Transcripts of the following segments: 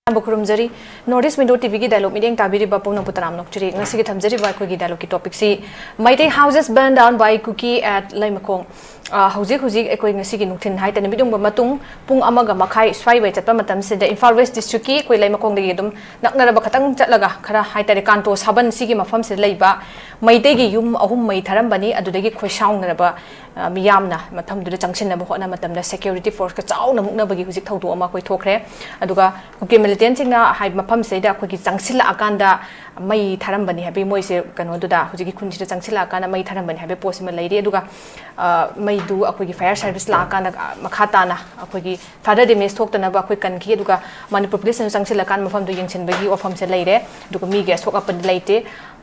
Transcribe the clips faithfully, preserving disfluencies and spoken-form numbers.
ꯑꯌꯥꯝꯕ ꯈꯨꯔꯨꯝꯖꯔꯤ꯫ North East Window ꯇꯤꯚꯤꯒꯤ dialogue ꯃꯤꯠꯌꯦꯡ ꯇꯥꯕꯤꯔꯤꯕ ꯄꯨꯝꯅꯃꯛꯄꯨ ꯇꯔꯥꯝꯅ ꯑꯣꯛꯆꯔꯤ꯫ ꯉꯁꯤꯒꯤ ꯊꯝꯖꯔꯤꯕ ꯑꯩꯈꯣꯏꯒꯤ ꯗꯥꯏꯂꯣꯒꯀꯤ ꯇꯣꯄꯤꯛꯁꯤ Meitei houses burned down by Kuki at ꯂꯩꯃꯈꯣꯡ꯫ ꯑ, ꯍꯧꯖꯤꯛ ꯍꯧꯖꯤꯛ ꯑꯩꯈꯣꯏ ꯉꯁꯤꯒꯤ ꯅꯨꯡꯊꯤꯜ ꯍꯥꯏꯇꯥꯔꯦ, ꯅꯨꯃꯤꯠ ꯌꯨꯡꯕ ꯃꯇꯨꯡ ꯄꯨꯡ ꯑꯃꯒ ꯃꯈꯥꯏ ꯁ꯭ꯋꯥꯏꯋꯥꯏ ꯆꯠꯄ ꯃꯇꯝꯁꯤꯗ ꯏꯝꯐꯥꯜ ꯋꯦꯁ ꯗꯤꯁꯇ꯭ꯔꯤꯛꯀꯤ ꯑꯩꯈꯣꯏ ꯂꯩꯃꯈꯣꯡꯗꯒꯤ ꯑꯗꯨꯝ ꯅꯛꯅꯔꯕ ꯈꯇꯪ ꯆꯠꯂꯒ ꯈꯔ ꯍꯥꯏꯇꯥꯔꯦ, ꯀꯥꯟꯇꯣ ꯁꯥꯕꯟ ꯁꯤꯒꯤ ꯃꯐꯝꯁꯤꯗ ꯂꯩꯕ ꯃꯩꯇꯩꯒꯤ ꯌꯨꯝ ꯑꯍꯨꯝ ꯃꯩ ꯊꯥꯔꯝꯕꯅꯤ꯫ ꯑꯗꯨꯗꯒꯤ ꯈꯣꯏꯁꯥꯎꯅꯔꯕ, ꯑ, ꯃꯤꯌꯥꯝꯅ ꯃꯐꯝꯗꯨꯗ ꯆꯪꯁꯤꯟꯅꯕ ꯍꯣꯠꯅꯕ ꯃꯇꯝꯗ ꯁꯦꯀ꯭ꯌꯨꯔꯤꯇꯤ ꯐꯣꯔꯁꯀ ꯆꯥꯎꯅ ꯃꯨꯛꯅꯕꯒꯤ ꯍꯧꯖꯤꯛ ꯊꯧꯗꯣꯛ ꯑꯃ ꯑꯩꯈꯣꯏ ꯊꯣꯛꯈ꯭ꯔꯦ꯫ ꯑꯗꯨꯒ ꯀꯨꯀꯤ ꯃꯤꯂꯤꯇꯦꯟꯁꯤꯡꯅ ꯍꯥꯏ-, ꯃꯐꯝꯁꯤꯗꯩꯗ ꯑꯩꯈꯣꯏꯒꯤ ꯆꯪꯁꯤꯜꯂꯛꯑꯀꯥꯟꯗ ꯃꯩ ꯊꯥꯔꯝꯕꯅꯤ ꯍꯥꯏꯕꯒꯤ, ꯃꯣꯏꯁꯦ ꯀꯩꯅꯣꯗꯨꯗ ꯍꯧꯖꯤꯛꯀꯤ ꯈꯨꯟꯁꯤꯗ ꯆꯪꯁꯤꯜꯂꯛꯑꯀꯥꯟꯗ ꯃꯩ ꯊꯥꯔꯝꯕꯅꯤ ꯍꯥꯏꯕꯒꯤ ꯄꯣꯠꯁꯤꯃ ꯂꯩꯔꯤ꯫ ꯑꯗꯨꯒ, ꯑ, ꯃꯩꯗꯨ ꯑꯩꯈꯣꯏꯒꯤ ꯐꯥꯌꯔ ꯁꯥꯔꯚꯤꯁ ꯂꯥꯛꯑꯀꯥꯟꯗ, ꯑ, ꯃꯈꯥ ꯇꯥꯅ ꯑꯩꯈꯣꯏꯒꯤ further damage ꯊꯣꯛꯇꯅꯕ ꯑꯩꯈꯣꯏ ꯀꯟꯈꯤ꯫ ꯑꯗꯨꯒ ꯃꯅꯤꯄꯨꯔ ꯄꯨꯂꯤꯁꯅꯁꯨ ꯆꯪꯁꯤꯜꯂꯀꯥꯟꯗ ꯃꯐꯝꯗꯨ ꯌꯦꯡꯁꯤꯟꯕꯒꯤ ꯋꯥꯐꯝꯁꯦ ꯂꯩꯔꯦ꯫ ꯑꯗꯨꯒ ꯃꯤꯒꯤ ꯑꯁꯣꯛ ꯑꯄꯟ ꯂꯩꯇꯦ꯫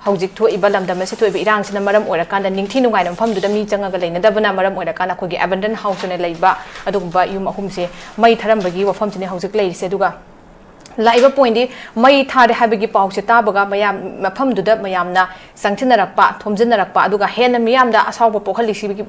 ꯍꯧꯖꯤꯛ ꯊꯣꯛꯏꯕ ꯂꯝꯗꯝ ꯑꯁꯤꯗ ꯊꯣꯛꯏꯕ ꯏꯔꯥꯡꯁꯤꯅ ꯃꯔꯝ ꯑꯣꯏꯔꯀꯥꯟꯗ ꯅꯤꯡꯊꯤ ꯅꯨꯡꯉꯥꯏꯅ ꯃꯐꯝꯗꯨꯗ ꯃꯤ ꯆꯪꯉꯒ ꯂꯩꯅꯗꯕꯅ ꯃꯔꯝ ꯑꯣꯏꯔꯀꯥꯟꯗ ꯑꯩꯈꯣꯏꯒꯤ abandon house ꯑꯣꯏꯅ ꯂꯩꯕ ꯑꯗꯨꯒꯨꯝꯕ ꯌꯨꯝ ꯑꯍꯨꯝꯁꯦ ꯃꯩ ꯊꯥꯔꯝꯕꯒꯤ ꯋꯥꯐꯝꯁꯤꯅꯤ ꯍꯧꯖꯤꯛ ꯂꯩꯔꯤꯁꯦ꯫ ꯑꯗꯨꯒ ꯂꯥꯛꯏꯕ ꯄꯣꯏꯟꯗꯤ ꯃꯩ ꯊꯥꯔꯦ ꯍꯥꯏꯕꯒꯤ ꯄꯥꯎꯁꯦ ꯇꯥꯕꯒ ꯃꯌꯥꯝ ꯃꯐꯝꯗꯨꯗ ꯃꯌꯥꯝꯅ ꯆꯪꯁꯤꯟꯅꯔꯛꯄ, ꯊꯣꯝꯖꯤꯟꯅꯔꯛꯄ, ꯑꯗꯨꯒ ꯍꯦꯟꯅ ꯃꯤꯌꯥꯝꯗ ꯑꯁꯥꯎꯕ ꯄꯣꯛꯍꯜꯂꯤꯁꯤꯒꯤ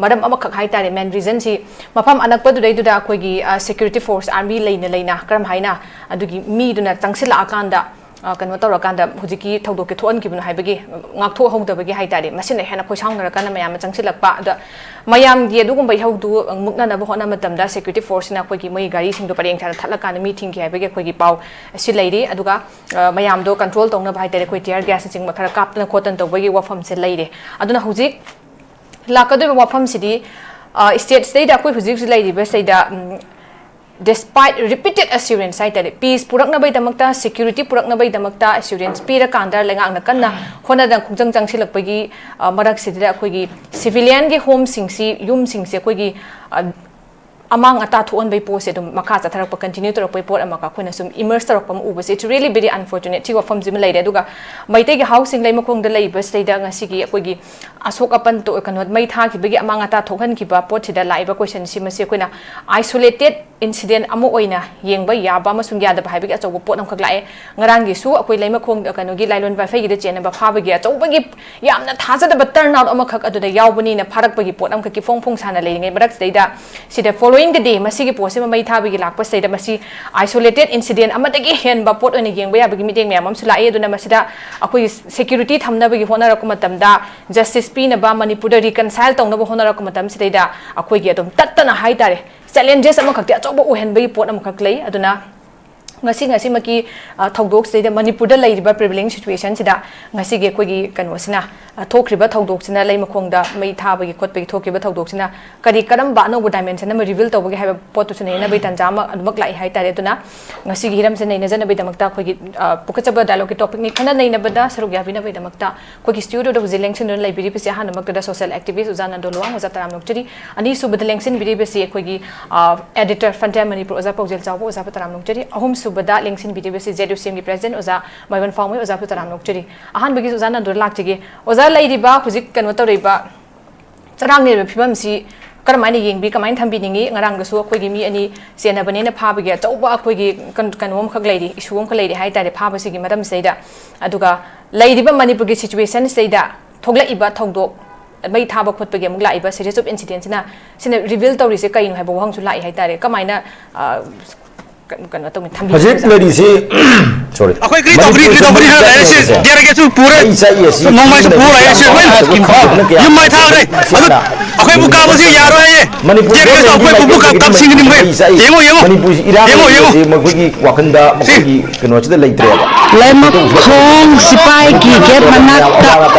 ꯃꯔꯝ ꯑꯃꯈꯛ ꯍꯥꯏꯇꯥꯔꯦ, ꯃꯦꯟ ꯔꯤꯖꯟꯁꯤ ꯃꯐꯝ ꯑꯅꯛꯄꯗꯨꯗꯩꯗꯨꯗ ꯑꯩꯈꯣꯏꯒꯤ, ꯑ, ꯁꯦꯀ꯭ꯌꯨꯔꯤꯇꯤ ꯐꯣꯔꯁ, ꯑꯥꯔꯃꯤ ꯂꯩꯅ ꯂꯩꯅ ꯀꯔꯝ ꯍꯥꯏꯅ ꯑꯗꯨꯒꯤ ꯃꯤꯗꯨꯅ ꯆꯪꯁꯤꯜꯂꯛꯑꯀꯥꯟꯗ, ꯑ, ꯀꯩꯅꯣ ꯇꯧꯔꯀꯥꯟꯗ ꯍꯧꯖꯤꯛꯀꯤ ꯊꯧꯗꯣꯛꯁꯦ ꯊꯣꯛꯍꯟꯈꯤꯕꯅꯣ ꯍꯥꯏꯕꯒꯤ ꯉꯥꯛꯊꯣꯛꯍꯧꯗꯕꯒꯤ ꯍꯥꯏꯇꯥꯔꯦ, ꯃꯁꯤꯅ ꯍꯦꯟꯅ ꯈꯣꯏꯁꯥꯎꯅꯔꯀꯥꯟꯗ ꯃꯌꯥꯝꯅ ꯆꯪꯁꯤꯜꯂꯛꯄ꯫ ꯑꯗ ꯃꯌꯥꯝꯒꯤ ꯑꯗꯨꯒꯨꯝꯕ ꯏꯍꯧꯗꯨ ꯃꯨꯛꯅꯅꯕ ꯍꯣꯠꯅꯕ ꯃꯇꯝꯗ ꯁꯦꯀ꯭ꯌꯨꯔꯤꯇꯤ ꯐꯣꯔꯁꯁꯤꯅ ꯑꯩꯈꯣꯏꯒꯤ ꯃꯣꯏꯒꯤ ꯒꯥꯔꯤꯁꯤꯡꯗꯣ ꯄꯔꯦꯡ ꯁꯥꯅ ꯊꯠꯂꯀꯥꯟꯗ ꯃꯤ ꯊꯤꯡꯈꯤ ꯍꯥꯏꯕꯒꯤ ꯑꯩꯈꯣꯏꯒꯤ ꯄꯥꯎ ꯑꯁꯤ ꯂꯩꯔꯤ꯫ ꯑꯗꯨꯒ, ꯑ, ꯃꯌꯥꯝꯗꯣ ꯀꯟꯇ꯭ꯔꯣꯜ ꯇꯧꯅꯕ ꯍꯥꯏꯇꯥꯔꯦ, ꯑꯩꯈꯣꯏ tear gasꯅꯆꯤꯡꯕ ꯈꯔ ꯀꯥꯞꯇꯅ ꯈꯣꯠꯇꯅ ꯇꯧꯕꯒꯤ ꯋꯥꯐꯝꯁꯦ ꯂꯩꯔꯦ꯫ ꯑꯗꯨꯅ ꯍꯧꯖꯤꯛ ꯂꯥꯛꯀꯗꯧꯔꯤꯕ ꯋꯥꯐꯝꯁꯤꯗꯤ, ꯑ, ꯁ꯭ꯇꯦꯠꯁꯤꯗꯩꯗ ꯑꯩꯈꯣꯏ ꯍꯧꯖꯤꯛ ꯍꯧꯖꯤꯛ ꯂꯩꯔꯤꯕꯁꯤꯗꯩꯗ, ꯎꯝ, despite repeated assurance ꯍꯥꯏꯇꯥꯔꯦ, ꯄꯤꯁ ꯄꯨꯔꯛꯅꯕꯒꯤꯗꯃꯛꯇ, ꯁꯦꯀ꯭ꯌꯨꯔꯤꯇꯤ ꯄꯨꯔꯛꯅꯕꯒꯤꯗꯃꯛꯇ ꯑꯦꯁꯨꯔꯦꯟꯁ ꯄꯤꯔꯀꯥꯟꯗ ꯂꯩꯉꯥꯛꯅ ꯀꯟꯅ ꯍꯣꯠꯅꯗꯅ ꯈꯣꯡꯖꯪ ꯆꯪꯁꯤꯜꯂꯛꯄꯒꯤ, ꯑ, ꯃꯔꯛꯁꯤꯗ ꯑꯩꯈꯣꯏꯒꯤ ꯁꯤꯚꯤꯂꯤꯌꯟꯒꯤ ꯍꯣꯝꯁꯤꯡꯁꯤ, ꯌꯨꯝꯁꯤꯡꯁꯤ ꯑꯩꯈꯣꯏꯒꯤ, ꯑ, ꯑꯃꯥꯡ ꯑꯇꯥ ꯊꯣꯛꯍꯟꯕꯒꯤ ꯄꯣꯠꯁꯦ ꯑꯗꯨꯝ ꯃꯈꯥ ꯆꯠꯊꯔꯛꯄ, continue ꯇꯧꯔꯛꯄꯒꯤ ꯄꯣꯠ ꯑꯃꯈꯛ ꯑꯩꯈꯣꯏꯅ ꯁꯨꯝ emerge ꯇꯧꯔꯛꯄ ꯑꯃ ꯎꯕꯁꯦ, it's really very unfortunate꯫ ꯁꯤ ꯋꯥꯐꯝꯁꯤꯃ ꯂꯩꯔꯦ꯫ ꯑꯗꯨꯒ ꯃꯩꯇꯩꯒꯤ ꯍꯥꯎꯁꯤꯡ ꯂꯩꯃꯈꯣꯡꯗ ꯂꯩꯕ ꯁꯤꯗꯩꯗ ꯉꯁꯤꯒꯤ ꯑꯩꯈꯣꯏꯒꯤ ꯑꯁꯣꯛ ꯑꯄꯟ ꯇꯣ-, ꯀꯩꯅꯣ, ꯃꯩ ꯊꯥꯈꯤꯕꯒꯤ ꯑꯃꯥꯡ ꯑꯇꯥ ꯊꯣꯛꯍꯟꯈꯤꯕ ꯄꯣꯠꯁꯤꯗ ꯂꯥꯛꯏꯕ question ꯁꯤ, ꯃꯁꯤ ꯑꯩꯈꯣꯏꯅ isolated incident ꯑꯃ ꯑꯣꯏꯅ ꯌꯦꯡꯕ ꯌꯥꯕ ꯑꯃꯁꯨꯡ ꯌꯥꯗꯕ ꯍꯥꯏꯕꯒꯤ ꯑꯆꯧꯕ ꯄꯣꯠ ꯑꯃꯈꯛ ꯂꯥꯛꯑꯦ꯫ ꯉꯔꯥꯡꯒꯤꯁꯨ ꯑꯩꯈꯣꯏ ꯂꯩꯃꯈꯣꯡ, ꯀꯩꯅꯣꯒꯤ, ꯂꯥꯏꯂꯣꯟ ꯋꯥꯏꯐꯩꯒꯤꯗ ꯆꯦꯟꯅꯕ ꯐꯥꯕꯒꯤ ꯑꯆꯧꯕꯒꯤ ꯌꯥꯝꯅ ꯊꯥꯖꯗꯕ turn out ꯑꯃꯈꯛ ꯑꯗꯨꯗ ꯌꯥꯎꯕꯅꯤꯅ ꯐꯥꯔꯛꯄꯒꯤ ꯄꯣꯠ ꯑꯃꯈꯛꯀꯤ ꯐꯣꯡ ꯐꯣꯡ ꯁꯥꯅ ꯂꯩꯔꯤꯉꯩ ꯃꯔꯛꯁꯤꯗꯩꯗ, ꯁꯤꯗ following the day ꯃꯁꯤꯒꯤ ꯄꯣꯠꯁꯤꯃ ꯃꯩ ꯊꯥꯕꯒꯤ ꯂꯥꯛꯄꯁꯤꯗꯩꯗ, ꯃꯁꯤ isolated incident ꯑꯃꯗꯒꯤ ꯍꯦꯟꯕ ꯄꯣꯠ ꯑꯣꯏꯅ ꯌꯦꯡꯕ ꯌꯥꯕꯒꯤ ꯃꯤꯠꯌꯦꯡ ꯃꯌꯥꯝ ꯑꯃꯁꯨ ꯂꯥꯛꯏ꯫ ꯑꯗꯨꯅ ꯃꯁꯤꯗ ꯑꯩꯈꯣꯏꯒꯤ security ꯊꯝꯅꯕꯒꯤ ꯍꯣꯠꯅꯔꯛꯄ ꯃꯇꯝꯗ, justice ꯄꯤꯅꯕ, ꯃꯅꯤꯄꯨꯔꯗ reconcile ꯇꯧꯅꯕ ꯍꯣꯠꯅꯔꯛꯄ ꯃꯇꯝꯁꯤꯗꯩꯗ ꯑꯩꯈꯣꯏꯒꯤ ꯑꯗꯨꯝ ꯇꯠꯇꯅ ꯍꯥꯏꯇꯥꯔꯦ, challenges ꯑꯃꯈꯛꯇꯤ ꯑꯆꯧꯕ ꯑꯣꯏꯍꯟꯕꯒꯤ ꯄꯣꯠ ꯑꯃꯈꯛ ꯂꯩ꯫ ꯑꯗꯨꯅ ꯉꯁꯤ, ꯉꯁꯤꯃꯛꯀꯤ, ꯑ, ꯊꯧꯗꯣꯛꯁꯤꯗꯩꯗ ꯃꯅꯤꯄꯨꯔꯗ ꯂꯩꯔꯤꯕ prevailing situation ꯁꯤꯗ ꯉꯁꯤꯒꯤ ꯑꯩꯈꯣꯏꯒꯤ ꯀꯩꯅꯣꯁꯤꯅ, ꯑ, ꯊꯣꯛꯈ꯭ꯔꯤꯕ ꯊꯧꯗꯣꯛꯁꯤꯅ, ꯂꯩꯃꯈꯣꯡꯗ ꯃꯩ ꯊꯥꯕꯒꯤ ꯈꯣꯠꯄꯒꯤ ꯊꯣꯛꯈꯤꯕ ꯊꯧꯗꯣꯛꯁꯤꯅ ꯀꯔꯤ ꯀꯔꯝꯕ ꯑꯅꯧꯕ dimension ꯑꯃ reveal ꯇꯧꯕꯒꯦ ꯍꯥꯏꯕ ꯄꯣꯠꯇꯨꯁꯨ ꯅꯩꯅꯅꯕꯒꯤ ꯇꯥꯟꯖꯥ ꯑꯃ ꯑꯗꯨꯃꯛ ꯂꯥꯛꯏ ꯍꯥꯏꯇꯥꯔꯦ꯫ ꯑꯗꯨꯅ ꯉꯁꯤꯒꯤ ꯍꯤꯔꯝꯁꯦ ꯅꯩꯅꯖꯅꯕꯒꯤꯗꯃꯛꯇ ꯑꯩꯈꯣꯏꯒꯤ, ꯑ, ꯄꯨꯈꯠꯆꯕ dialogue ꯀꯤ topic ꯅꯤ꯫ ꯈꯟꯅ ꯅꯩꯅꯕꯗ ꯁꯔꯨꯛ ꯌꯥꯕꯤꯅꯕꯒꯤꯗꯃꯛꯇ ꯑꯩꯈꯣꯏꯒꯤ studio ꯗ ꯍꯧꯖꯤꯛ ꯂꯦꯡꯁꯤꯟꯗꯨꯅ ꯂꯩꯕꯤꯔꯤꯕꯁꯤ ꯑꯍꯥꯟꯕꯃꯛꯇꯗ social activist ꯑꯣꯖꯥ ꯅꯟꯗꯣ ꯂꯨꯋꯥꯡ ꯑꯣꯖꯥ ꯇꯔꯥꯝꯅ ꯑꯣꯛꯆꯔꯤ꯫ ꯑꯅꯤꯁꯨꯕꯗ ꯂꯦꯡꯁꯤꯟꯕꯤꯔꯤꯕꯁꯤ ꯑꯩꯈꯣꯏꯒꯤ, ꯑ, editor frontier ꯃꯅꯤꯄꯨꯔ ꯑꯣꯖꯥ ꯄꯥꯎꯖꯦꯜ ꯆꯥꯎꯕ ꯑꯣꯖꯥꯕꯨ ꯇꯔꯥꯝꯅ ꯑꯣꯛꯆꯔꯤ꯫ ꯑꯍꯨꯝꯁꯨꯕꯗ ꯂꯦꯡꯁꯤꯟꯕꯤꯔꯤꯕꯁꯤ Z U C M ꯒꯤ president ꯑꯣꯖꯥ ꯃꯥꯏꯕꯝ ꯐꯥꯎꯃꯩ ꯑꯣꯖꯥꯕꯨ ꯇꯔꯥꯝꯅ ꯑꯣꯛꯆꯔꯤ꯫ ꯑꯍꯥꯟꯕꯒꯤ ꯑꯣꯖꯥ ꯅꯟꯗꯣꯗ ꯂꯥꯛꯆꯒꯦ꯫ ꯑꯣꯖꯥ, ꯂꯩꯔꯤꯕ ꯍꯧꯖꯤꯛ ꯀꯩꯅꯣ ꯇꯧꯔꯤꯕ ꯆꯔꯥꯡꯅꯔꯤꯕ ꯐꯤꯕꯝꯁꯤ ꯀꯔꯝꯍꯥꯏꯅ ꯌꯦꯡꯕꯤ, ꯀꯃꯥꯏꯅ ꯊꯝꯕꯤꯅꯤꯡꯉꯤ? ꯉꯔꯥꯡꯗꯁꯨ ꯑꯩꯈꯣꯏꯒꯤ ꯃꯤ ꯑꯅꯤ ꯆꯦꯟꯅꯕꯅꯦꯅ ꯐꯥꯕꯒꯤ ꯑꯆꯧꯕ ꯑꯩꯈꯣꯏꯒꯤ ꯀꯩꯅꯣ, ꯀꯩꯅꯣ ꯑꯃꯈꯛ ꯂꯩꯔꯤ, issue ꯑꯃꯈꯛ ꯂꯩꯔꯤ ꯍꯥꯏꯇꯥꯔꯦ ꯐꯥꯕꯁꯤꯒꯤ ꯃꯔꯝꯁꯤꯗꯩꯗ꯫ ꯑꯗꯨꯒ ꯂꯩꯔꯤꯕ ꯃꯅꯤꯄꯨꯔꯒꯤ situation ꯁꯤꯗꯩꯗ ꯊꯣꯛꯂꯛꯏꯕ ꯊꯧꯗꯣꯛ, ꯃꯩ ꯊꯥꯕ ꯈꯣꯠꯄꯒꯤ ꯑꯃꯨꯛ ꯂꯥꯛꯏꯕ series of incident ꯁꯤꯅ, ꯁꯤꯅ reveal ꯇꯧꯔꯤꯁꯦ ꯀꯩꯅꯣ ꯍꯥꯏꯕ ꯋꯥꯍꯪꯁꯨ ꯂꯥꯛꯏ ꯍꯥꯏꯇꯥꯔꯦ꯫ ꯀꯃꯥꯏꯅ, ꯑ, ꯀ-, ꯀꯩꯅꯣ ꯇꯧꯅꯤ, ꯊꯝꯕꯤꯒꯦ, ꯍꯧꯖꯤꯛ ꯑꯣꯖꯥ? ꯂꯩꯔꯤꯁꯤ, sorry, ꯑꯩꯈꯣꯏ ꯀꯔꯤ ꯇꯧꯒꯅꯤ, ꯀꯔꯤ ꯃꯅꯤꯄꯨꯔꯁꯦ ꯇꯧꯒꯅꯤ ꯍꯥꯏꯔ ꯂꯩꯔꯦ꯫ ꯁꯤ ꯃꯩ ꯆꯥꯛꯏꯁꯦ, ꯇꯤꯌꯔ ꯒꯦꯁꯁꯨ ꯄꯨꯔꯦ, ꯃꯩ ꯆꯥꯛꯏꯁꯦ, ꯅꯣꯡꯃꯩꯁꯨ ꯄꯨꯔ ꯂꯩꯔꯦ꯫ ꯁꯤ ꯂꯣꯏꯅ ꯌꯨꯝ ꯃꯩ ꯊꯥꯈ꯭ꯔꯦ꯫ ꯑꯗꯨ ꯑꯩꯈꯣꯏꯕꯨ ꯀꯥꯕꯁꯤ ꯌꯥꯔꯣꯏ ꯍꯥꯏꯌꯦ꯫ ꯃꯅꯤꯄꯨꯔ ꯇꯤꯌꯔ ꯒꯦꯁꯇꯣ ꯑꯩꯈꯣꯏ ꯄꯨꯕꯨ ꯀꯥꯞꯁꯤꯟꯒꯅꯤ ꯃꯈꯣꯏ꯫ ꯃꯩ ꯆꯥꯛꯏꯁꯦ꯫ ꯌꯦꯡꯉꯣ, ꯌꯦꯡꯉꯣ꯫ ꯃꯅꯤꯄꯨꯔꯁꯤ ꯏꯔꯥꯡ ꯌꯦꯡꯉꯣ, ꯌꯦꯡꯉꯣ꯫ ꯂꯩꯕꯁꯦ ꯃꯈꯣꯏꯒꯤ ꯋꯥꯈꯜꯗ, ꯁꯤ꯫ ꯃꯈꯣꯏꯒꯤ ꯀꯩꯅꯣꯁꯤꯗ ꯂꯩꯇ꯭ꯔꯦꯕ꯫ ꯂꯩꯃꯈꯣꯡ ꯁꯤꯄꯥꯏꯒꯤ ꯒꯦꯠ ꯃꯅꯥꯛꯇ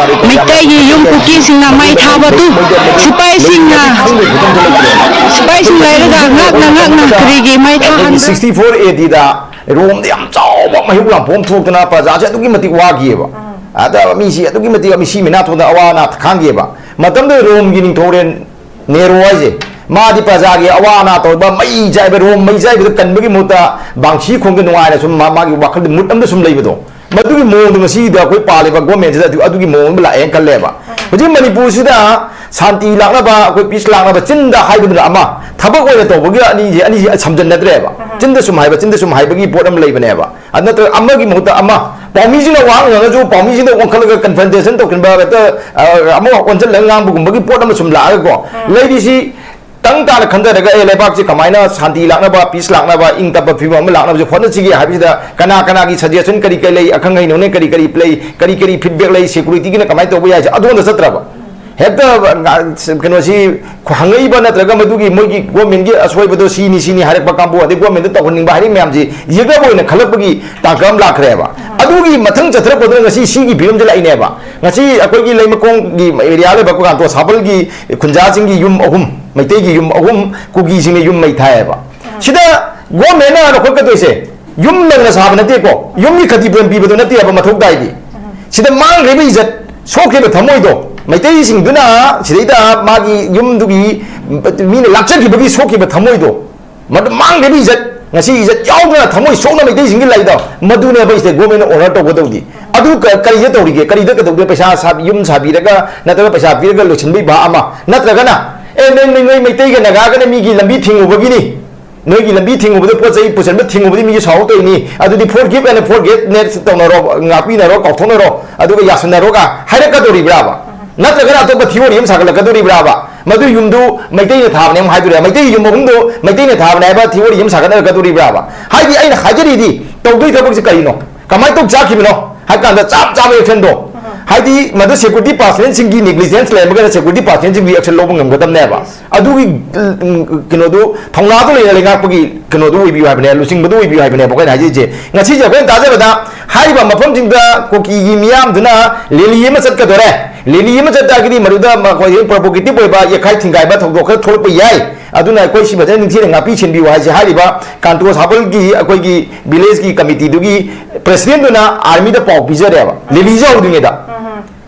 ꯃꯩꯇꯩꯒꯤ ꯌꯨꯝ ꯀꯨꯀꯤꯁꯤꯡꯅ ꯃꯩ ꯊꯥꯕꯗꯨ ꯁꯤꯄꯥꯏꯁꯤꯡꯅ, ꯁꯤꯄꯥꯏꯁꯤꯡ ꯂꯩꯔꯒ ꯉꯥꯛꯅ ꯉꯥꯛꯅ ꯀꯔꯤꯒꯤ ꯃꯩ ꯊꯥꯍꯟꯕ꯭ꯔꯥ? Sixty-four A D ꯗ ꯔꯣꯝꯗ ꯌꯥꯝ ꯆꯥꯎꯕ ꯃꯩꯍꯧ ꯂꯥꯡꯄꯣꯛ ꯑꯃ ꯊꯣꯛꯇꯅ ꯄ꯭ꯔꯖꯥꯁꯦ ꯑꯗꯨꯛꯀꯤ ꯃꯇꯤꯛ ꯋꯥꯈꯤꯑꯕ꯫ ꯑꯗ ꯃꯤꯁꯤ ꯑꯗꯨꯛꯀꯤ ꯃꯇꯤꯛ ꯃꯤꯁꯤ ꯃꯤꯅꯥ ꯊꯣꯛꯇꯅ ꯑꯋꯥ ꯑꯅꯥ ꯈꯥꯡꯈꯤꯑꯕ꯫ ꯃꯇꯝꯗꯨꯗ ꯔꯣꯝꯒꯤ ꯅꯤꯡꯊꯧꯔꯦꯜ ꯅꯦꯔꯣ ꯍꯥꯏꯁꯦ, ꯃꯥꯗꯤ ꯄ꯭ꯔꯖꯥꯒꯤ ꯑꯋꯥ ꯑꯅꯥ ꯇꯧꯔꯤꯕ, ꯃꯩ ꯆꯥꯏꯕ, ꯔꯣꯝ ꯃꯩ ꯆꯥꯏꯕꯗ ꯀꯟꯕꯒꯤ ꯃꯍꯨꯠꯇ ꯕꯥꯡꯁꯤ ꯈꯣꯡꯒ ꯅꯨꯡꯉꯥꯏꯅ ꯁꯨꯝ ꯃꯥ-, ꯃꯥꯒꯤ ꯋꯥꯈꯜꯗ ꯃꯨꯠ ꯑꯃꯗ ꯁꯨꯝ ꯂꯩꯕꯗꯣ, ꯃꯗꯨꯒꯤ ꯃꯑꯣꯡꯗꯣ ꯉꯁꯤꯗ ꯑꯩꯈꯣꯏ ꯄꯥꯜꯂꯤꯕ ꯒꯣꯔꯃꯦꯟꯁꯤꯗ ꯑꯗꯨ, ꯑꯗꯨꯒꯤ ꯃꯑꯣꯡꯗ ꯂꯥꯛꯑꯦꯅ ꯈꯜꯂꯦꯕ꯫ ꯍꯧꯖꯤꯛ ꯃꯅꯤꯄꯨꯔꯁꯤꯗ ꯁꯥꯟꯇꯤ ꯂꯥꯛꯅꯕ, ꯑꯩꯈꯣꯏ ꯄꯤꯁ ꯂꯥꯛꯅꯕ, ꯆꯤꯟꯗ ꯍꯥꯏꯕꯗꯨꯅ ꯑꯃ, ꯊꯕꯛ ꯑꯣꯏꯅ ꯇꯧꯕꯒꯤ ꯑꯅꯤꯁꯦ, ꯑꯅꯤꯁꯦ ꯁꯝꯖꯟꯅꯗ꯭ꯔꯦꯕ꯫ ꯆꯤꯟꯗ ꯁꯨꯝ ꯍꯥꯏꯕ, ꯆꯤꯟꯗ ꯁꯨꯝ ꯍꯥꯏꯕꯒꯤ ꯄꯣꯠ ꯑꯃ ꯂꯩꯕꯅꯦꯕ꯫ ꯑꯗꯨ ꯅꯠꯇ꯭ꯔꯒ ꯑꯃꯒꯤ ꯃꯍꯨꯠꯇ ꯑꯃ, ꯄꯥꯎꯃꯤꯁꯤꯡꯅ ꯋꯥ ꯉꯥꯡꯉꯁꯨ ꯄꯥꯎꯃꯤꯁꯤꯡꯗ ꯑꯣꯟꯈꯠꯂꯒ ꯀꯟꯐ꯭ꯔꯟꯇꯦꯁꯟ ꯇꯧꯁꯤꯟꯕ, ꯍꯦꯛꯇ, ꯑ, ꯑꯃ ꯑꯣꯟꯁꯤꯜꯂꯒ ꯉꯥꯡꯕꯒꯨꯝꯕꯒꯤ ꯄꯣꯠ ꯑꯃ ꯁꯨꯝ ꯂꯥꯛꯑꯒꯀꯣ, ꯂꯩꯔꯤꯁꯤ ꯇꯪ ꯇꯥꯅ ꯈꯟꯊꯔꯒ, ꯑꯦ, ꯂꯩꯕꯥꯛꯁꯤ ꯀꯃꯥꯏꯅ ꯁꯥꯟꯇꯤ ꯂꯥꯛꯅꯕ, ꯄꯤꯁ ꯂꯥꯛꯅꯕ, ꯏꯪ ꯇꯞꯄ ꯐꯤꯕꯝ ꯑꯃ ꯂꯥꯛꯅꯕꯁꯦ ꯍꯣꯠꯅꯁꯤꯒꯦ ꯍꯥꯏꯕꯁꯤꯗ ꯀꯅꯥ ꯀꯅꯥꯒꯤ ꯁꯖꯦꯁꯟ ꯀꯔꯤ ꯀꯔꯤ ꯂꯩ, ꯑꯈꯪ ꯑꯍꯩ ꯅꯣꯏꯅ ꯀꯔꯤ ꯀꯔꯤ ꯂꯩ, ꯀꯔꯤ ꯀꯔꯤ ꯐꯤꯗꯕꯦꯛ ꯂꯩ, ꯁꯦꯀꯨꯔꯤꯇꯤꯒꯤꯅ ꯀꯃꯥꯏꯅ ꯇꯧꯕ ꯌꯥꯏꯁꯦ ꯑꯗꯣꯝꯗ ꯆꯠꯇ꯭ꯔꯕ? ꯍꯦꯛꯇ, ꯑ, ꯀꯩꯅꯣꯁꯤ ꯍꯪꯉꯛꯏꯕ ꯅꯠꯇ꯭ꯔꯒ ꯃꯗꯨꯒꯤ ꯃꯣꯏꯒꯤ ꯒꯣꯔꯃꯦꯟꯒꯤ ꯑꯁꯣꯏꯕꯗꯣ ꯁꯤꯅꯤ ꯁꯤꯅꯤ ꯍꯥꯏꯔꯛꯄ ꯀꯥꯡꯕꯨ, ꯑꯗꯩ ꯒꯣꯔꯃꯦꯟꯗ ꯇꯧꯍꯟꯅꯤꯡꯕ ꯍꯥꯏꯔꯛꯏ ꯃꯌꯥꯝꯁꯤ ꯌꯦꯛꯅꯕ ꯑꯣꯏꯅ ꯈꯜꯂꯛꯄꯒꯤ ꯇꯥꯡꯀꯛ ꯑꯃ ꯂꯥꯛꯈ꯭ꯔꯦꯕ꯫ ꯑꯗꯨꯒꯤ ꯃꯊꯪ ꯆꯠꯊꯔꯛꯄꯗꯨꯅ ꯉꯁꯤ ꯁꯤꯒꯤ ꯐꯤꯕꯝꯁꯤ ꯂꯥꯛꯏꯅꯦꯕ꯫ ꯉꯁꯤ ꯑꯩꯈꯣꯏꯒꯤ ꯂꯩꯃꯈꯣꯡꯒꯤ ꯑꯦꯔꯤꯌꯥ ꯂꯩꯕ ꯀꯥꯟꯇꯣ ꯁꯥꯕꯜꯒꯤ ꯈꯨꯟꯖꯥꯁꯤꯡꯒꯤ ꯌꯨꯝ ꯑꯍꯨꯝ, ꯃꯩꯇꯩꯒꯤ ꯌꯨꯝ ꯑꯍꯨꯝ, ꯀꯨꯀꯤꯁꯤꯡꯅ ꯌꯨꯝ ꯃꯩ ꯊꯥꯏꯌꯦꯕ꯫ ꯁꯤꯗ ꯒꯣꯔꯃꯦꯟꯅ ꯂꯧꯈꯠꯀꯗꯣꯏꯁꯦ ꯌꯨꯝ ꯅꯧꯅ ꯁꯥꯕ ꯅꯠꯇꯦꯀꯣ, ꯌꯨꯝꯒꯤ ꯈꯇꯤꯄꯨꯔꯣꯟ ꯄꯤꯕꯗꯣ ꯅꯠꯇꯦꯕ ꯃꯊꯧ ꯇꯥꯏꯗꯤ꯫ ꯁꯤꯗ ꯃꯥꯡꯈ꯭ꯔꯤꯕ ꯏꯖꯠ, ꯁꯣꯛꯈ꯭ꯔꯤꯕ ꯊꯃꯣꯏꯗꯣ, ꯃꯩꯇꯩꯁꯤꯡꯗꯨꯅ ꯁꯤꯗꯩꯗ ꯃꯥꯒꯤ ꯌꯨꯝꯗꯨꯒꯤ ꯃꯤꯅ ꯂꯥꯛꯆꯈꯤꯕꯒꯤ ꯁꯣꯛꯈꯤꯕ ꯊꯃꯣꯏꯗꯣ, ꯃꯗꯨ ꯃꯥꯡꯈ꯭ꯔꯤꯕ ꯏꯖꯠ, ꯉꯁꯤ ꯏꯖꯠ ꯌꯥꯎꯗꯅ ꯊꯃꯣꯏ ꯁꯣꯛꯅ ꯃꯩꯇꯩꯁꯤꯡꯒꯤ ꯂꯩꯗꯣ, ꯃꯗꯨꯅꯦꯕ ꯁꯤꯗ ꯒꯣꯔꯃꯦꯟꯅ ꯑꯣꯅꯔ ꯇꯧꯒꯗꯧꯗꯤ꯫ ꯑꯗꯨ ꯀ-, ꯀꯔꯤꯗ ꯇꯧꯔꯤꯒꯦ? ꯀꯔꯤꯗ ꯀꯩꯗꯧꯒꯦ? ꯄꯩꯁꯥ ꯁꯥꯕꯤ-, ꯌꯨꯝ ꯁꯥꯕꯤꯔꯒ ꯅꯠꯇ꯭ꯔꯒ ꯄꯩꯁꯥ ꯄꯤꯔꯒ ꯂꯣꯏꯁꯤꯟꯕꯒꯤ ꯚꯥ ꯑꯃ, ꯅꯠꯇ꯭ꯔꯒꯅ, "ꯑꯦ, ꯅꯣꯏ, ꯅꯣꯏ, ꯅꯣꯏ ꯃꯩꯇꯩꯒ ꯅꯥꯒꯥꯒꯅ ꯃꯤꯒꯤ ꯂꯝꯕꯤ ꯊꯤꯡꯉꯨꯕꯒꯤꯅꯤ, ꯅꯣꯏꯒꯤ ꯂꯝꯕꯤ ꯊꯤꯡꯉꯨꯕꯗ, ꯄꯣꯠ ꯆꯩ ꯄꯨꯁꯟꯕ ꯊꯤꯡꯉꯨꯕꯗꯤ ꯃꯤꯁꯨ ꯁꯥꯎꯔꯛꯇꯣꯏꯅꯤ, ꯑꯗꯨꯗꯤ forgive and forget ꯅꯦ ꯇꯧꯅꯔꯣ, ꯉꯥꯛꯄꯤꯅꯔꯣ, ꯀꯥꯎꯊꯣꯛꯅꯔꯣ, ꯑꯗꯨꯒ ꯌꯥꯁꯟꯅꯔꯣꯒ" ꯍꯥꯏꯔꯛꯀꯗꯧꯔꯤꯕ꯭ꯔꯥꯕ? ꯅꯠꯇ꯭ꯔꯒꯅ ꯑꯇꯣꯞꯄ ꯊꯤꯑꯣꯔꯤ ꯑꯃ ꯁꯥꯒꯠꯂꯛꯀꯗꯧꯔꯤꯕ꯭ꯔꯥꯕ? ꯃꯗꯨ ꯌꯨꯝꯗꯨ ꯃꯩꯇꯩꯅ ꯊꯥꯕꯅꯦ ꯑꯃꯨꯛ ꯍꯥꯏꯗꯣꯔꯤꯕ꯭ꯔꯥ? ꯃꯩꯇꯩꯒꯤ ꯌꯨꯝ ꯑꯍꯨꯝꯗꯨ ꯃꯩꯇꯩꯅ ꯊꯥꯕꯅꯦ ꯍꯥꯏꯕ ꯊꯤꯑꯣꯔꯤ ꯑꯃ ꯁꯥꯒꯠꯅꯔꯛꯀꯗꯧꯔꯤꯕ꯭ꯔꯥꯕ? ꯍꯥꯏꯗꯤ ꯑꯩꯅ ꯍꯥꯏꯖꯔꯤꯗꯤ ꯇꯧꯗꯣꯏ ꯊꯕꯛꯁꯤ ꯀꯔꯤꯅꯣ? ꯀꯃꯥꯏꯅ ꯇꯧ ꯆꯥꯈꯤꯕꯅꯣ ꯍꯥꯏ ꯀꯥꯟꯗ ꯆꯞ ꯆꯥꯕ ꯑꯦꯛꯁꯟꯗꯣ, ꯍꯥꯏꯗꯤ ꯃꯗꯨ ꯁꯦꯀ꯭ꯌꯨꯔꯤꯇꯤ ꯄꯥꯔꯁꯅꯦꯜꯁꯤꯡꯒꯤ ꯅꯦꯒ꯭ꯂꯤꯖꯦꯟꯁ ꯂꯩꯔꯝꯃꯒꯅ ꯁꯦꯀ꯭ꯌꯨꯔꯤꯇꯤ ꯄꯥꯔꯁꯅꯦꯜꯁꯤꯡꯒꯤ ꯑꯦꯛꯁꯟ ꯂꯧꯕ ꯉꯝꯒꯗꯕꯅꯦꯕ꯫ ꯑꯗꯨꯒꯤ, ꯎꯝ, ꯀꯩꯅꯣꯗꯨ, ꯊꯧꯅꯥꯗꯨ ꯂꯩꯅ ꯂꯩꯉꯥꯛꯄꯒꯤ ꯀꯩꯅꯣꯗꯨ ꯑꯣꯏꯕꯤꯌꯨ ꯍꯥꯏꯕꯅꯦ, ꯂꯨꯆꯤꯡꯕꯗꯨ ꯑꯣꯏꯕꯤꯌꯨ ꯍꯥꯏꯕꯅꯦꯕ ꯑꯩꯈꯣꯏꯅ ꯍꯥꯏꯖꯔꯤꯁꯦ꯫ ꯉꯁꯤꯁꯦ ꯑꯩꯈꯣꯏꯅ ꯇꯥꯖꯕꯗ ꯍꯥꯏꯔꯤꯕ ꯃꯐꯝꯁꯤꯡꯗ ꯀꯨꯀꯤꯒꯤ ꯃꯤꯌꯥꯝꯗꯨꯅ ꯔꯦꯂꯤ ꯑꯃ ꯆꯠꯀꯗꯣꯔꯦ꯫ ꯔꯦꯂꯤ ꯑꯃ ꯆꯠ ꯇꯥꯔꯒꯗꯤ ꯃꯗꯨꯗ ꯃꯈꯣꯏ ꯄ꯭ꯔꯣꯚꯣꯀꯦꯇꯤꯚ ꯑꯣꯏꯕ ꯌꯦꯛꯈꯥꯏ ꯊꯤꯡꯒꯥꯏꯕ ꯊꯧꯗꯣꯛ ꯈꯔ ꯊꯣꯛꯂꯛꯄ ꯌꯥꯏ꯫ ꯑꯗꯨꯅ ꯑꯩꯈꯣꯏ ꯁꯤ ꯐꯖꯅ ꯅꯤꯡꯊꯤꯅ ꯉꯥꯛꯄꯤ ꯁꯦꯟꯕꯤꯌꯨ ꯍꯥꯏꯁꯦ ꯍꯥꯏꯔꯤꯕ ꯀꯥꯟꯇꯣ ꯁꯥꯕꯜꯒꯤ ꯑꯩꯈꯣꯏꯒꯤ ꯚꯤꯂꯦꯖꯀꯤ ꯀꯃꯤꯇꯤꯗꯨꯒꯤ ꯄ꯭ꯔꯦꯁꯤꯗꯦꯟꯗꯨꯅ ꯑꯥꯔꯃꯤꯗ ꯄꯥꯎ ꯄꯤꯖꯔꯦꯕ, ꯔꯦꯂꯤꯁꯦ ꯍꯧꯗ꯭ꯔꯤꯉꯩꯗ꯫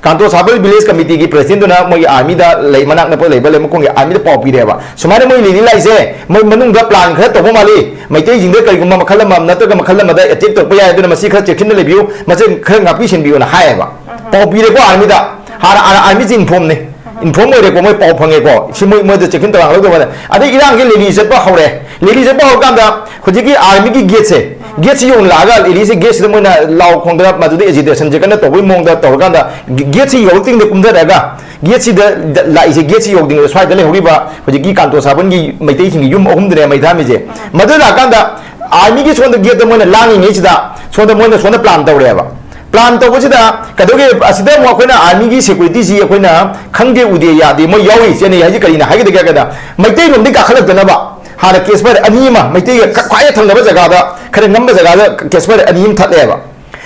ꯀꯥꯟꯇꯣ ꯁꯥꯕꯜ ꯚꯤꯂꯦꯖ ꯀꯃꯤꯇꯤꯒꯤ ꯄ꯭ꯔꯦꯁꯤꯗꯦꯟꯗꯨꯅ ꯃꯣꯏꯒꯤ ꯑꯥꯔꯃꯤꯗ ꯂꯩ, ꯃꯅꯥꯛ ꯅꯛꯄ ꯂꯩꯕ ꯂꯩꯃꯈꯣꯡꯒꯤ ꯑꯥꯔꯃꯤꯗ ꯄꯥꯎ ꯄꯤꯔꯦꯕ, ꯁꯨꯃꯥꯏꯅ ꯃꯣꯏ ꯂꯦꯂꯤ ꯂꯥꯛꯏꯁꯦ, ꯃꯣꯏ ꯃꯅꯨꯡꯗ ꯄ꯭ꯂꯥꯟ ꯈꯔ ꯇꯧꯕ ꯃꯥꯜꯂꯤ, ꯃꯩꯇꯩꯁꯤꯡꯗ ꯀꯔꯤꯒꯨꯝꯕ ꯃꯈꯜ ꯑꯃ ꯅꯠꯇ꯭ꯔꯒ ꯃꯈꯜ ꯑꯃꯗ ꯑꯦꯇꯦꯛ ꯇꯧꯔꯛꯄ ꯌꯥꯏ, ꯑꯗꯨꯅ ꯃꯁꯤ ꯈꯔ ꯆꯦꯛꯁꯤꯟꯅ ꯂꯩꯕꯤꯌꯨ, ꯃꯁꯤ ꯈꯔ ꯉꯥꯛꯄꯤ ꯁꯦꯟꯕꯤꯌꯨꯅ ꯍꯥꯏꯌꯦꯕ꯫ ꯄꯥꯎ ꯄꯤꯔꯦꯀꯣ ꯑꯥꯔꯃꯤꯗ꯫ ꯍꯥꯟꯅ ꯑꯥꯔ-, ꯑꯥꯔꯃꯤꯁꯤ ꯏꯟꯐꯣꯝꯅꯤ, ꯏꯟꯐꯣꯝ ꯑꯣꯏꯔꯦꯀꯣ, ꯃꯣꯏ ꯄꯥꯎ ꯐꯪꯉꯦꯀꯣ, ꯁꯤ ꯃꯣꯏ, ꯃꯣꯏꯗ ꯆꯦꯛꯁꯤꯟ ꯊꯧꯔꯥꯡ ꯂꯧꯗꯧꯕ꯫ ꯑꯗꯩ ꯏꯔꯥꯡꯁꯤ ꯂꯦꯂꯤ ꯆꯠꯄ ꯍꯧꯔꯦ꯫ ꯂꯦꯂꯤ ꯆꯠꯄ ꯍꯧꯔꯀꯥꯟꯗ ꯍꯧꯖꯤꯛꯀꯤ ꯑꯥꯔꯃꯤꯒꯤ ꯒꯦꯠꯁꯦ, ꯒꯦꯠꯁꯤ ꯌꯧꯅ ꯂꯥꯛꯑꯒ ꯂꯦꯂꯤꯁꯦ ꯒꯦꯠꯁꯤꯗ ꯃꯣꯏꯅ ꯂꯥꯎ ꯈꯣꯡꯗꯅ ꯃꯗꯨꯗ ꯑꯦꯖꯤꯇꯦꯁꯟꯁꯦ ꯀꯟꯅ ꯇꯧꯕꯒꯤ ꯃꯑꯣꯡꯗ ꯇꯧꯔꯀꯥꯟꯗ ꯒꯦꯠꯁꯤ ꯌꯧꯔꯛꯇ꯭ꯔꯤꯉꯩꯗ ꯀꯨꯝꯊꯔꯛꯑꯒ ꯒꯦꯠꯁꯤꯗ ꯂꯥꯛꯏꯁꯦ, ꯒꯦꯠꯁꯤ ꯌꯧꯗ꯭ꯔꯤꯉꯩꯗ ꯁ꯭ꯋꯥꯏꯗ ꯂꯩꯍꯧꯔꯤꯕ ꯍꯧꯖꯤꯛꯀꯤ ꯀꯥꯟꯇꯣ ꯁꯥꯕꯟꯒꯤ ꯃꯩꯇꯩꯁꯤꯡꯒꯤ ꯌꯨꯝ ꯑꯍꯨꯝꯗꯅꯦ ꯃꯩ ꯊꯥꯔꯝꯃꯤꯁꯦ꯫ ꯃꯗꯨ ꯂꯥꯛꯀꯥꯟꯗ ꯑꯥꯔꯃꯤꯒꯤ ꯁꯣꯝꯗ ꯒꯦꯠꯇ ꯃꯣꯏꯅ ꯂꯥꯡꯉꯤꯉꯩꯁꯤꯗ ꯁꯣꯝꯗ ꯃꯣꯏꯅ ꯁꯣꯝꯗ ꯄ꯭ꯂꯥꯟ ꯇꯧꯔꯦꯕ꯫ ꯄ꯭ꯂꯥꯟ ꯇꯧꯕꯁꯤꯗ ꯀꯩꯗꯧꯒꯦ, ꯑꯁꯤꯗ ꯑꯃꯨꯛ ꯑꯩꯈꯣꯏꯅ ꯑꯥꯔꯃꯤꯒꯤ ꯁꯦꯀ꯭ꯌꯨꯔꯤꯇꯤꯁꯤ ꯑꯩꯈꯣꯏꯅ ꯈꯪꯗꯦ, ꯎꯗꯦ, ꯌꯥꯗꯦ, ꯃꯣꯏ ꯌꯥꯎꯔꯤ ꯆꯦꯟꯅꯩ ꯍꯥꯏꯁꯦ ꯀꯔꯤꯅ ꯍꯥꯏꯒꯗꯒꯦ ꯍꯥꯏ ꯀꯥꯟꯗ ꯃꯩꯇꯩꯔꯣꯝꯗꯒꯤ ꯀꯥꯈꯠꯂꯛꯇꯅꯕ ꯍꯥꯟꯅ ꯀꯦꯁ ꯐꯥꯏꯌꯔ ꯑꯅꯤ ꯑꯃ ꯃꯩꯇꯩꯒ ꯈ-, ꯈ꯭ꯋꯥꯏ ꯊꯪꯅꯕ ꯖꯒꯥꯗ, ꯈꯔ ꯉꯝꯕ ꯖꯒꯥꯗ ꯀꯦꯁ ꯐꯥꯏꯌꯔ ꯑꯅꯤ ꯑꯃ ꯊꯠꯂꯦꯕ꯫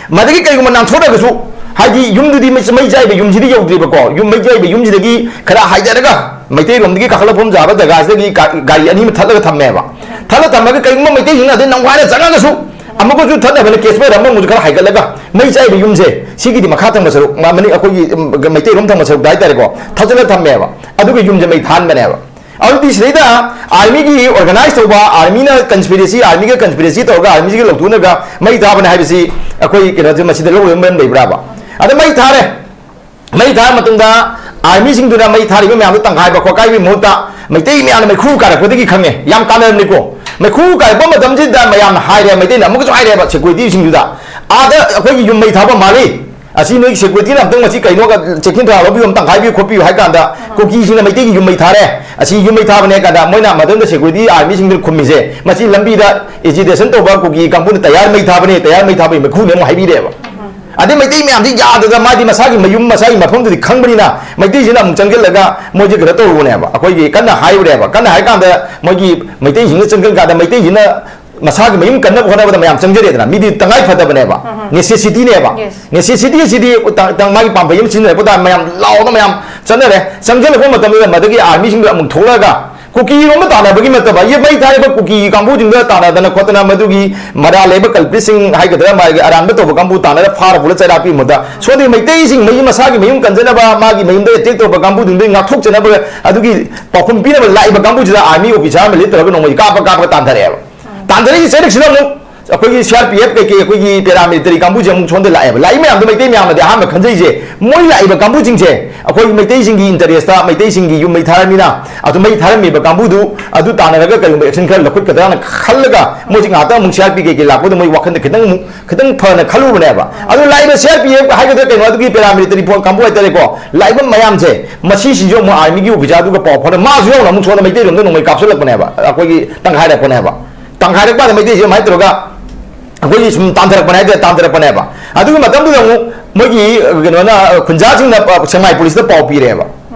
ꯃꯗꯒꯤ ꯀꯩꯒꯨꯝꯕ ꯅꯥꯟꯊꯣꯔꯛꯑꯒꯁꯨ, ꯍꯥꯏꯗꯤ ꯌꯨꯝꯗꯨꯗꯤ ꯃꯩ, ꯃꯩ ꯆꯥꯏꯕ ꯌꯨꯝꯁꯤꯗꯤ ꯌꯧꯗ꯭ꯔꯤꯕꯀꯣ, ꯌꯨꯝ ꯃꯩ ꯆꯥꯏꯕ ꯌꯨꯝꯁꯤꯗꯒꯤ ꯈꯔ ꯍꯥꯏꯗꯔꯒ ꯃꯩꯇꯩꯔꯣꯝꯗꯒꯤ ꯀꯥꯈꯠꯂꯛꯐꯝ ꯌꯥꯕ ꯖꯒꯥꯁꯤꯗꯗꯤ ꯒꯥ-, ꯒꯥꯔꯤ ꯑꯅꯤ ꯑꯃ ꯊꯠꯂꯒ ꯊꯝꯃꯦꯕ꯫ ꯊꯠꯂ ꯊꯝꯃꯒ ꯀꯩꯒꯨꯝꯕ ꯃꯩꯇꯩꯁꯤꯡꯅ ꯑꯗꯩ ꯅꯝꯈꯥꯏꯅ ꯆꯪꯉꯒꯁꯨ ꯑꯃꯨꯛꯀꯁꯨ ꯊꯠꯅꯕꯅ ꯀꯦꯁ ꯐꯥꯏꯌꯔ ꯑꯃꯃꯨꯛꯁꯨ ꯈꯔ ꯍꯥꯏꯒꯠꯂꯒ ꯃꯩ ꯆꯥꯏꯕ ꯌꯨꯝꯁꯦ ꯁꯤꯒꯤꯗꯤ ꯃꯈꯥ ꯊꯪꯕ ꯁꯔꯨꯛ, ꯃ-, ꯃꯅꯤꯡ ꯑꯩꯈꯣꯏꯒꯤ, ꯎꯝ, ꯃꯩꯇꯩꯔꯣꯝ ꯊꯪꯕ ꯁꯔꯨꯛꯇ ꯍꯥꯏꯇꯥꯔꯦꯀꯣ, ꯊꯠꯆꯜꯂ ꯊꯝꯃꯦꯕ꯫ ꯑꯗꯨꯒ ꯌꯨꯝꯁꯦ ꯃꯩ ꯊꯥꯍꯟꯕꯅꯦꯕ꯫ ꯑꯗꯨꯗꯤ ꯁꯤꯗꯩꯗ ꯑꯥꯔꯃꯤꯒꯤ ꯑꯣꯔꯒꯅꯥꯏꯖ ꯇꯧꯕ, ꯑꯥꯔꯃꯤꯅ ꯀꯟꯁꯄꯤꯔꯦꯁꯤ, ꯑꯥꯔꯃꯤꯒ ꯀꯟꯁꯄꯤꯔꯦꯁꯤ ꯇꯧꯔꯒ ꯑꯥꯔꯃꯤꯁꯤꯒ ꯂꯧꯊꯣꯛꯅꯒ ꯃꯩ ꯊꯥꯕꯅꯦ ꯍꯥꯏꯕꯁꯤ ꯑꯩꯈꯣꯏ ꯀꯩꯅꯣꯁꯦ ꯃꯁꯤꯗ ꯂꯧꯔꯣꯏꯕ ꯃꯔꯝ ꯂꯩꯕ꯭ꯔꯥꯕ? ꯑꯗ ꯃꯩ ꯊꯥꯔꯦ, ꯃꯩ ꯊꯥꯔ ꯃꯇꯨꯡꯗ ꯑꯥꯔꯃꯤꯁꯤꯡꯗꯨꯅ ꯃꯩ ꯊꯥꯔꯤꯕ ꯃꯌꯥꯝꯗꯣ ꯇꯪꯈꯥꯏꯕ ꯈꯣꯠꯀꯥꯏꯕꯒꯤ ꯃꯍꯨꯠꯇ ꯃꯩꯇꯩ ꯃꯌꯥꯝꯅ ꯃꯩꯈꯨ ꯀꯥꯔꯛꯄꯗꯒꯤ ꯈꯪꯉꯦ, ꯌꯥꯝ ꯀꯥꯟꯅꯔꯝꯅꯤꯀꯣ꯫ ꯃꯩꯈꯨ ꯀꯥꯔꯛꯄ ꯃꯇꯝꯁꯤꯗ ꯃꯌꯥꯝꯅ ꯍꯥꯏꯔꯦ, ꯃꯩꯇꯩꯅ ꯑꯃꯨꯛꯀꯁꯨ ꯍꯥꯏꯔꯦꯕ ꯁꯦꯀ꯭ꯌꯨꯔꯤꯇꯤꯁꯤꯡꯗꯨꯗ, "ꯑꯥꯗ ꯑꯩꯈꯣꯏꯒꯤ ꯌꯨꯝ ꯃꯩ ꯊꯥꯐꯝ ꯃꯥꯜꯂꯤ, ꯑꯁꯤ ꯅꯣꯏꯒꯤ ꯁꯦꯀ꯭ꯌꯨꯔꯤꯇꯤꯅ ꯑꯝꯇꯪ ꯃꯁꯤ ꯀꯩꯅꯣꯒ ꯆꯦꯛꯁꯤꯟ ꯊꯧꯔꯥꯡ ꯂꯧꯕꯤꯌꯨ, ꯑꯃ ꯇꯪꯈꯥꯏꯕꯤꯌꯨ ꯈꯣꯠꯄꯤꯌꯨ" ꯍꯥꯏ ꯀꯥꯟꯗ, ꯀꯨꯀꯤꯁꯤꯡꯅ ꯃꯩꯇꯩꯒꯤ ꯌꯨꯝ ꯃꯩ ꯊꯥꯔꯦ, ꯑꯁꯤ ꯌꯨꯝ ꯃꯩ ꯊꯥꯕꯅꯦ ꯍꯥꯏ ꯀꯥꯟꯗ, ꯃꯣꯏꯅ ꯃꯊꯟꯇ ꯁꯦꯀ꯭ꯌꯨꯔꯤꯇꯤ ꯑꯥꯔꯃꯤꯁꯤꯡꯗꯨꯅ ꯈꯨꯝꯃꯤꯁꯦ, ꯃꯁꯤ ꯂꯝꯕꯤꯗ ꯑꯦꯖꯤꯇꯦꯁꯟ ꯇꯧꯕ ꯀꯨꯀꯤ ꯀꯥꯡꯕꯨꯅ ꯇꯌꯥꯔ ꯃꯩ ꯊꯥꯕꯅꯦ, ꯇꯌꯥꯔ ꯃꯩ ꯊꯥꯕꯒꯤ ꯃꯩꯈꯨꯅꯦ ꯑꯃꯨꯛ ꯍꯥꯏꯕꯤꯔꯦꯕ꯫ ꯑꯗꯩ ꯃꯩꯇꯩ ꯃꯌꯥꯝꯁꯤ ꯌꯥꯗꯗꯅ ꯃꯥꯗꯤ ꯃꯁꯥꯒꯤ ꯃꯌꯨꯝ, ꯃꯁꯥꯒꯤ ꯃꯐꯝꯗꯨꯗꯤ ꯈꯪꯕꯅꯤꯅ ꯃꯩꯇꯩꯁꯤꯅ ꯑꯃꯨꯛ ꯆꯪꯁꯤꯜꯂꯒ ꯃꯣꯏꯁꯦ ꯀꯩꯅꯣ ꯇꯧꯔꯨꯕꯅꯦꯕ, ꯑꯩꯈꯣꯏꯒꯤ ꯀꯟꯅ ꯍꯥꯏꯔꯨꯔꯦꯕ꯫ ꯀꯟꯅ ꯍꯥꯏ ꯀꯥꯟꯗ ꯃꯣꯏꯒꯤ ꯃꯩꯇꯩꯁꯤꯡꯅ ꯆꯪꯁꯤꯟ ꯀꯥꯟꯗ ꯃꯩꯇꯩꯁꯤꯅ ꯃꯁꯥꯒꯤ ꯃꯌꯨꯝ ꯀꯟꯅꯕ ꯍꯣꯠꯅꯕꯗ ꯃꯌꯥꯝ ꯆꯪꯖꯔꯦꯗꯅ, ꯃꯤꯗꯤ ꯇꯉꯥꯏ ꯐꯗꯕꯅꯦꯕ, ꯅꯦꯁꯦꯁꯤꯇꯤꯅꯦꯕ꯫ ꯅꯦꯁꯦꯁꯤꯇꯤ ꯑꯁꯤꯗꯤ ꯇ-, ꯇ-, ꯃꯥꯒꯤ ꯄꯥꯝꯕꯩ ꯑꯃ ꯁꯤꯖꯤꯟꯅꯔꯛꯄ ꯇꯥꯔ ꯃꯌꯥꯝ ꯂꯥꯎꯅ ꯃꯌꯥꯝ ꯆꯠꯅꯔꯦ꯫ ꯆꯪꯁꯤꯜꯂꯛꯄ ꯃꯇꯝꯗꯨꯗ ꯃꯗꯒꯤ ꯑꯥꯔꯃꯤꯁꯤꯡꯗꯣ ꯑꯃꯨꯛ ꯊꯣꯛꯂꯛꯑꯒ ꯀꯨꯀꯤꯔꯣꯝꯗ ꯇꯥꯟꯅꯕꯒꯤ ꯅꯠꯇꯕ, ꯌꯦ ꯃꯩ ꯊꯥꯔꯤꯕ ꯀꯨꯀꯤ ꯀꯥꯡꯕꯨꯁꯤꯡꯗ ꯇꯥꯟꯅꯗꯅ ꯈꯣꯠꯇꯅ, ꯃꯗꯨꯒꯤ ꯃꯔꯥꯜ ꯂꯩꯕ culpritꯁꯤꯡ ꯍꯥꯏꯒꯗ꯭ꯔꯥ, ꯃꯥꯒꯤ ꯑꯔꯥꯟꯕ ꯇꯧꯕ ꯀꯥꯡꯕꯨ ꯇꯥꯟꯅꯔ ꯐꯥꯔ ꯄꯨꯔ ꯆꯩꯔꯥꯛ ꯄꯤ ꯃꯍꯨꯠꯇ, ꯁꯣꯝꯗꯒꯤ ꯃꯩꯇꯩꯁꯤꯡ ꯃꯌꯨꯝ, ꯃꯁꯥꯒꯤ ꯃꯌꯨꯝ ꯀꯟꯖꯅꯕ, ꯃꯥꯒꯤ ꯃꯌꯨꯝꯗ attack ꯇꯧꯕ ꯀꯥꯡꯕꯨꯁꯤꯡꯗꯒꯤ ꯉꯥꯛꯊꯣꯛꯆꯅꯕ ꯑꯗꯨꯒꯤ ꯄꯥꯎꯈꯨꯝ ꯄꯤꯅꯕ ꯂꯥꯛꯏꯕ ꯀꯥꯡꯕꯨꯁꯤꯗ army officer ꯑꯃ ꯂꯤꯠꯇ꯭ꯔꯒ ꯅꯣꯡꯃꯩ ꯀꯥꯞꯄ ꯀꯥꯞꯄ ꯇꯥꯟꯊꯔꯛꯑꯦꯕ꯫ ꯇꯥꯟꯊꯔꯛꯏꯁꯦ ꯆꯩꯔꯛꯁꯤꯗ ꯑꯃꯨꯛ ꯑꯩꯈꯣꯏꯒꯤ C R P F ꯀꯩꯀꯩ, ꯑꯩꯈꯣꯏꯒꯤ paramilitary ꯀꯥꯡꯕꯨꯁꯦ ꯑꯃꯨꯛ ꯁꯣꯝꯗ ꯂꯥꯛꯑꯦꯕ꯫ ꯂꯥꯛꯏ ꯃꯌꯥꯝꯗꯣ ꯃꯩꯇꯩ ꯃꯌꯥꯝꯅꯗꯤ ꯑꯍꯥꯟꯕ ꯈꯟꯖꯩꯁꯦ, ꯃꯣꯏ ꯂꯥꯛꯏꯕ ꯀꯥꯡꯕꯨꯁꯤꯡꯁꯦ ꯑꯩꯈꯣꯏꯒꯤ ꯃꯩꯇꯩꯁꯤꯡꯒꯤ interestꯇ, ꯃꯩꯇꯩꯁꯤꯡꯒꯤ ꯌꯨꯝ ꯃꯩ ꯊꯥꯔꯝꯃꯤꯅ, ꯑꯗꯨ ꯃꯩ ꯊꯥꯔꯝꯃꯤꯕ ꯀꯥꯡꯕꯨꯗꯨ ꯑꯗꯨ ꯇꯥꯟꯅꯔꯒ ꯀꯔꯤꯒꯨꯝꯕ action ꯈꯔ ꯂꯧꯈꯠꯀꯗ꯭ꯔꯥꯅ ꯈꯜꯂꯒ, ꯃꯣꯏꯁꯤ ꯉꯥꯏꯍꯥꯛꯇꯪ ꯑꯃꯨꯛ C R P ꯀꯩꯀꯩ ꯂꯥꯛꯄꯗ ꯃꯣꯏ ꯋꯥꯈꯜꯗ ꯈꯤꯇꯪ ꯑꯃꯨꯛ, ꯈꯤꯇꯪ ꯐꯅ ꯈꯜꯂꯨꯕꯅꯦꯕ꯫ ꯑꯗꯨ ꯂꯥꯛꯏꯕ C R P F ꯍꯥꯏꯒꯗ꯭ꯔꯥ ꯀꯩꯅꯣ, ꯑꯗꯨꯒꯤ paramilitary force ꯀꯥꯡꯕꯨ ꯍꯥꯏꯇꯥꯔꯦꯀꯣ, ꯂꯥꯛꯏꯕ ꯃꯌꯥꯝꯁꯦ, ꯃꯁꯤꯁꯤꯁꯨ ꯑꯃꯨꯛ armyꯒꯤ officerꯗꯨꯒ ꯄꯥꯎ ꯐꯥꯎꯅ, ꯃꯥꯁꯨ ꯌꯥꯎꯅ ꯑꯃꯨꯛ ꯁꯣꯝꯗ ꯃꯩꯇꯩꯔꯣꯝꯗ ꯅꯣꯡꯃꯩ ꯀꯥꯞꯁꯤꯜꯂꯛꯄꯅꯦꯕ, ꯑꯩꯈꯣꯏꯒꯤ ꯇꯪꯈꯥꯏꯔꯛꯄꯅꯦꯕ꯫ ꯇꯪꯈꯥꯏꯔꯛꯄꯗ ꯃꯩꯇꯩꯁꯦ ꯑꯗꯨꯃꯥꯏꯅ ꯇꯧꯔꯒ ꯑꯩꯈꯣꯏꯒꯤ ꯁꯨꯝ ꯇꯥꯟꯊꯔꯛꯄꯅꯦ ꯍꯥꯏꯇꯥꯔꯦ, ꯇꯥꯟꯊꯔꯛꯄꯅꯦꯕ꯫ ꯑꯗꯨꯒꯤ ꯃꯇꯝꯗꯨꯗ ꯑꯃꯨꯛ ꯃꯣꯏꯒꯤ, ꯑ, ꯀꯩꯅꯣꯅ, ꯑ, ꯈꯨꯟꯖꯥꯁꯤꯡꯅ, ꯑ, ꯁꯦꯛꯃꯥꯏ policeꯇ ꯄꯥꯎ ꯄꯤꯔꯦꯕ꯫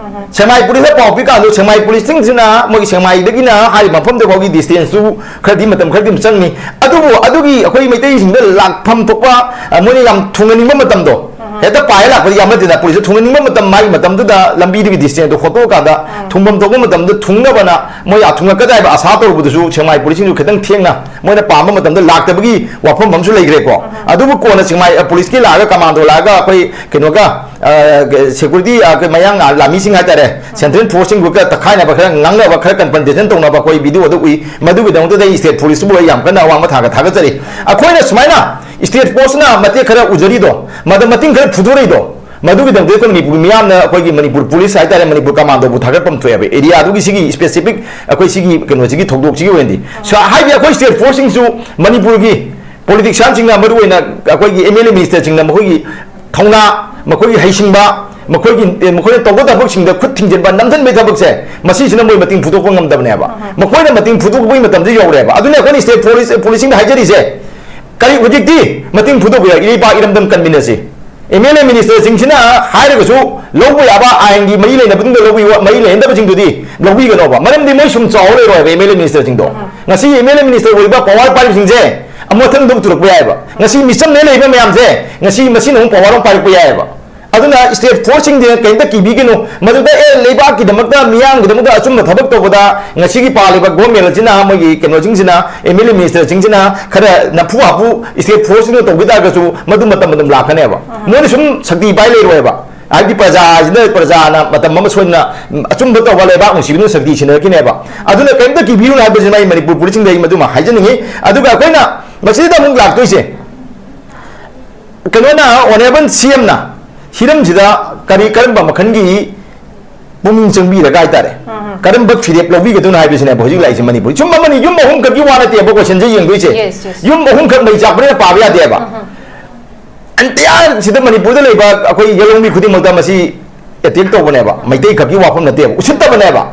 ꯁꯦꯛꯃꯥꯏ policeꯇ ꯄꯥꯎ ꯄꯤ ꯀꯥꯟꯗ ꯁꯦꯛꯃꯥꯏ policeꯁꯤꯡꯁꯤꯅ ꯃꯣꯏꯒꯤ ꯁꯦꯛꯃꯥꯏꯗꯒꯤꯅ ꯍꯥꯏꯔꯤꯕ ꯃꯐꯝꯗꯨ ꯐꯥꯎꯒꯤ distanceꯇꯨ ꯈꯔꯗꯤ ꯃꯇꯝ ꯈꯔꯗꯤ ꯑꯗꯨꯝ ꯆꯪꯅꯤ꯫ ꯑꯗꯨꯕꯨ ꯑꯗꯨꯒꯤ ꯑꯩꯈꯣꯏ ꯃꯩꯇꯩꯁꯤꯡꯗ ꯂꯥꯛꯐꯝ ꯊꯣꯛꯄ, ꯑ, ꯃꯣꯏꯅ ꯌꯥꯝ ꯊꯨꯡꯍꯟꯅꯤꯡꯕ ꯃꯇꯝꯗꯣ, ꯍꯦꯛꯇ ꯄꯥꯏꯔ ꯂꯥꯛꯄꯗꯤ ꯌꯥꯝ ꯅꯠꯇꯦꯗ꯫ Policeꯇ ꯊꯨꯡꯍꯟꯅꯤꯡꯕ ꯃꯇꯝ, ꯃꯥꯒꯤ ꯃꯇꯝꯗꯨꯗ ꯂꯝꯕꯤꯗꯨꯒꯤ distanceꯗꯨ ꯍꯣꯠꯇꯣꯛꯑꯀꯥꯟꯗ ꯊꯨꯡꯐꯝ ꯊꯣꯛꯄ ꯃꯇꯝꯗ ꯊꯨꯡꯅꯕꯅ ꯃꯣꯏ ꯑꯥ ꯊꯨꯡꯉꯛꯀꯗꯥꯏꯕ ꯑꯁꯥ ꯇꯧꯔꯨꯕꯗꯨꯁꯨ ꯁꯦꯛꯃꯥꯏ policeꯁꯤꯡꯁꯨ ꯈꯤꯇꯪ ꯊꯦꯡꯅ ꯃꯣꯏꯅ ꯄꯥꯝꯕ ꯃꯇꯝꯗ ꯂꯥꯛꯇꯕꯒꯤ ꯋꯥꯐꯝ ꯑꯃꯁꯨ ꯂꯩꯈ꯭ꯔꯦꯀꯣ꯫ ꯑꯗꯨꯕꯨ ꯀꯣꯟꯅ ꯁꯦꯛꯃꯥꯏ, ꯑ, policeꯀꯤ ꯂꯥꯛꯑꯒ commando ꯂꯥꯛꯑꯒ ꯑꯩꯈꯣꯏ ꯀꯩꯅꯣꯒ, ꯑ, security, ꯑ, ꯑꯩꯈꯣꯏ ꯃꯌꯥꯡ, ꯑ, ꯂꯥꯃꯤꯁꯤꯡ ꯍꯥꯏꯇꯥꯔꯦ, central forceꯁꯤꯡꯗꯨꯒ ꯇꯛꯈꯥꯏꯅꯕ ꯈꯔ ꯉꯥꯡꯅꯕ, ꯈꯔ confrontation ꯇꯧꯅꯕ ꯑꯩꯈꯣꯏ videoꯗ ꯎꯏ꯫ ꯃꯗꯨꯒꯤꯗꯃꯛꯇꯗ ꯑꯩ state policeꯇꯨꯕꯨ ꯑꯩ ꯌꯥꯝ ꯀꯟꯅ ꯑꯋꯥꯡꯕ ꯊꯥꯛꯇ ꯊꯥꯒꯠꯆꯔꯤ꯫ ꯑꯩꯈꯣꯏꯅ ꯁꯨꯃꯥꯏꯅ state forceꯅ ꯃꯇꯦꯛ ꯈꯔ ꯎꯖꯔꯤꯗꯣ, ꯃꯗꯨ ꯃꯇꯤꯡ ꯈꯔ ꯐꯨꯗꯣꯔꯛꯏꯗꯣ, ꯃꯗꯨꯒꯤꯗꯃꯛꯇ ꯑꯩꯈꯣꯏ ꯃꯅꯤꯄꯨꯔ ꯃꯤꯌꯥꯝꯅ ꯑꯩꯈꯣꯏꯒꯤ ꯃꯅꯤꯄꯨꯔ police ꯍꯥꯏꯇꯥꯔꯦ, ꯃꯅꯤꯄꯨꯔ commandoꯕꯨ ꯊꯥꯒꯠꯐꯝ ꯊꯣꯛꯑꯦꯕ꯫ Areaꯗꯨꯒꯤ ꯁꯤꯒꯤ specific ꯑꯩꯈꯣꯏ ꯁꯤꯒꯤ ꯀꯩꯅꯣꯁꯤꯒꯤ ꯊꯧꯗꯣꯛꯁꯤꯒꯤ ꯑꯣꯏꯅꯗꯤ꯫ ꯁ-, ꯍꯥꯏꯗꯤ ꯑꯩꯈꯣꯏ state forceꯁꯤꯡꯁꯨ ꯃꯅꯤꯄꯨꯔꯒꯤ politicianꯁꯤꯡꯅ, ꯃꯔꯨꯑꯣꯏꯅ ꯑꯩꯈꯣꯏꯒꯤ M L A ministerꯁꯤꯡꯅ ꯃꯈꯣꯏꯒꯤ ꯊꯧꯅꯥ, ꯃꯈꯣꯏꯒꯤ ꯍꯩꯁꯤꯡꯕ, ꯃꯈꯣꯏꯒꯤ, ꯑꯦ, ꯃꯈꯣꯏꯅ ꯇꯧꯕ ꯊꯕꯛꯁꯤꯡꯗ ꯈꯨꯠ ꯊꯤꯡꯖꯤꯟꯕ, ꯅꯝꯁꯤꯟꯕꯒꯤ ꯊꯕꯛꯁꯦ, ꯃꯁꯤꯁꯤꯅ ꯃꯣꯏ ꯃꯇꯤꯡ ꯐꯨꯗꯣꯛꯄ ꯉꯝꯗꯕꯅꯦꯕ꯫ ꯃꯈꯣꯏꯅ ꯃꯇꯤꯡ ꯐꯨꯗꯣꯛꯄꯒꯤ ꯃꯇꯝꯗ ꯌꯧꯔꯦꯕ꯫ ꯑꯗꯨꯅ ꯑꯩꯈꯣꯏꯅ state police, policeꯁꯤꯡꯗ ꯍꯥꯏꯖꯔꯤꯁꯦ, ꯀꯔꯤ ꯍꯧꯖꯤꯛꯇꯤ ꯃꯇꯤꯡ ꯐꯨꯗꯣꯛꯄ ꯌꯥꯏ, ꯏꯔꯩꯄꯥꯛ ꯏꯔꯝꯗꯝ ꯀꯟꯃꯤꯟꯅꯁꯤ꯫ M L A ministerꯁꯤꯡꯁꯤꯅ ꯍꯥꯏꯔꯒꯁꯨ ꯂꯧꯕ ꯌꯥꯕ ꯑꯥꯏꯟꯒꯤ ꯃꯔꯤ ꯂꯩꯅꯕꯁꯤꯡꯗꯣ ꯂꯧꯕꯤꯌꯨ, ꯃꯔꯤ ꯂꯩꯅꯗꯕꯁꯤꯡꯗꯨꯗꯤ ꯂꯧꯕꯤꯒꯅꯣꯕ꯫ ꯃꯔꯝꯗꯤ ꯃꯣꯏ ꯁꯨꯝ ꯆꯥꯎꯔ ꯂꯩꯔꯣꯏꯕ M L A ministerꯁꯤꯡꯗꯣ꯫ ꯉꯁꯤ M L A minister ꯑꯣꯏꯕ power ꯄꯥꯏꯔꯤꯕꯁꯤꯡꯁꯦ ꯑꯃꯨꯛ ꯃꯊꯪꯗ ꯄꯨꯊꯣꯔꯛꯄ ꯌꯥꯏꯑꯕ꯫ ꯉꯁꯤ ꯃꯤꯆꯝꯅ ꯂꯩꯕ ꯃꯌꯥꯝꯁꯦ ꯉꯁꯤ ꯃꯁꯤꯅ ꯑꯃꯨꯛ power ꯑꯃꯨꯛ ꯄꯥꯏꯔꯛꯄ ꯌꯥꯏꯑꯕ꯫ ꯑꯗꯨꯅ state force ꯁꯤꯡꯗꯤ ꯀꯩꯝꯇ ꯀꯤꯕꯤꯒꯅꯨ꯫ ꯃꯗꯨꯗ ꯑꯦ, ꯂꯩꯕꯥꯛꯀꯤꯗꯃꯛꯇ, ꯃꯤꯌꯥꯝꯒꯤꯗꯃꯛꯇ ꯑꯆꯨꯝꯕ ꯊꯕꯛ ꯇꯧꯕꯗ ꯉꯁꯤꯒꯤ ꯄꯥꯜꯂꯤꯕ government ꯑꯁꯤꯅ, ꯃꯣꯏꯒꯤ ꯀꯩꯅꯣꯁꯤꯡꯁꯤꯅ, M L A minister ꯁꯤꯡꯁꯤꯅ ꯈꯔ ꯅꯝꯐꯨ ꯍꯥꯐꯨ state force ꯁꯤꯡꯅ ꯇꯧꯈꯤ ꯇꯥꯔꯒꯁꯨ, ꯃꯗꯨ ꯃꯇꯝ ꯑꯗꯨꯝ ꯂꯥꯛꯀꯅꯦꯕ꯫ ꯃꯣꯏꯅ ꯁꯨꯝ ꯁꯛꯇꯤ ꯄꯥꯏ ꯂꯩꯔꯣꯏꯕ꯫ ꯍꯥꯏꯕꯗꯤ ꯄ꯭ꯔꯖꯥꯁꯤꯅ, ꯄ꯭ꯔꯖꯥꯅ ꯃꯇꯝ ꯑꯃ ꯁꯣꯏꯗꯅ ꯑꯆꯨꯝꯕ ꯇꯧꯕ, ꯂꯩꯕꯥꯛ ꯅꯨꯡꯁꯤꯕꯗꯨꯅ ꯁꯛꯇꯤ ꯁꯤꯟꯅꯔꯛꯈꯤꯅꯦꯕ꯫ ꯑꯗꯨꯅ ꯀꯔꯤꯝꯇ ꯀꯤꯕꯤꯔꯨꯅꯨ ꯍꯥꯏꯕꯁꯤꯃ ꯑꯩ ꯃꯅꯤꯄꯨꯔ ꯄꯨꯂꯤꯁꯁꯤꯡꯗ ꯑꯩ ꯃꯗꯨꯃ ꯍꯥꯏꯖꯅꯤꯡꯉꯤ꯫ ꯑꯗꯨꯒ ꯑꯩꯈꯣꯏꯅ ꯃꯁꯤꯗ ꯑꯃꯨꯛ ꯂꯥꯛꯇꯣꯏꯁꯦ, ꯀꯩꯅꯣꯅ, honourable C M ꯅ ꯍꯤꯔꯝꯁꯤꯗ ꯀꯔꯤ, ꯀꯔꯝꯕ ꯃꯈꯜꯒꯤ ꯄꯨꯛꯅꯤꯡ ꯆꯪꯕꯤꯔꯒ ꯍꯥꯏꯇꯥꯔꯦ, ꯀꯔꯝꯕ ꯐꯤꯔꯦꯞ ꯂꯧꯕꯤꯒꯗꯣꯏꯅꯣ ꯍꯥꯏꯕꯁꯤꯅꯦꯕ ꯍꯧꯖꯤꯛ ꯂꯥꯛꯏꯁꯦ ꯃꯅꯤꯄꯨꯔ꯫ ꯌꯨꯝ ꯑꯃꯅꯤ, ꯌꯨꯝ ꯑꯍꯨꯝ ꯈꯛꯀꯤ ꯋꯥ ꯅꯠꯇꯦꯕ question ꯁꯦ ꯌꯦꯡꯗꯣꯏꯁꯦ꯫ Yes, yes. ꯌꯨꯝ ꯑꯍꯨꯝ ꯈꯛ ꯃꯩ ꯆꯥꯛꯄꯅꯤꯅ ꯄꯥꯕ ꯌꯥꯗꯦꯕ꯫ Entire ꯁꯤꯗ ꯃꯅꯤꯄꯨꯔꯗ ꯂꯩꯕ ꯑꯩꯈꯣꯏ ꯌꯦꯂꯣꯡꯃꯤ ꯈꯨꯗꯤꯡꯃꯛꯇ ꯃꯁꯤ attack ꯇꯧꯕꯅꯦꯕ, ꯃꯩꯇꯩ ꯈꯛꯀꯤ ꯋꯥꯐꯝ ꯅꯠꯇꯦꯕ, ꯎꯁꯤꯠꯇꯕꯅꯦꯕ꯫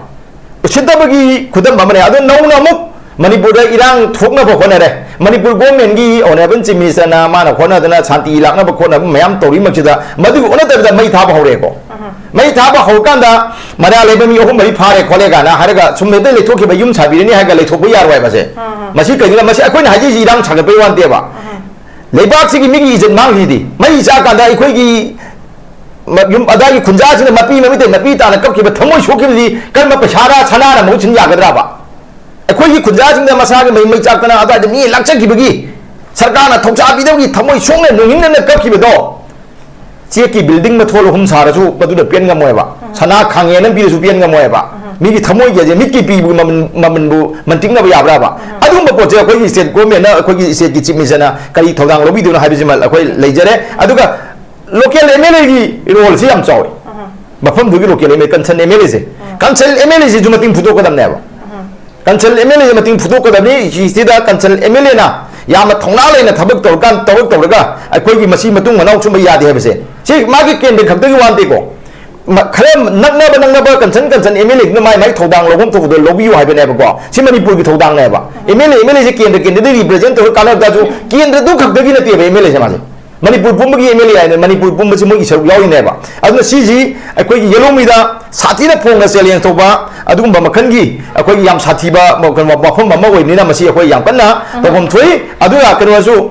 ꯎꯁꯤꯠꯇꯕꯒꯤ ꯈꯨꯗꯝ ꯑꯃꯅꯦ꯫ ꯑꯗꯣ ꯅꯧꯅ ꯑꯃꯨꯛ ꯃꯅꯤꯄꯨꯔꯗ ꯏꯔꯥꯡ ꯊꯣꯛꯅꯕ ꯍꯣꯠꯅꯔꯦ꯫ ꯃꯅꯤꯄꯨꯔ government ꯀꯤ honourable Chief Minister ꯅ ꯃꯥꯅ ꯍꯣꯠꯅꯗꯅ ꯁꯥꯟꯇꯤ ꯂꯥꯛꯅꯕ ꯈꯣꯠꯅꯕ ꯃꯌꯥꯝ ꯇꯧꯔꯤꯃꯛꯁꯤꯗ, ꯃꯗꯨꯒꯤ ꯑꯣꯟꯅ ꯇꯩꯅꯕꯗ ꯃꯩ ꯊꯥꯕ ꯍꯧꯔꯛꯑꯦꯀꯣ꯫ ꯃꯩ ꯊꯥꯕ ꯍꯧꯔꯀꯥꯟꯗ ꯃꯔꯥ ꯂꯩꯕ ꯃꯤ ꯑꯍꯨꯝ ꯃꯔꯤ ꯐꯥꯔꯦ ꯈꯣꯠꯂꯦ ꯀꯥꯏꯅ ꯍꯥꯏꯔꯒ ꯁꯨꯝ ꯍꯦꯛꯇ ꯂꯩꯊꯣꯛꯈꯤꯕ, ꯌꯨꯝ ꯁꯥꯕꯤꯔꯅꯤ ꯍꯥꯏꯔꯒ ꯂꯩꯊꯣꯛꯄ ꯌꯥꯔꯣꯏ ꯍꯥꯏꯕꯁꯦ꯫ ꯃꯁꯤ ꯀꯩꯒꯤꯅꯣ? ꯃꯁꯤ ꯑꯩꯈꯣꯏꯅ ꯍꯥꯏꯖꯔꯤꯁꯤ ꯏꯔꯥꯡ ꯁꯥꯒꯠꯄꯒꯤ ꯋꯥ ꯅꯠꯇꯦꯕ꯫ ꯂꯩꯕꯥꯛꯁꯤꯒꯤ ꯃꯤꯒꯤ ꯏꯖꯠ ꯃꯥꯡꯈꯤꯁꯤꯗꯤ꯫ ꯃꯩ ꯆꯥꯛꯀꯥꯟꯗ ꯑꯩꯈꯣꯏꯒꯤ ꯃ-, ꯌꯨꯝ ꯑꯗꯥꯏꯒꯤ ꯈꯨꯟꯖꯥꯁꯤꯅ ꯃꯄꯤ ꯃꯃꯤꯇꯩ ꯃꯄꯤ ꯇꯥꯅ ꯀꯞꯈꯤꯕ, ꯊꯃꯣꯏ ꯁꯣꯛꯈꯤꯕꯗꯤ ꯀꯔꯝꯕ ꯄꯩꯁꯥꯔ ꯁꯅꯥꯅ ꯃꯍꯨꯠ ꯁꯤꯟ ꯌꯥꯒꯗ꯭ꯔꯕ? ꯑꯩꯈꯣꯏꯒꯤ ꯈꯨꯟꯖꯥꯁꯤꯡꯗ ꯃꯁꯥꯒꯤ ꯃꯩ, ꯃꯩ ꯆꯥꯛꯇꯅ ꯑꯗꯥꯏꯗ ꯃꯤ ꯂꯥꯛꯆꯈꯤꯕꯒꯤ, ꯁꯔꯀꯥꯔꯅ ꯊꯧꯁꯥ ꯄꯤꯗꯕꯒꯤ ꯊꯃꯣꯏ ꯁꯣꯛꯅ ꯅꯨꯡꯍꯤꯡꯅꯅ ꯀꯞꯈꯤꯕꯗꯣ, ꯆꯦꯛꯀꯤ building ꯃꯊꯣꯜ ꯑꯍꯨꯝ ꯁꯥꯔꯁꯨ ꯃꯗꯨꯗ ꯄꯦꯟ ꯉꯝꯃꯣꯏꯕ꯫ ꯁꯅꯥ ꯈꯥꯡꯉꯦꯅ ꯄꯤꯔꯁꯨ ꯄꯦꯟ ꯉꯝꯃꯣꯏꯕ꯫ ꯃꯤꯒꯤ ꯊꯃꯣꯏꯒꯤ ꯃꯤꯠꯀꯤ ꯄꯤꯕ ꯃꯃꯜ, ꯃꯃꯜꯕꯨ ꯃꯟꯇꯤꯛꯅꯕ ꯌꯥꯕ꯭ꯔꯕ? ꯑꯗꯨꯒꯨꯝꯕ ꯄꯣꯠꯁꯦ ꯑꯩꯈꯣꯏꯒꯤ state government ꯅ, ꯑꯩꯈꯣꯏꯒꯤ state ꯀꯤ Chief Minister ꯅ ꯀꯔꯤ ꯊꯧꯗꯥꯡ ꯂꯧꯕꯤꯗꯣꯏꯅꯣ ꯍꯥꯏꯕꯁꯤꯃ ꯑꯩꯈꯣꯏ ꯂꯩꯖꯔꯦ꯫ ꯑꯗꯨꯒ local M L A ꯒꯤ role ꯁꯤ ꯌꯥꯝ ꯆꯥꯎꯏ꯫ ꯃꯐꯝꯗꯨꯒꯤ local M L A, concerned M L A say, concerned M L A ꯁꯤꯁꯨ ꯃꯇꯤꯡ ꯐꯨꯗꯣꯛꯀꯗꯕꯅꯦꯕ꯫ Concerned M L A ꯁꯦ ꯃꯇꯤꯡ ꯐꯨꯗꯣꯛꯀꯗꯕꯅꯤ꯫ ꯁꯤꯁꯤꯗ concerned M L A ꯅ ꯌꯥꯝꯅ ꯊꯧꯅꯥ ꯂꯩꯅ ꯊꯕꯛ ꯇꯧꯔꯀꯥꯟ, ꯊꯕꯛ ꯇꯧꯔꯒ ꯑꯩꯈꯣꯏꯒꯤ ꯃꯁꯤ ꯃꯇꯨꯡ ꯃꯅꯥꯎ ꯁꯨꯝꯕ ꯌꯥꯗꯦ ꯍꯥꯏꯕꯁꯦ, ꯁꯤ ꯃꯥꯒꯤ ꯀꯦꯟꯗ꯭ꯔ ꯈꯛꯇꯒꯤ ꯋꯥ ꯅꯠꯇꯦꯀꯣ꯫ ꯃ-, ꯈꯔ ꯅꯛꯅꯕ, ꯅꯛꯅꯕ concerned, concerned M L A ꯗꯨꯅ ꯃꯥꯏ, ꯃꯥꯏ ꯊꯧꯗꯥꯡ ꯂꯧꯐꯝ ꯊꯣꯛꯄꯗꯣ ꯂꯧꯕꯤꯌꯨ ꯍꯥꯏꯕꯅꯦꯕꯀꯣ꯫ ꯁꯤ ꯃꯅꯤꯄꯨꯔꯒꯤ ꯊꯧꯗꯥꯡꯅꯦꯕ꯫ M L A, M L A ꯁꯦ ꯀꯦꯟꯗ꯭ꯔ, ꯀꯦꯟꯗ꯭ꯔꯗꯒꯤ represent ꯇꯧꯔꯒ ꯀꯥꯟꯅꯕ ꯇꯥꯔꯁꯨ, ꯀꯦꯟꯗ꯭ꯔꯗꯨ ꯈꯛꯇꯒꯤ ꯅꯠꯇꯦꯕ M L A ꯁꯦ ꯃꯥꯁꯦ꯫ ꯃꯅꯤꯄꯨꯔ ꯄꯨꯝꯕꯒꯤ M L A ꯍꯥꯏꯅ ꯃꯅꯤꯄꯨꯔ ꯄꯨꯝꯕꯁꯤ ꯃꯣꯏꯒꯤ ꯁꯔꯨꯛ ꯌꯥꯎꯔꯤꯅꯦꯕ꯫ ꯑꯗꯨꯅ ꯁꯤꯁꯤ ꯑꯩꯈꯣꯏꯒꯤ ꯌꯦꯂꯣꯡꯃꯤꯗ ꯁꯥꯊꯤꯅ ꯐꯣꯡꯅ challenge ꯇꯧꯕ, ꯑꯗꯨꯒꯨꯝꯕ ꯃꯈꯜꯒꯤ ꯑꯩꯈꯣꯏꯒꯤ ꯌꯥꯝ ꯁꯥꯊꯤꯕ ꯃ-, ꯀꯩꯅꯣ, ꯋꯥꯐꯝ ꯑꯃ ꯑꯣꯏꯕꯅꯤꯅ ꯃꯁꯤ ꯑꯩꯈꯣꯏ ꯌꯥꯝ ꯀꯟꯅ ꯇꯧꯐꯝ ꯊꯣꯛꯏ꯫ ꯑꯗꯨꯒ ꯀꯩꯅꯣꯁꯨ,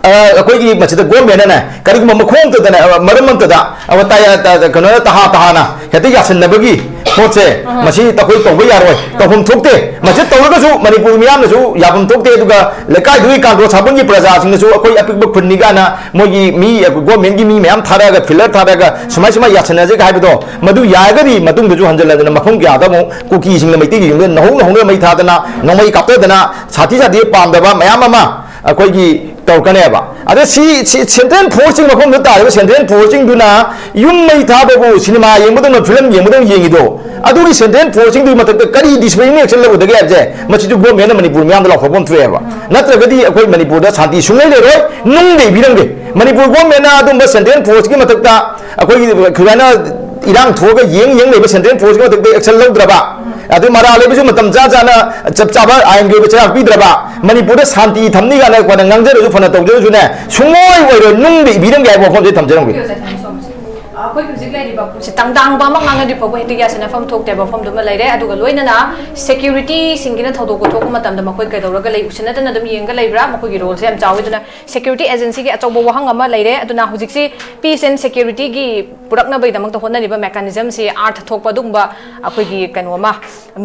ꯑ, ꯑꯩꯈꯣꯏꯒꯤ ꯃꯁꯤꯗ ꯒꯣꯔꯃꯦꯟꯅꯅꯦ ꯀꯔꯤꯒꯨꯝꯕ ꯃꯈꯣꯡ ꯑꯃꯇꯗꯅꯦ, ꯑ, ꯃꯔꯝ ꯑꯃꯇꯗ, ꯑ, ꯇꯥꯌꯥ-, ꯇ-, ꯇ-, ꯀꯩꯅꯣꯅ ꯇꯍꯥ ꯇꯍꯥꯅ ꯍꯦꯛꯇ ꯌꯥꯁꯤꯟꯅꯕꯒꯤ ꯄꯣꯠꯁꯦ, ꯃꯁꯤ ꯑꯩꯈꯣꯏ ꯇꯧꯕ ꯌꯥꯔꯣꯏ, ꯇꯧꯐꯝ ꯊꯣꯛꯇꯦ꯫ ꯃꯁꯤ ꯇꯧꯔꯒꯁꯨ ꯃꯅꯤꯄꯨꯔ ꯃꯤꯌꯥꯝꯅꯁꯨ ꯌꯥꯐꯝ ꯊꯣꯛꯇꯦ꯫ ꯑꯗꯨꯒ ꯂꯩꯀꯥꯏꯗꯨꯒꯤ ꯀꯥꯡꯗꯣ ꯁꯥꯕꯨꯡꯒꯤ ꯄ꯭ꯔꯖꯥꯁꯤꯡꯅꯁꯨ ꯑꯩꯈꯣꯏ ꯑꯄꯤꯛꯄ ꯈꯨꯟꯅꯤ ꯀꯥꯏꯅ ꯃꯣꯏꯒꯤ ꯃꯤ, ꯒꯣꯔꯃꯦꯟꯒꯤ ꯃꯤ ꯃꯌꯥꯝ ꯊꯥꯔꯛꯑꯒ, ꯐꯤꯜꯂꯔ ꯊꯥꯔꯛꯑꯒ, ꯁꯨꯃꯥꯏ ꯁꯨꯃꯥꯏ ꯌꯥꯁꯤꯟꯅꯁꯦꯒ ꯍꯥꯏꯕꯗꯣ, ꯃꯗꯨ ꯌꯥꯔꯒꯗꯤ ꯃꯇꯨꯡꯗꯁꯨ ꯍꯟꯖꯤꯜꯂꯗꯅ ꯃꯐꯝ ꯀꯌꯥꯗ ꯑꯃꯨꯛ ꯀꯨꯀꯤꯁꯤꯡꯅ ꯃꯩꯇꯩꯒꯤ ꯌꯨꯝꯗ ꯅꯧꯍꯧ ꯅꯧꯍꯧꯅ ꯃꯩ ꯊꯥꯗꯅ, ꯅꯣꯡꯃꯩ ꯀꯥꯞꯊꯗꯅ, ꯁꯥꯊꯤ ꯁꯥꯊꯤ ꯄꯥꯝꯗꯕ ꯃꯌꯥꯝ ꯑꯃ ꯑꯩꯈꯣꯏꯒꯤ ꯇꯧꯔꯛꯀꯅꯦꯕ꯫ ꯑꯗ ꯁꯤ, ꯁꯤ ꯁꯦꯟꯇ꯭ꯔꯦꯜ ꯐꯣꯔꯁꯁꯤꯡ ꯃꯐꯝꯗꯨꯗ ꯇꯥꯔꯤꯕ ꯁꯦꯟꯇ꯭ꯔꯦꯜ ꯐꯣꯔꯁꯁꯤꯡꯗꯨꯅ ꯌꯨꯝ ꯃꯩ ꯊꯥꯕꯕꯨ ꯁꯤꯅꯦꯃꯥ ꯌꯦꯡꯕꯗꯧꯅ, ꯐꯤꯂꯝ ꯌꯦꯡꯕꯗꯧꯅ ꯌꯦꯡꯉꯤꯗꯣ, ꯑꯗꯨꯒꯤ ꯁꯦꯟꯇ꯭ꯔꯦꯜ ꯐꯣꯔꯁꯁꯤꯡꯗꯨꯒꯤ ꯃꯊꯛꯇ ꯀꯔꯤ ꯗꯤꯁꯤꯄ꯭ꯂꯤꯟ ꯑꯦꯛꯁꯟ ꯂꯧꯒꯗꯒꯦ ꯍꯥꯏꯕꯁꯦ, ꯃꯁꯤꯁꯨ ꯒꯣꯔꯃꯦꯟꯅ ꯃꯅꯤꯄꯨꯔ ꯃꯤꯌꯥꯝꯗ ꯂꯥꯎꯊꯣꯛꯄ ꯑꯃ ꯊꯣꯛꯑꯦꯕ꯫ ꯅꯠꯇ꯭ꯔꯒꯗꯤ ꯑꯩꯈꯣꯏ ꯃꯅꯤꯄꯨꯔꯗ ꯁꯥꯟꯇꯤ ꯁꯨꯡꯂꯩ ꯂꯩꯔꯣꯏ, ꯅꯨꯡꯗ ꯏꯕꯤꯔꯝꯒꯦ꯫ ꯃꯅꯤꯄꯨꯔ ꯒꯣꯔꯃꯦꯟꯅ ꯑꯗꯨꯝꯕ ꯁꯦꯟꯇ꯭ꯔꯦꯜ ꯐꯣꯔꯁꯀꯤ ꯃꯊꯛꯇ ꯑꯩꯈꯣꯏꯒꯤ ꯈꯨꯔꯥꯏꯅ ꯏꯔꯥꯡ ꯊꯣꯛꯑꯒ ꯌꯦꯡ ꯌꯦꯡ ꯂꯩꯕ ꯁꯦꯟꯇ꯭ꯔꯦꯜ ꯐꯣꯔꯁꯀꯤ ꯃꯊꯛꯇ ꯑꯦꯛꯁꯟ ꯂꯧꯗ꯭ꯔꯕ, ꯑꯗꯨ ꯃꯔꯥ ꯂꯩꯕꯁꯨ ꯃꯇꯝ ꯆꯥ ꯆꯥꯅ ꯆꯞ ꯆꯥꯕ ꯑꯥꯏꯟꯒꯤ ꯑꯣꯏꯕ ꯆꯩꯔꯥꯛ ꯄꯤꯗ꯭ꯔꯕ, ꯃꯅꯤꯄꯨꯔꯗ ꯁꯥꯟꯇꯤ ꯊꯝꯅꯤ ꯀꯥꯏꯅ ꯑꯩꯈꯣꯏꯅ ꯉꯥꯡꯖꯔꯁꯨ ꯐꯅ ꯇꯧꯖꯔꯁꯨꯅꯦ, ꯁꯨꯡꯑꯣꯏ ꯑꯣꯏꯔꯣꯏ, ꯅꯨꯡꯗ ꯏꯕꯤꯔꯝꯒꯦ ꯍꯥꯏꯕ ꯋꯥꯐꯝꯁꯦ ꯊꯝꯖꯔꯝꯒꯦ꯫ ꯑꯩꯈꯣꯏ ꯍꯧꯖꯤꯛ ꯂꯩꯔꯤꯕ ꯄꯣꯠꯁꯦ ꯇꯪꯗꯥꯡꯕ ꯑꯃ ꯉꯥꯡꯅꯗ꯭ꯔꯤ ꯐꯥꯎꯕ ꯍꯦꯛꯇ ꯌꯥꯁꯤꯟꯅꯐꯝ ꯊꯣꯛꯇꯦ ꯍꯥꯏꯕ ꯋꯥꯐꯝꯗꯨꯃ ꯂꯩꯔꯦ꯫ ꯑꯗꯨꯒ ꯂꯣꯏꯅꯅ ꯁꯦꯀ꯭ꯌꯨꯔꯤꯇꯤꯁꯤꯡꯒꯤꯅ ꯊꯧꯗꯣꯛ ꯊꯣꯛꯄ ꯃꯇꯝꯗ ꯃꯈꯣꯏ ꯀꯩꯗꯧꯔꯒ ꯂꯩ, ꯎꯁꯤꯟꯅꯗꯅ ꯑꯗꯨꯝ ꯌꯦꯡꯒ ꯂꯩꯕ꯭ꯔꯥ? ꯃꯈꯣꯏꯒꯤ ꯔꯣꯜꯁꯦ ꯌꯥꯝ ꯆꯥꯎꯋꯤ꯫ ꯑꯗꯨꯅ ꯁꯦꯀ꯭ꯌꯨꯔꯤꯇꯤ ꯑꯦꯖꯦꯟꯁꯤꯒꯤ ꯑꯆꯧꯕ ꯋꯥꯍꯪ ꯑꯃ ꯂꯩꯔꯦ꯫ ꯑꯗꯨꯅ ꯍꯧꯖꯤꯛꯁꯤ ꯄꯤꯁ ꯑꯦꯟ ꯁꯦꯀ꯭ꯌꯨꯔꯤꯇꯤꯒꯤ ꯄꯨꯔꯛꯅꯕꯒꯤꯗꯃꯛꯇ ꯍꯣꯠꯅꯔꯤꯕ ꯃꯦꯀꯥꯅꯤꯖꯝꯁꯤ ꯑꯥꯔꯊ ꯊꯣꯛꯄ ꯑꯗꯨꯒꯨꯝꯕ ꯑꯩꯈꯣꯏꯒꯤ ꯀꯩꯅꯣ ꯑꯃ,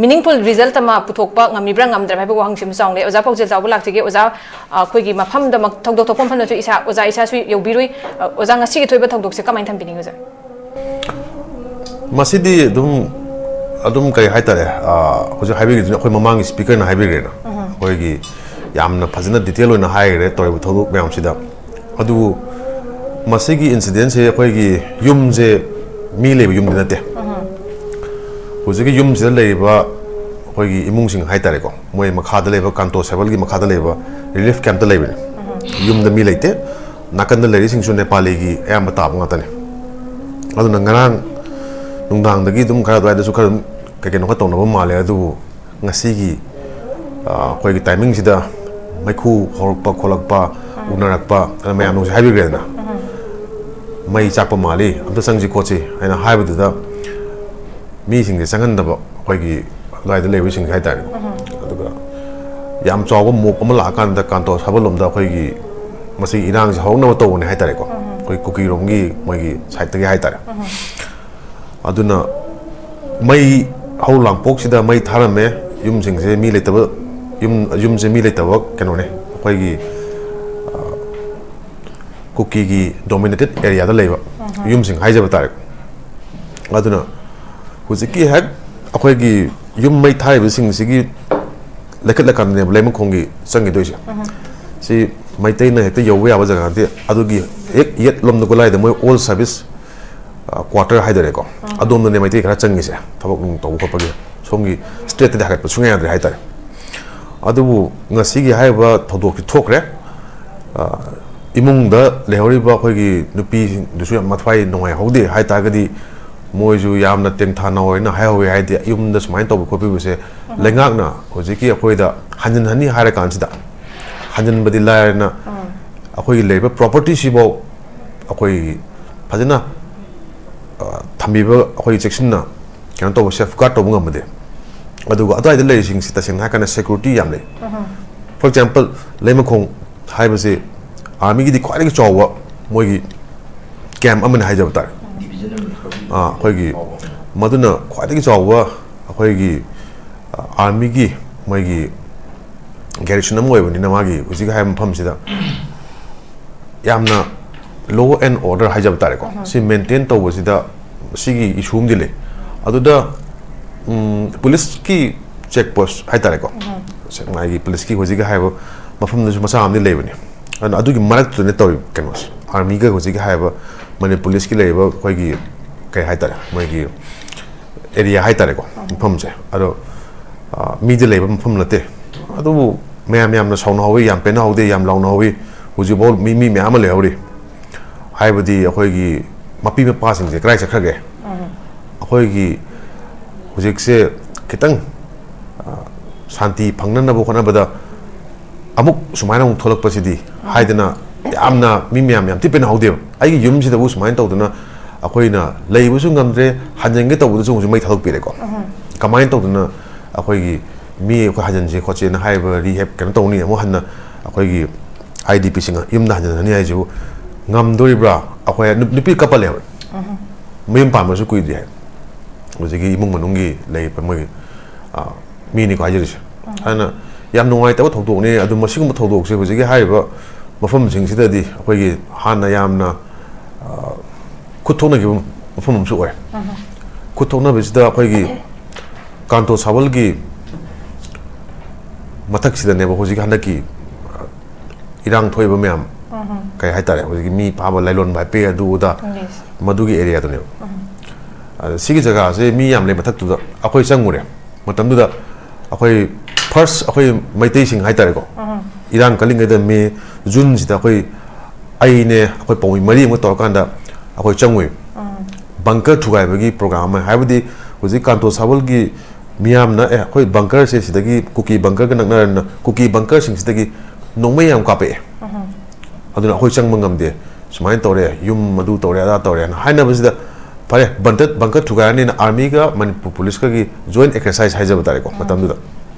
ꯃꯤꯅꯤꯡꯐꯨꯜ ꯔꯤꯖꯜꯠ ꯑꯃ ꯄꯨꯊꯣꯛꯄ ꯉꯝꯃꯤꯕ꯭ꯔꯥ ꯉꯝꯗ꯭ꯔꯕ ꯍꯥꯏꯕ ꯋꯥꯍꯪꯁꯤ ꯑꯃ ꯆꯥꯎꯅ ꯂꯩ꯫ ꯑꯣꯖꯥ ꯄꯥꯎꯖꯦꯜ ꯆꯥꯎꯕ ꯂꯥꯛꯆꯒꯦ꯫ ꯑꯣꯖꯥ, ꯑꯩꯈꯣꯏꯒꯤ ꯃꯐꯝꯗꯃꯛ ꯊꯧꯗꯣꯛ ꯊꯣꯛꯐꯝ ꯐꯝꯗꯁꯨ ꯏꯁꯥ, ꯑꯣꯖꯥ ꯏꯁꯥꯁꯨ ꯌꯧꯕꯤꯔꯨꯏ꯫ ꯑ, ꯑꯣꯖꯥ, ꯉꯁꯤꯒꯤ ꯊꯣꯛꯏꯕ ꯊꯧꯗꯣꯛꯁꯦ ꯀꯃꯥꯏꯅ ꯊꯝꯕꯤꯅꯤꯡꯉꯤ ꯑꯣꯖꯥ? ꯃꯁꯤꯗꯤ ꯑꯗꯨꯝ, ꯑꯗꯨꯝ ꯀꯔꯤ ꯍꯥꯏꯇꯥꯔꯦ, ꯑ, ꯍꯧꯖꯤꯛ ꯍꯥꯏꯕꯤꯈꯤꯗꯨꯅ ꯑꯩꯈꯣꯏ ꯃꯃꯥꯡꯒꯤ ꯁ꯭ꯄꯤꯀꯔꯅ ꯍꯥꯏꯕꯤꯈ꯭ꯔꯦꯅ꯫ ꯑꯩꯈꯣꯏꯒꯤ ꯌꯥꯝꯅ ꯐꯖꯅ ꯗꯤꯇꯦꯜ ꯑꯣꯏꯅ ꯍꯥꯏꯈ꯭ꯔꯦ ꯇꯧꯔꯤꯕ ꯊꯧꯗꯣꯛ ꯃꯌꯥꯝꯁꯤꯗ꯫ ꯑꯗꯨꯕꯨ ꯃꯁꯤꯒꯤ ꯏꯟꯁꯤꯗꯦꯟꯁꯦ ꯑꯩꯈꯣꯏꯒꯤ ꯌꯨꯝꯁꯦ ꯃꯤ ꯂꯩꯕ ꯌꯨꯝꯗꯤ ꯅꯠꯇꯦ꯫ ꯍꯧꯖꯤꯛꯀꯤ ꯌꯨꯝꯁꯤꯗ ꯂꯩꯔꯤꯕ ꯑꯩꯈꯣꯏꯒꯤ ꯏꯃꯨꯡꯁꯤꯡ ꯍꯥꯏꯇꯥꯔꯦꯀꯣ, ꯃꯣꯏ ꯃꯈꯥꯗ ꯂꯩꯕ ꯀꯥꯟꯇꯣ ꯁꯦꯕꯜꯒꯤ ꯃꯈꯥꯗ ꯂꯩꯕ ꯔꯤꯂꯤꯐ ꯀꯦꯝꯞꯇ ꯂꯩꯕꯅꯤ꯫ ꯌꯨꯝꯗ ꯃꯤ ꯂꯩꯇꯦ꯫ ꯅꯥꯀꯟꯗ ꯂꯩꯔꯤꯁꯤꯡꯁꯨ ꯅꯦꯄꯥꯂꯤꯒꯤ ꯑꯌꯥꯝꯕ ꯇꯥꯕ ꯉꯥꯛꯇꯅꯤ꯫ ꯑꯗꯨꯅ ꯉꯔꯥꯡ ꯅꯨꯡꯗꯥꯡꯗꯒꯤ ꯑꯗꯨꯝ ꯈꯔ ꯑꯗꯨꯋꯥꯏꯗꯁꯨ ꯈꯔ ꯑꯗꯨꯝ ꯀꯩ ꯀꯩꯅꯣ ꯈꯔ ꯇꯧꯅꯕ ꯃꯥꯜꯂꯦ꯫ ꯑꯗꯨꯕꯨ ꯉꯁꯤꯒꯤ, ꯑ, ꯑꯩꯈꯣꯏꯒꯤ ꯇꯥꯏꯃꯤꯡꯁꯤꯗ ꯃꯩꯈꯨ ꯍꯧꯔꯛꯄ ꯈꯣꯠꯂꯛꯄ, ꯎꯅꯔꯛꯄ, ꯑꯗꯨꯅ ꯃꯌꯥꯝꯅꯁꯨ ꯍꯥꯏꯕꯤꯈ꯭ꯔꯦꯗꯅ, "ꯃꯩ ꯆꯥꯛꯄ ꯃꯥꯜꯂꯤ, ꯑꯝꯇ ꯆꯪꯁꯤ ꯈꯣꯠꯁꯤ" ꯍꯥꯏꯅ ꯍꯥꯏꯕꯗꯨꯗ, ꯃꯤꯁꯤꯡꯁꯦ ꯆꯪꯍꯟꯗꯕ, ꯑꯩꯈꯣꯏꯒꯤ ꯑꯗꯨꯋꯥꯏꯗ ꯂꯩꯕꯁꯤꯡꯁꯦ ꯍꯥꯏꯇꯥꯔꯦ꯫ ꯑꯗꯨꯒ ꯌꯥꯝ ꯆꯥꯎꯕ ꯃꯣꯞ ꯑꯃ ꯂꯥꯛꯑꯀꯥꯟꯗ ꯀꯥꯟꯇꯣ ꯁꯥꯕꯜꯂꯣꯝꯗ ꯑꯩꯈꯣꯏꯒꯤ ꯃꯁꯤꯒꯤ ꯏꯔꯥꯡꯁꯦ ꯍꯧꯔꯛꯅꯕ ꯇꯧꯕꯅꯦ ꯍꯥꯏꯇꯥꯔꯦꯀꯣ, ꯑꯩꯈꯣꯏ ꯀꯨꯀꯤꯔꯣꯝꯒꯤ ꯃꯣꯏꯒꯤ ꯁꯥꯏꯠꯇꯒꯤ ꯍꯥꯏꯇꯥꯔꯦ꯫ ꯑꯗꯨꯅ ꯃꯩ ꯍꯧ ꯂꯥꯡꯄꯣꯛꯁꯤꯗ ꯃꯩ ꯊꯥꯔꯝꯃꯦ꯫ ꯌꯨꯝꯁꯤꯡꯁꯦ ꯃꯤ ꯂꯩꯇꯕ, ꯌꯨꯝ, ꯌꯨꯝꯁꯦ ꯃꯤ ꯂꯩꯇꯕ ꯀꯩꯅꯣꯅꯦ, ꯑꯩꯈꯣꯏꯒꯤ, ꯑ, ꯀꯨꯀꯤꯒꯤ ꯗꯣꯃꯤꯅꯦꯇꯦꯠ ꯑꯦꯔꯤꯌꯥꯗ ꯂꯩꯕ ꯌꯨꯝꯁꯤꯡ ꯍꯥꯏꯖꯕ ꯇꯥꯔꯦ꯫ ꯑꯗꯨꯅ ꯍꯧꯖꯤꯛꯀꯤ ꯍꯦꯛ ꯑꯩꯈꯣꯏꯒꯤ ꯌꯨꯝ ꯃꯩ ꯊꯥꯔꯤꯕꯁꯤꯡꯁꯤꯒꯤ ꯂꯩꯈꯠꯂꯀꯥꯟꯗꯅꯦꯕ ꯂꯩꯃꯈꯣꯡꯒꯤ ꯆꯪꯈꯤꯗꯣꯏꯁꯦ꯫ ꯁꯤ ꯃꯩꯇꯩꯅ ꯍꯦꯛꯇ ꯌꯧꯕ ꯌꯥꯕ ꯖꯒꯥ ꯅꯠꯇꯦ꯫ ꯑꯗꯨꯒꯤ ꯍꯦꯛ ꯌꯦꯠꯂꯣꯝꯗ ꯒꯣꯂꯥꯏꯗ ꯃꯣꯏ ꯑꯣꯜ ꯁꯥꯔꯚꯤꯁ ꯀ꯭ꯋꯥꯇꯔ ꯍꯥꯏꯗꯣꯏꯔꯦꯀꯣ, ꯑꯗꯣꯝꯗꯅꯦ ꯃꯩꯇꯩ ꯈꯔ ꯆꯪꯉꯤꯁꯦ, ꯊꯕꯛ ꯅꯨꯡ ꯇꯧꯕ ꯈꯣꯠꯄꯒꯤ꯫ ꯁꯣꯝꯒꯤ ꯁ꯭ꯇ꯭ꯔꯦꯠꯇꯗꯤ ꯍꯥꯏꯒꯠꯄ ꯁꯨꯡꯌꯥ ꯌꯥꯗ꯭ꯔꯦ ꯍꯥꯏꯇꯥꯔꯦ꯫ ꯑꯗꯨꯕꯨ ꯉꯁꯤꯒꯤ ꯍꯥꯏꯔꯤꯕ ꯊꯧꯗꯣꯛꯁꯤ ꯊꯣꯛꯈ꯭ꯔꯦ꯫ ꯑ, ꯏꯃꯨꯡꯗ ꯂꯩꯍꯧꯔꯤꯕ ꯑꯩꯈꯣꯏꯒꯤ ꯅꯨꯄꯤꯁꯤꯡꯗꯨꯁꯨ ꯌꯥꯝ ꯃꯊ꯭ꯋꯥꯏ ꯅꯨꯡꯉꯥꯏꯍꯧꯗꯦ ꯍꯥꯏꯇꯥꯔꯒꯗꯤ, ꯃꯣꯏꯁꯨ ꯌꯥꯝꯅ ꯇꯦꯡꯊꯥ ꯅꯥꯑꯣꯏꯅ ꯍꯥꯏꯍꯧꯋꯦ꯫ ꯍꯥꯏꯗꯤ ꯌꯨꯝꯗ ꯁꯨꯃꯥꯏꯅ ꯇꯧꯕ ꯈꯣꯠꯄꯤꯕꯁꯦ ꯂꯩꯉꯥꯛꯅ ꯍꯧꯖꯤꯛꯀꯤ ꯑꯩꯈꯣꯏꯗ ꯍꯟꯖꯤꯟꯍꯟꯅꯤ ꯍꯥꯏꯔ ꯀꯥꯟꯁꯤꯗ, ꯍꯟꯖꯤꯟꯕꯗꯤ ꯂꯥꯏꯔꯅ ꯑꯩꯈꯣꯏꯒꯤ ꯂꯩꯔꯤꯕ ꯄ꯭ꯔꯣꯄꯔꯇꯤꯁꯤꯐꯥꯎ ꯑꯩꯈꯣꯏ ꯐꯖꯅ, ꯑ, ꯊꯝꯕꯤꯕ, ꯑꯩꯈꯣꯏ ꯆꯦꯛꯁꯤꯟꯅ ꯀꯩꯅꯣ ꯇꯧꯕ, ꯁꯦꯐ ꯒꯥꯔꯗ ꯇꯧꯕ ꯉꯝꯃꯗꯤ꯫ ꯑꯗꯨꯒ ꯑꯗꯨꯋꯥꯏꯗ ꯂꯩꯔꯤꯁꯤꯡꯁꯤ ꯇꯁꯦꯡꯅ ꯍꯥꯏꯔꯀꯥꯟꯗ ꯁꯦꯀ꯭ꯌꯨꯔꯤꯇꯤ ꯌꯥꯝ ꯂꯩ꯫ ꯐꯣꯔ ꯑꯦꯛꯖꯥꯝꯄꯜ, ꯂꯩꯃꯈꯣꯡ ꯍꯥꯏꯕꯁꯤ ꯑꯥꯔꯃꯤꯒꯤꯗꯤ ꯈ꯭ꯋꯥꯏꯗꯒꯤ ꯆꯥꯎꯕ ꯃꯣꯏꯒꯤ ꯀꯦꯝꯞ ꯑꯃꯅꯤ ꯍꯥꯏꯖꯕ ꯇꯥꯔꯦ꯫ ꯑ, ꯑꯩꯈꯣꯏꯒꯤ ꯃꯗꯨꯅ ꯈ꯭ꯋꯥꯏꯗꯒꯤ ꯆꯥꯎꯕ ꯑꯩꯈꯣꯏꯒꯤ, ꯑ, ꯑꯥꯔꯃꯤꯒꯤ ꯃꯣꯏꯒꯤ ꯒꯦꯔꯤꯁꯟ ꯑꯃ ꯑꯣꯏꯕꯅꯤꯅ, ꯃꯥꯒꯤ ꯍꯧꯖꯤꯛ ꯍꯥꯏꯔꯤꯕ ꯃꯐꯝꯁꯤꯗ ꯌꯥꯝꯅ law and order ꯍꯥꯏꯖꯕ ꯇꯥꯔꯦꯀꯣ, ꯁꯤ ꯃꯦꯟꯇꯦꯟ ꯇꯧꯕꯁꯤꯗ ꯁꯤꯒꯤ ꯏꯁꯨ ꯑꯃꯗꯤ ꯂꯩ꯫ ꯑꯗꯨꯗ, ꯎꯝ, ꯄꯨꯂꯤꯁꯀꯤ ꯆꯦꯛ ꯄꯣꯁ ꯍꯥꯏꯇꯥꯔꯦꯀꯣ, ꯁꯦꯛꯃꯥꯏꯒꯤ ꯄꯨꯂꯤꯁꯀꯤ ꯍꯧꯖꯤꯛꯀꯤ ꯍꯥꯏꯔꯤꯕ ꯃꯐꯝꯗꯨꯁꯨ ꯃꯆꯥ ꯑꯃꯗꯤ ꯂꯩꯕꯅꯤ꯫ ꯑꯗꯨꯅ ꯑꯗꯨꯒꯤ ꯃꯔꯛꯇꯨꯗꯅꯦ ꯇꯧꯔꯤꯕ ꯀꯩꯅꯣꯁꯦ, ꯑꯥꯔꯃꯤꯒ ꯍꯧꯖꯤꯛꯀꯤ ꯍꯥꯏꯔꯤꯕ ꯃꯅꯤꯄꯨꯔ ꯄꯨꯂꯤꯁꯀꯤ ꯂꯩꯔꯤꯕ ꯑꯩꯈꯣꯏꯒꯤ, ꯀꯩ ꯍꯥꯏꯇꯥꯔꯦ, ꯃꯣꯏꯒꯤ ꯑꯦꯔꯤꯌꯥ ꯍꯥꯏꯇꯥꯔꯦꯀꯣ, ꯃꯐꯝꯁꯦ꯫ ꯑꯗꯣ, ꯑ, ꯃꯤꯗꯤ ꯂꯩꯕ ꯃꯐꯝ ꯅꯠꯇꯦ꯫ ꯑꯗꯨꯕꯨ ꯃꯌꯥꯝ ꯌꯥꯝꯅ ꯁꯥꯎꯅꯍꯧꯋꯤ, ꯌꯥꯝ ꯄꯦꯟꯅꯍꯧꯗꯦ, ꯌꯥꯝ ꯂꯥꯎꯅꯍꯧꯋꯤ꯫ ꯍꯧꯖꯤꯛꯐꯥꯎ ꯃꯤ, ꯃꯤ ꯃꯌꯥꯝ ꯑꯃ ꯂꯩꯍꯧꯔꯤ꯫ ꯍꯥꯏꯕꯗꯤ ꯑꯩꯈꯣꯏꯒꯤ ꯃꯄꯤ ꯃꯄꯥꯁꯤꯡꯁꯦ ꯀꯗꯥꯏ ꯆꯠꯈ꯭ꯔꯒꯦ? ꯑꯩꯈꯣꯏꯒꯤ ꯍꯧꯖꯤꯛꯁꯦ ꯈꯤꯇꯪ, ꯑ, ꯁꯥꯟꯇꯤ ꯐꯪꯅꯅꯕ ꯍꯣꯠꯅꯕꯗ ꯑꯃꯨꯛ ꯁꯨꯃꯥꯏꯅ ꯑꯃꯨꯛ ꯊꯣꯛꯂꯛꯄꯁꯤꯗꯤ ꯍꯥꯏꯗꯅ ꯌꯥꯝꯅ ꯃꯤ ꯃꯌꯥꯝ ꯌꯥꯝ ꯊꯤ ꯄꯦꯟꯅꯍꯧꯗꯦꯕ꯫ ꯑꯩꯒꯤ ꯌꯨꯝꯁꯤꯗꯕꯨ ꯁꯨꯃꯥꯏꯅ ꯇꯧꯗꯅ ꯑꯩꯈꯣꯏꯅ ꯂꯩꯕꯁꯨ ꯉꯝꯗ꯭ꯔꯦ, ꯍꯟꯖꯟꯒꯦ ꯇꯧꯕꯗꯁꯨ ꯑꯃꯨꯛꯁꯨ ꯃꯩ ꯊꯥꯗꯣꯛꯄꯤꯔꯦꯀꯣ꯫ ꯀꯃꯥꯏꯅ ꯇꯧꯗꯅ ꯑꯩꯈꯣꯏꯒꯤ ꯃꯤ ꯑꯩꯈꯣꯏ ꯍꯟꯖꯟꯁꯦ ꯈꯣꯠꯁꯦꯅ ꯍꯥꯏꯔꯤꯕ ꯔꯤꯍꯦꯕ ꯀꯩꯅꯣ ꯇꯧꯅꯤ, ꯑꯃꯨꯛ ꯍꯟꯅ ꯑꯩꯈꯣꯏꯒꯤ ꯑꯥꯏ ꯗꯤ ꯄꯤꯁꯤꯡ ꯌꯨꯝꯗ ꯍꯟꯖꯤꯟꯅꯅꯤ ꯍꯥꯏꯁꯤꯕꯨ ꯉꯝꯗꯣꯔꯤꯕ꯭ꯔꯥ? ꯑꯩꯈꯣꯏ ꯅꯨ-, ꯅꯨꯄꯤ ꯀꯄꯜꯅꯦꯕ, ꯃꯌꯨꯝ ꯄꯥꯟꯕꯁꯨ ꯀꯨꯏꯗ꯭ꯔꯤ ꯍꯥꯏ꯫ ꯍꯧꯖꯤꯛꯀꯤ ꯏꯃꯨꯡ ꯃꯅꯨꯡꯒꯤ ꯂꯩꯔꯤꯕ ꯃꯣꯏꯒꯤ, ꯑ, ꯃꯤꯅꯤꯀꯣ ꯍꯥꯏꯖꯔꯤꯁꯦ꯫ ꯑꯗꯨꯅ ꯌꯥꯝ ꯅꯨꯡꯉꯥꯏꯇꯕ ꯊꯧꯗꯣꯛꯅꯤ꯫ ꯑꯗꯨ ꯃꯁꯤꯒꯨꯝꯕ ꯊꯧꯗꯣꯛꯁꯦ ꯍꯧꯖꯤꯛꯀꯤ ꯍꯥꯏꯔꯤꯕ ꯃꯐꯝꯁꯤꯡꯁꯤꯗꯗꯤ ꯑꯩꯈꯣꯏꯒꯤ ꯍꯥꯟꯅ ꯌꯥꯝꯅ, ꯑ, ꯈꯨꯠ ꯊꯣꯛꯅꯈꯤꯕ ꯃꯐꯝ ꯑꯃꯁꯨ ꯑꯣꯏ꯫ ꯈꯨꯠ ꯊꯣꯛꯅꯕꯁꯤꯗ ꯑꯩꯈꯣꯏꯒꯤ ꯀꯥꯟꯇꯣ ꯁꯥꯕꯜꯒꯤ ꯃꯊꯛꯁꯤꯗꯅꯦꯕ ꯍꯧꯖꯤꯛ ꯍꯟꯗꯛꯀꯤ, ꯑ, ꯏꯔꯥꯡ ꯊꯣꯛꯏꯕ ꯃꯌꯥꯝ, ꯀꯩ ꯍꯥꯏꯇꯥꯔꯦ, ꯍꯧꯖꯤꯛꯀꯤ ꯃꯤ ꯐꯥꯕ, ꯂꯥꯏꯂꯣꯟ ꯚꯥꯏꯄꯦ, ꯑꯗꯨ ꯑꯗꯥ, ꯃꯗꯨꯒꯤ ꯑꯦꯔꯤꯌꯥꯗꯨꯅꯦꯕ꯫ ꯑꯗ ꯁꯤꯒꯤ ꯖꯒꯥꯁꯦ ꯃꯤ ꯌꯥꯝ ꯂꯩ ꯃꯊꯛꯇꯨꯗ꯫ ꯑꯩꯈꯣꯏ ꯆꯪꯉꯨꯔꯦ꯫ ꯃꯇꯝꯗꯨꯗ ꯑꯩꯈꯣꯏ ꯐꯥꯔꯁ ꯑꯩꯈꯣꯏ ꯃꯩꯇꯩꯁꯤꯡ ꯍꯥꯏꯇꯥꯔꯦꯀꯣ, ꯏꯔꯥꯡ ꯀꯜꯂꯤꯉꯩꯗ ꯃꯦ, ꯖꯨꯟꯁꯤꯗ ꯑꯩꯈꯣꯏ, ꯑꯩꯅꯦ, ꯑꯩꯈꯣꯏ ꯄꯥꯎꯃꯤ ꯃꯔꯤ ꯑꯃꯒ ꯇꯧꯔꯀꯥꯟꯗ ꯑꯩꯈꯣꯏ ꯆꯪꯉꯨꯏ꯫ ꯕꯪꯀꯔ ꯊꯨꯒꯥꯏꯕꯒꯤ ꯄ꯭ꯔꯣꯒ꯭ꯔꯥꯝ ꯑꯃ, ꯍꯥꯏꯕꯗꯤ ꯍꯧꯖꯤꯛ ꯀꯥꯟꯇꯣ ꯁꯥꯕꯜꯒꯤ ꯃꯤꯌꯥꯝꯅ, "ꯑꯦ, ꯑꯩꯈꯣꯏ ꯕꯪꯀꯔꯁꯦ ꯁꯤꯗꯒꯤ ꯀꯨꯀꯤ ꯕꯪꯀꯔꯒ ꯅꯛꯅꯔꯅ ꯀꯨꯀꯤ ꯕꯪꯀꯔꯁꯤꯡꯁꯤꯗꯒꯤ ꯅꯣꯡꯃꯩ ꯌꯥꯝ ꯀꯥꯞꯄꯛꯑꯦ, ꯑꯗꯨꯅ ꯑꯩꯈꯣꯏ ꯆꯪꯕ ꯉꯝꯗꯦ, ꯁꯨꯃꯥꯏꯅ ꯇꯧꯔꯦ, ꯌꯨꯝ ꯑꯗꯨ ꯇꯧꯔꯦ, ꯑꯗꯥ ꯇꯧꯔꯦꯅ" ꯍꯥꯏꯅꯕꯁꯤꯗ, ꯐꯔꯦ, ꯕꯟꯀꯔ, ꯕꯪꯀꯔ ꯊꯨꯒꯥꯏꯔꯅꯤꯅ ꯑꯥꯔꯃꯤꯒ ꯃꯅꯤꯄꯨꯔ ꯄꯨꯂꯤꯁꯀꯒꯤ ꯖꯣꯏꯟ ꯑꯦꯛꯁꯔꯁꯥꯏꯁ ꯍꯥꯏꯖꯕ ꯇꯥꯔꯦꯀꯣ, ꯃꯇꯝꯗꯨꯗ꯫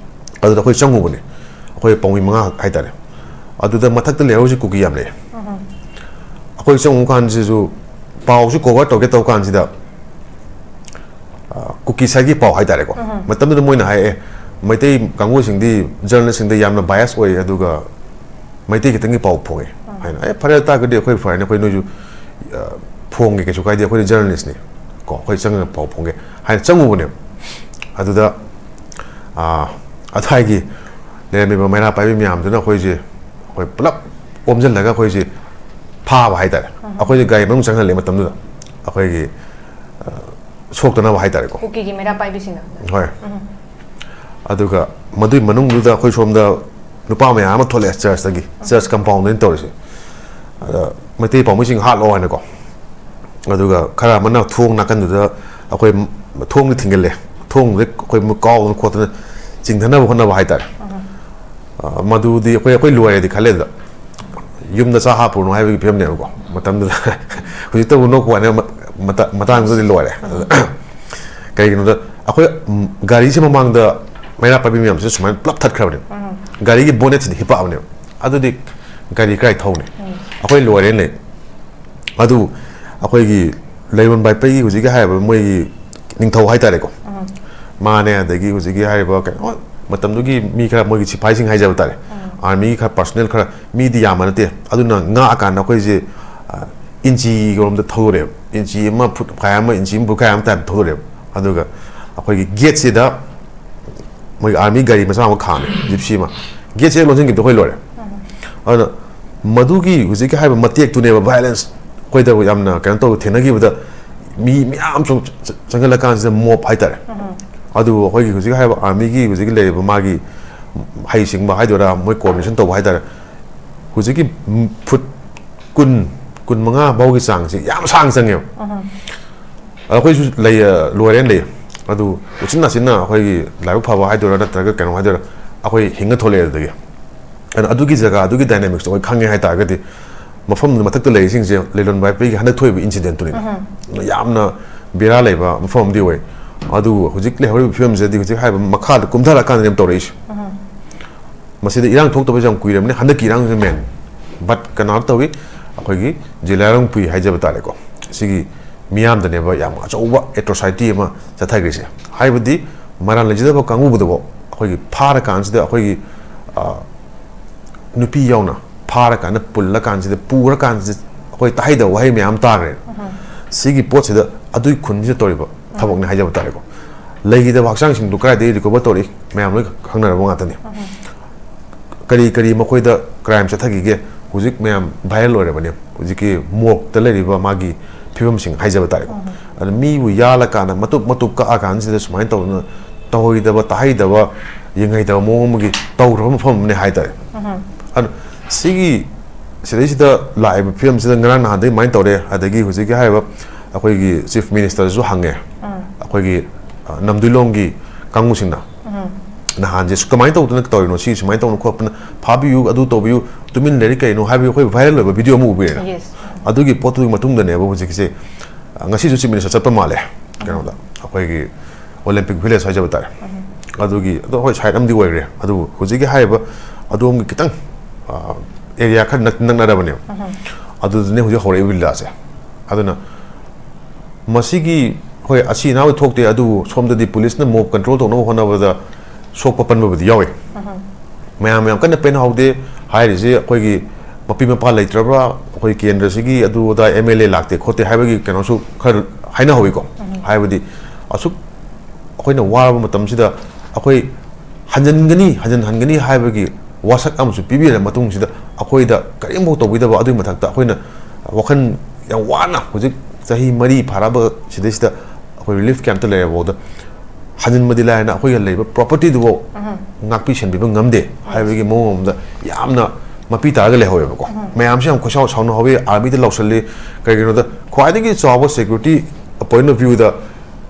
ꯑꯗꯨꯗ ꯑꯩꯈꯣꯏ ꯆꯪꯉꯨꯕꯅꯦ, ꯑꯩꯈꯣꯏ ꯄꯥꯎꯃꯤ ꯃꯉꯥ ꯍꯥꯏꯇꯥꯔꯦ꯫ ꯑꯗꯨꯗ ꯃꯊꯛꯇ ꯂꯩꯍꯧꯔꯤꯁꯦ ꯀꯨꯀꯤ ꯌꯥꯝ ꯂꯩ꯫ ꯑꯩꯈꯣꯏ ꯆꯪꯉꯨ ꯀꯥꯟꯁꯤꯁꯨ ꯄꯥꯎꯁꯨ ꯀꯣꯚꯔ ꯇꯧꯒꯦ ꯇꯧ ꯀꯥꯟꯁꯤꯗ, ꯑ, ꯀꯨꯀꯤ ꯁꯥꯏꯠꯀꯤ ꯄꯥꯎ ꯍꯥꯏꯇꯥꯔꯦꯀꯣ꯫ ꯃꯇꯝꯗꯨꯗ ꯃꯣꯏꯅ ꯍꯥꯏ, "ꯑꯦ, ꯃꯩꯇꯩ ꯀꯥꯡꯕꯨꯁꯤꯡꯗꯤ ꯖꯔꯅꯦꯂꯤꯁꯁꯤꯡꯗ ꯌꯥꯝꯅ ꯕꯥꯏꯁ ꯑꯣꯏ, ꯑꯗꯨꯒ ꯃꯩꯇꯩ ꯈꯤꯇꯪꯒꯤ ꯄꯥꯎ ꯐꯣꯡꯉꯦ" ꯍꯥꯏꯅ꯫ "ꯑꯦ, ꯐꯔꯦ, ꯇꯥꯔꯒꯗꯤ ꯑꯩꯈꯣꯏ ꯐꯔꯦꯅꯦ, ꯑꯩꯈꯣꯏ ꯅꯣꯏꯁꯨ, ꯑ, ꯐꯣꯡꯒꯦ, ꯀꯩꯁꯨ ꯀꯥꯏꯗꯦ, ꯑꯩꯈꯣꯏꯗꯤ ꯖꯔꯅꯦꯂꯤꯁꯅꯤ ꯀꯣ, ꯑꯩꯈꯣꯏ ꯆꯪꯉꯒ ꯄꯥꯎ ꯐꯣꯡꯒꯦ" ꯍꯥꯏꯅ ꯆꯪꯉꯨꯕꯅꯦꯕ꯫ ꯑꯗꯨꯗ, ꯑ, ꯑꯗꯨꯋꯥꯏꯒꯤ ꯂꯩꯔꯝꯃꯤꯕ ꯃꯩꯔꯥ ꯄꯥꯏꯕꯤ ꯃꯌꯥꯝꯗꯨꯅ ꯑꯩꯈꯣꯏꯁꯦ, ꯑꯩꯈꯣꯏ ꯄꯨꯂꯞ ꯑꯣꯝꯁꯤꯜꯂꯒ ꯑꯩꯈꯣꯏꯁꯦ ꯐꯥꯕ ꯍꯥꯏꯇꯥꯔꯦ꯫ ꯑꯩꯈꯣꯏꯁꯦ ꯒꯥꯔꯤ ꯃꯅꯨꯡ ꯆꯪꯍꯜꯂꯦ ꯃꯇꯝꯗꯨꯗ꯫ ꯑꯩꯈꯣꯏꯒꯤ, ꯑ, ꯁꯣꯛꯇꯅꯕ ꯍꯥꯏꯇꯥꯔꯦꯀꯣ꯫ ꯀꯨꯀꯤꯒꯤ ꯃꯩꯔꯥ ꯄꯥꯏꯕꯤꯁꯤꯡꯅ? ꯍꯣꯏ꯫ ꯑꯗꯨꯒ ꯃꯗꯨꯏ ꯃꯅꯨꯡꯗꯨꯗ ꯑꯩꯈꯣꯏ ꯁꯣꯝꯗ ꯅꯨꯄꯥ ꯃꯌꯥꯝ ꯑꯃ ꯊꯣꯛꯂꯛꯑꯦ ꯆꯔꯆꯇꯒꯤ, ꯆꯔꯆ ꯀꯝꯄꯥꯎꯟꯗꯅꯤ ꯇꯧꯔꯤꯁꯦ꯫ ꯑꯗ ꯃꯩꯇꯩ ꯄꯥꯎꯃꯤꯁꯤꯡ ꯍꯥꯠꯂꯣ ꯍꯥꯏꯅꯀꯣ꯫ ꯑꯗꯨꯒ ꯈꯔ ꯑꯃꯅ ꯊꯣꯡ ꯅꯥꯀꯟꯗꯨꯗ ꯑꯩꯈꯣꯏ ꯊꯣꯡꯗꯤ ꯊꯤꯡꯒꯜꯂꯦ, ꯊꯣꯡꯗꯨꯗ ꯑꯩꯈꯣꯏ ꯀꯥꯎꯗꯅ ꯈꯣꯠꯇꯅ ꯆꯤꯡꯊꯅꯕ ꯍꯣꯠꯅꯕ ꯍꯥꯏꯇꯥꯔꯦ꯫ ꯑ, ꯃꯗꯨꯗꯤ ꯑꯩꯈꯣꯏ, ꯑꯩꯈꯣꯏ ꯂꯣꯏꯔꯦꯗꯤ ꯈꯜꯂꯦ ꯑꯗꯨꯗ꯫ ꯌꯨꯝꯗ ꯆꯥ ꯍꯥꯞꯄꯨꯔꯅꯨ ꯍꯥꯏꯕꯒꯤ ꯐꯤꯕꯝꯅꯦꯕꯀꯣ ꯃꯇꯝꯗꯨꯗ꯫ ꯍꯧꯖꯤꯛꯇꯕꯨ ꯅꯣꯛꯄ ꯋꯥꯅꯦ, ꯃ-, ꯃꯇꯥ-, ꯃꯇꯥꯡꯗꯨꯗꯗꯤ ꯂꯣꯏꯔꯦ꯫ ꯀꯩꯒꯤꯅꯣꯗ ꯑꯩꯈꯣꯏ, ꯎꯝ, ꯒꯥꯔꯤꯁꯦ ꯃꯃꯥꯡꯗ ꯃꯩꯔꯥ ꯄꯥꯏꯕꯤ ꯃꯌꯥꯝꯁꯦ ꯁꯨꯃꯥꯏꯅ ꯄꯨꯂꯞ ꯊꯠꯈ꯭ꯔꯕꯅꯦꯕ꯫ ꯒꯥꯔꯤꯒꯤ ꯕꯣꯅꯦꯠꯁꯤꯗꯤ ꯍꯤꯞꯄꯛꯑꯕꯅꯦꯕ꯫ ꯑꯗꯨꯗꯤ ꯒꯥꯔꯤ ꯀꯔꯥꯏ ꯊꯧꯅꯤ? ꯑꯩꯈꯣꯏ ꯂꯣꯏꯔꯦꯅꯦ꯫ ꯑꯗꯨ ꯑꯩꯈꯣꯏꯒꯤ ꯂꯩꯔꯣꯟ ꯕꯥꯏꯄꯩꯒꯤ ꯍꯧꯖꯤꯛꯀꯤ ꯍꯥꯏꯔꯤꯕ ꯃꯣꯏꯒꯤ ꯅꯤꯡꯊꯧ ꯍꯥꯏꯇꯥꯔꯦꯀꯣ, ꯃꯥꯅꯦ, ꯑꯗꯒꯤ ꯍꯧꯖꯤꯛꯀꯤ ꯍꯥꯏꯔꯤꯕ ꯀꯩꯅꯣ, ꯃꯇꯝꯗꯨꯒꯤ ꯃꯤ ꯈꯔ, ꯃꯣꯏꯒꯤ ꯁꯤꯐꯥꯏꯁꯤꯡ ꯍꯥꯏꯖꯕ ꯇꯥꯔꯦ, ꯑꯥꯔꯃꯤꯒꯤ ꯈꯔ ꯄꯥꯔꯁꯣꯅꯦꯜ ꯈꯔ, ꯃꯤꯗꯤ ꯌꯥꯝꯕ ꯅꯠꯇꯦ꯫ ꯑꯗꯨꯅ ꯉꯥꯛꯑꯀꯥꯟꯗ ꯑꯩꯈꯣꯏꯁꯦ, ꯑ, ꯏꯟꯆꯤꯔꯣꯝꯗ ꯊꯧꯗꯣꯔꯛꯑꯦꯕ꯫ ꯏꯟꯆꯤ ꯑꯃ, ꯐꯨꯠ ꯃꯈꯥꯏ ꯑꯃ, ꯏꯟꯆꯤ ꯑꯃ ꯐꯨꯠ ꯃꯈꯥꯏ ꯑꯃ ꯇꯥꯏꯞ ꯊꯧꯗꯣꯔꯛꯑꯦꯕ꯫ ꯑꯗꯨꯒ ꯑꯩꯈꯣꯏꯒꯤ ꯒꯦꯠꯁꯤꯗ ꯃꯣꯏꯒꯤ ꯑꯥꯔꯃꯤ ꯒꯥꯔꯤ ꯃꯆꯥ ꯑꯃ ꯈꯥꯝꯃꯦ, ꯖꯤꯞꯁꯤ ꯑꯃ꯫ ꯒꯦꯠꯁꯦ ꯍꯦꯛ ꯂꯣꯟꯁꯤꯟꯈꯤꯕꯗ ꯑꯩꯈꯣꯏ ꯂꯣꯏꯔꯦ꯫ ꯑꯗꯨꯅ ꯃꯗꯨꯒꯤ ꯍꯧꯖꯤꯛꯀꯤ ꯍꯥꯏꯔꯤꯕ ꯃꯇꯦꯛꯇꯨꯅꯦꯕ ꯚꯥꯏꯑꯣꯂꯦꯟꯁ ꯑꯩꯈꯣꯏꯗ ꯌꯥꯝꯅ ꯀꯩꯅꯣ ꯇꯧꯕ ꯊꯦꯡꯅꯈꯤꯕꯗ, ꯃꯤ ꯃꯌꯥꯝ ꯁꯨꯝ ꯆ-, ꯆꯪꯁꯤꯜꯂꯀꯥꯟꯁꯤꯗ ꯃꯣꯞ ꯍꯥꯏꯇꯥꯔꯦ꯫ ꯑꯗꯨ ꯑꯩꯈꯣꯏꯒꯤ ꯍꯧꯖꯤꯛ ꯍꯥꯏꯔꯤꯕ ꯑꯥꯔꯃꯤꯒꯤ ꯍꯧꯖꯤꯛꯀꯤ ꯂꯩꯔꯤꯕ ꯃꯥꯒꯤ ꯍꯩꯁꯤꯡꯕ ꯍꯥꯏꯗꯣꯏꯔꯥ, ꯃꯣꯏ ꯀꯣꯑꯣꯔꯗꯤꯅꯦꯁꯟ ꯇꯧꯕ ꯍꯥꯏꯇꯥꯔꯦ, ꯍꯧꯖꯤꯛꯀꯤ ꯐꯨꯠ ꯀꯨꯟ, ꯀꯨꯟ ꯃꯉꯥ ꯐꯥꯎꯒꯤ ꯆꯥꯡꯁꯦ ꯌꯥꯝ ꯁꯥꯡꯅ ꯆꯪꯉꯦꯕ꯫ ꯑꯗꯣ ꯑꯩꯈꯣꯏꯁꯨ ꯂꯩ, ꯂꯣꯏꯔꯦꯅ ꯂꯩ꯫ ꯑꯗꯨ ꯎꯆꯤꯟ ꯅꯥꯆꯤꯟꯅ ꯑꯩꯈꯣꯏꯒꯤ ꯂꯥꯏꯕꯛ ꯐꯕ ꯍꯥꯏꯗꯣꯏꯔꯥ ꯅꯠꯇ꯭ꯔꯒ ꯀꯩꯅꯣ ꯍꯥꯏꯗꯣꯏꯔꯥ, ꯑꯩꯈꯣꯏ ꯍꯤꯡꯉ ꯊꯣꯛꯂꯛꯑꯦ ꯑꯗꯨꯗꯒꯤ꯫ ꯑꯗꯨꯅ ꯑꯗꯨꯒꯤ ꯖꯒꯥ, ꯑꯗꯨꯒꯤ ꯗꯥꯏꯅꯥꯃꯤꯛꯁꯇꯣ ꯑꯩꯈꯣꯏ ꯈꯪꯉꯦ ꯍꯥꯏꯇꯥꯔꯒꯗꯤ, ꯃꯐꯝꯗꯨ ꯃꯊꯛꯇ ꯂꯩꯔꯤꯁꯤꯡꯁꯦ ꯂꯩꯂꯣꯟ ꯕꯥꯏꯄꯩꯒꯤ ꯍꯟꯗꯛ ꯊꯣꯛꯏꯕ ꯏꯟꯁꯤꯗꯦꯟꯠꯇꯨꯅꯤꯗ꯫ ꯌꯥꯝꯅ ꯕꯦꯔꯥ ꯂꯩꯕ ꯃꯐꯝ ꯑꯃꯗꯤ ꯑꯣꯏ꯫ ꯑꯗꯨꯕꯨ ꯍꯧꯖꯤꯛ ꯂꯩꯍꯧꯔꯤꯕ ꯐꯤꯕꯝꯁꯤꯗꯗꯤ ꯍꯧꯖꯤꯛ ꯍꯥꯏꯔꯤꯕ ꯃꯈꯥꯗ ꯀꯨꯝꯊꯔꯀꯥꯟꯗꯅꯦꯕ ꯇꯧꯔꯛꯏꯁꯦ꯫ ꯃꯁꯤꯗ ꯏꯔꯥꯡ ꯊꯣꯛꯇꯕꯁꯦ ꯌꯥꯝ ꯀꯨꯏꯔꯕꯅꯤ, ꯍꯟꯗꯛꯀꯤ ꯏꯔꯥꯡꯁꯤꯅ ꯃꯦꯟ꯫ ꯕꯠ ꯀꯅꯥ ꯇꯧꯏ? ꯑꯩꯈꯣꯏꯒꯤ ꯖꯤꯂꯥꯔꯣꯡꯄꯨꯏ ꯍꯥꯏꯖꯕ ꯇꯥꯔꯦꯀꯣ, ꯁꯤꯒꯤ ꯃꯤꯌꯥꯝꯗꯅꯦꯕ ꯌꯥꯝ ꯑꯆꯧꯕ ꯑꯦꯇ꯭ꯔꯣꯁꯥꯏꯇꯤ ꯑꯃ ꯆꯠꯊꯈ꯭ꯔꯤꯁꯦ꯫ ꯍꯥꯏꯕꯗꯤ ꯃꯔꯥꯜ ꯂꯩꯖꯗꯕ ꯀꯥꯡꯕꯨꯗꯨꯕꯨ ꯑꯩꯈꯣꯏꯒꯤ ꯐꯥꯔꯀꯥꯟꯁꯤꯗ, ꯑꯩꯈꯣꯏꯒꯤ, ꯑ, ꯅꯨꯄꯤ ꯌꯥꯎꯅ ꯐꯥꯔꯀꯥꯟꯗ, ꯄꯨꯜꯂꯀꯥꯟꯁꯤꯗ, ꯄꯨꯔꯀꯥꯟꯁꯤꯗ ꯑꯩꯈꯣꯏ ꯇꯥꯍꯩꯗꯕ ꯋꯥꯍꯩ ꯃꯌꯥꯝ ꯇꯥꯈ꯭ꯔꯦ꯫ ꯁꯤꯒꯤ ꯄꯣꯠꯁꯤꯗ ꯑꯗꯨꯒꯤ ꯈꯨꯟꯁꯤꯗ ꯇꯧꯔꯤꯕ ꯊꯕꯛꯅꯤ ꯍꯥꯏꯖꯕ ꯇꯥꯔꯦꯀꯣ꯫ ꯂꯩꯈꯤꯗꯕ ꯍꯛꯆꯥꯡꯁꯤꯡꯗꯨ ꯀꯗꯥꯏꯗꯒꯤ ꯔꯤꯀꯣꯚꯔ ꯇꯧꯔꯛꯏ? ꯃꯌꯥꯝ ꯂꯣꯏ ꯈꯪꯅꯔꯕ ꯉꯥꯛꯇꯅꯤ꯫ ꯀꯔꯤ ꯀꯔꯤ ꯃꯈꯣꯏꯗ ꯀ꯭ꯔꯥꯏꯝ ꯆꯠꯊꯈꯤꯒꯦ? ꯍꯧꯖꯤꯛ ꯃꯌꯥꯝ ꯚꯥꯏꯔꯦꯜ ꯑꯣꯏꯔꯕꯅꯤ, ꯍꯧꯖꯤꯛꯀꯤ ꯃꯣꯔꯛꯇ ꯂꯩꯔꯤꯕ ꯃꯥꯒꯤ ꯐꯤꯕꯝꯁꯤꯡ ꯍꯥꯏꯖꯕ ꯇꯥꯔꯦꯀꯣ꯫ ꯑꯗꯨ ꯃꯤꯕꯨ ꯌꯥꯜꯂꯀꯥꯟꯗ, ꯃꯇꯨꯞ ꯃꯇꯨꯞ ꯀꯛꯑꯀꯥꯟꯁꯤꯗ ꯁꯨꯃꯥꯏꯅ ꯇꯧꯗꯅ, ꯇꯧꯍꯩꯗꯕ, ꯇꯥꯍꯩꯗꯕ, ꯌꯦꯡꯍꯩꯗꯕ ꯃꯑꯣꯡ ꯑꯃꯒꯤ ꯇꯧꯈ꯭ꯔꯕ ꯃꯐꯝ ꯑꯃꯅꯤ ꯍꯥꯏꯇꯥꯔꯦ꯫ ꯑꯗꯨ ꯁꯤꯒꯤ, ꯁꯤꯗꯩꯁꯤꯗ ꯂꯥꯛꯏꯕ ꯐꯤꯕꯝꯁꯤꯗ ꯉꯔꯥꯡ ꯅꯍꯥꯟꯗꯒꯤ ꯑꯗꯨꯃꯥꯏꯅ ꯇꯧꯔꯦ, ꯑꯗꯒꯤ ꯍꯧꯖꯤꯛꯀꯤ ꯍꯥꯏꯔꯤꯕ ꯑꯩꯈꯣꯏꯒꯤ ꯆꯤꯐ ꯃꯤꯅꯤꯁꯇꯔꯁꯨ ꯍꯪꯉꯦ, ꯑꯩꯈꯣꯏꯒꯤ, ꯑ, ꯅꯝꯗꯨꯏꯂꯣꯡꯒꯤ ꯀꯥꯡꯕꯨꯁꯤꯡꯅ ꯅꯍꯥꯟꯁꯦ ꯁꯨ-, ꯀꯃꯥꯏꯅ ꯇꯧꯗꯅ ꯇꯧꯔꯤꯅꯣ, ꯁꯤ ꯁꯨꯃꯥꯏꯅ ꯇꯧꯅ ꯈꯣꯠꯄꯅ, ꯐꯥꯕꯤꯌꯨ, ꯑꯗꯨ ꯇꯧꯕꯤꯌꯨ, ꯇꯨꯃꯤꯟ ꯂꯩꯔꯤ ꯀꯩꯅꯣ ꯍꯥꯏꯕꯒꯤ ꯑꯩꯈꯣꯏ ꯚꯥꯏꯔꯦꯜ ꯑꯣꯏꯕ ꯚꯤꯗꯤꯑꯣ ꯑꯃ ꯎꯕꯤꯔꯦꯅ꯫ Yes. ꯑꯗꯨꯒꯤ ꯄꯣꯠꯇꯨꯒꯤ ꯃꯇꯨꯡꯗꯅꯦꯕ ꯍꯧꯖꯤꯛꯁꯦ, ꯑ, ꯉꯁꯤꯁꯨ ꯆꯤꯐ ꯃꯤꯅꯤꯁꯇꯔ ꯆꯠꯄ ꯃꯥꯜꯂꯦ ꯀꯩꯅꯣꯗ, ꯑꯩꯈꯣꯏꯒꯤ ꯑꯣꯂꯦꯝꯄꯤꯛ ꯚꯤꯂꯦꯖ ꯍꯥꯏꯖꯕ ꯇꯥꯔꯦ꯫ ꯑꯗꯨꯒꯤ, ꯑꯗꯣ ꯍꯣꯏ, ꯁꯥꯏꯠ ꯑꯃꯗꯤ ꯑꯣꯏꯈ꯭ꯔꯦ꯫ ꯑꯗꯨꯕꯨ ꯍꯧꯖꯤꯛꯀꯤ ꯍꯥꯏꯔꯤꯕ ꯑꯗꯣꯝꯒꯤ ꯈꯤꯇꯪ, ꯑ, ꯑꯦꯔꯤꯌꯥ ꯈꯔ ꯅꯛ- ꯅꯛꯅꯔꯕꯅꯦꯕ꯫ ꯑꯗꯨꯗꯨꯅꯦ ꯍꯧꯖꯤꯛ ꯍꯧꯔꯛꯏꯕ ꯂꯤꯂꯥꯁꯦ꯫ ꯑꯗꯨꯅ ꯃꯁꯤꯒꯤ, ꯍꯣꯏ, ꯑꯁꯤ ꯑꯅꯥꯕ ꯊꯣꯛꯇꯦ, ꯑꯗꯨꯕꯨ ꯁꯣꯝꯗꯗꯤ ꯄꯨꯂꯤꯁꯅ ꯃꯣꯕ ꯀꯟꯇ꯭ꯔꯣꯜ ꯇꯧꯅꯕ ꯍꯣꯠꯅꯕꯗ ꯁꯣꯛꯄ ꯄꯟꯕꯕꯨꯗꯤ ꯌꯥꯎꯏ꯫ ꯃꯌꯥꯝ ꯌꯥꯝ ꯀꯟꯅ ꯄꯦꯟꯍꯧꯗꯦ꯫ ꯍꯥꯏꯔꯤꯁꯦ ꯑꯩꯈꯣꯏꯒꯤ ꯃꯄꯤ ꯃꯄꯥ ꯂꯩꯇ꯭ꯔꯕ꯭ꯔꯥ, ꯑꯩꯈꯣꯏ ꯀꯦꯟꯗ꯭ꯔꯁꯤꯒꯤ ꯑꯗꯨ ꯑꯗꯥ ꯑꯦꯝ ꯑꯦꯜ ꯑꯦ ꯂꯥꯛꯇꯦ ꯈꯣꯠꯇꯦ ꯍꯥꯏꯕꯒꯤ ꯀꯩꯅꯣꯁꯨ ꯈꯔ ꯍꯥꯏꯅꯍꯧꯋꯤꯀꯣ꯫ ꯍꯥꯏꯕꯗꯤ ꯑꯁꯨꯛ ꯑꯩꯈꯣꯏꯅ ꯋꯥꯔꯕ ꯃꯇꯝꯁꯤꯗ ꯑꯩꯈꯣꯏ ꯍꯟꯖꯤꯟꯒꯅꯤ, ꯍꯟꯖꯤꯟꯍꯟꯒꯅꯤ ꯍꯥꯏꯕꯒꯤ ꯋꯥꯁꯛ ꯑꯃꯁꯨ ꯄꯤꯕꯤꯔ ꯃꯇꯨꯡꯁꯤꯗ ꯑꯩꯈꯣꯏꯗ ꯀꯔꯤꯝꯐꯥꯎ ꯇꯧꯕꯤꯗꯕ, ꯑꯗꯨꯒꯤ ꯃꯊꯛꯇ ꯑꯩꯈꯣꯏꯅ ꯋꯥꯈꯜ ꯌꯥꯝ ꯋꯥꯅ ꯍꯧꯖꯤꯛ ꯆꯍꯤ ꯃꯔꯤ ꯐꯥꯔꯛꯑꯕ ꯁꯤꯗꯩꯁꯤꯗ ꯑꯩꯈꯣꯏ ꯔꯤꯂꯤꯐ ꯀꯦꯝꯞꯇ ꯂꯩꯔꯐꯥꯎꯗ ꯍꯟꯖꯤꯟꯕꯗꯤ ꯂꯥꯏꯔꯅ ꯑꯩꯈꯣꯏꯒ ꯂꯩꯕ ꯄ꯭ꯔꯣꯄꯔꯇꯤꯗꯨꯐꯥꯎ ꯉꯥꯛꯄꯤ ꯁꯦꯟꯕꯤꯕ ꯉꯝꯗꯦ ꯍꯥꯏꯕꯒꯤ ꯃꯑꯣꯡ ꯑꯃꯗ ꯌꯥꯝꯅ ꯃꯄꯤ ꯇꯥꯔꯒ ꯂꯩꯍꯧꯋꯦꯕꯀꯣ꯫ ꯃꯌꯥꯝꯁꯦ ꯌꯥꯝ ꯈꯣꯏꯁꯥꯎ ꯁꯥꯎꯅꯍꯧꯋꯤ, ꯑꯥꯔꯃꯤꯗ ꯂꯥꯎꯁꯜꯂꯤ꯫ ꯀꯩꯒꯤꯅꯣꯗ ꯈ꯭ꯋꯥꯏꯗꯒꯤ ꯆꯥꯎꯕ ꯁꯦꯀ꯭ꯌꯨꯔꯤꯇꯤ ꯄꯣꯏꯟ ꯑꯣꯐ ꯚ꯭ꯌꯨꯗ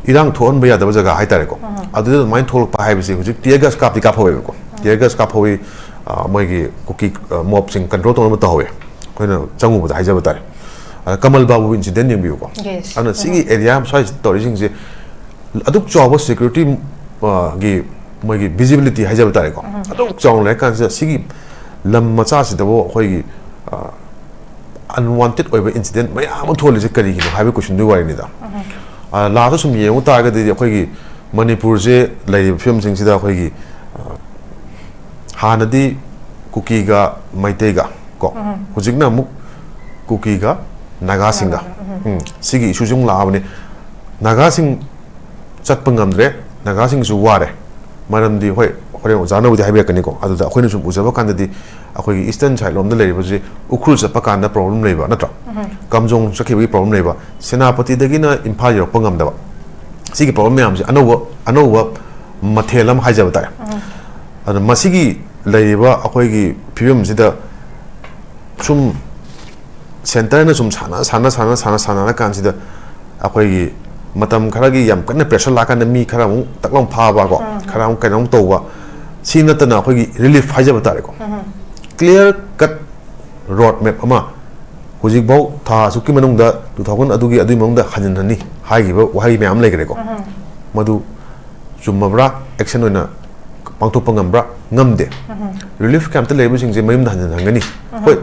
ꯏꯔꯥꯡ ꯊꯣꯛꯍꯟꯕ ꯌꯥꯗꯕ ꯖꯒꯥ ꯍꯥꯏꯇꯥꯔꯦꯀꯣ꯫ ꯑꯗꯨꯗ ꯑꯗꯨꯃꯥꯏꯅ ꯊꯣꯛꯂꯛꯄ ꯍꯥꯏꯕꯁꯦ ꯍꯧꯖꯤꯛ ꯇꯤꯌꯔ ꯒ꯭ꯌꯥꯁ ꯀꯥꯞꯇꯤ ꯀꯥꯞꯍꯧꯋꯦꯕꯀꯣ꯫ ꯇꯤꯌꯔ ꯒ꯭ꯌꯥꯁ ꯀꯥꯞꯍꯧꯋꯤ, ꯑ, ꯃꯣꯏꯒꯤ ꯀꯨꯀꯤ, ꯑ, ꯃꯣꯕꯁꯤꯡ ꯀꯟꯇ꯭ꯔꯣꯜ ꯇꯧꯅꯕ ꯇꯧꯍꯧꯋꯤ꯫ ꯑꯩꯈꯣꯏꯅ ꯆꯪꯉꯨꯕꯗ ꯍꯥꯏꯖꯕ ꯇꯥꯔꯦ꯫ ꯑꯗ ꯀꯃꯜ ꯕꯥꯕꯨ ꯏꯟꯁꯤꯗꯦꯟ ꯌꯦꯡꯕꯤꯌꯨꯀꯣ꯫ Yes. ꯑꯗꯨꯅ ꯁꯤꯒꯤ ꯑꯦꯔꯤꯌꯥ ꯁ꯭ꯋꯥꯏꯁꯤꯗ ꯇꯧꯔꯤꯁꯤꯡꯁꯦ ꯑꯗꯨꯛ ꯆꯥꯎꯕ ꯁꯦꯀ꯭ꯌꯨꯔꯤꯇꯤ, ꯑ, ꯒꯤ ꯃꯣꯏꯒꯤ ꯚꯤꯖꯤꯕꯤꯂꯤꯇꯤ ꯍꯥꯏꯖꯕ ꯇꯥꯔꯦꯀꯣ꯫ ꯑꯗꯨꯛ ꯆꯥꯎꯅ ꯂꯩꯔ ꯀꯥꯟꯁꯤꯗ ꯁꯤꯒꯤ ꯂꯝ ꯃꯆꯥꯁꯤꯗꯕꯨ ꯑꯩꯈꯣꯏꯒꯤ, ꯑ, ꯑꯟꯋꯥꯟꯇꯦꯗ ꯑꯣꯏꯕ ꯏꯟꯁꯤꯗꯦꯟ ꯃꯌꯥꯝ ꯑꯃ ꯊꯣꯛꯍꯜꯂꯤꯁꯦ ꯀꯔꯤꯒꯤꯅꯣ ꯍꯥꯏꯕ ꯀꯣꯏꯁꯟꯗꯨꯒꯤ ꯋꯥꯔꯤꯅꯤꯗ꯫ ꯑ, ꯂꯥꯁꯇ ꯁꯨꯝ ꯌꯦꯡꯉꯨ ꯇꯥꯔꯒꯗꯤ ꯑꯩꯈꯣꯏꯒꯤ ꯃꯅꯤꯄꯨꯔꯁꯦ ꯂꯩꯔꯤꯕ ꯐꯤꯕꯝꯁꯤꯡꯁꯤꯗ ꯑꯩꯈꯣꯏꯒꯤ, ꯑ, ꯍꯥꯟꯅꯗꯤ ꯀꯨꯀꯤꯒ ꯃꯩꯇꯩꯒ ꯀꯣ, ꯍꯧꯖꯤꯛꯅ ꯑꯃꯨꯛ ꯀꯨꯀꯤꯒ ꯅꯥꯒꯥꯁꯤꯡꯒ, ꯎꯝ, ꯁꯤꯒꯤ ꯏꯁꯨꯁꯤ ꯑꯃꯨꯛ ꯂꯥꯛꯑꯕꯅꯤ꯫ ꯅꯥꯒꯥꯁꯤꯡ ꯆꯠꯄ ꯉꯝꯗ꯭ꯔꯦ, ꯅꯥꯒꯥꯁꯤꯡꯁꯨ ꯋꯥꯔꯦ꯫ ꯃꯔꯝꯗꯤ, ꯍꯣꯏ, ꯍꯣꯔꯦꯟ ꯑꯣꯖꯥꯅꯕꯨꯗꯤ ꯍꯥꯏꯕꯤꯔꯛꯀꯅꯤꯀꯣ꯫ ꯑꯗꯨꯗ ꯑꯩꯈꯣꯏꯅ ꯁꯨꯝ ꯎꯖꯕ ꯀꯥꯟꯗꯗꯤ ꯑꯩꯈꯣꯏꯒꯤ ꯏꯁꯇꯔꯟ ꯁꯥꯏꯠ ꯂꯣꯝꯗ ꯂꯩꯔꯤꯕꯁꯤ ꯎꯈ꯭ꯔꯨꯜ ꯆꯠꯄ ꯀꯥꯟꯗ ꯄ꯭ꯔꯣꯕ꯭ꯂꯦꯝ ꯂꯩꯕ ꯅꯠꯇ꯭ꯔꯥ? ꯀꯥꯝꯖꯣꯡ ꯆꯠꯈꯤꯕꯒꯤ ꯄ꯭ꯔꯣꯕ꯭ꯂꯦꯝ ꯂꯩꯕ, ꯁꯦꯅꯥꯄꯇꯤꯗꯒꯤꯅ ꯏꯝꯐꯥꯜ ꯌꯧꯔꯛꯄ ꯉꯝꯗꯕ, ꯁꯤꯒꯤ ꯄ꯭ꯔꯣꯕ꯭ꯂꯦꯝ ꯃꯌꯥꯝꯁꯦ ꯑꯅꯧꯕ, ꯑꯅꯧꯕ ꯃꯊꯦꯜ ꯑꯃ ꯍꯥꯏꯖꯕ ꯇꯥꯔꯦ꯫ ꯑꯗꯨꯅ ꯃꯁꯤꯒꯤ ꯂꯩꯔꯤꯕ ꯑꯩꯈꯣꯏꯒꯤ ꯐꯤꯕꯝꯁꯤꯗ ꯁꯨꯝ ꯁꯦꯟꯇꯔꯅ ꯁꯨꯝ ꯁꯥꯟꯅ, ꯁꯥꯟꯅ, ꯁꯥꯟꯅ, ꯁꯥꯟꯅ, ꯁꯥꯟꯅꯔ ꯀꯥꯟꯁꯤꯗ ꯑꯩꯈꯣꯏꯒꯤ ꯃꯇꯝ ꯈꯔꯒꯤ ꯌꯥꯝ ꯀꯟꯅ ꯄ꯭ꯔꯦꯁꯔ ꯂꯥꯛꯀꯥꯟꯗ ꯃꯤ ꯈꯔ ꯑꯃꯨꯛ ꯇꯛ ꯂꯥꯎ ꯐꯥꯕꯀꯣ, ꯈꯔ ꯑꯃꯨꯛ ꯀꯩꯅꯣꯝ ꯇꯧꯕ, ꯁꯤ ꯅꯠꯇꯅ ꯑꯩꯈꯣꯏꯒꯤ ꯔꯤꯂꯤꯐ ꯍꯥꯏꯖꯕ ꯇꯥꯔꯦꯀꯣ꯫ ꯀ꯭ꯂꯤꯌꯥꯔ ꯀꯠ ꯔꯣꯗ ꯃꯦꯞ ꯑꯃ ꯍꯧꯖꯤꯛꯐꯥꯎ ꯊꯥ ꯑꯁꯨꯛꯀꯤ ꯃꯅꯨꯡꯗ, ꯇꯨ ꯊꯥꯎꯖꯟ ꯑꯗꯨꯒꯤ, ꯑꯗꯨꯒꯤ ꯃꯅꯨꯡꯗ ꯍꯟꯖꯤꯟꯍꯟꯅꯤ ꯍꯥꯏꯈꯤꯕ ꯋꯥꯍꯩ ꯃꯌꯥꯝ ꯂꯩꯈ꯭ꯔꯦꯀꯣ꯫ ꯃꯗꯨ ꯆꯨꯝꯃꯕ꯭ꯔꯥ? ꯑꯦꯛꯁꯟ ꯑꯣꯏꯅ ꯄꯥꯡꯊꯣꯛꯄ ꯉꯝꯕ꯭ꯔꯥ? ꯉꯝꯗꯦ꯫ ꯔꯤꯂꯤꯐ ꯀꯦꯝꯞꯇ ꯂꯩꯔꯤꯕꯁꯤꯡꯁꯦ ꯃꯌꯨꯝꯗ ꯍꯟꯖꯤꯟꯍꯟꯒꯅꯤ꯫ ꯍꯣꯏ,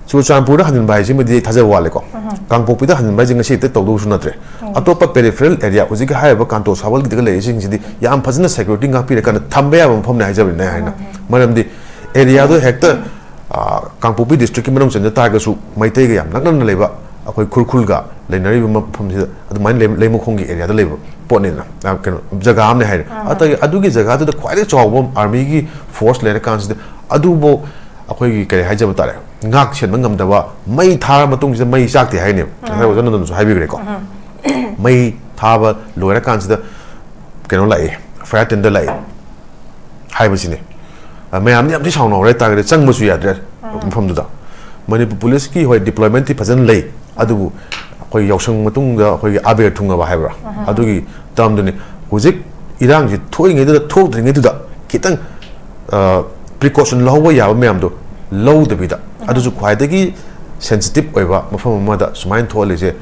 ꯆꯨꯔꯆꯥꯟꯄꯨꯔꯗ ꯍꯟꯖꯤꯟꯕ ꯍꯥꯏꯁꯤꯃꯗꯤ ꯑꯩ ꯊꯥꯖꯕ ꯋꯥꯠꯂꯦꯀꯣ꯫ ꯀꯥꯡꯄꯣꯛꯄꯤꯗ ꯍꯟꯖꯤꯟꯕ ꯍꯥꯏꯁꯦ ꯉꯁꯤ ꯍꯦꯛꯇ ꯇꯧꯗꯧꯁꯨ ꯅꯠꯇ꯭ꯔꯦ꯫ ꯑꯇꯣꯞꯄ ꯄꯦꯔꯤꯐꯦꯔꯦꯜ ꯑꯦꯔꯤꯌꯥ, ꯍꯧꯖꯤꯛꯀꯤ ꯍꯥꯏꯔꯤꯕ ꯀꯥꯟꯇꯣ ꯁꯥꯋꯜꯒꯤꯗꯒ ꯂꯩꯔꯤꯁꯤꯡꯁꯤꯗꯤ ꯌꯥꯝ ꯐꯖꯅ ꯁꯦꯀ꯭ꯌꯨꯔꯤꯇꯤ ꯉꯥꯛꯄꯤꯔꯀꯥꯟꯗ ꯊꯝꯕ ꯌꯥꯕ ꯃꯐꯝꯅꯦ ꯍꯥꯏꯖꯕꯅꯤꯅꯦ ꯑꯩ ꯍꯥꯏꯅ꯫ ꯃꯔꯝꯗꯤ ꯑꯦꯔꯤꯌꯥꯗꯣ ꯍꯦꯛꯇ, ꯑ, ꯀꯥꯡꯄꯣꯛꯄꯤ ꯗꯤꯁꯇ꯭ꯔꯤꯛꯀꯤ ꯃꯅꯨꯡ ꯆꯟꯖ ꯇꯥꯔꯒꯁꯨ ꯃꯩꯇꯩꯒ ꯌꯥꯝ ꯅꯛꯅꯅ ꯂꯩꯕ ꯑꯩꯈꯣꯏ ꯈꯨꯔꯈꯨꯜꯒ ꯂꯩꯅꯔꯤꯕ ꯃꯐꯝꯁꯤꯗ ꯑꯗꯨꯃꯥꯏꯅ ꯂꯩ-, ꯂꯩꯃꯈꯣꯡꯒꯤ ꯑꯦꯔꯤꯌꯥꯗ ꯂꯩꯕ ꯄꯣꯠꯅꯤꯅ, ꯑ, ꯀꯩꯅꯣ, ꯖꯒꯥ ꯑꯃꯅꯦ ꯍꯥꯏꯔꯦ꯫ ꯑꯗꯒꯤ ꯑꯗꯨꯒꯤ ꯖꯒꯥꯗꯨꯗ ꯈ꯭ꯋꯥꯏꯗꯒꯤ ꯆꯥꯎꯕ ꯑꯥꯔꯃꯤꯒꯤ ꯐꯣꯔꯁ ꯂꯩꯔꯀꯥꯟꯁꯤꯗ ꯑꯗꯨꯕꯨ ꯑꯩꯈꯣꯏꯒꯤ ꯀꯔꯤ ꯍꯥꯏꯖꯕ ꯇꯥꯔꯦ, ꯉꯥꯛ ꯁꯦꯟꯕ ꯉꯝꯗꯕ, ꯃꯩ ꯊꯥꯔ ꯃꯇꯨꯡꯁꯤꯗ ꯃꯩ ꯆꯥꯛꯇꯦ ꯍꯥꯏꯅꯦꯕ꯫ ꯉꯁꯥꯏ ꯑꯣꯖꯥ ꯅꯟꯗꯟꯁꯨ ꯍꯥꯏꯕꯤꯈ꯭ꯔꯦꯀꯣ꯫ ꯃꯩ ꯊꯥꯕ ꯂꯣꯏꯔꯀꯥꯟꯁꯤꯗ ꯀꯩꯅꯣ ꯂꯥꯛꯏ, ꯐꯥꯌꯔ ꯇꯦꯟꯗꯔ ꯂꯥꯛꯏ ꯍꯥꯏꯕꯁꯤꯅꯤ꯫ ꯑ, ꯃꯌꯥꯝꯗꯤ ꯌꯥꯝ ꯊꯤ ꯁꯥꯎꯅꯍꯧꯔꯦ ꯍꯥꯏꯇꯥꯔꯒꯗꯤ, ꯆꯪꯕꯁꯨ ꯌꯥꯗ꯭ꯔꯦ ꯃꯐꯝꯗꯨꯗ꯫ ꯃꯅꯤꯄꯨꯔ ꯄꯨꯂꯤꯁꯀꯤ, ꯍꯣꯏ, ꯗꯤꯄ꯭ꯂꯣꯏꯃꯦꯟꯇꯤ ꯐꯖꯅ ꯂꯩ, ꯑꯗꯨꯕꯨ ꯑꯩꯈꯣꯏ ꯌꯥꯎꯁꯪ ꯃꯇꯨꯡꯗ ꯑꯩꯈꯣꯏꯒꯤ ꯑꯕꯦꯔ ꯊꯨꯡꯉꯕ ꯍꯥꯏꯕ꯭ꯔꯥ, ꯑꯗꯨꯒꯤ ꯇꯥꯝꯗꯨꯅꯤ꯫ ꯍꯧꯖꯤꯛ ꯏꯔꯥꯡꯁꯤ ꯊꯣꯛꯏꯉꯩꯗꯨꯗ, ꯊꯣꯛꯇ꯭ꯔꯤꯉꯩꯗꯨꯗ ꯈꯤꯇꯪ, ꯑ, ꯄ꯭ꯔꯤꯀꯣꯁꯟ ꯂꯧꯍꯧꯕ ꯌꯥꯕ ꯃꯌꯥꯝꯗꯣ ꯂꯧꯗꯕꯤꯗ, ꯑꯗꯨꯁꯨ ꯈ꯭ꯋꯥꯏꯗꯒꯤ ꯁꯦꯟꯁꯤꯇꯤꯞ ꯑꯣꯏꯕ ꯃꯐꯝ ꯑꯃꯗ ꯁꯨꯃꯥꯏꯅ ꯊꯣꯛꯍꯜꯂꯤꯁꯦ,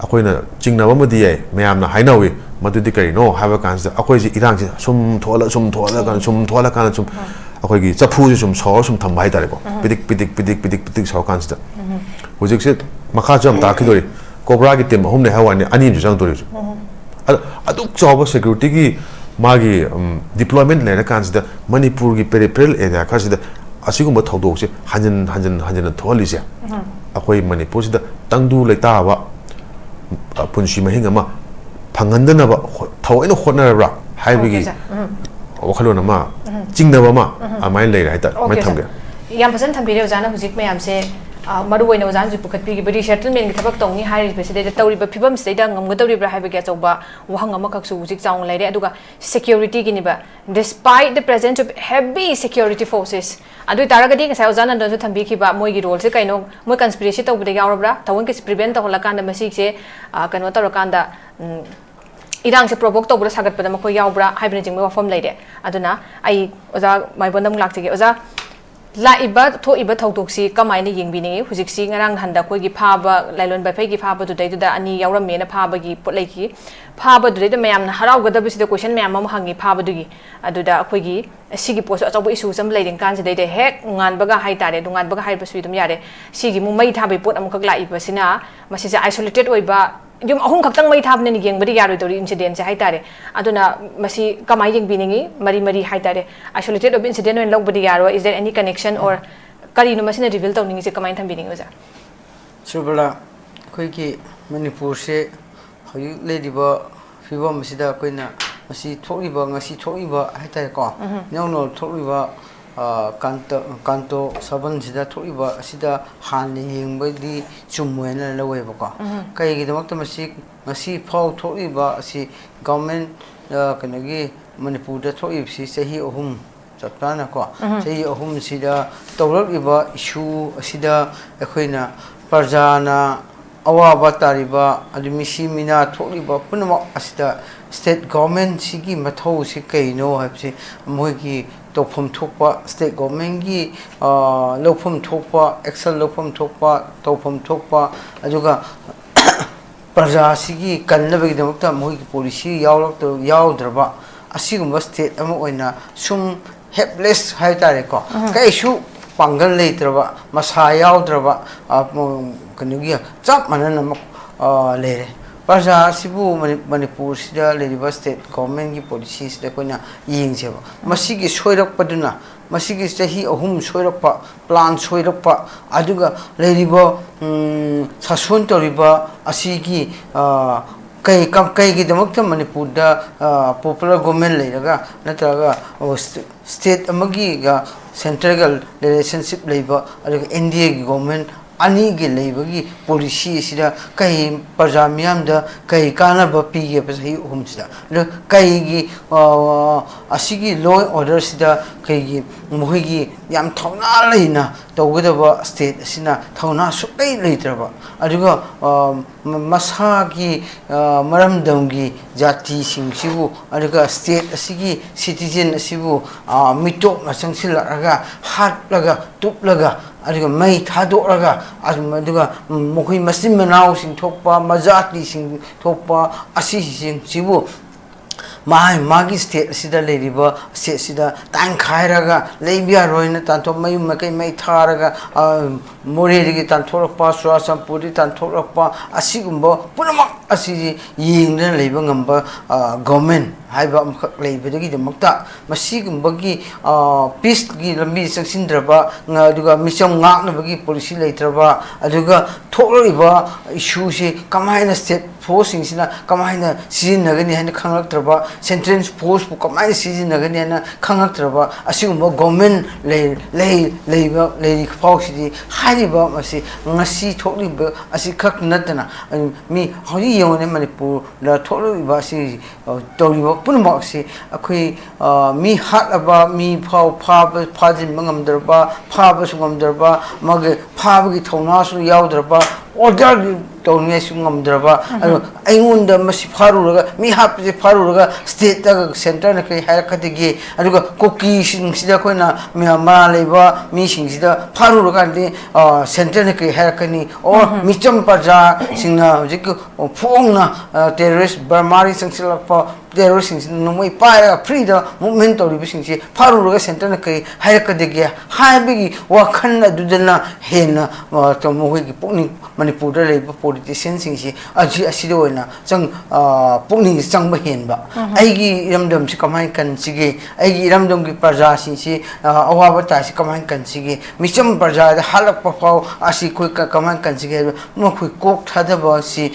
ꯑꯩꯈꯣꯏꯅ ꯆꯤꯡꯅꯕ ꯑꯃꯗꯤ ꯌꯥꯏ, ꯃꯌꯥꯝꯅ ꯍꯥꯏꯅꯍꯧꯋꯤ꯫ ꯃꯗꯨꯗꯤ ꯀꯔꯤꯅꯣ ꯍꯥꯏꯕ ꯀꯥꯟꯁꯤꯗ, ꯑꯩꯈꯣꯏꯁꯦ ꯏꯔꯥꯡꯁꯦ ꯁꯨꯝ ꯊꯣꯛꯍꯜꯂ, ꯁꯨꯝ ꯊꯣꯛꯍꯜꯂꯀꯥꯟꯗ, ꯁꯨꯝ ꯊꯣꯛꯍꯜꯂꯀꯥꯟꯗ ꯁꯨꯝ ꯑꯩꯈꯣꯏꯒꯤ ꯆꯐꯨꯁꯦ ꯁꯨꯝ ꯁꯧꯔ ꯁꯨꯝ ꯊꯝꯕ ꯍꯥꯏꯇꯥꯔꯦꯀꯣ꯫ ꯄꯤꯗꯤꯛ, ꯄꯤꯗꯤꯛ, ꯄꯤꯗꯤꯛ, ꯄꯤꯗꯤꯛ, ꯄꯤꯗꯤꯛ ꯁꯧꯔꯀꯥꯟꯁꯤꯗ ꯍꯧꯖꯤꯛꯁꯦ ꯃꯈꯥꯁꯨ ꯌꯥꯝ ꯇꯥꯛꯈꯤꯗꯣꯔꯤ꯫ ꯀꯣꯕ꯭ꯔꯥꯒꯤ ꯇꯤꯝ ꯑꯍꯨꯝꯅꯦ ꯍꯥꯏ ꯋꯥꯅꯤ, ꯑꯅꯤ ꯑꯃꯁꯨ ꯆꯪꯗꯣꯔꯤ ꯍꯧꯖꯤꯛ꯫ ꯑꯗ ꯑꯗꯨꯛ ꯆꯥꯎꯕ ꯁꯦꯀ꯭ꯌꯨꯔꯤꯇꯤꯒꯤ ꯃꯥꯒꯤ, ꯎꯝ, ꯗꯤꯄ꯭ꯂꯣꯏꯃꯦꯟ ꯂꯩꯔꯀꯥꯟꯁꯤꯗ ꯃꯅꯤꯄꯨꯔꯒꯤ ꯄꯦꯔꯤꯐꯦꯔꯦꯜ ꯑꯦꯔꯤꯌꯥ ꯈꯔꯁꯤꯗ ꯑꯁꯤꯒꯨꯝꯕ ꯊꯧꯗꯣꯛꯁꯦ ꯍꯟꯖꯤꯟ ꯍꯟꯖꯤꯟ ꯍꯟꯖꯤꯟꯅ ꯊꯣꯛꯍꯜꯂꯤꯁꯦ, ꯑꯩꯈꯣꯏ ꯃꯅꯤꯄꯨꯔꯁꯤꯗ ꯇꯪꯗꯨ ꯂꯩꯇꯥꯕ, ꯑ, ꯄꯨꯟꯁꯤ ꯃꯍꯤꯡ ꯑꯃ ꯐꯪꯍꯟꯗꯅꯕ ꯍꯣ-, ꯊꯑꯣꯏꯅ ꯍꯣꯠꯅꯔꯕ꯭ꯔꯥ ꯍꯥꯏꯕꯒꯤ Okay, sir. ꯎꯝ꯫ ꯋꯥꯈꯜꯂꯣꯟ ꯑꯃ, ꯎꯝ꯫ ꯆꯤꯡꯅꯕ ꯑꯃ Okay. ꯑꯗꯨꯃꯥꯏꯅ ꯂꯩꯔꯦ ꯍꯥꯏꯇꯥꯔꯦ꯫ Okay, ꯑꯗꯨꯃꯥꯏꯅ sir. ꯊꯝꯒꯦ꯫ ꯌꯥꯝ ꯐꯖꯅ ꯊꯝꯕꯤꯔꯦ ꯑꯣꯖꯥꯅ ꯍꯧꯖꯤꯛ ꯃꯌꯥꯝꯁꯦ, ꯑ, ꯃꯔꯨ ꯑꯣꯏꯅ ꯑꯣꯖꯥꯅ ꯍꯧꯖꯤꯛ ꯄꯨꯈꯠꯄꯤꯈꯤꯕ resettlement-ꯒꯤ ꯊꯕꯛ ꯇꯧꯅꯤ ꯍꯥꯏꯔꯤꯕꯁꯤꯗꯩꯗ ꯇꯧꯔꯤꯕ ꯐꯤꯕꯝꯁꯤꯗꯩꯗ ꯉꯝꯒꯗꯧꯔꯤꯕ꯭ꯔꯥ ꯍꯥꯏꯕꯒꯤ ꯑꯆꯧꯕ ꯋꯥꯍꯪ ꯑꯃꯈꯛꯁꯨ ꯍꯧꯖꯤꯛ ꯆꯥꯎꯅ ꯂꯩꯔꯦ꯫ ꯑꯗꯨꯒ security-ꯒꯤꯅꯤꯕ, despite the presence of heavy security forces, ꯑꯗꯨ ꯑꯣꯏꯇꯥꯔꯒꯗꯤ ꯉꯁꯥꯏ ꯑꯣꯖꯥ ꯅꯟꯗꯟꯁꯨ ꯊꯝꯕꯤꯈꯤꯕ ꯃꯣꯏꯒꯤ role-ꯁꯦ ꯀꯩꯅꯣ, ꯃꯣꯏ conspiracy ꯇꯧꯕꯗ ꯌꯥꯎꯔꯕ꯭ꯔꯥ, ꯊꯑꯣꯏꯀꯤ prevent ꯇꯧꯍꯜꯂꯀꯥꯟꯗ ꯃꯁꯤꯁꯦ, ꯑ, ꯀꯩꯅꯣ ꯇꯧꯔꯀꯥꯟꯗ, ꯎꯝ, ꯏꯔꯥꯡꯁꯦ provoke ꯇꯧꯕꯗ ꯁꯥꯒꯠꯄꯗ ꯃꯈꯣꯏ ꯌꯥꯎꯕ꯭ꯔꯥ ꯍꯥꯏꯕꯅꯆꯤꯡꯕ ꯋꯥꯐꯝ ꯂꯩꯔꯦ꯫ ꯑꯗꯨꯅ ꯑꯩ ꯑꯣꯖꯥ ꯃꯥꯏꯕꯣꯟꯗ ꯑꯃꯨꯛ ꯂꯥꯛꯆꯒꯦ꯫ ꯑꯣꯖꯥ, ꯂꯥꯛꯏꯕ ꯊꯣꯛꯏꯕ ꯊꯧꯗꯣꯛꯁꯤ ꯀꯃꯥꯏꯅ ꯌꯦꯡꯕꯤꯅꯤꯡꯉꯤ? ꯍꯧꯖꯤꯛꯁꯤ ꯉꯔꯥꯡ ꯅꯍꯥꯟꯗ ꯑꯩꯈꯣꯏꯒꯤ ꯐꯥꯕ, ꯂꯥꯏꯂꯣꯟ ꯕꯥꯏꯐꯩꯒꯤ ꯐꯥꯕꯗꯨꯗꯩꯗꯨꯗ ꯑꯅꯤ ꯌꯥꯎꯔꯝꯃꯦꯅ ꯐꯥꯕꯒꯤ ꯄꯣꯠ ꯂꯩꯈꯤ꯫ ꯐꯥꯕꯗꯨꯗꯩꯗ ꯃꯌꯥꯝꯅ ꯍꯔꯥꯎꯒꯗꯕꯁꯤꯗ question ꯃꯌꯥꯝ ꯑꯃ ꯍꯪꯉꯤ ꯐꯥꯕꯗꯨꯒꯤ꯫ ꯑꯗꯨꯗ ꯑꯩꯈꯣꯏꯒꯤ ꯁꯤꯒꯤ ꯄꯣꯠꯁꯨ ꯑꯆꯧꯕ issues ꯑꯃ ꯂꯩꯔꯤ ꯀꯥꯟꯁꯤꯗꯩꯗ ꯍꯦꯛ ꯅꯣꯡꯉꯥꯟꯕꯒ ꯍꯥꯏꯇꯥꯔꯦ, ꯅꯣꯡꯉꯥꯟꯕꯒ ꯍꯥꯏꯕꯁꯨ ꯑꯗꯨꯝ ꯌꯥꯔꯦ, ꯁꯤꯒꯤ ꯑꯃꯨꯛ ꯃꯩ ꯊꯥꯕꯒꯤ ꯄꯣꯠ ꯑꯃꯨꯛꯈꯛ ꯂꯥꯛꯏꯕꯁꯤꯅ, ꯃꯁꯤꯁꯦ isolated ꯑꯣꯏꯕ ꯌꯨꯝ ꯑꯍꯨꯝ ꯈꯛꯇꯪ ꯃꯩ ꯊꯥꯕꯅꯤꯅ ꯌꯦꯡꯕꯗꯤ ꯌꯥꯔꯣꯏꯗꯧꯔꯤ incidentꯁꯦ ꯍꯥꯏꯇꯥꯔꯦ꯫ ꯑꯗꯨꯅ ꯃꯁꯤ ꯀꯃꯥꯏꯅ ꯌꯦꯡꯕꯤꯅꯤꯡꯉꯤ? ꯃꯔꯤ ꯃꯔꯤ ꯍꯥꯏꯇꯥꯔꯦ, isolated ꯑꯣꯏꯕ incident ꯑꯣꯏꯅ ꯂꯧꯕꯗꯤ ꯌꯥꯔꯣꯏ꯫ Is there any connection or ꯀꯔꯤꯅꯣ ꯃꯁꯤꯅ reveal ꯇꯧꯅꯤꯡꯉꯤꯁꯦ? ꯀꯃꯥꯏꯅ ꯊꯝꯕꯤꯅꯤꯡꯉꯤ ꯑꯣꯖꯥ? ꯁꯨꯔꯕꯂꯥ, ꯑꯩꯈꯣꯏꯒꯤ ꯃꯅꯤꯄꯨꯔꯁꯦ ꯍꯧꯖꯤꯛ ꯂꯩꯔꯤꯕ ꯐꯤꯕꯝ ꯑꯁꯤꯗ ꯑꯩꯈꯣꯏꯅ ꯃꯁꯤ ꯊꯣꯛꯂꯤꯕ, ꯉꯁꯤ ꯊꯣꯛꯂꯤꯕ ꯍꯥꯏꯇꯥꯔꯦꯀꯣ, ꯎꯝꯍꯨꯝ꯫ ꯏꯅꯧ ꯅꯧꯅ ꯊꯣꯛꯂꯤꯕ, ꯑ, ꯀꯥꯟꯇ-, ꯀꯥꯟꯇꯣ ꯁꯕꯟꯁꯤꯗ ꯊꯣꯛꯂꯤꯕ ꯑꯁꯤꯗ ꯍꯥꯟꯅ ꯌꯦꯡꯕꯗꯤ ꯆꯨꯝꯃꯣꯏꯅ ꯂꯧꯋꯦꯕꯀꯣ꯫ ꯎꯝꯍꯨꯝ꯫ ꯀꯩꯒꯤꯗꯃꯛꯇ ꯃꯁꯤ ꯉꯁꯤ ꯐꯥꯎ ꯊꯣꯛꯂꯤꯕ ꯑꯁꯤ government, ꯑ, ꯀꯩꯅꯣꯒꯤ ꯃꯅꯤꯄꯨꯔꯗ ꯊꯣꯛꯂꯤꯕꯁꯤ ꯆꯍꯤ ꯑꯍꯨꯝ ꯆꯞ ꯆꯥꯅꯀꯣ, ꯎꯝꯍꯨꯝ꯫ ꯆꯍꯤ ꯑꯍꯨꯝꯁꯤꯗ ꯇꯧꯔꯛꯂꯤꯕ issue ꯑꯁꯤꯗ ꯑꯩꯈꯣꯏꯅ ꯄ꯭ꯔꯖꯥꯅ ꯑꯋꯥꯕ ꯇꯥꯔꯤꯕ, ꯑꯗꯨ ꯃꯤꯁꯤ ꯃꯤꯅꯥ ꯊꯣꯛꯂꯤꯕ ꯄꯨꯝꯅꯃꯛ ꯑꯁꯤꯗ state governmentꯁꯤꯒꯤ ꯃꯊꯧꯁꯤ ꯀꯩꯅꯣ ꯍꯥꯏꯕꯁꯤ, ꯃꯣꯏꯒꯤ ꯇꯧꯐꯝ ꯊꯣꯛꯄ, state governmentꯀꯤ, ꯑ, ꯂꯧꯐꯝ ꯊꯣꯛꯄ, action ꯂꯧꯐꯝ ꯊꯣꯛꯄ, ꯇꯧꯐꯝ ꯊꯣꯛꯄ, ꯑꯗꯨꯒ ꯄ꯭ꯔꯖꯥꯁꯤꯒꯤ ꯀꯟꯅꯕꯒꯤꯗꯃꯛꯇ ꯃꯣꯏꯒꯤ policy ꯌꯥꯎꯔꯛꯇ-, ꯌꯥꯎꯗ꯭ꯔꯕ ꯑꯁꯤꯒꯨꯝꯕ state ꯑꯃ ꯑꯣꯏꯅ ꯁꯨꯝ helpless ꯍꯥꯏ ꯇꯥꯔꯦꯀꯣ, ꯎꯝ꯫ ꯀꯩꯁꯨ ꯄꯥꯡꯒꯜ ꯂꯩꯇ꯭ꯔꯕ, ꯃꯁꯥ ꯌꯥꯎꯗ꯭ꯔꯕ, ꯑ, ꯀꯩꯅꯣꯒꯤ ꯆꯞ ꯃꯥꯟꯅꯅ ꯑꯃ, ꯑ, ꯂꯩꯔꯦ꯫ ꯄ꯭ꯔꯖꯥ ꯑꯁꯤꯕꯨ ꯃꯅꯤ-, ꯃꯅꯤꯄꯨꯔꯁꯤꯗ ꯂꯩꯔꯤꯕ state governmentꯀꯤ policyꯁꯤꯗ ꯑꯩꯈꯣꯏꯅ ꯌꯦꯡꯁꯦꯕ꯫ ꯃꯁꯤꯒꯤ ꯁꯣꯏꯔꯛꯄꯗꯨꯅ, ꯃꯁꯤꯒꯤ ꯆꯍꯤ ꯑꯍꯨꯝ ꯁꯣꯏꯔꯛꯄ, plan ꯁꯣꯏꯔꯛꯄ, ꯑꯗꯨꯒ ꯂꯩꯔꯤꯕ, ꯎꯝ, ꯁꯥꯁꯣꯟ ꯇꯧꯔꯤꯕ ꯑꯁꯤꯒꯤ, ꯑ, ꯀꯩ-, ꯀꯝ-, ꯀꯩꯒꯤꯗꯃꯛꯇ ꯃꯅꯤꯄꯨꯔꯗ, ꯑ, popular government ꯂꯩꯔꯒ ꯅꯠꯇ꯭ꯔꯒ, ꯑ, st-, state ꯑꯃꯒꯤꯒ centreꯒ relationship ꯂꯩꯕ, ꯑꯗꯨꯒ NDAꯒꯤ government ꯑꯅꯤꯒꯤ ꯂꯩꯕꯒꯤ ꯄꯣꯂꯤꯁꯤ ꯑꯁꯤꯗ ꯀꯩ ꯄ꯭ꯔꯖꯥ ꯃꯤꯌꯥꯝꯗ ꯀꯩ ꯀꯥꯟꯅꯕ ꯄꯤꯒꯦꯕ ꯆꯍꯤ ꯑꯍꯨꯝꯁꯤꯗ? ꯑꯗꯣ ꯀꯩꯒꯤ, ꯑ, ꯑꯁꯤꯒꯤ law and order ꯁꯤꯗ ꯀꯩꯒꯤ ꯃꯈꯣꯏꯒꯤ ꯌꯥꯝ ꯊꯧꯅꯥ ꯂꯩꯅ ꯇꯧꯒꯗꯕ state ꯑꯁꯤꯅ ꯊꯧꯅꯥ ꯁꯨꯛꯂꯩ ꯂꯩꯇ꯭ꯔꯕ, ꯑꯗꯨꯒ, ꯑ, ꯃ-, ꯃꯁꯥꯒꯤ, ꯑ, ꯃꯔꯝꯗꯝꯒꯤ ꯖꯥꯇꯤꯁꯤꯡꯁꯤꯕꯨ, ꯑꯗꯨꯒ state ꯑꯁꯤꯒꯤ citizen ꯑꯁꯤꯕꯨ, ꯑ, ꯃꯤꯇꯣꯞꯅ ꯆꯪꯁꯤꯜꯂꯛꯂꯒ ꯍꯥꯠꯂꯒ ꯇꯨꯞꯂꯒ, ꯑꯗꯨꯒ ꯃꯩ ꯊꯥꯗꯣꯛꯂꯒ, ꯑꯗꯨꯝ, ꯑꯗꯨꯒ ꯃꯈꯣꯏ ꯃꯆꯤꯟ ꯃꯅꯥꯎꯁꯤꯡ ꯊꯣꯛꯄ, ꯃꯖꯥꯇꯤꯁꯤꯡ ꯊꯣꯛꯄ ꯑꯁꯤꯁꯤꯡꯁꯤꯕꯨ ꯃꯥꯒꯤ, ꯃꯥꯒꯤ state ꯑꯁꯤꯗ ꯂꯩꯔꯤꯕ state ꯑꯁꯤꯗ ꯇꯥꯟꯈꯥꯏꯔꯒ ꯂꯩꯕ ꯌꯥꯔꯣꯏꯅ ꯇꯥꯟꯊꯣꯛ, ꯃꯌꯨꯝ ꯃꯀꯩ ꯃꯩ ꯊꯥꯔꯒ, ꯑ, ꯃꯣꯔꯦꯗꯒꯤ ꯇꯥꯟꯊꯣꯔꯛꯄ, ꯆꯨꯔꯥꯆꯥꯟꯄꯨꯔꯗꯒꯤ ꯇꯥꯟꯊꯣꯔꯛꯄ, ꯑꯁꯤꯒꯨꯝꯕ ꯄꯨꯝꯅꯃꯛ ꯑꯁꯤꯁꯤ ꯌꯦꯡꯗꯨꯅ ꯂꯩꯕ ꯉꯝꯕ, ꯑ, government ꯍꯥꯏꯕ ꯑꯃꯈꯛ ꯂꯩꯕꯗꯒꯤꯗꯃꯛꯇ, ꯃꯁꯤꯒꯨꯝꯕꯒꯤ, ꯑ, peaceꯀꯤ ꯂꯝꯕꯤ ꯆꯪꯁꯤꯟꯗ꯭ꯔꯕ, ꯉ-, ꯑꯗꯨꯒ ꯃꯤꯆꯝ ꯉꯥꯛꯅꯕꯒꯤ policy ꯂꯩꯇ꯭ꯔꯕ, ꯑꯗꯨꯒ ꯊꯣꯛꯂꯛꯂꯤꯕ issueꯁꯤ ꯀꯃꯥꯏꯅ state forceꯁꯤꯡꯁꯤꯅ ꯀꯃꯥꯏꯅ ꯁꯤꯖꯤꯟꯅꯒꯅꯤ ꯍꯥꯏꯅ ꯈꯪꯂꯛꯇ꯭ꯔꯕ, central forceꯄꯨ ꯀꯃꯥꯏꯅ ꯁꯤꯖꯤꯟꯅꯒꯅꯤ ꯍꯥꯏꯅ ꯈꯪꯂꯛꯇ꯭ꯔꯕ ꯑꯁꯤꯒꯨꯝꯕ government ꯂꯩ-, ꯂꯩ-, ꯂꯩꯕ, ꯂꯩꯔꯤ ꯐꯥꯎꯁꯤꯗꯤ ꯍꯥꯏꯔꯤꯕ ꯃꯁꯤ ꯉꯁꯤ ꯊꯣꯛꯂꯤꯕ ꯑꯁꯤ ꯈꯛ ꯅꯠꯇꯅ, ꯑ, ꯃꯤ ꯍꯧꯖꯤꯛ ꯌꯦꯡꯉꯨꯅꯦ, ꯃꯅꯤꯄꯨꯔꯗ ꯊꯣꯛꯂꯤꯕ ꯑꯁꯤ, ꯑ, ꯇꯧꯔꯤꯕ ꯄꯨꯝꯅꯃꯛ ꯑꯁꯤ ꯑꯩꯈꯣꯏ, ꯑ, ꯃꯤ ꯍꯥꯠꯂꯕ ꯃꯤ ꯐꯥꯎ ꯐꯥꯕ, ꯐꯥꯖꯤꯟꯕ ꯉꯝꯗ꯭ꯔꯕ, ꯐꯥꯕꯁꯨ ꯉꯝꯗ꯭ꯔꯕ, ꯃꯥꯒꯤ ꯐꯥꯕꯒꯤ ꯊꯧꯅꯥꯁꯨ ꯌꯥꯎꯗ꯭ꯔꯕ, order ꯇꯧꯅꯤꯡꯉꯥꯏꯁꯨ ꯉꯝꯗ꯭ꯔꯕ, ꯑꯗꯣ ꯑꯩꯉꯣꯟꯗ ꯃꯁꯤ ꯐꯥꯔꯨꯔꯒ, ꯃꯤ ꯍꯥꯠꯄꯁꯦ ꯐꯥꯔꯨꯔꯒ stateꯇ, centreꯅ ꯀꯔꯤ ꯍꯥꯏꯔꯛꯀꯗꯒꯦ? ꯑꯗꯨꯒ ꯀꯨꯀꯤꯁꯤꯡꯁꯤꯗ ꯑꯩꯈꯣꯏꯅ ꯃ-, ꯃꯔꯥꯜ ꯂꯩꯕ ꯃꯤꯁꯤꯡꯁꯤꯗ ꯐꯥꯔꯨꯔꯀꯥꯟꯗꯗꯤ, ꯑ, centreꯅ ꯀꯔꯤ ꯍꯥꯏꯔꯛꯀꯅꯤ? Or ꯃꯤꯆꯝ ꯄ꯭ꯔꯖꯥꯁꯤꯡꯅ ꯍꯧꯖꯤꯛꯀꯤ ꯐꯣꯡꯅ, ꯑ, terrorist ꯕꯔꯃꯥꯗꯒꯤ ꯆꯪꯁꯤꯜꯂꯛꯄ terroristꯁꯤꯡꯁꯤꯅ ꯅꯣꯡꯃꯩ ꯄꯥꯏꯔꯒ freeꯗ movement ꯇꯧꯔꯤꯕꯁꯤꯡꯁꯤ ꯐꯥꯔꯨꯔꯒ centreꯅ ꯀꯔꯤ ꯍꯥꯏꯔꯛꯀꯗꯒꯦ ꯍꯥꯏꯕꯒꯤ ꯋꯥꯈꯜ ꯑꯗꯨꯗꯅ ꯍꯦꯟꯅ, ꯑ, ꯃꯈꯣꯏꯒꯤ ꯄꯨꯛꯅꯤꯡ ꯃꯅꯤꯄꯨꯔꯗ ꯂꯩꯕ ꯄꯣꯂꯤꯇꯤꯁꯤꯌꯥꯟꯁꯤꯡꯁꯤ ꯑꯁꯤ ꯑꯁꯤꯗ ꯑꯣꯏꯅ ꯆꯪ ꯄꯨꯛꯅꯤꯡꯁꯦ ꯆꯪꯕ ꯍꯦꯟꯕ꯫ ꯑꯩꯒꯤ ꯏꯔꯝꯗꯝꯁꯤ ꯀꯃꯥꯏꯅ ꯀꯟꯁꯤꯒꯦ, ꯑꯩꯒꯤ ꯏꯔꯝꯗꯝꯒꯤ ꯄ꯭ꯔꯖꯥꯁꯤꯡꯁꯤ ꯑꯋꯥꯕ ꯇꯥꯏꯁꯤ ꯀꯃꯥꯏꯅ ꯀꯟꯁꯤꯒꯦ, ꯃꯤꯆꯝ ꯄ꯭ꯔꯖꯥꯗ ꯍꯥꯠꯂꯛꯄ ꯐꯥꯎ ꯑꯁꯤ ꯑꯩꯈꯣꯏ ꯀꯃꯥꯏꯅ ꯀꯟꯁꯤꯒꯦ ꯍꯥꯏꯕ ꯃꯈꯣꯏ ꯀꯣꯛ ꯊꯥꯗꯕ ꯑꯁꯤ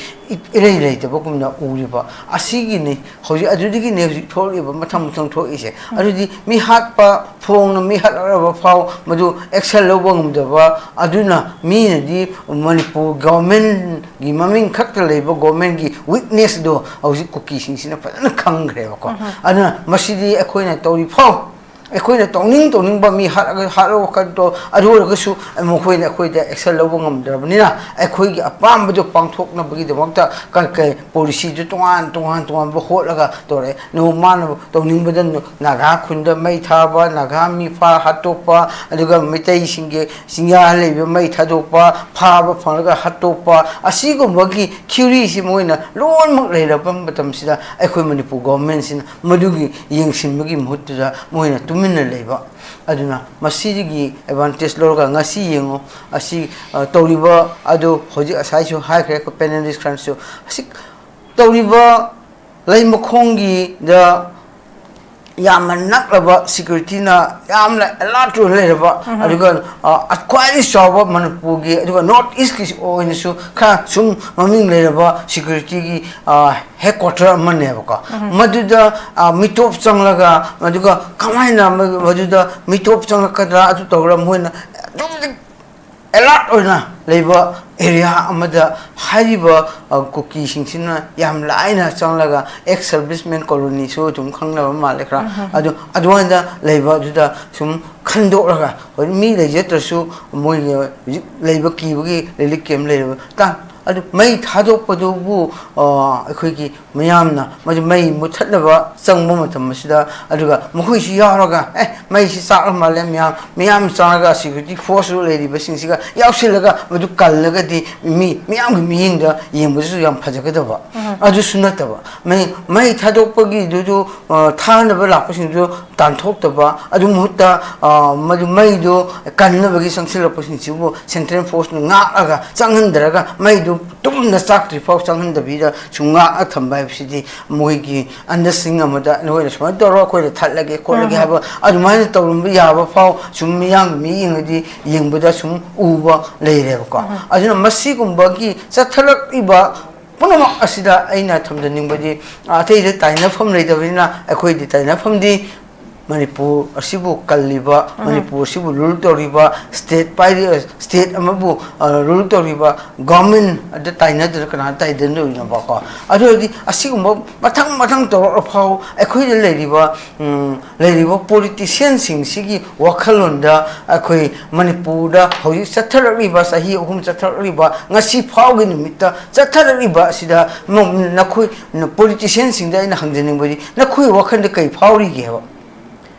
ꯏꯔꯩ ꯂꯩꯇꯕꯒꯨꯝꯅ ꯎꯔꯤꯕ ꯑꯁꯤꯒꯤꯅꯤ꯫ ꯍꯧꯖꯤꯛ ꯑꯗꯨꯗꯒꯤꯅꯦ ꯍꯧꯖꯤꯛ ꯊꯣꯛꯂꯛꯏꯕ ꯃꯊꯪ ꯃꯊꯪ ꯊꯣꯛꯂꯛꯏꯁꯦ꯫ ꯑꯗꯨꯗꯤ ꯃꯤ ꯍꯥꯠꯄ ꯐꯣꯡꯅ ꯃꯤ ꯍꯥꯠꯂꯛꯂꯕ ꯐꯥꯎ ꯃꯗꯨ ꯑꯦꯛꯁꯟ ꯂꯧꯕ ꯉꯝꯗꯕ꯫ ꯑꯗꯨꯅ ꯃꯤꯅꯗꯤ ꯃꯅꯤꯄꯨꯔ ꯒꯣꯔꯃꯦꯟꯒꯤ ꯃꯃꯤꯡ ꯈꯛꯇ ꯂꯩꯕ ꯒꯣꯔꯃꯦꯟꯒꯤ ꯋꯤꯛꯅꯦꯁꯗꯣ ꯍꯧꯖꯤꯛ ꯀꯨꯀꯤꯁꯤꯡꯁꯤꯅ ꯐꯖꯅ ꯈꯪꯈ꯭ꯔꯦꯕꯀꯣ꯫ ꯑꯗꯨꯅ ꯃꯁꯤꯗꯤ ꯑꯩꯈꯣꯏꯅ ꯇꯧꯔꯤ ꯐꯥꯎ, ꯑꯩꯈꯣꯏꯅ ꯇꯧꯅꯤꯡ ꯇꯧꯅꯤꯡꯕ ꯃꯤ ꯍꯥꯠꯂꯒ ꯍꯥꯠꯂꯣ ꯈꯟꯗꯣ, ꯑꯗꯨ ꯑꯣꯏꯔꯒꯁꯨ ꯃꯈꯣꯏꯅ ꯑꯩꯈꯣꯏꯗ ꯑꯦꯛꯁꯟ ꯂꯧꯕ ꯉꯝꯗ꯭ꯔꯕꯅꯤꯅ ꯑꯩꯈꯣꯏꯒꯤ ꯑꯄꯥꯝꯕꯗꯣ ꯄꯥꯡꯊꯣꯛꯅꯕꯒꯤꯗꯃꯛꯇ ꯀ- ꯀ- ꯄꯣꯂꯤꯁꯤꯗꯨ ꯇꯣꯉꯥꯟ ꯇꯣꯉꯥꯟ ꯇꯣꯉꯥꯟꯕ ꯍꯣꯠꯂꯒ ꯇꯧꯔꯛꯑꯦ꯫ ꯅꯣꯡ ꯃꯥꯅ ꯇꯧꯅꯤꯡꯕꯗ ꯅꯣ- ꯅꯥꯒꯥ ꯈꯨꯟꯗ ꯃꯩ ꯊꯥꯕ, ꯅꯥꯒꯥ ꯃꯤꯐꯥ ꯍꯥꯠꯇꯣꯛꯄ, ꯑꯗꯨꯒ ꯃꯩꯇꯩꯁꯤꯡꯒꯤ ꯆꯤꯡꯌꯥ ꯂꯩꯕ ꯃꯩ ꯊꯥꯗꯣꯛꯄ, ꯐꯥꯕ ꯐꯪꯂꯒ ꯍꯥꯠꯇꯣꯛꯄ, ꯑꯁꯤꯒꯨꯝꯕꯒꯤ ꯊꯤꯑꯣꯔꯤꯁꯤ ꯃꯣꯏꯅ ꯂꯣꯏꯅꯃꯛ ꯂꯩꯔꯕ ꯃꯇꯝꯁꯤꯗ ꯑꯩꯈꯣꯏ ꯃꯅꯤꯄꯨꯔ ꯒꯣꯚꯔꯟꯃꯦꯟꯁꯤꯅ ꯃꯗꯨꯒꯤ ꯌꯦꯡꯁꯤꯟꯕꯒꯤ ꯃꯍꯨꯠꯇꯨꯗ ꯃꯣꯏꯅ ꯇꯨꯃꯤꯟꯅ ꯂꯩꯕ꯫ ꯑꯗꯨꯅ ꯃꯁꯤꯗꯒꯤ ꯑꯦꯗꯚꯥꯟꯇꯦꯖ ꯂꯧꯔꯒ ꯉꯁꯤ ꯌꯦꯡꯉꯨ, ꯑꯁꯤ ꯑ, ꯇꯧꯔꯤꯕ ꯑꯗꯨ ꯍꯧꯖꯤꯛ ꯉꯁꯥꯏꯁꯨ ꯍꯥꯏꯈ꯭ꯔꯦ ꯑꯩꯈꯣꯏ ꯄꯦꯅꯦꯂꯤꯁ ꯈꯔꯅꯁꯨ꯫ ꯑꯁꯤ ꯇꯧꯔꯤꯕ ꯂꯩ ꯃꯈꯣꯡꯒꯤꯗ ꯌꯥꯝꯅ ꯅꯛꯂꯕ, ꯁꯦꯀ꯭ꯌꯨꯔꯤꯇꯤꯅ ꯌꯥꯝꯅ ꯑꯦꯂꯥꯔꯠ ꯑꯣꯏꯅ ꯂꯩꯔꯕ, ꯑꯗꯨꯒ ꯑ, ꯈ꯭ꯋꯥꯏꯗꯒꯤ ꯆꯥꯎꯕ ꯃꯅꯤꯄꯨꯔꯒꯤ ꯑꯗꯨꯒ ꯅꯣꯔꯠ ꯏꯁꯀꯤ ꯑꯣꯏꯅꯁꯨ ꯈꯔ ꯁꯨꯝ ꯃꯃꯤꯡ ꯂꯩꯔꯕ ꯁꯦꯀ꯭ꯌꯨꯔꯤꯇꯤꯒꯤ ꯍꯦꯗ ꯀ꯭ꯋꯥꯇꯔ ꯑꯃꯅꯦꯕꯀꯣ꯫ ꯃꯗꯨꯗ ꯑ, ꯃꯤꯇꯣꯞ ꯆꯪꯂꯒ, ꯑꯗꯨꯒ ꯀꯃꯥꯏꯅ ꯃ- ꯃꯗꯨꯗ ꯃꯤꯇꯣꯞ ꯆꯪꯂꯛꯀꯗ꯭ꯔꯥ, ꯑꯗꯨ ꯇꯧꯒꯗ꯭ꯔꯥ, ꯃꯣꯏꯅ ꯑꯗꯨꯛꯀꯤ ꯃꯇꯤꯛ ꯑꯦꯂꯥꯔꯠ ꯑꯣꯏꯅ ꯂꯩꯕ ꯑꯦꯔꯤꯌꯥ ꯑꯃꯗ ꯍꯥꯏꯔꯤꯕ ꯑ, ꯀꯨꯀꯤꯁꯤꯡꯁꯤꯅ ꯌꯥꯝ ꯂꯥꯏꯅ ꯆꯪꯂꯒ ꯑꯦꯛꯁ ꯁꯔꯚꯤꯁꯃꯦꯟ ꯀꯣꯂꯣꯅꯤꯁꯨ ꯑꯗꯨꯝ ꯈꯪꯅꯕ ꯃꯥꯜꯂꯦ ꯈꯔ꯫ ꯑꯗꯨ ꯑꯗꯨꯃꯥꯏꯅ ꯂꯩꯕ ꯑꯗꯨꯗ ꯁꯨꯝ ꯈꯟꯗꯣꯛꯂꯒ, ꯍꯣꯏ, ꯃꯤ ꯂꯩꯖꯗ꯭ꯔꯁꯨ ꯃꯣꯏꯒꯤ ꯍꯧꯖꯤꯛ ꯂꯩꯕ ꯀꯤꯕꯒꯤ ꯔꯤꯂꯤꯐ ꯀꯦꯝ ꯂꯩꯔꯕ ꯇꯥ- ꯑꯗꯨ ꯃꯩ ꯊꯥꯗꯣꯛꯄꯗꯨꯕꯨ ꯑꯩꯈꯣꯏꯒꯤ ꯃꯤꯌꯥꯝꯅ ꯃꯗꯨ ꯃꯩ ꯃꯨꯠꯊꯠꯅꯕ ꯆꯪꯕ ꯃꯇꯝ ꯑꯁꯤꯗ, ꯑꯗꯨꯒ ꯃꯈꯣꯏꯁꯨ ꯌꯥꯎꯔꯒ, ꯑꯦ, ꯃꯩꯁꯤ ꯆꯥꯛꯂ ꯃꯥꯜꯂꯦ, ꯃꯌꯥꯝ ꯃꯤꯌꯥꯝ ꯆꯪꯉꯒ ꯁꯦꯀ꯭ꯌꯨꯔꯤꯇꯤ ꯐꯣꯔꯁ ꯂꯩꯔꯤꯕꯁꯤꯡꯁꯤꯒ ꯌꯥꯎꯁꯤꯜꯂꯒ ꯃꯗꯨ ꯀꯜꯂꯒꯗꯤ ꯃꯤ ꯃꯤꯌꯥꯝꯒꯤ ꯃꯤꯠꯌꯦꯡꯗ ꯌꯦꯡꯕꯗꯁꯨ ꯌꯥꯝ ꯐꯖꯒꯗꯕ꯫ ꯑꯗꯨꯁꯨ ꯅꯠꯇꯕ, ꯃꯩ ꯃꯩ ꯊꯥꯗꯣꯛꯄꯒꯤꯗꯨꯁꯨ ꯊꯥꯅꯕ ꯂꯥꯛꯄꯁꯤꯡꯗꯨ ꯇꯥꯟꯊꯣꯛꯇꯕ, ꯑꯗꯨ ꯃꯍꯨꯠꯇ ꯃꯗꯨ ꯃꯩꯗꯨ ꯀꯟꯅꯕꯒꯤ ꯆꯪꯁꯤꯜꯂꯛꯄꯁꯤꯡꯁꯤꯕꯨ ꯁꯦꯟꯇ꯭ꯔꯦꯜ ꯐꯣꯔꯁꯅ ꯉꯥꯛꯂꯒ ꯆꯪꯍꯟꯗ꯭ꯔꯒ ꯃꯩꯗꯨ ꯇꯨꯝꯅ ꯆꯥꯛꯇ꯭ꯔꯤ ꯐꯥꯎ ꯆꯪꯍꯟꯗꯕꯤꯗ ꯁꯨꯝ ꯉꯥꯛꯑ ꯊꯝꯕ ꯍꯥꯏꯕꯁꯤꯗꯤ ꯃꯣꯏꯒꯤ ꯑꯟꯗꯔꯁ꯭ꯇꯦꯟꯗꯤꯡ ꯑꯃꯗ ꯅꯈꯣꯏꯅ ꯁꯨꯃꯥꯏꯅ ꯇꯧꯔꯣ, ꯑꯩꯈꯣꯏꯅ ꯊꯠꯂꯒꯦ ꯈꯣꯠꯂꯒꯦ ꯍꯥꯏꯕ ꯑꯗꯨꯃꯥꯏꯅ ꯇꯧꯔꯝꯕ ꯌꯥꯕ ꯐꯥꯎ ꯁꯨꯝ ꯃꯤꯌꯥꯝꯒꯤ ꯃꯤꯠꯌꯦꯡꯗꯗꯤ ꯌꯦꯡꯕꯗ ꯁꯨꯝ ꯎꯕ ꯂꯩꯔꯦꯕꯀꯣ꯫ ꯑꯗꯨꯅ ꯃꯁꯤꯒꯨꯝꯕꯒꯤ ꯆꯠꯊꯔꯛꯂꯤꯕ ꯄꯨꯝꯅꯃꯛ ꯑꯁꯤꯗ ꯑꯩꯅ ꯊꯝꯖꯅꯤꯡꯕꯗꯤ, ꯑꯇꯩꯗ ꯇꯥꯏꯅꯐꯝ ꯂꯩꯇꯕꯅꯤꯅ ꯑꯩꯈꯣꯏꯗꯤ ꯇꯥꯏꯅꯐꯝꯗꯤ ꯃꯅꯤꯄꯨꯔ ꯑꯁꯤꯕꯨ ꯀꯜꯂꯤꯕ, ꯃꯅꯤꯄꯨꯔ ꯑꯁꯤꯕꯨ ꯔꯨꯜ ꯇꯧꯔꯤꯕ, ꯁ꯭ꯇꯦꯠ ꯄꯥꯏꯔꯤ, ꯁ꯭ꯇꯦꯠ ꯑꯃꯕꯨ ꯔꯨꯜ ꯇꯧꯔꯤꯕ ꯒꯣꯔꯃꯦꯟ ꯑꯗ ꯇꯥꯏꯅꯗꯅ ꯀꯅꯥ ꯇꯥꯏꯅꯗꯣꯏꯅꯣꯕꯀꯣ? ꯑꯗꯨ ꯑꯣꯏꯔꯗꯤ ꯑꯁꯤꯒꯨꯝꯕ ꯃꯊꯪ ꯃꯊꯪ ꯇꯧꯔꯛꯂ ꯐꯥꯎ ꯑꯩꯈꯣꯏꯗ ꯂꯩꯔꯤꯕ ꯂꯩꯔꯤꯕ ꯄꯣꯂꯤꯇꯤꯁꯤꯌꯥꯟꯁꯤꯡꯁꯤꯒꯤ ꯋꯥꯈꯜꯂꯣꯟꯗ ꯑꯩꯈꯣꯏ ꯃꯅꯤꯄꯨꯔꯗ ꯍꯧꯖꯤꯛ ꯆꯠꯊꯔꯛꯂꯤꯕ, ꯆꯍꯤ ꯑꯍꯨꯝ ꯆꯠꯊꯔꯛꯂꯤꯕ, ꯉꯁꯤ ꯐꯥꯎꯒꯤ ꯅꯨꯃꯤꯠꯇ ꯆꯠꯊꯔꯛꯂꯤꯕ ꯑꯁꯤꯗ ꯅꯈꯣꯏ ꯄꯣꯂꯤꯇꯤꯁꯤꯌꯥꯟꯁꯤꯡꯗ ꯑꯩꯅ ꯍꯪꯖꯅꯤꯡꯕꯗꯤ, ꯅꯈꯣꯏ ꯋꯥꯈꯜꯗ ꯀꯔꯤ ꯐꯥꯎꯔꯤꯒꯦꯕ?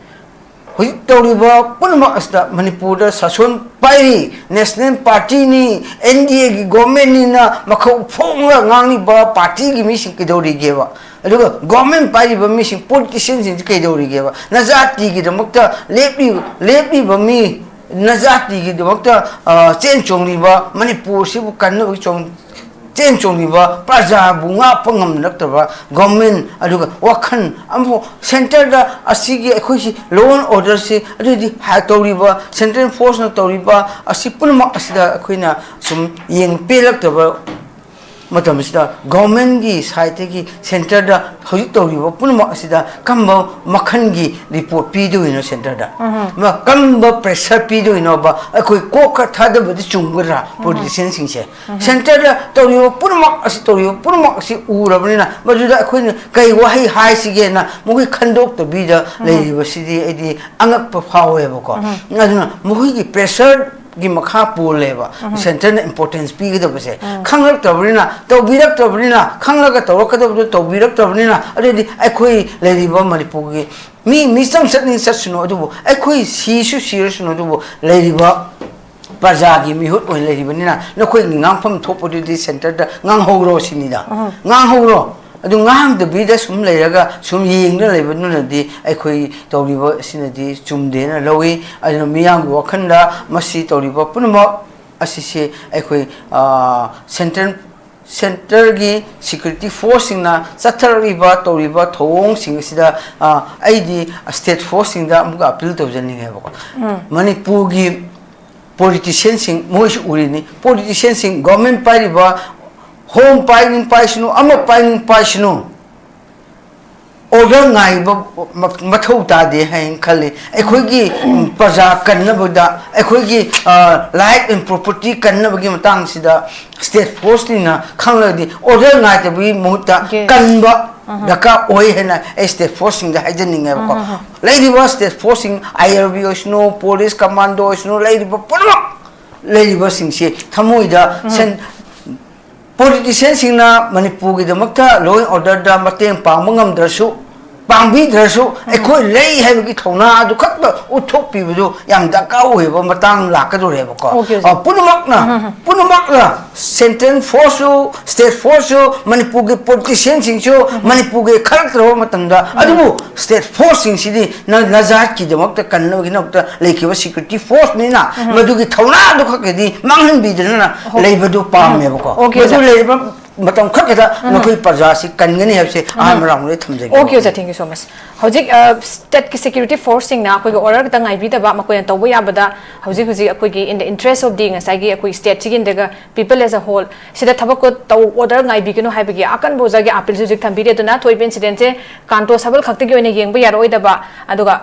ꯍꯧꯖꯤꯛ ꯇꯧꯔꯤꯕ ꯄꯨꯝꯅꯃꯛ ꯑꯁꯤꯗ ꯃꯅꯤꯄꯨꯔꯗ ꯁꯥꯁꯣꯟ ꯄꯥꯏꯔꯤ, ꯅꯦꯁꯅꯦꯜ ꯄꯥꯔꯇꯤꯅꯤ, ꯑꯦꯟ ꯗꯤ ꯑꯦꯒꯤ ꯒꯣꯔꯃꯦꯟꯅꯤꯅ ꯃꯈꯧ ꯐꯣꯡꯅ ꯉꯥꯡꯂꯤꯕ ꯄꯥꯔꯇꯤꯒꯤ ꯃꯤꯁꯤꯡ ꯀꯩꯗꯧꯔꯤꯒꯦꯕ? ꯑꯗꯨꯒ ꯒꯣꯔꯃꯦꯟ ꯄꯥꯏꯔꯤꯕ ꯃꯤꯁꯤꯡ, ꯄꯣꯂꯤꯇꯤꯁꯤꯌꯥꯟꯁꯤꯡꯁꯤ ꯀꯩꯗꯧꯔꯤꯒꯦꯕ? ꯅꯖꯥꯇꯤꯒꯤꯗꯃꯛꯇ ꯂꯦꯞꯂꯤ-, ꯂꯦꯞꯂꯤꯕ ꯃꯤ, ꯅꯖꯥꯇꯤꯒꯤꯗꯃꯛꯇ ꯆꯦꯟ ꯆꯣꯡꯂꯤꯕ, ꯃꯅꯤꯄꯨꯔꯁꯤꯕꯨ ꯀꯟꯅꯕꯒꯤ ꯆꯣꯡ-, ꯆꯦꯟ ꯆꯣꯡꯂꯤꯕ, ꯄ꯭ꯔꯖꯥꯕꯨ ꯉꯥꯛꯄ ꯉꯝꯂꯛꯇꯕ ꯒꯣꯔꯃꯦꯟ, ꯑꯗꯨꯒ ꯋꯥꯈꯜ ꯑꯃꯐꯥꯎ ꯁꯦꯟꯇꯔꯗ ꯑꯁꯤꯒꯤ ꯑꯩꯈꯣꯏꯁꯤ ꯂꯣ ꯑꯦꯟ ꯑꯣꯔꯗꯔꯁꯤ, ꯑꯗꯨꯗꯤ ꯍꯥ-, ꯇꯧꯔꯤꯕ ꯁꯦꯟꯇ꯭ꯔꯦꯜ ꯐꯣꯔꯁꯅ ꯇꯧꯔꯤꯕ ꯑꯁꯤ ꯄꯨꯝꯅꯃꯛ ꯑꯁꯤꯗ ꯑꯩꯈꯣꯏꯅ ꯁꯨꯝ ꯌꯦꯡ ꯄꯦꯜꯂꯛꯇꯕ ꯃꯇꯝꯁꯤꯗ ꯒꯣꯔꯃꯦꯟꯒꯤ ꯁꯥꯏꯠꯇꯒꯤ ꯁꯦꯟꯇꯔꯗ ꯍꯧꯖꯤꯛ ꯇꯧꯔꯤꯕ ꯄꯨꯝꯅꯃꯛ ꯑꯁꯤꯗ ꯀꯔꯝꯕ ꯃꯈꯜꯒꯤ ꯔꯤꯄꯣꯔꯠ ꯄꯤꯗꯣꯏꯅꯣ ꯁꯦꯟꯇꯔꯗ? ꯀꯔꯝꯕ ꯄ꯭ꯔꯦꯁꯔ ꯄꯤꯗꯣꯏꯅꯣꯕ? ꯑꯩꯈꯣꯏ ꯀꯣꯛ ꯈꯔ ꯊꯥꯗꯕꯗꯤ ꯆꯨꯝꯒꯗ꯭ꯔꯥ ꯄꯣꯂꯤꯇꯤꯁꯤꯌꯥꯟꯁꯤꯡꯁꯦ? ꯁꯦꯟꯇꯔꯗ ꯇꯧꯔꯤꯕ ꯄꯨꯝꯅꯃꯛ ꯑꯁꯤ, ꯇꯧꯔꯤꯕ ꯄꯨꯝꯅꯃꯛ ꯑꯁꯤ ꯎꯔꯕꯅꯤꯅ ꯃꯗꯨꯗ ꯑꯩꯈꯣꯏꯅ ꯀꯩ ꯋꯥꯍꯩ ꯍꯥꯏꯁꯤꯒꯦꯅ ꯃꯈꯣꯏ ꯈꯟꯗꯣꯛꯇꯕꯤꯗ ꯂꯩꯔꯤꯕꯁꯤꯗꯤ ꯑꯩꯗꯤ ꯑꯉꯛꯄ ꯐꯥꯎꯋꯦꯕꯀꯣ꯫ ꯑꯗꯨꯅ ꯃꯈꯣꯏꯒꯤ ꯄ꯭ꯔꯦꯁꯔ ꯒꯤ ꯃꯈꯥ ꯄꯣꯜꯂꯦꯕ ꯁꯦꯟꯇꯔꯅ ꯏꯝꯄꯣꯔꯇꯦꯟꯁ ꯄꯤꯒꯗꯕꯁꯦ꯫ ꯈꯪꯂꯛꯇꯕꯅꯤꯅ, ꯇꯧꯕꯤꯔꯛꯇꯕꯅꯤꯅ, ꯈꯪꯂꯒ ꯇꯧꯔꯛꯀꯗꯕꯗꯨ ꯇꯧꯕꯤꯔꯛꯇꯕꯅꯤꯅ, ꯑꯗꯨꯗꯤ ꯑꯩꯈꯣꯏ ꯂꯩꯔꯤꯕ ꯃꯅꯤꯄꯨꯔꯒꯤ ꯃꯤ ꯃꯤꯆꯝ ꯆꯠꯅꯤꯡ ꯆꯠꯁꯅꯨ, ꯑꯗꯨꯕꯨ ꯑꯩꯈꯣꯏ ꯁꯤꯁꯨ ꯁꯤꯔꯁꯅꯨ, ꯑꯗꯨꯕꯨ ꯂꯩꯔꯤꯕ ꯄ꯭ꯔꯖꯥꯒꯤ ꯃꯤꯍꯨꯠ ꯑꯣꯏꯅ ꯂꯩꯔꯤꯕꯅꯤꯅ ꯅꯈꯣꯏꯒꯤ ꯉꯥꯡꯐꯝ ꯊꯣꯛꯄꯗꯨꯗꯤ ꯁꯦꯟꯇꯔꯗ ꯉꯥꯡꯍꯧꯔꯣ ꯁꯤꯅꯤꯗ꯫ ꯉꯥꯡꯍꯧꯔꯣ꯫ ꯑꯗꯨ ꯉꯥꯡꯗꯕꯤꯗ ꯁꯨꯝ ꯂꯩꯔꯒ ꯁꯨꯝ ꯌꯦꯡꯗꯨꯅ ꯂꯩꯕꯗꯨꯅꯗꯤ ꯑꯩꯈꯣꯏ ꯇꯧꯔꯤꯕ ꯑꯁꯤꯅꯗꯤ ꯆꯨꯝꯗꯦꯅ ꯂꯧꯏ꯫ ꯑꯗꯨꯅ ꯃꯤꯌꯥꯝꯒꯤ ꯋꯥꯈꯜꯗ ꯃꯁꯤ ꯇꯧꯔꯤꯕ ꯄꯨꯝꯅꯃꯛ ꯑꯁꯤꯁꯦ ꯑꯩꯈꯣꯏ, ꯑ, ꯁꯦꯟꯇ꯭ꯔꯦꯜ, ꯁꯦꯟꯇꯔꯒꯤ ꯁꯦꯀ꯭ꯌꯨꯔꯤꯇꯤ ꯐꯣꯔꯁꯁꯤꯡꯅ ꯆꯠꯊꯔꯛꯂꯤꯕ ꯇꯧꯔꯤꯕ ꯊꯧꯑꯣꯡꯁꯤꯡ ꯑꯁꯤꯗ, ꯑ, ꯑꯩꯗꯤ ꯁ꯭ꯇꯦꯠ ꯐꯣꯔꯁꯁꯤꯡꯗ ꯑꯃꯨꯛꯀ ꯑꯄꯤꯜ ꯇꯧꯖꯅꯤꯡꯉꯦꯕꯀꯣ꯫ ꯃꯅꯤꯄꯨꯔꯒꯤ ꯄꯣꯂꯤꯇꯤꯁꯤꯌꯟꯁꯤꯡ ꯃꯣꯏꯁꯨ ꯎꯔꯤꯅꯤ꯫ ꯄꯣꯂꯤꯇꯤꯁꯤꯌꯟꯁꯤꯡ, ꯒꯣꯔꯃꯦꯟ ꯄꯥꯏꯔꯤꯕ, ꯍꯣꯝ ꯄꯥꯏꯅꯤꯡ ꯄꯥꯏꯁꯅꯨ, ꯑꯃ ꯄꯥꯏꯅꯤꯡ ꯄꯥꯏꯁꯅꯨ, ꯑꯣꯔꯗꯔ ꯉꯥꯏꯕ ꯃ-, ꯃꯊꯧ ꯇꯥꯗꯦ ꯍꯥꯏꯅ ꯈꯜꯂꯤ꯫ ꯑꯩꯈꯣꯏꯒꯤ, ꯎꯝ, ꯄ꯭ꯔꯖꯥ ꯀꯟꯅꯕꯗ, ꯑꯩꯈꯣꯏꯒꯤ, ꯑ, life and property ꯀꯟꯅꯕꯒꯤ ꯃꯇꯥꯡꯁꯤꯗ ꯁ꯭ꯇꯦꯠ ꯐꯣꯔꯁꯅꯤꯅ ꯈꯪꯂꯒꯗꯤ ꯑꯣꯔꯗꯔ ꯉꯥꯏꯗꯕꯒꯤ ꯃꯍꯨꯠꯇ Yes. ꯀꯟꯕ ꯑꯍ꯫ ꯗꯔꯀꯥꯔ ꯑꯣꯏ ꯍꯥꯏꯅ ꯑꯩ ꯁ꯭ꯇꯦꯠ ꯐꯣꯔꯁꯁꯤꯡꯗ ꯍꯥꯏꯖꯅꯤꯡꯉꯦꯕꯀꯣ꯫ ꯑꯍ꯫ ꯂꯩꯔꯤꯕ ꯁ꯭ꯇꯦꯠ ꯐꯣꯔꯁꯁꯤꯡ, ꯑꯥꯏ ꯑꯥꯔ ꯕꯤ ꯑꯣꯏꯁꯅꯨ, ꯄꯨꯂꯤꯁ ꯀꯃꯥꯟꯗꯣ ꯑꯣꯏꯁꯅꯨ, ꯂꯩꯔꯤꯕ ꯄꯨꯝꯅꯃꯛ ꯂꯩꯔꯤꯕꯁꯤꯡꯁꯤ ꯊꯃꯣꯏꯗ ꯎꯝ꯫ ꯁꯦꯟ-, ꯄꯣꯂꯤꯇꯤꯁꯤꯌꯟꯁꯤꯡꯅ ꯃꯅꯤꯄꯨꯔꯒꯤꯗꯃꯛꯇ law and order ꯗ ꯃꯇꯦꯡ ꯄꯥꯡꯕ ꯉꯝꯗ꯭ꯔꯁꯨ, ꯄꯥꯡꯕꯤꯗ꯭ꯔꯁꯨ, ꯎꯝ꯫ ꯑꯩꯈꯣꯏ ꯂꯩ ꯍꯥꯏꯕꯒꯤ ꯊꯧꯅꯥ ꯑꯗꯨ ꯈꯛꯇ ꯎꯠꯊꯣꯛꯄꯤꯕꯗꯨ ꯌꯥꯝ ꯗꯔꯀꯥꯔ ꯑꯣꯏꯕ ꯃꯇꯥꯡ ꯂꯥꯛꯀꯗꯧꯔꯦꯕꯀꯣ꯫ Okay, sir. ꯑ, ꯄꯨꯝꯅꯃꯛꯅ, ꯎꯝ, ꯎꯝ, ꯎꯝ꯫ ꯄꯨꯝꯅꯃꯛꯅ, ꯁꯦꯟꯇ꯭ꯔꯦꯜ ꯐꯣꯔꯁꯁꯨ, ꯁ꯭ꯇꯦꯠ ꯐꯣꯔꯁꯁꯨ, ꯃꯅꯤꯄꯨꯔꯒꯤ ꯄꯣꯂꯤꯇꯤꯁꯤꯌꯟꯁꯤꯡꯁꯨ, ꯎꯝ꯫ ꯃꯅꯤꯄꯨꯔꯒꯤ ꯈꯜꯂꯛꯇ꯭ꯔꯕ ꯃꯇꯝꯗ, ꯎꯝ꯫ ꯑꯗꯨꯕꯨ ꯁ꯭ꯇꯦꯠ ꯐꯣꯔꯁꯁꯤꯡꯁꯤꯗꯤ ꯅ-, ꯅꯖꯥꯠꯀꯤꯗꯃꯛꯇ ꯀꯟꯅꯕꯒꯤꯗꯃꯛꯇ ꯂꯩꯈꯤꯕ ꯁꯦꯀ꯭ꯌꯨꯔꯤꯇꯤ ꯐꯣꯔꯁꯅꯤꯅ, ꯎꯝ꯫ ꯃꯗꯨꯒꯤ ꯊꯧꯅꯥꯗꯨ ꯈꯛꯇꯗꯤ ꯃꯥꯡꯍꯟꯕꯤꯗꯅ ꯍꯣꯏ꯫ ꯂꯩꯕꯗꯨ ꯄꯥꯝꯃꯦꯕꯀꯣ꯫ Okay, ꯃꯗꯨ sir. ꯂꯩꯔꯕ ꯃꯇꯝ ꯈꯛꯇꯗ ꯎꯝ꯫ ꯅꯈꯣꯏ ꯄ꯭ꯔꯖꯥꯁꯤ ꯀꯟꯒꯅꯤ ꯍꯥꯏꯕꯁꯦ ꯎꯝ꯫ ꯑꯍꯥꯟꯕ ꯔꯥꯎꯟꯗ ꯊꯝꯖꯒꯦ꯫ Okay, sir, thank you so much. ꯍꯧꯖꯤꯛ, ꯑ, ꯁ꯭ꯇꯦꯠꯀꯤ ꯁꯦꯀ꯭ꯌꯨꯔꯤꯇꯤ ꯐꯣꯔꯁꯁꯤꯡꯅ ꯑꯩꯈꯣꯏꯒꯤ ꯑꯣꯔꯗꯔ ꯈꯛꯇ ꯉꯥꯏꯕꯤꯗꯕ, ꯃꯈꯣꯏꯅ ꯇꯧꯕ ꯌꯥꯕꯗ ꯍꯧꯖꯤꯛ ꯍꯧꯖꯤꯛ ꯑꯩꯈꯣꯏꯒꯤ in the interest of the ꯉꯁꯥꯏꯒꯤ ꯑꯩꯈꯣꯏ ꯁ꯭ꯇꯦꯠꯁꯤꯒꯤ ꯅꯠꯇ꯭ꯔꯒ people as a whole ꯁꯤꯗ ꯊꯕꯛ ꯇꯧ, ꯑꯣꯔꯗꯔ ꯉꯥꯏꯕꯤꯒꯅꯨ ꯍꯥꯏꯕꯒꯤ ꯑꯀꯟꯕ ꯑꯣꯖꯥꯒꯤ ꯑꯄꯤꯜꯁꯨ ꯍꯧꯖꯤꯛ ꯊꯝꯕꯤꯔꯤ꯫ ꯑꯗꯨꯅ ꯊꯣꯛꯏꯕ ꯏꯟꯁꯤꯗꯦꯟꯁꯦ ꯀꯥꯟꯇꯣ ꯁꯕꯜ ꯈꯛꯇꯒꯤ ꯑꯣꯏꯅ ꯌꯦꯡꯕ ꯌꯥꯔꯛꯑꯣꯏꯗꯕ, ꯑꯗꯨꯒ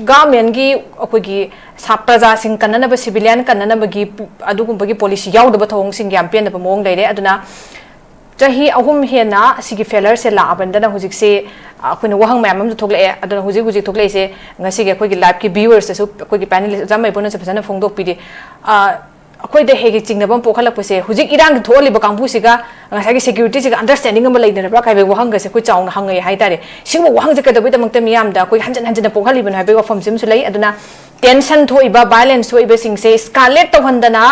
ꯒꯚꯔꯟꯃꯦꯟꯒꯤ ꯑꯩꯈꯣꯏꯒꯤ ꯁꯥ-, ꯄ꯭ꯔꯖꯥꯁꯤꯡ ꯀꯟꯅꯅꯕ, ꯁꯤꯚꯤꯂꯤꯌꯟ ꯀꯟꯅꯅꯕꯒꯤ ꯑꯗꯨꯒꯨꯝꯕꯒꯤ ꯄꯣꯂꯤꯁꯤ ꯌꯥꯎꯗꯕ ꯊꯧꯑꯣꯡꯁꯤꯡ ꯌꯥꯝ ꯄꯦꯟꯗꯕ ꯃꯑꯣꯡ ꯂꯩꯔꯦ꯫ ꯑꯗꯨꯅ ꯆꯍꯤ ꯑꯍꯨꯝ ꯍꯦꯟꯅ ꯁꯤꯒꯤ ꯐꯦꯂꯔꯁꯦ ꯂꯥꯛꯑꯕꯅꯤꯅ ꯍꯧꯖꯤꯛꯁꯦ ꯑꯩꯈꯣꯏꯅ ꯋꯥꯍꯪ ꯃꯌꯥꯝ ꯑꯃꯁꯨ ꯊꯣꯛꯂꯛꯑꯦ꯫ ꯑꯗꯨꯅ ꯍꯧꯖꯤꯛ ꯍꯧꯖꯤꯛ ꯊꯣꯛꯂꯛꯏꯁꯦ, ꯉꯁꯤꯒꯤ ꯑꯩꯈꯣꯏꯒꯤ ꯂꯥꯏꯚꯀꯤ ꯚ꯭ꯌꯨꯋꯔꯁꯇꯁꯨ ꯑꯩꯈꯣꯏꯒꯤ ꯄꯦꯅꯦꯂꯤꯁ ꯑꯣꯖꯥ ꯃꯩꯕꯨꯅꯁꯨ ꯐꯖꯅ ꯐꯣꯡꯗꯣꯛꯄꯤꯔꯤ꯫ ꯑ, ꯑꯩꯈꯣꯏꯗ ꯍꯦꯛ ꯍꯦꯛ ꯆꯤꯡꯅꯕ ꯑꯃ ꯄꯣꯛꯍꯜꯂꯛꯄꯁꯦ, ꯍꯧꯖꯤꯛ ꯏꯔꯥꯡꯒꯤ ꯊꯣꯛꯍꯜꯂꯤꯕ ꯀꯥꯡꯕꯨꯁꯤꯒ ꯉꯁꯥꯏꯒꯤ ꯁꯦꯀ꯭ꯌꯨꯔꯤꯇꯤꯁꯤꯒ ꯑꯟꯗꯔꯁ꯭ꯇꯦꯟꯗꯤꯡ ꯑꯃ ꯂꯩꯅꯔꯕ꯭ꯔꯥ ꯀꯥꯏꯕꯒꯤ ꯋꯥꯍꯪꯒꯁꯦ ꯑꯩꯈꯣꯏ ꯆꯥꯎꯅ ꯍꯪꯉꯛꯑꯦ ꯍꯥꯏꯇꯥꯔꯦ꯫ ꯁꯤꯒꯨꯝꯕ ꯋꯥꯍꯪꯁꯦ ꯀꯩꯗꯧꯕꯒꯤꯗꯃꯛꯇ ꯃꯤꯌꯥꯝꯗ ꯑꯩꯈꯣꯏ ꯍꯟꯖꯤꯟ ꯍꯟꯖꯤꯟꯅ ꯄꯣꯛꯍꯜꯂꯤꯕꯅꯣ ꯍꯥꯏꯕꯒꯤ ꯋꯥꯐꯝꯁꯤꯃꯁꯨ ꯂꯩ꯫ ꯑꯗꯨꯅ ꯇꯦꯟꯁꯟ ꯊꯣꯛꯏꯕ, ꯚꯥꯏꯂꯦꯟꯁ ꯊꯣꯛꯏꯕꯁꯤꯡꯁꯦ ꯁ꯭ꯀꯥꯂꯦꯠ ꯇꯧꯍꯟꯗꯅ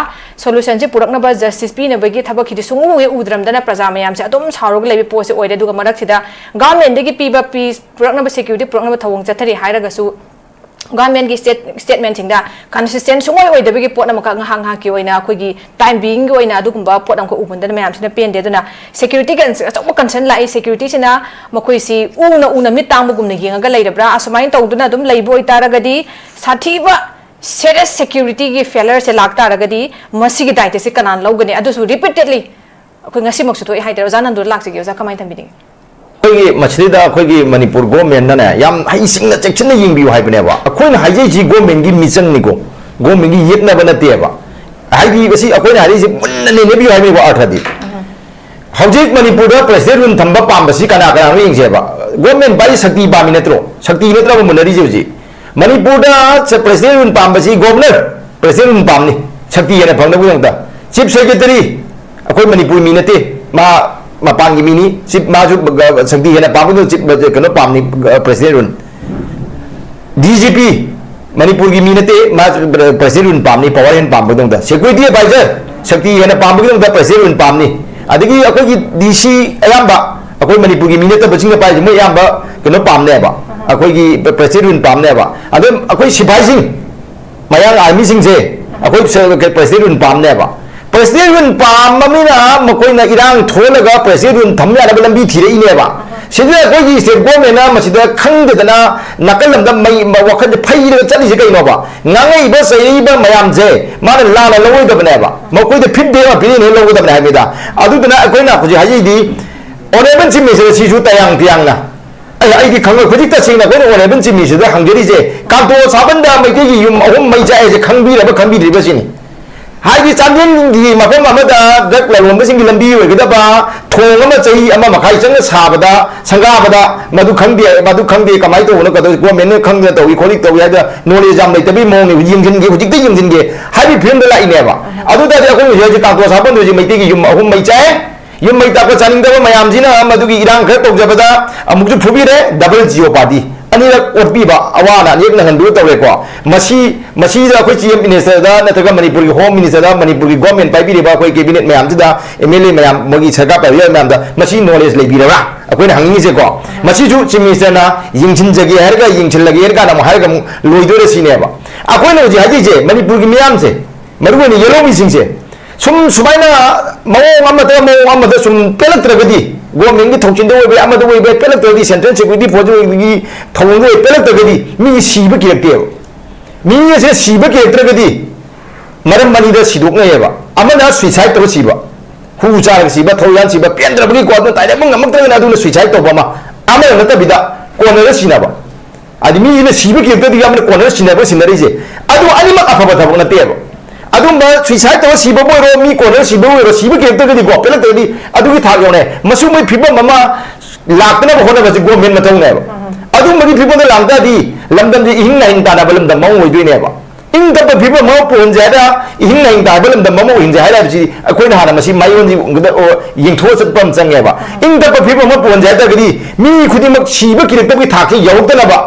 ꯁꯣꯂꯨꯁꯟꯁꯦ ꯄꯨꯔꯛꯅꯕ, ꯖꯁꯇꯤꯁ ꯄꯤꯅꯕꯒꯤ ꯊꯕꯛꯁꯤꯗꯤ ꯁꯨꯡꯎ ꯍꯦꯛ ꯎꯗ꯭ꯔꯝꯗꯅ ꯄ꯭ꯔꯖꯥ ꯃꯌꯥꯝꯁꯦ ꯑꯗꯨꯝ ꯁꯥꯎꯔꯒ ꯂꯩꯕ ꯄꯣꯠꯁꯦ ꯑꯣꯏꯔꯦ꯫ ꯑꯗꯨꯒ ꯃꯔꯛꯁꯤꯗ ꯒꯚꯔꯟꯃꯦꯟꯠꯇꯒꯤ ꯄꯤꯕ ꯄꯤꯁ ꯄꯨꯔꯛꯅꯕ, ꯁꯦꯀ꯭ꯌꯨꯔꯤꯇꯤ ꯄꯨꯔꯛꯅꯕ ꯊꯧꯑꯣꯡ ꯆꯠꯊꯔꯤ ꯍꯥꯏꯔꯒꯁꯨ, ꯒꯚꯔꯟꯃꯦꯟꯠꯀꯤ ꯁ꯭ꯇꯦꯠ-, ꯁ꯭ꯇꯦꯠꯃꯦꯟꯠꯁꯤꯡꯗ ꯀꯟꯁꯤꯁꯇꯦꯟꯠ ꯁꯨꯡꯑꯣꯏ ꯑꯣꯏꯗꯕꯒꯤ ꯄꯣꯠ ꯑꯃꯈꯛ ꯉꯥꯏꯍꯥꯛ ꯉꯥꯏꯍꯥꯛꯀꯤ ꯑꯣꯏꯅ, ꯑꯩꯈꯣꯏꯒꯤ ꯇꯥꯏꯝ ꯕꯤꯌꯤꯡꯒꯤ ꯑꯣꯏꯅ ꯑꯗꯨꯒꯨꯝꯕ ꯄꯣꯠ ꯑꯃꯈꯛ ꯎꯕꯗꯅ ꯃꯌꯥꯝꯁꯤꯅ ꯄꯦꯟꯗꯦ꯫ ꯑꯗꯨꯅ ꯁꯦꯀ꯭ꯌꯨꯔꯤꯇꯤꯒꯤ ꯑꯆꯧꯕ ꯀꯟꯁꯔꯟ ꯂꯥꯛꯏ꯫ ꯁꯦꯀ꯭ꯌꯨꯔꯤꯇꯤꯁꯤꯅ ꯃꯈꯣꯏꯁꯤ ꯎꯅ ꯎꯅ ꯃꯤꯠ ꯇꯥꯡꯕꯒꯨꯝꯅ ꯌꯦꯡꯉꯒ ꯂꯩꯔꯕ꯭ꯔꯥ? ꯑꯁꯨꯃꯥꯏꯅ ꯇꯧꯗꯨꯅ ꯑꯗꯨꯝ ꯂꯩꯕ ꯑꯣꯏꯇꯥꯔꯒꯗꯤ, ꯁꯥꯊꯤꯕ ꯁꯦꯔꯤꯌꯁ ꯁꯦꯀ꯭ꯌꯨꯔꯤꯇꯤꯒꯤ ꯐꯦꯂꯔꯁꯦ ꯂꯥꯛꯇꯥꯔꯒꯗꯤ ꯃꯁꯤꯒꯤ ꯗꯥꯏꯇꯁꯦ ꯀꯅꯥꯅ ꯂꯧꯒꯅꯤ? ꯑꯗꯨꯁꯨ ꯔꯤꯄꯤꯇꯦꯗꯂꯤ ꯑꯩꯈꯣꯏ ꯉꯁꯤꯃꯛꯁꯨ ꯊꯣꯛꯑꯦ ꯍꯥꯏꯇꯥꯔꯦ꯫ ꯑꯣꯖꯥ ꯅꯟꯗꯨ ꯂꯥꯛꯆꯒꯦ꯫ ꯑꯣꯖꯥ, ꯀꯃꯥꯏꯅ ꯊꯝꯕꯤꯅꯤꯡꯉꯤ? ꯑꯩꯈꯣꯏꯒꯤ ꯃꯁꯤꯗꯩꯗ ꯑꯩꯈꯣꯏꯒꯤ ꯃꯅꯤꯄꯨꯔ ꯒꯣꯔꯃꯦꯟꯅꯅꯦ ꯌꯥꯝ ꯍꯩꯁꯤꯡꯅ ꯆꯦꯛꯁꯤꯟꯅ ꯌꯦꯡꯕꯤꯌꯨ ꯍꯥꯏꯕꯅꯦꯕ꯫ ꯑꯩꯈꯣꯏꯅ ꯍꯥꯏꯖꯩꯁꯤ ꯒꯣꯔꯃꯦꯟꯒꯤ ꯃꯤꯆꯪꯅꯤꯀꯣ, ꯒꯣꯔꯃꯦꯟꯒꯤ ꯌꯦꯠꯅꯕ ꯅꯠꯇꯦꯕ꯫ ꯍꯥꯏꯗꯤ ꯃꯁꯤ ꯑꯩꯈꯣꯏꯅ ꯍꯥꯏꯔꯤꯁꯤ ꯃꯨꯟꯅ ꯅꯩꯅꯕꯤꯌꯨ ꯍꯥꯏꯕꯅꯦꯕ ꯑꯔꯊꯗꯤ꯫ ꯍꯧꯖꯤꯛ ꯃꯅꯤꯄꯨꯔꯗ ꯄ꯭ꯔꯦꯁꯤꯗꯦꯟꯠ ꯔꯨꯜ ꯊꯝꯕ ꯄꯥꯝꯕꯁꯤ ꯀꯅꯥ ꯀꯅꯥꯅꯣ ꯌꯦꯡꯁꯦꯕ꯫ ꯒꯣꯔꯃꯦꯟ ꯄꯥꯏ ꯁꯛꯇꯤ ꯄꯥꯝꯃꯤ ꯅꯠꯇ꯭ꯔꯣ? ꯁꯛꯇꯤ ꯅꯠꯇ꯭ꯔꯕ ꯃꯨꯟꯅꯔꯤꯁꯦ ꯍꯧꯖꯤꯛ? ꯃꯅꯤꯄꯨꯔꯗ ꯁ-, ꯄ꯭ꯔꯦꯁꯤꯗꯦꯟꯠ ꯔꯨꯜ ꯄꯥꯝꯕꯁꯤ ꯒꯣꯚꯔꯅꯔ, ꯄ꯭ꯔꯦꯁꯤꯗꯦꯟꯠ ꯔꯨꯜ ꯄꯥꯝꯅꯤ, ꯁꯛꯇꯤ ꯍꯦꯟꯅ ꯐꯪꯅꯕꯒꯤꯗꯃꯛꯇ꯫ ꯆꯤꯐ ꯁꯦꯀ꯭ꯔꯦꯇꯔꯤ, ꯑꯩꯈꯣꯏ ꯃꯅꯤꯄꯨꯔ ꯃꯤ ꯅꯠꯇꯦ, ꯃꯥ ꯃꯄꯥꯟꯒꯤ ꯃꯤꯅꯤ, ꯆꯤꯐ, ꯃꯥꯁꯨ ꯒ-, ꯁꯛꯇꯤ ꯍꯦꯟꯅ ꯄꯥꯝꯕꯗꯨ ꯆꯤꯐ, ꯀꯩꯅꯣ ꯄꯥꯝꯅꯤ, president rule. D G P, ꯃꯅꯤꯄꯨꯔꯒꯤ ꯃꯤ ꯅꯠꯇꯦ, ꯃꯥ ꯄ꯭ꯔꯦꯁꯤꯗꯦꯟꯠ ꯔꯨꯜ ꯄꯥꯝꯅꯤ, ꯄꯋꯥꯔ ꯍꯦꯟꯅ ꯄꯥꯝꯕꯒꯤꯗꯃꯛꯇ꯫ ꯁꯦꯀ꯭ꯌꯨꯔꯤꯇꯤ ꯑꯦꯗꯚꯥꯏꯖꯔ, ꯁꯛꯇꯤ ꯍꯦꯟꯅ ꯄꯥꯝꯕꯒꯤꯗꯃꯛꯇ ꯄ꯭ꯔꯦꯁꯤꯗꯦꯟꯠ ꯔꯨꯜ ꯄꯥꯝꯅꯤ꯫ ꯑꯗꯒꯤ ꯑꯩꯈꯣꯏꯒꯤ ꯗꯤ ꯁꯤ ꯑꯌꯥꯝꯕ, ꯑꯩꯈꯣꯏ ꯃꯅꯤꯄꯨꯔꯒꯤ ꯃꯤ ꯅꯠꯇꯕꯁꯤꯡꯅ ꯄꯥꯏꯔꯤꯁꯦ, ꯃꯣꯏ ꯑꯌꯥꯝꯕ ꯀꯩꯅꯣ ꯄꯥꯝꯅꯦꯕ, ꯑꯩꯈꯣꯏꯒꯤ ꯄ꯭ꯔꯦꯁꯤꯗꯦꯟꯠ ꯔꯨꯜ ꯄꯥꯝꯅꯦꯕ꯫ ꯑꯗꯨꯝ ꯑꯩꯈꯣꯏ ꯁꯤꯐꯥꯏꯁꯤꯡ, ꯃꯌꯥꯡ ꯑꯥꯔꯃꯤꯁꯤꯡꯁꯦ ꯑꯩꯈꯣꯏ ꯄ꯭ꯔꯦꯁꯤꯗꯦꯟꯠ ꯔꯨꯜ ꯄꯥꯝꯅꯦꯕ꯫ ꯄ꯭ꯔꯦꯁꯤꯗꯦꯟꯠ ꯔꯨꯜ ꯄꯥꯝꯃꯃꯤꯅ ꯃꯈꯣꯏꯅ ꯏꯔꯥꯡ ꯊꯣꯛꯍꯜꯂꯒ ꯄ꯭ꯔꯦꯁꯤꯗꯦꯟꯠ ꯔꯨꯜ ꯊꯝ ꯌꯥꯅꯕ ꯂꯝꯕꯤ ꯊꯤꯔꯛꯏꯅꯦꯕ꯫ ꯁꯤꯗ ꯑꯩꯈꯣꯏꯒꯤ ꯁ꯭ꯇꯦꯠ ꯒꯣꯔꯃꯦꯟꯅ ꯃꯁꯤꯗ ꯈꯪꯗꯗꯅ ꯅꯥꯀꯜ ꯑꯃꯗ ꯃꯩ, ꯋꯥꯈꯜꯁꯦ ꯐꯩꯔꯒ ꯆꯠꯂꯤꯁꯦ ꯀꯩꯅꯣꯕ? ꯉꯥꯡꯉꯛꯏꯕ ꯆꯩꯔꯛꯏꯕ ꯃꯌꯥꯝꯁꯦ ꯃꯥꯅ ꯂꯥꯟꯅ ꯂꯧꯔꯣꯏꯗꯕꯅꯦꯕ, ꯃꯈꯣꯏꯗ ꯐꯤꯗꯕꯦꯛ ꯑꯃ ꯄꯤꯔꯤꯅꯦ, ꯂꯧꯒꯗꯕꯅꯦ ꯍꯥꯏꯕꯅꯤꯗ꯫ ꯑꯗꯨꯗꯨꯅ ꯑꯩꯈꯣꯏꯅ ꯍꯧꯖꯤꯛ ꯍꯥꯏꯖꯩꯗꯤ, ꯑꯣꯅꯔꯦꯕꯜ ꯆꯤꯐ ꯃꯤꯅꯤꯁꯇꯔ ꯁꯤꯁꯨ ꯇꯌꯥꯡ ꯇꯌꯥꯡꯅ, ꯑꯩ, ꯑꯩꯗꯤ ꯈꯪꯉꯣꯏ, ꯍꯧꯖꯤꯛ ꯇꯁꯦꯡꯅ ꯑꯩꯈꯣꯏꯅ ꯑꯣꯅꯔꯦꯕꯜ ꯆꯤꯐ ꯃꯤꯅꯤꯁꯇꯔꯗ ꯍꯪꯖꯔꯤꯁꯦ, ꯀꯥꯡꯇꯣ ꯁꯥꯕꯟꯗ ꯃꯩꯇꯩꯒꯤ ꯌꯨꯝ ꯑꯍꯨꯝ ꯃꯩ ꯆꯥꯛꯑꯦꯁꯦ ꯈꯪꯕꯤꯔꯕ ꯈꯪꯕꯤꯗ꯭ꯔꯤꯕ ꯁꯤꯅꯤ꯫ ꯍꯥꯏꯗꯤ ꯆꯥꯟꯗꯦꯜꯒꯤ ꯃꯐꯝ ꯑꯃꯗ ꯗ꯭ꯔꯒ ꯂꯂꯣꯟꯕꯁꯤꯡꯒꯤ ꯂꯝꯕꯤ ꯑꯣꯏꯒꯗꯕ, ꯊꯣꯡ ꯑꯃ ꯆꯍꯤ ꯑꯃ ꯃꯈꯥꯏ ꯆꯪꯅ ꯁꯥꯕꯗ, ꯁꯪꯒꯥꯕꯗ, ꯃꯗꯨ ꯈꯪꯗꯦ, ꯃꯗꯨ ꯈꯪꯗꯦ, ꯀꯃꯥꯏꯅ ꯇꯧꯕꯅꯣ, ꯀꯗꯧ-, ꯒꯣꯔꯃꯦꯟꯅ ꯈꯪꯗꯅ ꯇꯧꯏ ꯈꯣꯠꯂꯤ ꯇꯧꯏ ꯍꯥꯏꯗꯅ ꯅꯣꯂꯦꯖ ꯌꯥꯝ ꯂꯩꯇꯕꯒꯤ ꯃꯑꯣꯡꯅꯦꯕ꯫ ꯌꯦꯡꯁꯤꯟꯒꯦ, ꯍꯧꯖꯤꯛꯇ ꯌꯦꯡꯁꯤꯟꯒꯦ ꯍꯥꯏꯕꯒꯤ ꯐꯤꯕꯝꯗ ꯂꯥꯛꯏꯅꯦꯕ꯫ ꯑꯗꯨ ꯇꯥꯔꯗꯤ ꯑꯩꯈꯣꯏ ꯍꯧꯖꯤꯛ ꯍꯧꯖꯤꯛ ꯀꯥꯡꯇꯣ ꯁꯥꯕꯝꯗ ꯍꯧꯖꯤꯛ ꯃꯩꯇꯩꯒꯤ ꯌꯨꯝ ꯑꯍꯨꯝ ꯃꯩ ꯆꯥꯛꯑꯦ꯫ ꯌꯨꯝ ꯃꯩ ꯇꯥꯛꯄ ꯆꯥꯅꯤꯡꯗꯕ ꯃꯌꯥꯝꯁꯤꯅ ꯃꯗꯨꯒꯤ ꯏꯔꯥꯡ ꯈꯔ ꯇꯧꯖꯕꯗ ꯑꯃꯨꯛꯁꯨ ꯐꯨꯕꯤꯔꯦ, ꯗꯕꯜ ꯖꯤꯑꯣ ꯄꯥꯔꯇꯤ꯫ ꯑꯅꯤꯔꯛ ꯑꯣꯠꯄꯤꯕ, ꯑꯋꯥ ꯑꯅꯥ ꯑꯅꯤꯔꯛ ꯅꯪꯍꯟꯕꯤꯕ ꯇꯧꯔꯦꯀꯣ꯫ ꯃꯁꯤ, ꯃꯁꯤꯗ ꯑꯩꯈꯣꯏ ꯆꯤ ꯑꯦꯐ ꯃꯤꯅꯤꯁꯇꯔꯗ ꯅꯠꯇ꯭ꯔꯒ ꯃꯅꯤꯄꯨꯔꯒꯤ ꯍꯣꯝ ꯃꯤꯅꯤꯁꯇꯔꯗ, ꯃꯅꯤꯄꯨꯔꯒꯤ ꯒꯣꯔꯃꯦꯟ ꯄꯥꯏꯕꯤꯔꯤꯕ ꯑꯩꯈꯣꯏ ꯀꯦꯕꯤꯅꯦꯠ ꯃꯌꯥꯝꯁꯤꯗ, ꯑꯦꯝ ꯑꯦꯜ ꯑꯦ ꯃꯌꯥꯝ, ꯃꯣꯏꯒꯤ ꯁꯔꯀꯥꯔ ꯄꯥꯏꯕꯤꯔꯤꯕ ꯃꯌꯥꯝꯗ ꯃꯁꯤ ꯅꯣꯂꯦꯖ ꯂꯩꯕꯤꯔꯕ꯭ꯔꯥ? ꯑꯩꯈꯣꯏꯅ ꯍꯪꯅꯤꯡꯉꯤꯁꯦꯀꯣ꯫ ꯃꯁꯤꯁꯨ ꯆꯤꯐ ꯃꯤꯅꯤꯁꯇꯔꯅ ꯌꯦꯡꯁꯤꯟꯖꯒꯦ ꯍꯥꯏꯔꯒ ꯌꯦꯡꯁꯤꯜꯂꯒꯦ ꯍꯥꯏꯔ ꯀꯥꯟꯗ ꯑꯃꯨꯛ ꯍꯥꯏꯔꯒ ꯑꯃꯨꯛ ꯂꯣꯏꯗꯣꯏꯔꯦ ꯁꯤꯅꯦꯕ꯫ ꯑꯩꯈꯣꯏꯅ ꯍꯧꯖꯤꯛ ꯍꯥꯏꯖꯔꯤꯁꯦ, ꯃꯅꯤꯄꯨꯔꯒꯤ ꯃꯤꯌꯥꯝꯁꯦ, ꯃꯔꯨꯑꯣꯏꯅ ꯌꯦꯜꯍꯧꯃꯤꯁꯤꯡꯁꯦ, ꯁꯨꯝ ꯁꯨꯃꯥꯏꯅ ꯃꯑꯣꯡ ꯑꯃꯗ ꯃꯑꯣꯡ ꯑꯃꯗ ꯁꯨꯝ ꯄꯦꯜꯂꯛꯇ꯭ꯔꯒꯗꯤ, ꯒꯣꯔꯃꯦꯟꯒꯤ ꯊꯧꯁꯤꯟꯗ ꯑꯣꯏꯕ, ꯑꯃꯗ ꯑꯣꯏꯕ, ꯄꯦꯜꯂꯛꯇ꯭ꯔꯒꯗꯤ, ꯁꯦꯟꯇ꯭ꯔꯦꯜ ꯁꯦꯀ꯭ꯌꯨꯔꯤꯇꯤ ꯐꯣꯔꯁ ꯑꯣꯏꯕꯒꯤ ꯊꯧꯑꯣꯡꯗ ꯑꯣꯏꯕ ꯄꯦꯜꯂꯛꯇ꯭ꯔꯒꯗꯤ, ꯃꯤ ꯁꯤꯕ ꯀꯤꯔꯛꯇꯦꯕ꯫ ꯃꯤ ꯑꯁꯦ ꯁꯤꯕ ꯀꯤꯔꯛꯇ꯭ꯔꯒꯗꯤ ꯃꯔꯝ ꯑꯅꯤꯗ ꯁꯤꯗꯣꯛꯅꯩꯌꯦꯕ꯫ ꯑꯃꯅ ꯁꯨꯏꯁꯥꯏꯗ ꯇꯧꯔ ꯁꯤꯕ, ꯍꯨ ꯆꯥꯔꯒ ꯁꯤꯕ, ꯊꯧ ꯌꯥꯟ ꯁꯤꯕ, ꯄꯦꯟꯗ꯭ꯔꯕꯒꯤꯀꯣ, ꯑꯗꯨꯅ ꯇꯥꯏꯅꯕ ꯉꯝꯃꯛꯇ꯭ꯔꯒꯅ ꯑꯗꯨꯅ ꯁꯨꯏꯁꯥꯏꯗ ꯇꯧꯕ ꯑꯃ, ꯑꯃꯅ ꯅꯠꯇꯕꯤꯗ ꯀꯣꯟꯅꯔ ꯁꯤꯅꯕ꯫ ꯍꯥꯏꯗꯤ ꯃꯤꯁꯤꯅ ꯁꯤꯕ ꯀꯤꯔꯛꯇ꯭ꯔꯗꯤ ꯌꯥꯝꯅ ꯀꯣꯟꯅꯔ ꯁꯤꯟꯅꯕ ꯁꯤꯟꯅꯔꯤꯁꯦ꯫ ꯑꯗꯨ ꯑꯅꯤꯃꯛ ꯑꯐꯕ ꯊꯕꯛ ꯅꯠꯇꯦꯕ꯫ ꯑꯗꯨꯝꯕ ꯁꯨꯏꯁꯥꯏꯗ ꯇꯧꯔ ꯁꯤꯕꯕꯨ ꯑꯣꯏꯔꯣ, ꯃꯤ ꯀꯣꯟꯅꯔ ꯁꯤꯕꯕꯨ ꯑꯣꯏꯔꯣ, ꯁꯤꯕ ꯀꯤꯔꯛꯇ꯭ꯔꯒꯗꯤꯀꯣ, ꯄꯦꯜꯂꯛꯇ꯭ꯔꯒꯗꯤ ꯑꯗꯨꯒꯤ ꯊꯥꯛ ꯌꯧꯅꯩ꯫ ꯃꯁꯤꯒꯨꯝꯕꯒꯤ ꯐꯤꯕꯝ ꯑꯃ ꯂꯥꯛꯇꯅꯕ ꯍꯣꯠꯅꯕꯁꯤ ꯒꯣꯔꯃꯦꯟ ꯃꯊꯧꯅꯦꯕ꯫ ꯑꯗꯨꯝꯕꯒꯤ ꯐꯤꯕꯝꯗ ꯂꯥꯛꯇꯥꯔꯗꯤ ꯂꯝꯗꯝꯁꯤ ꯏꯍꯤꯡ ꯅꯥꯍꯤꯡ ꯇꯥꯟꯅꯕ ꯂꯝꯗꯝ ꯑꯃ ꯑꯣꯏꯗꯣꯏꯅꯦꯕ꯫ ꯏꯪ ꯇꯞꯄ ꯐꯤꯕꯝ ꯑꯃ ꯄꯨꯍꯟꯁꯦ ꯍꯥꯏꯗ, ꯏꯍꯤꯡ ꯅꯥꯍꯤꯡ ꯇꯥꯕ ꯂꯝꯗꯝ ꯑꯃ ꯑꯣꯏꯍꯟꯁꯦ ꯍꯥꯏꯔꯤꯕꯁꯤ ꯑꯩꯈꯣꯏꯅ ꯍꯥꯟꯅ ꯃꯁꯤ ꯃꯥꯏꯑꯣꯟꯁꯤ ꯎꯕꯗ, ꯑꯣ, ꯌꯦꯡꯊꯣꯛꯑ ꯆꯠꯄ ꯑꯃ ꯆꯪꯉꯦꯕ꯫ ꯏꯪ ꯇꯞꯄ ꯐꯤꯕꯝ ꯑꯃ ꯄꯨꯍꯟꯁꯦ ꯍꯥꯏ ꯇꯥꯔꯒꯗꯤ ꯃꯤ ꯈꯨꯗꯤꯡꯃꯛ ꯁꯤꯕ ꯀꯤꯔꯛꯇꯕꯒꯤ ꯊꯥꯛꯁꯤ ꯌꯧꯔꯛꯇꯅꯕ,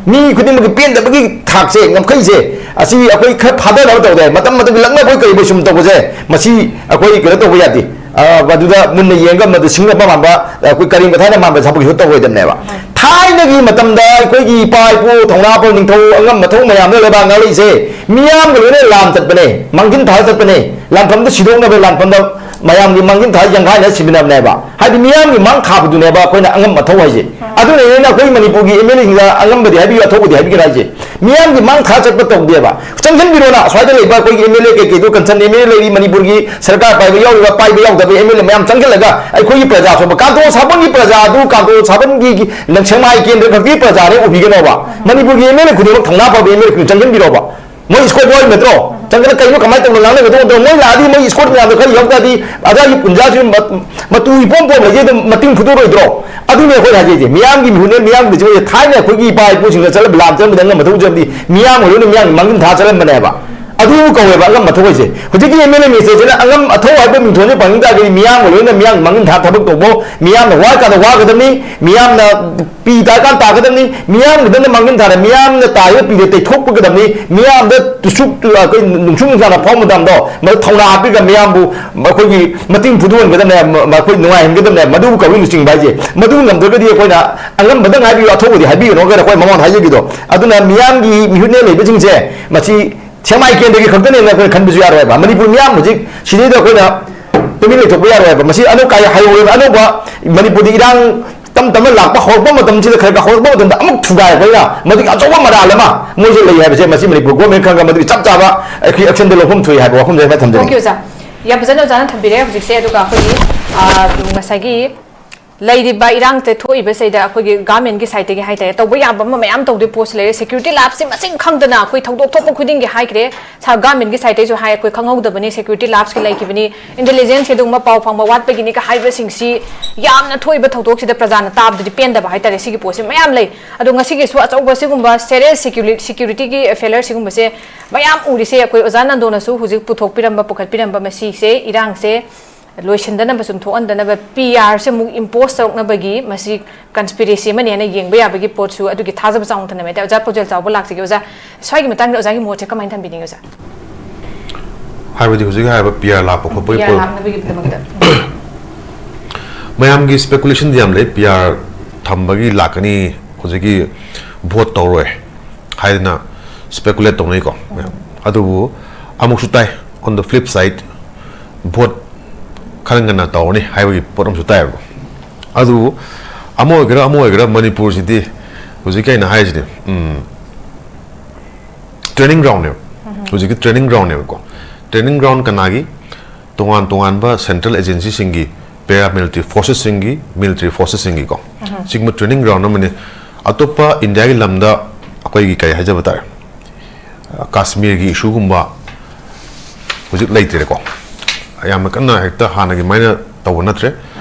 ꯃꯤ ꯈꯨꯗꯤꯡꯃꯛꯀꯤ ꯄꯦꯟꯗꯕꯒꯤ ꯊꯥꯛꯁꯦ, ꯉꯝꯈꯩꯁꯦ, ꯑꯁꯤ ꯑꯩꯈꯣꯏ ꯈꯔ ꯐꯥꯗꯅꯕ ꯇꯧꯗꯦ꯫ ꯃꯇꯝ ꯃꯇꯝꯒꯤ ꯂꯛꯅꯕꯣꯏ ꯀꯔꯤꯕꯣꯏ ꯁꯨꯝ ꯇꯧꯕꯁꯦ, ꯃꯁꯤ ꯑꯩꯈꯣꯏ ꯀꯩꯅꯣ ꯇꯧꯕ ꯌꯥꯗꯦ꯫ ꯑ, ꯃꯗꯨꯗ ꯃꯨꯟꯅ ꯌꯦꯡꯉꯒ ꯃꯗꯨ ꯁꯤꯡꯅꯕ ꯃꯥꯟꯕ, ꯑꯩꯈꯣꯏ ꯀꯔꯦꯝ ꯀꯊꯥꯏꯅ ꯃꯥꯟꯕ ꯊꯕꯛꯁꯨ ꯇꯧꯔꯣꯏꯗꯕꯅꯦꯕ꯫ ꯊꯥꯏꯅꯒꯤ ꯃꯇꯝꯗ ꯑꯩꯈꯣꯏꯒꯤ ꯏꯄꯥ ꯏꯄꯨ ꯊꯧꯅꯥ ꯐꯕ ꯅꯤꯡꯊꯧ ꯑꯉꯝ ꯃꯊꯧ ꯃꯌꯥꯝꯅ ꯂꯩꯕꯥꯛ ꯉꯥꯛꯂꯛꯏꯁꯦ ꯃꯤꯌꯥꯝꯒ ꯂꯣꯏꯅ ꯂꯥꯟ ꯆꯠꯄꯅꯦ, ꯃꯥꯡꯖꯤꯟ ꯊꯥꯔ ꯆꯠꯄꯅꯦ, ꯂꯥꯟꯐꯝꯗ ꯁꯤꯗꯣꯛꯅꯕ, ꯂꯥꯟꯐꯝꯗ ꯃꯌꯥꯝꯒꯤ ꯃꯥꯡꯖꯤꯟ ꯊꯥꯔ ꯌꯥꯡꯈꯥꯏꯅ ꯁꯤꯕꯤꯅꯕꯅꯦꯕ꯫ ꯍꯥꯏꯗꯤ ꯃꯤꯌꯥꯝꯒꯤ ꯃꯥꯡ ꯊꯥꯕꯗꯨꯅꯦꯕ ꯑꯩꯈꯣꯏꯅ ꯑꯉꯝ ꯃꯊꯧ ꯍꯥꯏꯁꯦ꯫ ꯑꯗꯨꯅꯅꯦ ꯑꯩꯈꯣꯏ ꯃꯅꯤꯄꯨꯔꯒꯤ ꯑꯦꯝ ꯑꯦꯜ ꯑꯦꯁꯤꯡꯗ ꯑꯉꯝꯕꯗꯤ ꯍꯥꯏꯕꯤꯌꯨ, ꯑꯊꯧꯕꯗꯤ ꯍꯥꯏꯕꯤꯒꯅꯨ ꯍꯥꯏꯁꯦ꯫ ꯃꯤꯌꯥꯝꯒꯤ ꯃꯥꯡ ꯊꯥꯔ ꯆꯠꯄ ꯇꯧꯗꯦꯕ꯫ ꯆꯪꯁꯤꯟꯕꯤꯔꯣꯅ, ꯑꯁ꯭ꯋꯥꯏꯗ ꯂꯩꯕ ꯑꯩꯈꯣꯏꯒꯤ ꯑꯦꯝ ꯑꯦꯜ ꯑꯦ ꯀꯩꯀꯩꯗꯣ, ꯀꯟꯁꯔꯟ ꯑꯦꯝ ꯑꯦꯜ ꯑꯦ ꯂꯩꯔꯤ, ꯃꯅꯤꯄꯨꯔꯒꯤ ꯁꯔꯀꯥꯔ ꯄꯥꯏꯕ ꯌꯥꯎꯔꯤꯕ, ꯄꯥꯏꯕ ꯌꯥꯎꯗꯕ ꯑꯦꯝ ꯑꯦꯜ ꯑꯦ ꯃꯌꯥꯝ ꯆꯪꯁꯤꯜꯂꯒ ꯑꯩꯈꯣꯏꯒꯤ ꯄ꯭ꯔꯖꯥ ꯁꯣꯟꯕ, ꯀꯥꯡꯇꯣ ꯁꯥꯕꯟꯒꯤ ꯄ꯭ꯔꯖꯥ ꯑꯗꯨ, ꯀꯥꯡꯇꯣ ꯁꯥꯕꯟꯒꯤ ꯁꯦꯛꯃꯥꯏ ꯀꯦꯟꯗ꯭ꯔ ꯈꯛꯀꯤ ꯄ꯭ꯔꯖꯥꯅꯦ ꯎꯕꯤꯒꯅꯣꯕ꯫ ꯃꯅꯤꯄꯨꯔꯒꯤ ꯑꯦꯝ ꯑꯦꯜ ꯑꯦ ꯈꯨꯗꯤꯡꯃꯛ ꯊꯧꯅꯥ ꯐꯕ ꯑꯦꯝ ꯑꯦꯜ ꯑꯦ ꯈꯨꯗꯤꯡꯃꯛ ꯆꯪꯁꯤꯟꯕꯤꯔꯣꯕ꯫ ꯃꯣꯏ ꯁ꯭ꯀꯣꯠ ꯕꯣꯏ ꯅꯠꯇ꯭ꯔꯣ? ꯆꯪꯗꯅ ꯀꯩꯅꯣ ꯀꯃꯥꯏꯅ ꯇꯧꯅ ꯉꯥꯡꯅꯒꯗꯧꯕ? ꯃꯣꯏ ꯂꯥꯛꯑꯗꯤ ꯃꯣꯏ ꯏꯁꯀꯣꯔꯠ ꯃꯌꯥꯝꯗꯣ ꯈꯔ ꯌꯥꯎ ꯇꯥꯔꯗꯤ ꯑꯗꯥꯒꯤ ꯄꯨꯟꯖꯥꯁꯤ ꯃ-, ꯃꯇꯨ ꯏꯄꯣꯝ ꯄꯣꯝ ꯂꯩꯖꯩ, ꯑꯗꯨꯝ ꯃꯇꯤꯡ ꯐꯨꯗꯣꯔꯣꯏꯗ꯭ꯔꯣ? ꯑꯗꯨꯅꯦ ꯑꯩꯈꯣꯏꯅ ꯍꯥꯏꯖꯩꯁꯦ, ꯃꯤꯌꯥꯝꯒꯤ ꯃꯤꯍꯨꯠꯅꯦ, ꯃꯤꯌꯥꯝꯒꯤ ꯂꯩꯖꯩ꯫ ꯊꯥꯏꯅ ꯑꯩꯈꯣꯏꯒꯤ ꯏꯄꯥ ꯏꯄꯨꯁꯤꯡꯅ ꯆꯠꯂꯝꯕ, ꯂꯥꯟ ꯆꯠꯂꯝꯕꯗ ꯑꯉꯝ ꯑꯊꯧ ꯆꯠꯂꯝꯕꯗꯤ ꯃꯤꯌꯥꯝꯒ ꯂꯣꯏꯅ ꯃꯤꯌꯥꯝꯒꯤ ꯃꯥꯡꯖꯤꯟ ꯊꯥ ꯆꯠꯂꯝꯕꯅꯦꯕ꯫ ꯑꯗꯨ ꯀꯧꯋꯦꯕ ꯑꯉꯝ ꯑꯊꯧ ꯍꯥꯏꯁꯦ꯫ ꯍꯧꯖꯤꯛꯀꯤ ꯑꯦꯝ ꯑꯦꯜ ꯑꯦ ꯃꯤꯅꯤꯁꯇꯔꯁꯤꯅ ꯑꯉꯝ ꯑꯊꯧ ꯍꯥꯏꯕ ꯃꯤꯡꯊꯣꯟꯁꯦ ꯐꯪꯅꯤꯡ ꯇꯥꯔꯒꯗꯤ ꯃꯤꯌꯥꯝꯒ ꯂꯣꯏꯅ ꯃꯤꯌꯥꯝꯒꯤ ꯃꯥꯡꯖꯤꯟ ꯊꯥ ꯊꯕꯛ ꯇꯧꯕ, ꯃꯤꯌꯥꯝꯅ ꯋꯥꯔꯀꯥꯟꯗ ꯋꯥꯒꯗꯕꯅꯤ, ꯃꯤꯌꯥꯝꯅ ꯄꯤ ꯇꯥꯔꯀꯥꯟ ꯇꯥꯒꯗꯕꯅꯤ, ꯃꯤꯌꯥꯝꯒꯤꯗꯃꯛ ꯃꯥꯡꯖꯤꯟ ꯊꯥꯔ ꯃꯤꯌꯥꯝꯅ ꯇꯥꯔꯤꯕ ꯄꯤꯗ ꯇꯩꯊꯣꯛꯄꯒꯗꯕꯅꯤ, ꯃꯤꯌꯥꯝꯗ ꯇꯨꯁꯨꯛ ꯇꯨ-, ꯑꯩꯈꯣꯏ ꯅꯨꯡꯁꯨꯛ ꯅꯨꯡꯁꯥꯅ ꯐꯥꯎ ꯃꯇꯝꯗꯣ ꯃꯗꯨ ꯊꯧꯅꯥ ꯍꯥꯞꯄꯤꯔꯒ ꯃꯤꯌꯥꯝꯕꯨ ꯑꯩꯈꯣꯏꯒꯤ ꯃꯇꯤꯡ ꯐꯨꯗꯣꯛꯍꯟꯒꯗꯕꯅꯦ, ꯃ-, ꯑꯩꯈꯣꯏ ꯅꯨꯡꯉꯥꯏꯍꯟꯒꯗꯕꯅꯦ, ꯃꯗꯨꯕꯨ ꯀꯧꯏ ꯂꯨꯆꯤꯡꯕ ꯍꯥꯏꯁꯦ꯫ ꯃꯗꯨ ꯉꯝꯗ꯭ꯔꯒꯗꯤ ꯑꯩꯈꯣꯏꯅ ꯑꯉꯝꯕꯗ ꯉꯥꯏꯕꯤꯌꯨ, ꯑꯊꯧꯕꯗꯤ ꯍꯥꯏꯕꯤꯒꯅꯨ ꯍꯥꯏꯅ ꯑꯩꯈꯣꯏ ꯃꯃꯥꯡꯗ ꯍꯥꯏꯖꯈꯤꯗꯣ꯫ ꯑꯗꯨꯅ ꯃꯤꯌꯥꯝꯒꯤ ꯃꯤꯍꯨꯠꯅꯦ ꯂꯩꯕꯁꯤꯡꯁꯦ ꯃꯁꯤ ꯁꯦꯛꯃꯥꯏ ꯀꯦꯟꯗ꯭ꯔꯒꯤ ꯈꯛꯇꯅꯦꯅ ꯑꯩꯈꯣꯏꯅ ꯈꯟꯕꯁꯨ ꯌꯥꯔꯣꯏꯕ꯫ ꯃꯅꯤꯄꯨꯔ ꯃꯤꯌꯥꯝ ꯍꯧꯖꯤꯛ ꯁꯤꯗꯩꯗ ꯑꯩꯈꯣꯏꯅ ꯇꯨꯃꯤꯟ ꯂꯩꯊꯣꯛꯄ ꯌꯥꯔꯣꯏꯕ꯫ ꯃꯁꯤ ꯑꯅꯧ ꯀꯥꯏ ꯍꯥꯏꯍꯧꯔꯦꯕ꯫ ꯑꯅꯧꯕ ꯃꯅꯤꯄꯨꯔꯗ ꯏꯔꯥꯡ ꯇꯞ ꯇꯞꯅ ꯂꯥꯛꯄ ꯍꯧꯔꯛꯄ ꯃꯇꯝꯁꯤꯗ, ꯈꯔ ꯈꯔ ꯍꯧꯔꯛꯄ ꯃꯇꯝꯗ ꯑꯃꯨꯛ ꯊꯨꯒꯥꯏꯔꯛꯄꯅꯤꯅ ꯃꯗꯨꯒꯤ ꯑꯆꯧꯕ ꯃꯔꯥꯜ ꯑꯃ ꯃꯣꯏꯁꯨ ꯂꯩ ꯍꯥꯏꯕꯁꯦ ꯃꯁꯤ ꯃꯅꯤꯄꯨꯔ ꯒꯣꯔꯃꯦꯟ ꯈꯪꯉꯒ ꯃꯗꯨꯒꯤ ꯆꯞ ꯆꯥꯕ ꯑꯦꯛꯁꯟꯗ ꯂꯧꯐꯝ ꯊꯣꯛꯏ ꯍꯥꯏꯕ ꯋꯥꯐꯝꯁꯦ ꯍꯥꯏꯐꯦꯠ ꯊꯝꯖꯅꯤꯡꯉꯤ꯫ ꯑꯣꯀꯦ ꯑꯣꯖꯥ, ꯌꯥꯝ ꯐꯖꯅ ꯑꯣꯖꯥꯅ ꯊꯝꯕꯤꯔꯦ꯫ ꯍꯧꯖꯤꯛꯁꯦ ꯑꯗꯨꯒ ꯑꯩꯈꯣꯏꯒꯤ, ꯑ, ꯉꯁꯥꯏꯒꯤ ꯂꯩꯔꯤꯕ ꯏꯔꯥꯡꯁꯦ ꯊꯣꯛꯏꯕꯁꯤꯗ ꯑꯩꯈꯣꯏꯒꯤ ꯒꯚꯔꯟꯃꯦꯟꯠꯀꯤ ꯁꯥꯏꯠꯇꯒꯤ ꯍꯥꯏꯇꯥꯔꯦ, ꯇꯧꯕ ꯌꯥꯕ ꯑꯃ ꯃꯌꯥꯝ ꯇꯧꯗꯣꯏ ꯄꯣꯠꯁꯨ ꯂꯩꯔꯦ꯫ ꯁꯦꯀ꯭ꯌꯨꯔꯤꯇꯤ ꯂꯥꯞꯁꯦ ꯃꯁꯤꯡ ꯈꯪꯗꯅ ꯑꯩꯈꯣꯏ ꯊꯧꯗꯣꯛ ꯊꯣꯛꯄ ꯈꯨꯗꯤꯡꯒꯤ ꯍꯥꯏꯈ꯭ꯔꯦ꯫ ꯁꯥ-, ꯒꯚꯔꯟꯃꯦꯟꯠꯀꯤ ꯁꯥꯏꯠꯇꯩꯁꯨ ꯍꯥꯏ, ꯑꯩꯈꯣꯏ ꯈꯪꯍꯧꯗꯕꯅꯤ, ꯁꯦꯀ꯭ꯌꯨꯔꯤꯇꯤ ꯂꯥꯞꯁꯀꯤ ꯂꯩꯈꯤꯕꯅꯤ, ꯏꯟꯇꯦꯂꯤꯖꯦꯟꯁꯀꯤ ꯑꯗꯨꯒꯨꯝꯕ ꯄꯥꯎ ꯐꯪꯕ ꯋꯥꯠꯄꯒꯤꯅꯤꯒ ꯍꯥꯏꯕꯁꯤꯡꯁꯤ ꯌꯥꯝꯅ ꯊꯣꯛꯏꯕ ꯊꯧꯗꯣꯛꯁꯤꯗ ꯄ꯭ꯔꯖꯥꯅ ꯇꯥꯕꯗꯗꯤ ꯄꯦꯟꯗꯕ ꯍꯥꯏꯇꯥꯔꯦ꯫ ꯁꯤꯒꯤ ꯄꯣꯠꯁꯦ ꯃꯌꯥꯝ ꯂꯩ꯫ ꯑꯗꯣ ꯉꯁꯤꯒꯤꯁꯨ ꯑꯆꯧꯕ ꯁꯤꯒꯨꯝꯕ ꯁꯦꯔꯤꯌꯁ ꯁꯦꯀ꯭ꯌꯨꯔꯤ-, ꯁꯦꯀ꯭ꯌꯨꯔꯤꯇꯤꯒꯤ ꯐꯦꯂꯔ ꯁꯤꯒꯨꯝꯕꯁꯦ ꯃꯌꯥꯝ ꯎꯔꯤꯁꯦ ꯑꯩꯈꯣꯏ ꯑꯣꯖꯥ ꯅꯟꯗꯣꯅꯁꯨ ꯍꯧꯖꯤꯛ ꯄꯨꯊꯣꯛꯄꯤꯔꯝꯕ, ꯄꯨꯈꯠꯄꯤꯔꯝꯕ ꯃꯁꯤꯁꯦ, ꯏꯔꯥꯡꯁꯦ ꯂꯣꯏꯁꯤꯟꯗꯅꯕ, ꯆꯨꯝꯊꯣꯛꯍꯟꯗꯅꯕ ꯄꯤ ꯑꯥꯔꯁꯦ ꯑꯃꯨꯛ ꯏꯝꯄꯣꯁ ꯇꯧꯔꯛꯅꯕꯒꯤ ꯃꯁꯤ ꯀꯟꯁꯄꯤꯔꯦꯁꯤ ꯑꯃꯅꯤ ꯍꯥꯏꯅ ꯌꯦꯡꯕ ꯌꯥꯕꯒꯤ ꯄꯣꯠꯁꯨ ꯑꯗꯨꯒꯤ ꯊꯥꯖꯕ ꯆꯥꯎꯅ ꯊꯝꯅꯕ ꯍꯥꯏꯇꯥꯔꯦ꯫ ꯑꯣꯖꯥ ꯄꯥꯎꯖꯦꯜ ꯆꯥꯎꯕ ꯂꯥꯛꯆꯒꯦ꯫ ꯑꯣꯖꯥ, ꯁ꯭ꯋꯥꯏꯒꯤ ꯃꯇꯥꯡꯗ ꯑꯣꯖꯥꯒꯤ ꯃꯣꯠꯁꯦ ꯀꯃꯥꯏꯅ ꯊꯝꯕꯤꯅꯤꯡꯉꯤ ꯑꯣꯖꯥ? ꯍꯥꯏꯕꯗꯤ ꯍꯧꯖꯤꯛ ꯍꯥꯏꯔꯤꯕ ꯄꯤ ꯑꯥꯔ ꯂꯥꯛꯄ ꯈꯣꯠꯄꯒꯤ ꯄꯤ ꯑꯥꯔ ꯄꯣꯠ-, ꯂꯥꯛꯅꯕꯒꯤꯗꯃꯛꯇ꯫ ꯃꯌꯥꯝꯒꯤ ꯁ꯭ꯄꯦꯀꯨꯂꯦꯁꯟꯗꯤ ꯌꯥꯝ ꯂꯩ, ꯄꯤ ꯑꯥꯔ ꯊꯝꯕꯒꯤ ꯂꯥꯛꯀꯅꯤ, ꯍꯧꯖꯤꯛꯀꯤ ꯚꯣꯠ ꯇꯧꯔꯣꯏ ꯍꯥꯏꯗꯅ ꯁ꯭ꯄꯦꯀꯨꯂꯦꯠ ꯇꯧꯅꯩꯀꯣ ꯃꯌꯥꯝ꯫ ꯑꯗꯨꯕꯨ ꯑꯃꯨꯛꯁꯨ ꯇꯥꯏ, on the flip side, vote ꯈꯔ ꯉꯟꯅ ꯇꯧꯔꯅꯤ ꯍꯥꯏꯕꯒꯤ ꯄꯣꯠ ꯑꯃꯁꯨ ꯇꯥꯏꯌꯦꯕꯀꯣ꯫ ꯑꯗꯨꯕꯨ ꯑꯃ ꯑꯣꯏꯒꯦꯔꯥ ꯑꯃ ꯑꯣꯏꯒꯦꯔꯥ ꯃꯅꯤꯄꯨꯔꯁꯤꯗꯤ ꯍꯧꯖꯤꯛꯀꯤ ꯑꯩꯅ ꯍꯥꯏꯔꯤꯁꯤꯗꯤ, ꯎꯝ, ꯇ꯭ꯔꯦꯅꯤꯡ ꯒ꯭ꯔꯥꯎꯟꯅꯦꯕ꯫ ꯍꯧꯖꯤꯛꯀꯤ ꯇ꯭ꯔꯦꯅꯤꯡ ꯒ꯭ꯔꯥꯎꯟꯅꯦꯕꯀꯣ꯫ ꯇ꯭ꯔꯦꯅꯤꯡ ꯒ꯭ꯔꯥꯎꯟ ꯀꯅꯥꯒꯤ? ꯇꯣꯉꯥꯟ ꯇꯣꯉꯥꯟꯕ ꯁꯦꯟꯇ꯭ꯔꯦꯜ ꯑꯦꯖꯦꯟꯁꯤꯁꯤꯡꯒꯤ, ꯄꯦꯔꯥꯃꯤꯂꯤꯇꯔꯤ ꯐꯣꯔꯁꯦꯁꯁꯤꯡꯒꯤ, ꯃꯤꯂꯤꯇꯔꯤ ꯐꯣꯔꯁꯦꯁꯁꯤꯡꯒꯤꯀꯣ꯫ ꯁꯤꯒꯨꯝꯕ ꯇ꯭ꯔꯦꯅꯤꯡ ꯒ꯭ꯔꯥꯎꯟ ꯑꯃꯅꯤ꯫ ꯑꯇꯣꯞꯄ ꯏꯟꯗꯤꯌꯥꯒꯤ ꯂꯝꯗ ꯑꯩꯈꯣꯏꯒꯤ ꯀꯔꯤ ꯍꯥꯏꯖꯕ ꯇꯥꯔꯦ, ꯀꯥꯁꯃꯤꯔꯒꯤ ꯏꯁꯨꯒꯨꯝꯕ, ꯍꯧꯖꯤꯛ ꯂꯩꯇ꯭ꯔꯦꯀꯣ꯫ ꯌꯥꯝꯅ ꯀꯟꯅ ꯍꯦꯛꯇ ꯍꯥꯟꯅꯒꯤ ꯃꯥꯏꯅ ꯇꯧꯕ ꯅꯠꯇ꯭ꯔꯦ꯫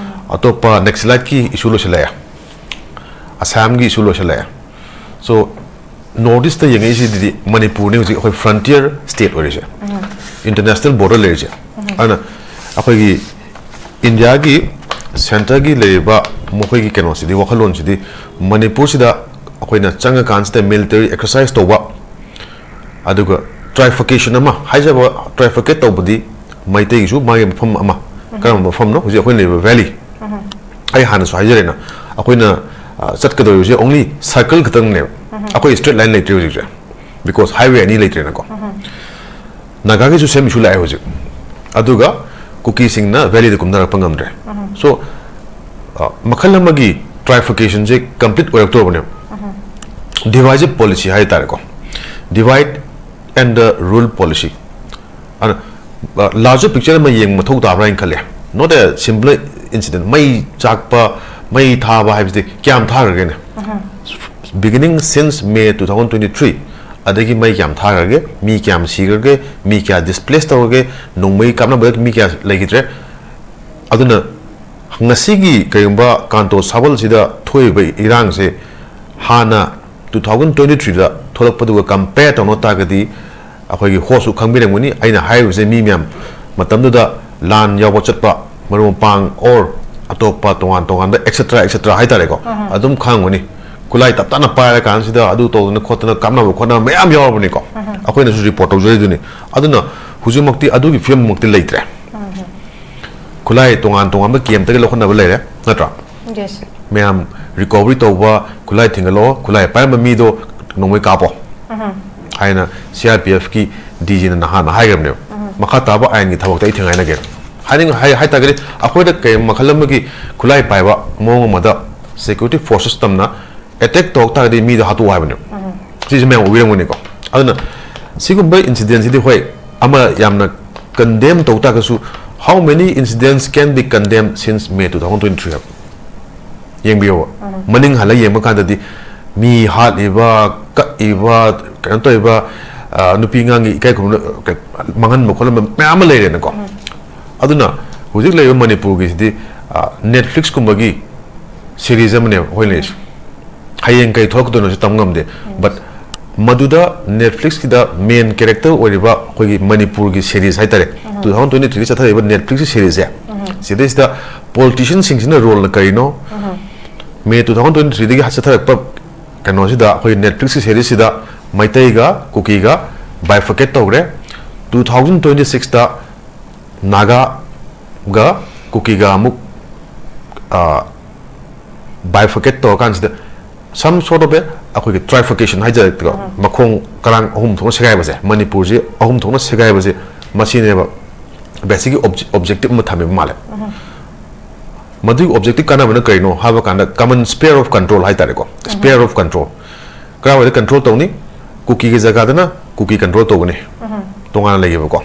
ꯑꯇꯣꯞꯄ ꯅꯦꯛꯁꯂꯥꯏꯠꯀꯤ ꯏꯁꯨ ꯂꯣꯏꯁꯤꯜꯂꯛꯑꯦ, ꯑꯁꯥꯝꯒꯤ ꯏꯁꯨ ꯂꯣꯏꯁꯤꯜꯂꯛꯑꯦ꯫ ꯁꯣ ꯅꯣꯔꯠ ꯏꯁꯇ ꯌꯦꯡꯉꯛꯏꯁꯤꯗꯤ ꯃꯅꯤꯄꯨꯔꯅꯤ ꯍꯧꯖꯤꯛ ꯑꯩꯈꯣꯏ ꯐ꯭ꯔꯟꯇꯤꯌꯔ ꯁ꯭ꯇꯦꯠ ꯑꯣꯏꯔꯤꯁꯦ, ꯏꯟꯇꯔꯅꯦꯁꯅꯦꯜ ꯕꯣꯔꯗꯔ ꯂꯩꯔꯤꯁꯦ꯫ ꯑꯗꯨꯅ ꯑꯩꯈꯣꯏꯒꯤ ꯏꯟꯗꯤꯌꯥꯒꯤ ꯁꯦꯟꯇꯔꯒꯤ ꯂꯩꯔꯤꯕ ꯃꯈꯣꯏꯒꯤ ꯀꯩꯅꯣꯁꯤꯗꯤ, ꯋꯥꯈꯜꯂꯣꯟꯁꯤꯗꯤ ꯃꯅꯤꯄꯨꯔꯁꯤꯗ ꯑꯩꯈꯣꯏꯅ ꯆꯪꯉꯀꯥꯟꯁꯤꯗ ꯃꯤꯂꯤꯇꯔꯤ ꯑꯦꯛꯁꯔꯁꯥꯏꯁ ꯇꯧꯕ, ꯑꯗꯨꯒ ꯇ꯭ꯔꯥꯏꯐꯤꯀꯦꯁꯟ ꯑꯃ ꯍꯥꯏꯖꯕ, ꯇ꯭ꯔꯥꯏꯐꯤꯀꯦꯠ ꯇꯧꯕꯗꯤ ꯃꯩꯇꯩꯒꯤꯁꯨ ꯃꯥꯒꯤ ꯃꯐꯝ ꯑꯃ, ꯀꯔꯝꯕ ꯃꯐꯝꯅꯣ? ꯍꯧꯖꯤꯛ ꯑꯩꯈꯣꯏꯅ ꯂꯩꯔꯤꯕ ꯚꯦꯂꯤ꯫ ꯑꯩ ꯍꯥꯟꯅꯁꯨ ꯍꯥꯏꯖꯔꯦꯅ, ꯑꯩꯈꯣꯏꯅ, ꯑ, ꯆꯠꯀꯗꯧꯔꯤꯕꯁꯦ only circle ꯈꯛꯇꯪꯅꯦꯕ, ꯑꯩꯈꯣꯏ ꯁ꯭ꯇ꯭ꯔꯦꯠ ꯂꯥꯏꯟ ꯂꯩꯇ꯭ꯔꯦ ꯍꯧꯖꯤꯛꯁꯦ, ꯕꯤꯀꯣꯁ ꯍꯥꯏꯋꯦ ꯑꯅꯤ ꯂꯩꯇ꯭ꯔꯦꯅꯀꯣ꯫ ꯅꯥꯒꯥꯒꯤꯁꯨ ꯁꯦꯝ ꯏꯁꯨ ꯂꯥꯛꯑꯦ ꯍꯧꯖꯤꯛ, ꯑꯗꯨꯒ ꯀꯨꯀꯤꯁꯤꯡꯅ ꯚꯦꯂꯤꯗ ꯀꯨꯝꯊꯔꯛꯄ ꯉꯝꯗ꯭ꯔꯦ꯫ ꯁꯣ, ꯑ, ꯃꯈꯜ ꯑꯃꯒꯤ ꯇ꯭ꯔꯥꯏꯐꯤꯀꯦꯁꯟꯁꯦ ꯀꯝꯄ꯭ꯂꯤꯠ ꯑꯣꯏꯔꯛꯇꯧꯔꯕꯅꯦꯕ꯫ ꯗꯤꯚꯥꯏꯖꯤꯞ ꯄꯣꯂꯤꯁꯤ ꯍꯥꯏ ꯇꯥꯔꯦꯀꯣ, divide and rule policy꯫ ꯑꯗꯨꯅ, ꯑ, larger picture ꯑꯃ ꯌꯦꯡꯕ ꯃꯊꯧ ꯇꯥꯕ꯭ꯔꯥ ꯍꯥꯏꯅ ꯈꯜꯂꯦ꯫ Not a simple incident꯫ ꯃꯩ ꯆꯥꯛꯄ, ꯃꯩ ꯊꯥꯕ ꯍꯥꯏꯕꯁꯤꯗꯤ ꯀꯌꯥꯝ ꯊꯥꯈ꯭ꯔꯒꯦꯅꯦ? Beginning since May two thousand twenty three, ꯑꯗꯒꯤ ꯃꯩ ꯀꯌꯥꯝ ꯊꯥꯈ꯭ꯔꯒꯦ, ꯃꯤ ꯀꯌꯥꯝ ꯁꯤꯈ꯭ꯔꯒꯦ, ꯃꯤ ꯀꯌꯥ ꯗꯤꯁꯄ꯭ꯂꯦꯁ ꯇꯧꯔꯒꯦ, ꯅꯣꯡꯃꯩ ꯀꯥꯞꯅꯕꯗ ꯃꯤ ꯀꯌꯥ ꯂꯩꯈꯤꯗ꯭ꯔꯦ? ꯑꯗꯨꯅ ꯉꯁꯤꯒꯤ ꯀꯔꯤꯒꯨꯝꯕ ꯀꯥꯟꯇꯣ ꯁꯥꯕꯜꯁꯤꯗ ꯊꯣꯛꯏꯕ ꯏꯔꯥꯡꯁꯦ ꯍꯥꯟꯅ two thousand twenty three ꯗ ꯊꯣꯛꯂꯛꯄꯗꯨꯒ ꯀꯝꯄꯦꯌꯔ ꯇꯧꯅ ꯇꯥꯔꯒꯗꯤ, ꯑꯩꯈꯣꯏꯒꯤ ꯍꯣꯁꯁꯨ ꯈꯪꯕꯤꯔꯝꯒꯅꯤ, ꯑꯩꯅ ꯍꯥꯏꯔꯤꯕꯁꯦ ꯃꯤ ꯃꯌꯥꯝ ꯃꯇꯝꯗꯨꯗ ꯂꯥꯟ ꯌꯥꯎꯕ ꯆꯠꯄ, ꯃꯔꯨꯞ ꯃꯄꯥꯡ or ꯑꯇꯣꯞꯄ ꯇꯣꯉꯥꯟ ꯇꯣꯉꯥꯟꯕ etcetera etcetera ꯍꯥꯏ ꯇꯥꯔꯦꯀꯣ, ꯑꯗꯨꯝ ꯈꯪꯉꯝꯒꯅꯤ꯫ ꯈꯨꯠꯂꯥꯏ ꯇꯞ ꯇꯞꯅ ꯄꯥꯏꯔ ꯀꯥꯟꯁꯤꯗ ꯑꯗꯨ ꯇꯧꯗꯅ ꯈꯣꯠꯇꯅ ꯀꯥꯞꯅꯕ ꯈꯣꯠꯅꯕ ꯃꯌꯥꯝ ꯌꯥꯎꯔꯕꯅꯤꯀꯣ꯫ ꯑꯩꯈꯣꯏꯅꯁꯨ ꯔꯤꯄꯣꯔꯠ ꯇꯧꯖꯔꯤꯗꯨꯅꯤ꯫ ꯑꯗꯨꯅ ꯍꯧꯖꯤꯛꯃꯛꯇꯤ ꯑꯗꯨꯒꯤ ꯐꯤꯕꯝꯃꯛꯇꯤ ꯂꯩꯇ꯭ꯔꯦ꯫ ꯈꯨꯠꯂꯥꯏ ꯇꯣꯉꯥꯟ ꯇꯣꯉꯥꯟꯕ ꯀꯦꯝꯇꯒꯤ ꯂꯧꯈꯠꯅꯕ ꯂꯩꯔꯦ, ꯅꯠꯇ꯭ꯔꯥ? ꯃꯌꯥꯝ ꯔꯤꯀꯣꯚꯔꯤ ꯇꯧꯕ, ꯈꯨꯠꯂꯥꯏ ꯊꯤꯡꯒꯠꯂꯛꯑꯣ, ꯈꯨꯠꯂꯥꯏ ꯄꯥꯏꯔꯝꯕ ꯃꯤꯗꯣ ꯅꯣꯡꯃꯩ ꯀꯥꯞꯄꯣ ꯍꯥꯏꯅ ꯁꯤ ꯑꯥꯔ ꯄꯤ ꯑꯦꯐꯀꯤ ꯗꯤ ꯖꯤꯅ ꯅꯍꯥꯟꯅ ꯍꯥꯏꯈ꯭ꯔꯕꯅꯦꯕ꯫ ꯃꯈꯥ ꯇꯥꯕ ꯑꯥꯏꯟꯒꯤ ꯊꯕꯛꯇ ꯑꯩ ꯊꯦꯡꯒꯥꯏꯅꯒꯦ꯫ ꯍꯥꯏꯅꯤꯡ-, ꯍꯥꯏ-, ꯍꯥꯏ ꯇꯥꯔꯒꯗꯤ ꯑꯩꯈꯣꯏꯗ ꯀꯩ ꯃꯈꯜ ꯑꯃꯒꯤ ꯈꯨꯠꯂꯥꯏ ꯄꯥꯏꯕ ꯃꯑꯣꯡ ꯑꯃꯗ ꯁꯦꯀ꯭ꯌꯨꯔꯤꯇꯤ ꯐꯣꯔꯁꯦꯁ ꯇꯝꯅ ꯑꯦꯇꯦꯛ ꯇꯧꯔꯛ ꯇꯥꯔꯒꯗꯤ ꯃꯤꯗꯣ ꯍꯥꯠꯇꯣꯛꯑꯣ ꯍꯥꯏꯕꯅꯦꯕ꯫ ꯁꯤꯁꯦ ꯃꯌꯥꯝ ꯎꯕꯤꯔꯝꯒꯅꯤꯀꯣ꯫ ꯑꯗꯨꯅ ꯁꯤꯒꯨꯝꯕ ꯏꯟꯁꯤꯗꯦꯟꯁꯤꯗꯤ ꯍꯣꯏ ꯑꯃ ꯌꯥꯝꯅ ꯀꯟꯗꯦꯝ ꯇꯧ ꯇꯥꯔꯒꯁꯨ, how many incidents can be condemned since May two thousand twenty three ꯍꯥꯏꯕ ꯌꯦꯡꯕꯤꯌꯣꯕ꯫ ꯃꯅꯤꯡ ꯍꯜꯂ ꯌꯦꯡꯕ ꯀꯥꯟꯗꯗꯤ ꯃꯤ ꯍꯥꯠꯂꯤꯕ, ꯀꯛꯏꯕ, ꯀꯩꯅꯣ ꯇꯧꯔꯤꯕ, ꯑ, ꯅꯨꯄꯤ ꯑꯉꯥꯡꯒꯤ ꯏꯀꯥꯏ ꯈꯨꯝꯅ ꯃꯥꯡꯍꯟꯕ ꯈꯣꯠꯍꯟꯕ ꯃꯌꯥꯝ ꯑꯃ ꯂꯩꯔꯦꯅꯀꯣ꯫ ꯑꯗꯨꯅ ꯍꯧꯖꯤꯛ ꯂꯩꯔꯤꯕ ꯃꯅꯤꯄꯨꯔꯒꯤꯁꯤꯗꯤ, ꯑ, Netflix ꯀꯨꯝꯕꯒꯤ series ꯑꯃꯅꯦꯕ ꯑꯩꯈꯣꯏ ꯂꯩꯔꯤꯁꯦ꯫ ꯍꯌꯦꯡ ꯀꯩ ꯊꯣꯛꯂꯛꯀꯗꯣꯏꯅꯣꯁꯨ ꯇꯝ ꯉꯝꯗꯦ꯫ But ꯃꯗꯨꯗ Netflix ꯀꯤꯗ main character ꯑꯣꯏꯔꯤꯕ ꯑꯩꯈꯣꯏꯒꯤ ꯃꯅꯤꯄꯨꯔꯒꯤ series ꯍꯥꯏꯇꯥꯔꯦ, two thousand twenty three ꯗ ꯆꯠꯊꯔꯤꯕ Netflix ꯀꯤ series ꯁꯦ, ꯁꯤꯗꯩꯁꯤꯗ politician ꯁꯤꯡꯁꯤꯅ role ꯅ ꯀꯔꯤꯅꯣ, May two thousand twenty three ꯗꯒꯤ ꯆꯠꯊꯔꯛꯄ ꯀꯩꯅꯣꯁꯤꯗ, ꯑꯩꯈꯣꯏ Netflix ꯀꯤ series ꯁꯤꯗ ꯃꯩꯇꯩꯒ ꯀꯨꯀꯤꯒ bifurcate ꯇꯧꯈ꯭ꯔꯦ꯫ Two thousand twenty six ꯇ ꯅꯥꯒꯥꯒ ꯀꯨꯀꯤꯒ ꯑꯃꯨꯛ, ꯑ, bifurcate ꯇꯧꯔꯀꯥꯟꯁꯤꯗ, some sort of a, ꯑꯩꯈꯣꯏꯒꯤ trifurcation ꯍꯥꯏꯖꯔꯦꯀꯣ, ꯃꯈꯣꯡ ꯀꯔꯥꯡ ꯑꯍꯨꯝ ꯊꯣꯛꯅ ꯁꯦꯒꯥꯏꯕꯁꯦ, ꯃꯅꯤꯄꯨꯔꯁꯤ ꯑꯍꯨꯝ ꯊꯣꯛꯅ ꯁꯦꯒꯥꯏꯕꯁꯦ, ꯃꯁꯤꯅꯦꯕ basic ꯀꯤ obje-, objective ꯑꯃ ꯊꯝꯃꯤꯕ ꯃꯥꯜꯂꯦ꯫ ꯃꯗꯨꯒꯤ objective ꯀꯥꯟꯅꯕꯅ ꯀꯔꯤꯅꯣ ꯍꯥꯏꯕ ꯀꯥꯟꯗ, common sphere of control ꯍꯥꯏꯇꯥꯔꯦꯀꯣ, sphere of control꯫ ꯀꯔꯥꯏꯋꯥꯏꯗ control ꯇꯧꯅꯤ? ꯀꯨꯀꯤꯒꯤ ꯖꯒꯥꯗꯅ ꯀꯨꯀꯤ control ꯇꯧꯒꯅꯤ, ꯇꯣꯉꯥꯟꯅ ꯂꯩꯌꯦꯕꯀꯣ꯫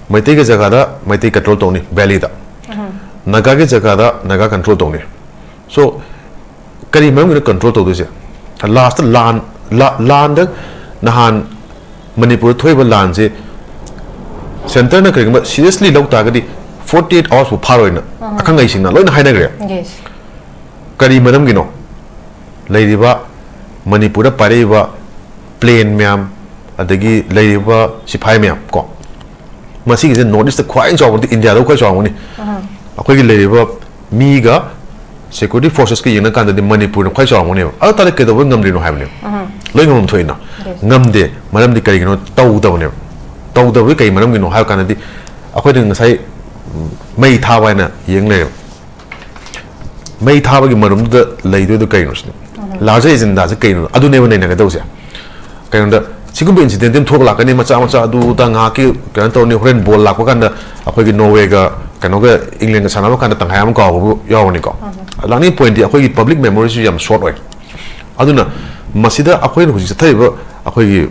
ꯃꯩꯇꯩꯒꯤ ꯖꯒꯥꯗ ꯃꯩꯇꯩ control ꯇꯧꯅꯤ, valley ꯗ꯫ ꯅꯥꯒꯥꯒꯤ ꯖꯒꯥꯗ ꯅꯥꯒꯥ control ꯇꯧꯅꯤ꯫ So, ꯀꯔꯤ ꯃꯔꯝꯒꯤꯅꯣ control ꯇꯧꯗꯣꯏꯁꯦ? Last ꯇ ꯂꯥꯟ, ꯂꯥ-, ꯂꯥꯟꯗ ꯅꯍꯥꯟ ꯃꯅꯤꯄꯨꯔꯗ ꯊꯣꯛꯏꯕ ꯂꯥꯟꯁꯦ centre ꯅ ꯀꯔꯤꯒꯨꯝꯕ seriously ꯂꯧ ꯇꯥꯔꯒꯗꯤ forty eight hours ꯐꯥꯎ ꯐꯥꯔꯣꯏꯅ ꯑꯈꯪ ꯑꯍꯩꯁꯤꯡꯅ ꯂꯣꯏꯅ ꯍꯥꯏꯅꯈ꯭ꯔꯦ꯫ Yes꯫ ꯀꯔꯤ ꯃꯔꯝꯒꯤꯅꯣ? ꯂꯩꯔꯤꯕ ꯃꯅꯤꯄꯨꯔꯗ ꯄꯥꯏꯔꯛꯏꯕ plane ꯃꯌꯥꯝ, ꯑꯗꯒꯤ ꯂꯩꯔꯤꯕ ꯁꯤꯐꯥꯏ ꯃꯌꯥꯝ ꯀꯣ, ꯃꯁꯤꯒꯤꯁꯦ North East ꯇ ꯈ꯭ꯋꯥꯏ ꯆꯥꯎꯕꯗꯤ, ꯏꯟꯗꯤꯌꯥꯗ ꯈ꯭ꯋꯥꯏ ꯆꯥꯎꯕꯅꯤ꯫ ꯑꯩꯈꯣꯏꯒꯤ ꯂꯩꯔꯤꯕ ꯃꯤꯒ security forces ꯀ ꯌꯦꯡꯅ ꯀꯥꯟꯗꯗꯤ ꯃꯅꯤꯄꯨꯔꯅ ꯈ꯭ꯋꯥꯏ ꯆꯥꯎꯔꯝꯒꯅꯦꯕ꯫ ꯑꯗꯨ ꯇꯥꯔꯗꯤ ꯀꯩꯗꯧꯕꯩ ꯉꯝꯗ꯭ꯔꯤꯅꯣ ꯍꯥꯏꯕꯅꯦꯕ꯫ ꯂꯣꯏ ꯉꯝꯐꯝ ꯊꯣꯛꯏꯅ꯫ Yes꯫ ꯉꯝꯗꯦ꯫ ꯃꯔꯝꯗꯤ ꯀꯔꯤꯒꯤꯅꯣ? ꯇꯧꯗꯕꯅꯦꯕ꯫ ꯇꯧꯗꯕꯒꯤ ꯀꯩ ꯃꯔꯝꯒꯤꯅꯣ ꯍꯥꯏꯕ ꯀꯥꯟꯗꯗꯤ, ꯑꯩꯈꯣꯏꯅ ꯉꯁꯥꯏ, ꯎꯝ, ꯃꯩ ꯊꯥꯕ ꯍꯥꯏꯅ ꯌꯦꯡ ꯂꯩꯔꯦꯕ꯫ ꯃꯩ ꯊꯥꯕꯒꯤ ꯃꯔꯨꯝꯗꯨꯗ ꯂꯩꯗꯣꯏꯗꯣ ꯀꯩꯅꯣ ꯁꯤꯅꯤ꯫ Larger agenda ꯁꯦ ꯀꯩꯅꯣ? ꯑꯗꯨꯅꯦꯕ ꯅꯩꯅꯒꯗꯧꯁꯦ꯫ ꯀꯩꯅꯣꯗ, ꯁꯤꯒꯨꯝꯕ incident ꯑꯃ ꯊꯣꯛꯂꯛꯀꯅꯤ, ꯃꯆꯥ ꯃꯆꯥ ꯑꯗꯨ ꯑꯗꯥ ꯉꯥꯏꯍꯥꯛꯀꯤ ꯀꯩꯅꯣ ꯇꯧꯔꯅꯤ, ꯍꯣꯔꯦꯟ ball ꯂꯥꯛꯄ ꯀꯥꯟꯗ ꯑꯩꯈꯣꯏꯒꯤ Norway ꯒ ꯀꯩꯅꯣꯒ, England ꯒ ꯁꯥꯟꯅꯕ ꯀꯥꯟꯗ ꯇꯪꯈꯥꯏ ꯑꯃ ꯀꯥꯎꯕꯕꯨ ꯌꯥꯎꯔꯅꯤꯀꯣ꯫ ꯂꯥꯛꯅꯤꯡ point ꯗꯤ ꯑꯩꯈꯣꯏꯒꯤ public memory ꯁꯨ ꯌꯥꯝ short ꯑꯣꯏ꯫ ꯑꯗꯨꯅ ꯃꯁꯤꯗ ꯑꯩꯈꯣꯏꯅ ꯍꯧꯖꯤꯛ ꯆꯠꯊꯔꯤꯕ ꯑꯩꯈꯣꯏꯒꯤ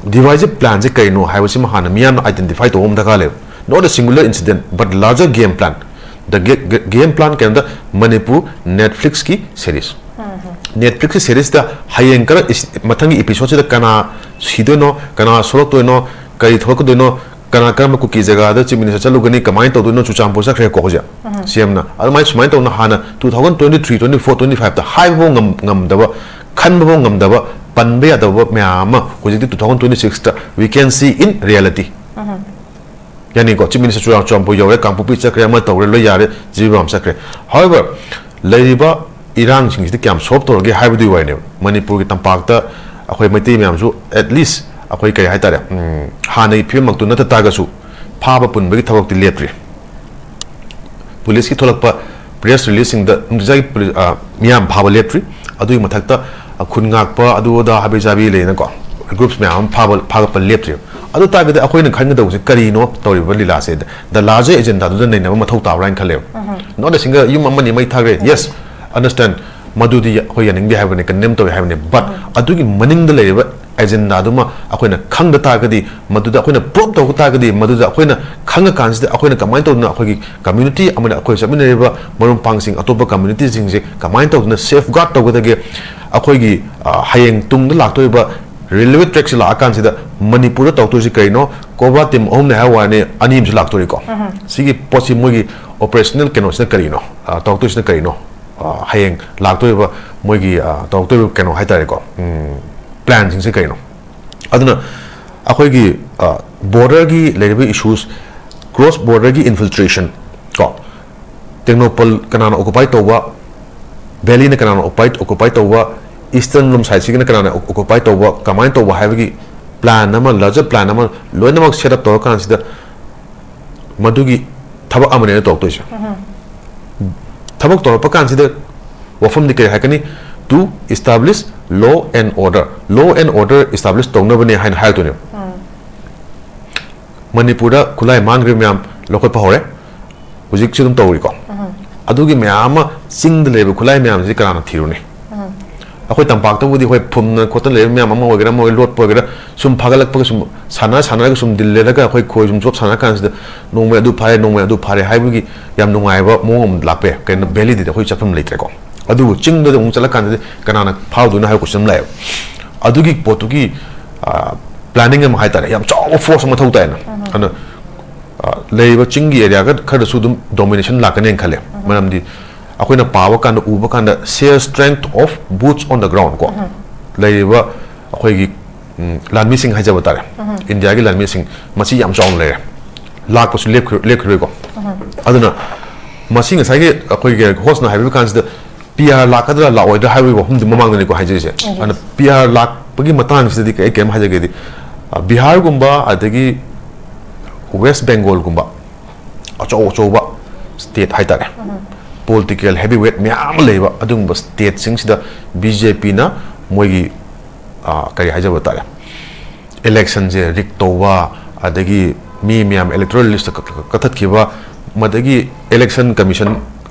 divisive plan ꯁꯦ ꯀꯩꯅꯣ ꯍꯥꯏꯕꯁꯤꯃ ꯍꯥꯟꯅ ꯃꯤꯌꯥꯝꯅ identify ꯇꯧꯕ ꯑꯃ ꯗꯔꯀꯥꯔ ꯂꯩꯕ꯫ Not a singular incident, but larger game plan. The ga-, ga-, game plan ꯀꯩꯅꯣꯗ, ꯃꯅꯤꯄꯨꯔ Netflix ꯀꯤ series꯫ Netflix ꯁꯦꯔꯤꯁꯇ ꯍꯌꯦꯡ ꯀꯔ ꯃꯊꯪꯒꯤ ꯏꯄꯤꯁꯣꯗꯁꯤꯗ ꯀꯅꯥ ꯁꯤꯗꯣꯏꯅꯣ, ꯀꯅꯥ ꯁꯣꯛꯂꯛꯇꯣꯏꯅꯣ, ꯀꯔꯤ ꯊꯣꯛꯂꯛꯀꯗꯣꯏꯅꯣ, ꯀꯅꯥ ꯀꯔꯝꯕ ꯀꯨꯀꯤ ꯖꯒꯥꯗ ꯆꯤꯞ ꯃꯤꯅꯤꯁꯇꯔ ꯆꯠꯂꯨꯒꯅꯤ, ꯀꯃꯥꯏꯅ ꯇꯧꯗꯣꯏꯅꯣ, ꯆꯨꯔꯆꯥꯟꯄꯨꯔ ꯆꯠꯈ꯭ꯔꯦꯀꯣ ꯍꯧꯖꯤꯛ ꯁꯤ ꯑꯦꯝꯅ꯫ ꯑꯗꯨꯃꯥꯏꯅ ꯁꯨꯃꯥꯏꯅ ꯇꯧꯅ ꯍꯥꯟꯅ two thousand twenty three, twenty four, twenty fiveꯇ ꯍꯥꯏꯕꯐꯥꯎ ꯉꯝ- ꯉꯝꯗꯕ, ꯈꯟꯕꯐꯥꯎ ꯉꯝꯗꯕ, ꯄꯟꯕ ꯌꯥꯗꯕ ꯃꯌꯥꯝ ꯑꯃ ꯍꯧꯖꯤꯛꯇꯤ two thousand twenty sixꯇ we can see in reality. ꯌꯥꯅꯤꯀꯣ, ꯆꯤꯞ ꯃꯤꯅꯤꯁꯇꯔ ꯆꯨꯔꯥ- ꯆꯨꯔꯥꯟꯄꯨꯔ ꯌꯧꯔꯦ, ꯀꯥꯡꯄꯣꯛꯄꯤ ꯆꯠꯈ꯭ꯔꯦ, ꯑꯃ ꯇꯧꯔꯦ, ꯂꯣꯏ ꯌꯥꯔꯦ, ꯖꯤꯔꯤꯕꯥꯝ ꯆꯠꯈ꯭ꯔꯦ꯫ However, ꯂꯩꯔꯤꯕ ꯏꯔꯥꯡꯁꯤꯡꯁꯤꯗꯤ ꯀꯌꯥꯝ ꯁꯣꯜꯕ ꯇꯧꯔꯒꯦ ꯍꯥꯏꯕꯗꯨꯒꯤ ꯋꯥꯔꯤꯅꯦꯕ꯫ ꯃꯅꯤꯄꯨꯔꯒꯤ ꯇꯝꯄꯥꯛꯇ ꯑꯩꯈꯣꯏ ꯃꯩꯇꯩ ꯃꯌꯥꯝꯁꯨ at least ꯑꯩꯈꯣꯏ ꯀꯔꯤ ꯍꯥꯏꯇꯥꯔꯦ, ꯎꯝ, ꯍꯥꯟꯅꯒꯤ ꯐꯤꯕꯝꯃꯛꯇꯨ ꯅꯠꯇ ꯇꯥꯔꯒꯁꯨ ꯐꯥꯕ ꯄꯨꯟꯕꯒꯤ ꯊꯕꯛꯇꯤ ꯂꯦꯞꯇ꯭ꯔꯤ꯫ ꯄꯨꯂꯤꯁꯀꯤ ꯊꯣꯛꯂꯛꯄ ꯄ꯭ꯔꯦꯁ ꯔꯤꯂꯤꯖꯁꯤꯡꯗ ꯅꯨꯡꯇꯤꯖꯥꯒꯤ ꯄꯨꯂꯤꯁ, ꯑ, ꯃꯤꯌꯥꯝ ꯐꯥꯕ ꯂꯦꯞꯇ꯭ꯔꯤ꯫ ꯑꯗꯨꯒꯤ ꯃꯊꯛꯇ, ꯑ, ꯈꯨꯟ ꯉꯥꯛꯄ ꯑꯗꯨ ꯑꯗꯥ ꯍꯥꯕꯤ ꯖꯥꯕꯤ ꯂꯩꯅꯀꯣ, ꯒ꯭ꯔꯨꯞꯁ ꯃꯌꯥꯝ ꯑꯃ ꯐꯥꯕ ꯐꯥꯒꯠꯄ ꯂꯦꯞꯇ꯭ꯔꯤ꯫ ꯑꯗꯨ ꯇꯥꯔꯒꯗꯤ ꯑꯩꯈꯣꯏꯅ ꯈꯟꯒꯗꯧꯕꯁꯦ ꯀꯔꯤꯅꯣ ꯇꯧꯔꯤꯕ ꯂꯤꯂꯥꯁꯦ? The larger agendaꯗꯨꯗ ꯅꯩꯅꯕ ꯃꯊꯧ ꯇꯥꯕ꯭ꯔꯥ ꯍꯥꯏꯅ ꯈꯜꯂꯦꯕ꯫ Not a single ꯌꯨꯝ ꯑꯃꯅꯤ ꯃꯩ ꯊꯥꯈ꯭ꯔꯦ, yes, understand, ꯃꯗꯨꯗꯤ ꯑꯩꯈꯣꯏ ꯌꯥꯅꯤꯡꯗꯦ ꯍꯥꯏꯕꯅꯤ, condemn ꯇꯧꯏ ꯍꯥꯏꯕꯅꯤ꯫ But ꯑꯗꯨꯒꯤ ꯃꯅꯤꯡꯗ ꯂꯩꯔꯤꯕ ꯑꯦꯖꯦꯟꯗꯥꯗꯨꯃ ꯑꯩꯈꯣꯏꯅ ꯈꯪꯗ ꯇꯥꯔꯒꯗꯤ, ꯃꯗꯨꯗ ꯑꯩꯈꯣꯏꯅ ꯄ꯭ꯔꯨꯞ ꯇꯧꯕ ꯇꯥꯔꯒꯗꯤ, ꯃꯗꯨꯗ ꯑꯩꯈꯣꯏꯅ ꯈꯪꯉꯀꯥꯟꯁꯤꯗ ꯑꯩꯈꯣꯏꯅ ꯀꯃꯥꯏꯅ ꯇꯧꯗꯅ ꯑꯩꯈꯣꯏꯒꯤ ꯀꯝꯃ꯭ꯌꯨꯅꯤꯇꯤ ꯑꯃꯗꯤ ꯑꯩꯈꯣꯏ ꯆꯠꯃꯤꯟꯅꯔꯤꯕ ꯃꯔꯨꯞ ꯃꯄꯥꯡꯁꯤꯡ, ꯑꯇꯣꯞꯄ ꯀꯝꯃ꯭ꯌꯨꯅꯤꯇꯤꯁꯤꯡꯁꯦ ꯀꯃꯥꯏꯅ ꯇꯧꯗꯅ safeguard ꯇꯧꯒꯗꯒꯦ? ꯑꯩꯈꯣꯏꯒꯤ, ꯑ, ꯍꯌꯦꯡ ꯇꯨꯡꯗ ꯂꯥꯛꯇꯣꯔꯤꯕ ꯔꯦꯜꯋꯦ ꯇ꯭ꯔꯦꯛꯁꯤ ꯂꯥꯛꯑꯀꯥꯟꯁꯤꯗ ꯃꯅꯤꯄꯨꯔꯗ ꯇꯧꯔꯛꯇꯣꯏꯁꯤ ꯀꯔꯤꯅꯣ? ꯀꯣꯕ꯭ꯔꯥ ꯇꯤꯝ ꯑꯍꯨꯝꯅꯦ ꯍꯥꯏꯕ ꯋꯥꯅꯤ, ꯑꯅꯤ ꯑꯃꯁꯨ ꯂꯥꯛꯇꯣꯔꯤꯀꯣ꯫ ꯁꯤꯒꯤ ꯄꯣꯠꯁꯤ ꯃꯣꯏꯒꯤ ꯑꯣꯄꯔꯦꯁꯅꯦꯜ ꯀꯩꯅꯣꯁꯤꯅ ꯀꯔꯤꯅꯣ? ꯑ, ꯇꯧꯔꯛꯇꯣꯏꯁꯤꯅ ꯀꯔꯤꯅꯣ? ꯑ, ꯍꯌꯦꯡ ꯂꯥꯛꯇꯣꯔꯤꯕ ꯃꯣꯏꯒꯤ, ꯑ, ꯇꯧꯔꯛꯇꯣꯔꯤꯕ ꯀꯩꯅꯣ ꯍꯥꯏꯇꯥꯔꯦꯀꯣ, ꯎꯝ, ꯄ꯭ꯂꯥꯟꯁꯤꯡꯁꯦ ꯀꯔꯤꯅꯣ? ꯑꯗꯨꯅ ꯑꯩꯈꯣꯏꯒꯤ, ꯑ, ꯕꯣꯔꯗꯔꯒꯤ ꯂꯩꯔꯤꯕ ꯏꯁꯨꯁ, ꯀ꯭ꯔꯣꯁ ꯕꯣꯔꯗꯔꯒꯤ ꯏꯟꯐꯤꯜꯇ꯭ꯔꯦꯁꯟ ꯀꯣ, ꯇꯦꯡꯅꯧꯄꯜ ꯀꯅꯥꯅ ꯑꯣꯀꯨꯄꯥꯏ ꯇꯧꯕ, ꯚꯦꯂꯤꯅ ꯀꯅꯥꯅ ꯑꯣꯀꯨꯄꯥꯏ, ꯑꯣꯀꯨꯄꯥꯏ ꯇꯧꯕ, ꯏꯁꯇꯔꯟ ꯂꯣꯝ ꯁꯥꯏꯠꯁꯤꯒꯤꯅ ꯀꯅꯥꯅ ꯑꯣꯀꯨꯄꯥꯏ ꯇꯧꯕ, ꯀꯃꯥꯏꯅ ꯇꯧꯕ ꯍꯥꯏꯕꯒꯤ ꯄ꯭ꯂꯥꯟ ꯑꯃ, ꯂꯥꯔꯖꯔ ꯄ꯭ꯂꯥꯟ ꯑꯃ ꯂꯣꯏꯅꯃꯛ ꯁꯦꯠ ꯑꯞ ꯇꯧꯔꯀꯥꯟꯁꯤꯗ ꯃꯗꯨꯒꯤ ꯊꯕꯛ ꯑꯃꯅꯦꯅ ꯇꯧꯔꯛꯇꯣꯏꯁꯦ꯫ ꯊꯕꯛ ꯇꯧꯔꯛꯄ ꯀꯥꯟꯁꯤꯗ ꯋꯥꯐꯝꯗꯤ ꯀꯔꯤ ꯍꯥꯏꯔꯛꯀꯅꯤ? To establish law and order, law and order establish ꯇꯧꯅꯕꯅꯦ ꯍꯥꯏꯅ ꯍꯥꯏꯔꯛꯇꯣꯏꯅꯦꯕ꯫ ꯃꯅꯤꯄꯨꯔꯗ ꯈꯨꯠꯂꯥꯏ ꯃꯥꯡꯈ꯭ꯔꯤꯕ ꯃꯌꯥꯝ ꯂꯧꯈꯠꯄ ꯍꯧꯔꯦ, ꯍꯧꯖꯤꯛꯁꯨ ꯑꯗꯨꯝ ꯇꯧꯔꯤꯀꯣ꯫ ꯑꯗꯨꯒꯤ ꯃꯌꯥꯝ ꯑꯃ ꯆꯤꯡꯗ ꯂꯩꯕ ꯈꯨꯠꯂꯥꯏ ꯃꯌꯥꯝꯁꯤ ꯀꯅꯥꯅ ꯊꯤꯔꯨꯅꯤ? ꯑꯩꯈꯣꯏ ꯇꯝꯄꯥꯛꯇꯕꯨꯗꯤ ꯍꯣꯏ ꯐꯨꯝꯗꯅ ꯈꯣꯠꯇꯅ ꯂꯩꯕ ꯃꯌꯥꯝ ꯑꯃ ꯑꯣꯏꯒꯦꯔꯥ, ꯑꯃ ꯑꯣꯏꯒꯦꯔꯥ, ꯂꯣꯠꯄ ꯑꯣꯏꯒꯦꯔꯥ, ꯁꯨꯝ ꯐꯥꯒꯠꯂꯛꯄꯒ ꯁꯨꯝ ꯁꯥꯟꯅ ꯁꯥꯟꯅꯔꯒ ꯁꯨꯝ ꯗꯤꯜ ꯂꯦꯜꯂꯒ ꯑꯩꯈꯣꯏ ꯈꯣꯏ ꯁꯨꯝ ꯆꯣꯞ ꯁꯥꯟꯅꯔ ꯀꯥꯟꯁꯤꯗ ꯅꯣꯡꯃꯩ ꯑꯗꯨ ꯐꯥꯔꯦ, ꯅꯣꯡꯃꯩ ꯑꯗꯨ ꯐꯥꯔꯦ ꯍꯥꯏꯕꯒꯤ ꯌꯥꯝ ꯅꯨꯡꯉꯥꯏꯕ ꯃꯑꯣꯡ ꯑꯃ ꯂꯥꯛꯄ ꯌꯥꯏ꯫ ꯀꯩꯅꯣ, ꯚꯦꯂꯤꯗꯤꯗꯤ ꯑꯩꯈꯣꯏ ꯆꯠꯐꯝ ꯂꯩꯇ꯭ꯔꯦꯀꯣ꯫ ꯑꯗꯨꯕꯨ ꯆꯤꯡꯗ ꯑꯃꯨꯛ ꯆꯠꯂꯀꯥꯟꯗꯗꯤ ꯀꯅꯥꯅ ꯐꯥꯎꯗꯣꯏꯅꯣ ꯍꯥꯏꯕ ꯀꯣꯏꯁꯟ ꯑꯃ ꯂꯥꯛꯑꯦꯕ꯫ ꯑꯗꯨꯒꯤ ꯄꯣꯠꯇꯨꯒꯤ ꯄ꯭ꯂꯥꯅꯤꯡ ꯑꯃ ꯍꯥꯏꯇꯥꯔꯦ, ꯌꯥꯝ ꯆꯥꯎꯕ ꯐꯣꯔꯁ ꯑꯃ ꯃꯊꯧ ꯇꯥꯏꯅ꯫ ꯑꯗꯨꯅ ꯑ, ꯂꯩꯔꯤꯕ ꯆꯤꯡꯒꯤ ꯑꯦꯔꯤꯌꯥ ꯈꯔꯗꯁꯨ ꯑꯗꯨꯝ ꯗꯣꯃꯤꯅꯦꯁꯟ ꯂꯥꯛꯀꯅꯦꯅ ꯈꯜꯂꯦ꯫ ꯃꯔꯝꯗꯤ ꯑꯩꯈꯣꯏꯅ ꯄꯥꯕ ꯀꯥꯟꯗ, ꯎꯕ ꯀꯥꯟꯗ, sheer strength of boots on the ground ꯀꯣ, ꯂꯩꯔꯤꯕ ꯑꯩꯈꯣꯏꯒꯤ ꯎꯝ, ꯂꯥꯟꯃꯤꯁꯤꯡ ꯍꯥꯏꯖꯕ ꯇꯥꯔꯦ, ꯏꯟꯗꯤꯌꯥꯒꯤ ꯂꯥꯟꯃꯤꯁꯤꯡ ꯃꯁꯤ ꯌꯥꯝ ꯆꯥꯎꯅ ꯂꯩꯔꯦ, ꯂꯥꯛꯄꯁꯨ ꯂꯦꯞꯈꯤ-, ꯂꯦꯞꯈꯤꯔꯣꯏꯀꯣ꯫ ꯑꯗꯨꯅ ꯃꯁꯤ ꯉꯁꯥꯏꯒꯤ ꯑꯩꯈꯣꯏꯒꯤ ꯍꯣꯁꯅ ꯍꯥꯏꯕꯤꯕ ꯀꯥꯟꯁꯤꯗ ꯄꯤ ꯑꯥꯔ ꯂꯥꯛꯀꯗ꯭ꯔꯥ ꯂꯥꯛꯑꯣꯏꯗ꯭ꯔꯥ ꯍꯥꯏꯕꯒꯤ ꯋꯥꯐꯝꯗꯤ ꯃꯃꯥꯡꯗꯅꯤꯀꯣ ꯍꯥꯏꯖꯔꯤꯁꯦ꯫ ꯑꯗꯨꯅ ꯄꯤ ꯑꯥꯔ ꯂꯥꯛꯄꯒꯤ ꯃꯇꯥꯡꯁꯤꯗꯗꯤ ꯑꯩ ꯀꯔꯤꯝ ꯍꯥꯏꯖꯒꯦꯗꯤ, ꯑ, ꯕꯤꯍꯥꯔꯒꯨꯝꯕ ꯑꯗꯒꯤ ꯋꯦꯁ ꯕꯦꯡꯒꯣꯜꯒꯨꯝꯕ ꯑꯆꯧ ꯑꯆꯧꯕ ꯁ꯭ꯇꯦꯠ ꯍꯥꯏꯇꯥꯔꯦ, ꯄꯣꯂꯤꯇꯤꯀꯦꯜ ꯍꯦꯚꯤ ꯋꯦꯠ ꯃꯌꯥꯝ ꯑꯃ ꯂꯩꯕ ꯑꯗꯨꯒꯨꯝꯕ ꯁ꯭ꯇꯦꯠꯁꯤꯡꯁꯤꯗ ꯕꯤ ꯖꯦ ꯄꯤꯅ ꯃꯣꯏꯒꯤ, ꯑ, ꯀꯔꯤ ꯍꯥꯏꯖꯕ ꯇꯥꯔꯦ, ꯏꯂꯦꯛꯁꯟꯁꯦ ꯔꯤꯛ ꯇꯧꯕ, ꯑꯗꯒꯤ ꯃꯤ ꯃꯌꯥꯝ ꯏꯂꯦꯛꯇꯣꯔꯦꯜ ꯂꯤꯁꯇ ꯀꯛ-, ꯀꯛ-, ꯀꯛꯊꯠꯈꯤꯕ, ꯃꯗꯒꯤ Election Commission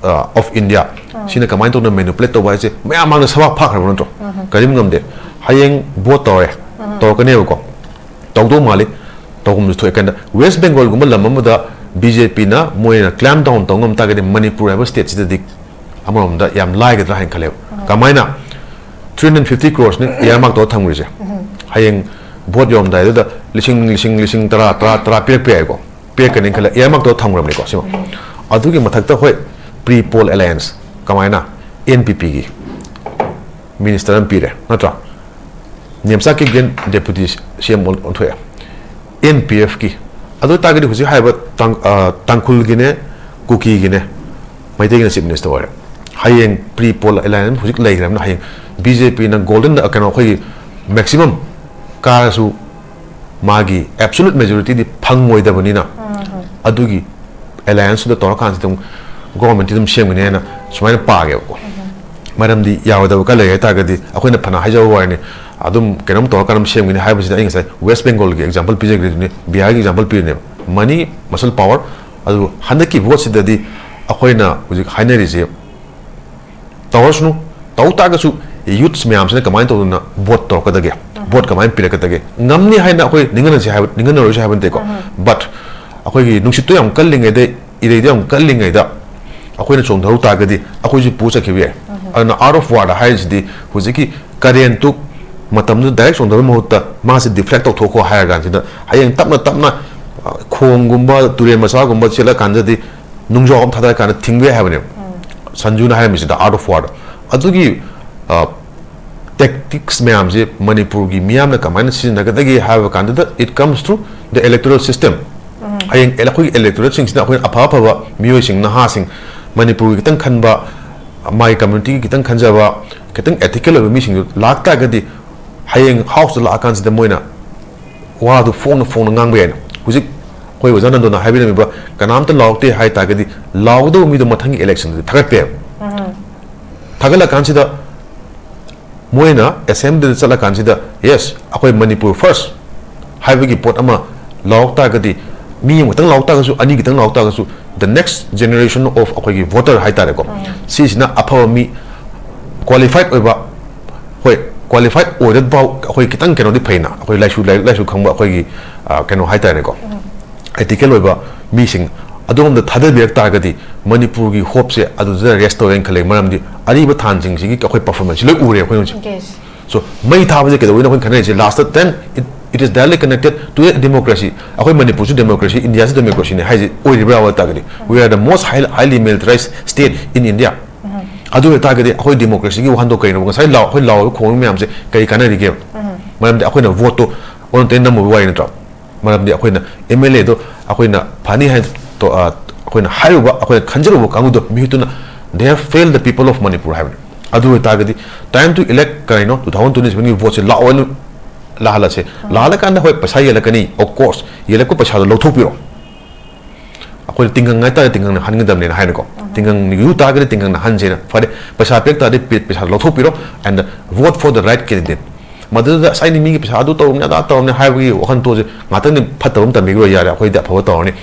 of India ꯁꯤꯅ ꯀꯃꯥꯏꯅ ꯇꯧꯅ ꯃꯦꯅꯤꯄꯨꯂꯦꯠ ꯇꯧꯕ ꯍꯥꯏꯁꯦ ꯃꯌꯥꯝ ꯃꯥꯡꯗ ꯁꯕꯥꯛ ꯐꯥꯈ꯭ꯔꯕ ꯅꯠꯇ꯭ꯔꯣ? ꯀꯔꯤꯝ ꯉꯝꯗꯦ꯫ ꯍꯌꯦꯡ ꯚꯣꯠ ꯇꯧꯔꯦ, ꯇꯧꯔꯛꯀꯅꯦꯕꯀꯣ, ꯇꯧꯗꯧ ꯃꯥꯜꯂꯤ, ꯇꯧꯐꯝꯁꯨ ꯊꯣꯛꯑꯦ꯫ ꯀꯩꯅꯣ, ꯋꯦꯁ ꯕꯦꯡꯒꯣꯜꯒꯨꯝꯕ ꯂꯝ ꯑꯃꯗ ꯕꯤ ꯖꯦ ꯄꯤꯅ ꯃꯣꯏꯅ ꯀ꯭ꯂꯦꯝ ꯗꯥꯎꯟ ꯇꯧ ꯉꯝ ꯇꯥꯔꯒꯗꯤ ꯃꯅꯤꯄꯨꯔ ꯍꯥꯏꯕ ꯁ꯭ꯇꯦꯠꯁꯤꯗꯗꯤ ꯑꯃꯔꯣꯝꯗ ꯌꯥꯝ ꯂꯥꯏꯒꯗ꯭ꯔꯥ ꯍꯥꯏꯅ ꯈꯜꯂꯦꯕ꯫ ꯀꯃꯥꯏꯅ? ꯊ꯭ꯔꯤ ꯍꯟꯗ꯭ꯔꯦꯠ ꯐꯤꯐꯇꯤ ꯀ꯭ꯔꯣꯔꯁꯅꯤ ꯏꯌꯥꯔꯃꯥꯛ ꯇꯧꯔ ꯊꯝꯈ꯭ꯔꯤꯁꯦ꯫ ꯍꯌꯦꯡ ꯚꯣꯠ ꯌꯧꯔꯝꯗꯥꯏꯗꯨꯗ ꯂꯤꯁꯤꯡ, ꯂꯤꯁꯤꯡ, ꯂꯤꯁꯤꯡ ꯇꯔꯥ, ꯇꯔꯥ, ꯇꯔꯥ ꯄꯤꯔꯛꯄ ꯌꯥꯏꯀꯣ, ꯄꯤꯔꯛꯀꯅꯤ ꯈꯜꯂꯦ, ꯏꯌꯥꯔꯃꯥꯛ ꯇꯧꯔ ꯊꯝꯈ꯭ꯔꯕꯅꯤꯀꯣ ꯁꯤꯃ꯫ ꯑꯗꯨꯒꯤ ꯃꯊꯛꯇ ꯍꯣꯏ, ꯄ꯭ꯔꯤ ꯄꯣꯜ ꯑꯦꯂꯥꯌꯟꯁ ꯀꯃꯥꯏꯅ? ꯑꯦꯟ ꯄꯤ ꯄꯤꯒꯤ ꯃꯤꯅꯤꯁꯇꯔ ꯑꯃ ꯄꯤꯔꯦ ꯅꯠꯇ꯭ꯔꯥ? ꯅꯦꯝꯆꯥꯛ ꯀꯤꯞꯒꯦꯟ ꯗꯦꯄꯨꯇꯤ ꯁꯤ ꯑꯦꯝ ꯑꯣꯟꯊꯣꯛꯑꯦ꯫ ꯑꯦꯟ ꯄꯤ ꯑꯦꯐꯀꯤ, ꯑꯗꯨ ꯑꯣꯏꯇꯥꯔꯒꯗꯤ ꯍꯧꯖꯤꯛ ꯍꯥꯏꯔꯤꯕ ꯇꯥꯡ-, ꯑ, ꯇꯥꯡꯈꯨꯜꯒꯤꯅꯦ, ꯀꯨꯀꯤꯒꯤꯅꯦ, ꯃꯩꯇꯩꯒꯤꯅ ꯆꯤꯐ ꯃꯤꯅꯤꯁꯇꯔ ꯑꯣꯏꯔꯦ꯫ ꯍꯌꯦꯡ ꯄ꯭ꯔꯤ ꯄꯣꯜ ꯑꯦꯂꯥꯌꯟꯁ ꯍꯧꯖꯤꯛ ꯂꯩꯈ꯭ꯔꯕꯅꯤꯅ ꯍꯌꯦꯡ ꯕꯤ ꯖꯦ ꯄꯤꯅ ꯒꯣꯜꯗꯟ, ꯀꯩꯅꯣ, ꯑꯩꯈꯣꯏꯒꯤ ꯃꯦꯛꯁꯤꯃꯝ ꯀꯥꯔꯁꯨ ꯃꯥꯒꯤ ꯑꯦꯕꯁꯣꯂꯨꯠ ꯃꯦꯖꯣꯔꯤꯇꯤꯗꯤ ꯐꯪꯉꯣꯏꯗꯕꯅꯤꯅ, ꯑꯗꯨꯒꯤ ꯑꯦꯂꯥꯌꯟꯁꯇꯨꯗ ꯇꯧꯔꯀꯥꯟꯁꯤꯗ ꯑꯗꯨꯝ ꯒꯣꯚꯔꯟꯃꯦꯟꯠꯇꯤ ꯑꯗꯨꯝ ꯁꯦꯝꯒꯅꯤ ꯍꯥꯏꯅ ꯁꯨꯃꯥꯏꯅ ꯄꯥꯒꯦꯕꯀꯣ꯫ ꯃꯔꯝꯗꯤ ꯌꯥꯔꯣꯏꯗꯕ ꯈꯔ ꯂꯩ ꯍꯥꯏꯇꯥꯔꯒꯗꯤ ꯑꯩꯈꯣꯏꯅ ꯐꯅ ꯍꯥꯏꯖꯕ ꯋꯥꯅꯤ, ꯑꯗꯨꯝ ꯀꯩꯅꯣꯝ ꯇꯧꯔꯀꯥꯟꯗ ꯑꯗꯨꯝ ꯁꯦꯝꯒꯅꯤ ꯍꯥꯏꯕꯁꯤꯗ ꯑꯩ ꯉꯁꯥꯏ ꯋꯦꯁ ꯕꯦꯡꯒꯣꯜꯒꯤ ꯑꯦꯛꯖꯥꯝꯄꯜ ꯄꯤꯖꯈ꯭ꯔꯤꯗꯨꯅꯤ, ꯕꯤꯍꯥꯔꯒꯤ ꯑꯦꯛꯖꯥꯝꯄꯜ ꯄꯤꯔꯤꯅꯦꯕ꯫ ꯃꯅꯤ, ꯃꯁꯜ ꯄꯥꯋꯔ, ꯑꯗꯨꯕꯨ ꯍꯟꯗꯛꯀꯤ ꯚꯣꯠꯁꯤꯗꯗꯤ ꯑꯩꯈꯣꯏꯅ ꯍꯧꯖꯤꯛ ꯍꯥꯏꯅꯔꯤꯁꯦ ꯇꯧꯔꯁꯅꯨ, ꯇꯧ ꯇꯥꯔꯒꯁꯨ ꯌꯨꯠꯁ ꯃꯌꯥꯝꯁꯤꯅ ꯀꯃꯥꯏꯅ ꯇꯧꯗꯅ ꯚꯣꯠ ꯇꯧꯔꯛꯀꯗꯒꯦ, ꯚꯣꯠ ꯀꯃꯥꯏꯅ ꯄꯤꯔꯛꯀꯗꯒꯦ? ꯉꯝꯅꯤ ꯍꯥꯏꯅ ꯑꯩꯈꯣꯏ ꯅꯤꯡꯍꯟꯅꯁꯤ ꯍꯥꯏꯕ, ꯅꯤꯡꯍꯟꯅꯔꯣꯏꯁꯤ ꯍꯥꯏꯕ ꯅꯠꯇꯦꯀꯣ, ꯕꯠ ꯑꯩꯈꯣꯏꯒꯤ ꯅꯨꯡꯁꯤꯠꯇꯣ ꯌꯥꯝ ꯀꯜꯂꯤꯉꯩꯗ, ꯏꯔꯩꯗꯣ ꯌꯥꯝ ꯀꯜꯂꯤꯉꯩꯗ ꯑꯩꯈꯣꯏꯅ ꯆꯣꯡꯊꯍꯧ ꯇꯥꯔꯒꯗꯤ ꯑꯩꯈꯣꯏꯁꯨ ꯄꯨ ꯆꯠꯈꯤꯕ ꯌꯥꯏ꯫ ꯑꯗꯨꯅ art of war ꯍꯥꯏꯔꯤꯁꯤꯗꯤ ꯍꯧꯖꯤꯛꯀꯤ current ꯇꯨ ꯃꯇꯝꯗꯨꯗ direct ꯆꯣꯡꯊꯕꯒꯤ ꯃꯍꯨꯠꯇ ꯃꯥꯁꯦ deflect ꯇꯧꯊꯣꯛꯈꯣ ꯍꯥꯏꯔ ꯀꯥꯟꯁꯤꯗ, ꯍꯌꯦꯡ ꯇꯞꯅ ꯇꯞꯅ, ꯑ, ꯈꯣꯡꯒꯨꯝꯕ, ꯇꯨꯔꯦꯜ ꯃꯆꯥꯒꯨꯝꯕ ꯆꯦꯜꯂꯀꯥꯟꯗꯗꯤ ꯅꯨꯡꯖꯥꯎ ꯑꯃ ꯊꯥꯗꯔꯀꯥꯟꯗ ꯊꯤꯡꯕ ꯌꯥꯏ ꯍꯥꯏꯕꯅꯦꯕ꯫ ꯁꯟꯖꯨꯅ ꯍꯥꯏꯔꯝꯃꯤꯁꯤꯗ art of war꯫ ꯑꯗꯨꯒꯤ, ꯑ, tactics ꯃꯌꯥꯝꯁꯦ ꯃꯅꯤꯄꯨꯔꯒꯤ ꯃꯤꯌꯥꯝꯅ ꯀꯃꯥꯏꯅ ꯁꯤꯖꯤꯟꯅꯒꯗꯒꯦ ꯍꯥꯏꯕ ꯀꯥꯟꯗꯨꯗ, it comes through the electoral system꯫ ꯍꯌꯦꯡ ꯑꯩꯈꯣꯏꯒꯤ electorate ꯁꯤꯡꯁꯤꯅ ꯑꯩꯈꯣꯏꯅ ꯑꯐ ꯑꯐꯕ ꯃꯤꯑꯣꯏꯁꯤꯡ, ꯅꯍꯥꯁꯤꯡ, ꯃꯅꯤꯄꯨꯔꯒꯤ ꯈꯤꯇꯪ ꯈꯟꯕ, ꯃꯥꯒꯤ community ꯒꯤ ꯈꯤꯇꯪ ꯈꯟꯖꯕ, ꯈꯤꯇꯪ ethical ꯑꯣꯏꯕ ꯃꯤꯁꯤꯡꯗꯨ ꯂꯥꯛꯇꯥꯔꯒꯗꯤ, ꯍꯌꯦꯡ house ꯇ ꯂꯥꯛꯑꯀꯥꯟꯁꯤꯗ ꯃꯣꯏꯅ ꯋꯥꯗꯨ ꯐꯣꯡꯅ ꯐꯣꯡꯅ ꯉꯥꯡꯕ ꯌꯥꯏꯅ꯫ ꯍꯧꯖꯤꯛ ꯑꯩꯈꯣꯏ ꯑꯣꯖꯥ ꯅꯟꯗꯣꯅ ꯍꯥꯏꯕꯤꯔꯝꯃꯤꯕ, ꯀꯅꯥꯝꯇ ꯂꯥꯎꯔꯛꯇꯦ ꯍꯥꯏ ꯇꯥꯔꯒꯗꯤ, ꯂꯥꯎꯒꯗꯧꯕ ꯃꯤꯗꯣ ꯃꯊꯪꯒꯤ election ꯗꯗꯤ ꯊꯥꯒꯠꯄ ꯌꯥꯏꯕ꯫ ꯊꯥꯒꯠꯂꯀꯥꯟꯁꯤꯗ ꯃꯣꯏꯅ assembly ꯗ ꯆꯠꯂꯀꯥꯟꯁꯤꯗ, yes, ꯑꯩꯈꯣꯏ ꯃꯅꯤꯄꯨꯔ first ꯍꯥꯏꯕꯒꯤ ꯄꯣꯠ ꯑꯃ ꯂꯥꯎꯔꯛ ꯇꯥꯔꯒꯗꯤ, ꯃꯤ ꯑꯃꯈꯛꯇꯪ ꯂꯥꯎꯔꯛ ꯇꯥꯔꯒꯁꯨ, ꯑꯅꯤ ꯈꯛꯇꯪ ꯂꯥꯎꯔꯛ ꯇꯥꯔꯒꯁꯨ, the next generation of ꯑꯩꯈꯣꯏꯒꯤ voter ꯍꯥꯏꯇꯥꯔꯦꯀꯣ, ꯁꯤꯁꯤꯅ ꯑꯐꯕ ꯃꯤ, qualified ꯑꯣꯏꯕ, ꯍꯣꯏ, qualified ꯑꯣꯏꯔꯐꯥꯎ ꯑꯩꯈꯣꯏ ꯈꯤꯇꯪ ꯀꯩꯅꯣꯗꯤ ꯐꯩꯅ, ꯑꯩꯈꯣꯏ ꯂꯥꯏꯁꯨ, ꯂꯥꯏꯔꯤꯛ ꯂꯥꯏꯁꯨ ꯈꯪꯕ ꯑꯩꯈꯣꯏꯒꯤ, ꯑ, ꯀꯩꯅꯣ ꯍꯥꯏꯇꯥꯔꯦꯀꯣ, ethical ꯑꯣꯏꯕ ꯃꯤꯁꯤꯡ ꯑꯗꯣꯝꯗ ꯊꯥꯗꯕꯤꯔꯛ ꯇꯥꯔꯒꯗꯤ, ꯃꯅꯤꯄꯨꯔꯒꯤ hope ꯁꯦ ꯑꯗꯨꯗ rest ꯇꯧꯔꯦꯅ ꯈꯜꯂꯦ꯫ ꯃꯔꯝꯗꯤ ꯑꯔꯤꯕ ꯊꯥꯟꯁꯤꯡꯁꯤꯒꯤ ꯑꯩꯈꯣꯏ performance ꯁꯤ ꯂꯣꯏ ꯎꯔꯦ ꯑꯩꯈꯣꯏ ꯍꯧꯖꯤꯛ꯫ So, ꯃꯩ ꯊꯥꯕꯁꯦ ꯀꯩꯗꯧꯕꯩꯅꯣ ꯑꯩꯈꯣꯏꯅ ꯈꯟꯅꯔꯤꯁꯦ? Last ꯇ then it, it is directly connected to a democracy꯫ ꯑꯩꯈꯣꯏ ꯃꯅꯤꯄꯨꯔꯁꯨ democracy, ꯏꯟꯗꯤꯌꯥꯁꯨ democracy ꯅꯦ ꯍꯥꯏꯁꯦ ꯑꯣꯏꯔꯤꯕ꯭ꯔꯥ ꯍꯥꯏ ꯇꯥꯔꯒꯗꯤ, we are the most high, highly militarized state in India꯫ ꯑꯗꯨ ꯑꯣꯏꯇꯥꯔꯒꯗꯤ ꯑꯩꯈꯣꯏ democracy ꯒꯤ ꯋꯥꯍꯟꯊꯣꯛ ꯀꯩꯅꯣ? ꯉꯁꯥꯏ ꯂꯥꯎ-, ꯑꯩꯈꯣꯏ ꯂꯥꯎꯔꯤꯕ ꯈꯣꯡꯕ ꯃꯌꯥꯝꯁꯦ ꯀꯔꯤ ꯀꯥꯟꯅꯔꯤꯒꯦꯕ? ꯃꯔꯝꯗꯤ ꯑꯩꯈꯣꯏꯅ vote ꯇꯣ ꯑꯣꯟꯅ ꯇꯩꯅ ꯅꯝꯃꯨꯕꯒꯤ ꯋꯥꯔꯤ ꯅꯠꯇ꯭ꯔꯣ? ꯃꯔꯝꯗꯤ ꯑꯩꯈꯣꯏꯅ M L A ꯗꯣ ꯑꯩꯈꯣꯏꯅ ꯐꯅꯤ ꯍꯥꯏꯅ ꯇꯣ-, ꯑ, ꯑꯩꯈꯣꯏꯅ ꯍꯥꯏꯔꯨꯕ, ꯑꯩꯈꯣꯏꯅ ꯈꯟꯖꯔꯨꯕ ꯀꯥꯡꯕꯨꯗꯣ ꯃꯤꯍꯨꯠꯇꯨꯅ they have failed the people of Manipur ꯍꯥꯏꯕꯅꯤ꯫ ꯑꯗꯨ ꯑꯣꯏꯇꯥꯔꯒꯗꯤ time to elect ꯀꯔꯤꯅꯣ, two thousand twenty seven ꯒꯤ vote ꯁꯦ ꯂꯥꯛꯑꯣ ꯍꯥꯏꯅ ꯂꯥꯛꯍꯜꯂꯁꯦ꯫ ꯂꯥꯛꯍꯜꯂꯀꯥꯟꯗ ꯍꯣꯏ ꯄꯩꯁꯥ ꯌꯦꯜꯂꯛꯀꯅꯤ, of course, ꯌꯦꯜꯂꯛꯄ ꯄꯩꯁꯥꯗꯣ ꯂꯧꯊꯣꯛꯄꯤꯔꯣ꯫ ꯑꯩꯈꯣꯏꯅ ꯇꯤꯡꯒꯪ ꯍꯥꯏꯇꯥꯔꯦ, ꯇꯤꯡꯒꯪꯅ ꯍꯟꯒꯗꯕꯅꯦꯅ ꯍꯥꯏꯅꯀꯣ꯫ ꯇꯤꯡꯒꯪ ꯌꯨ ꯇꯥꯔꯒꯗꯤ ꯇꯤꯡꯒꯪꯅ ꯍꯟꯁꯦꯅ꯫ ꯐꯔꯦ, ꯄꯩꯁꯥ ꯄꯤꯔꯛ ꯇꯥꯔꯗꯤ ꯄꯤ-, ꯄꯩꯁꯥꯗꯣ ꯂꯧꯊꯣꯛꯄꯤꯔꯣ and vote for the right candidate꯫ ꯃꯗꯨꯗ ꯑꯁ ꯑꯩꯅ ꯃꯤꯒꯤ ꯄꯩꯁꯥ ꯑꯗꯨ ꯇꯧꯔꯝꯅꯤ ꯑꯗꯥ ꯇꯧꯔꯝꯅꯤ ꯍꯥꯏꯕꯒꯤ ꯋꯥꯈꯜ ꯇꯣꯛꯑꯁꯦ, ꯉꯥꯛꯇꯪꯗꯤ ꯐꯠꯇꯕ ꯑꯃ ꯇꯝꯕꯤꯈ꯭ꯔꯣ ꯌꯥꯔꯦ, ꯑꯩꯈꯣꯏꯗꯤ ꯑꯐꯕ ꯇꯧꯔꯅꯤ꯫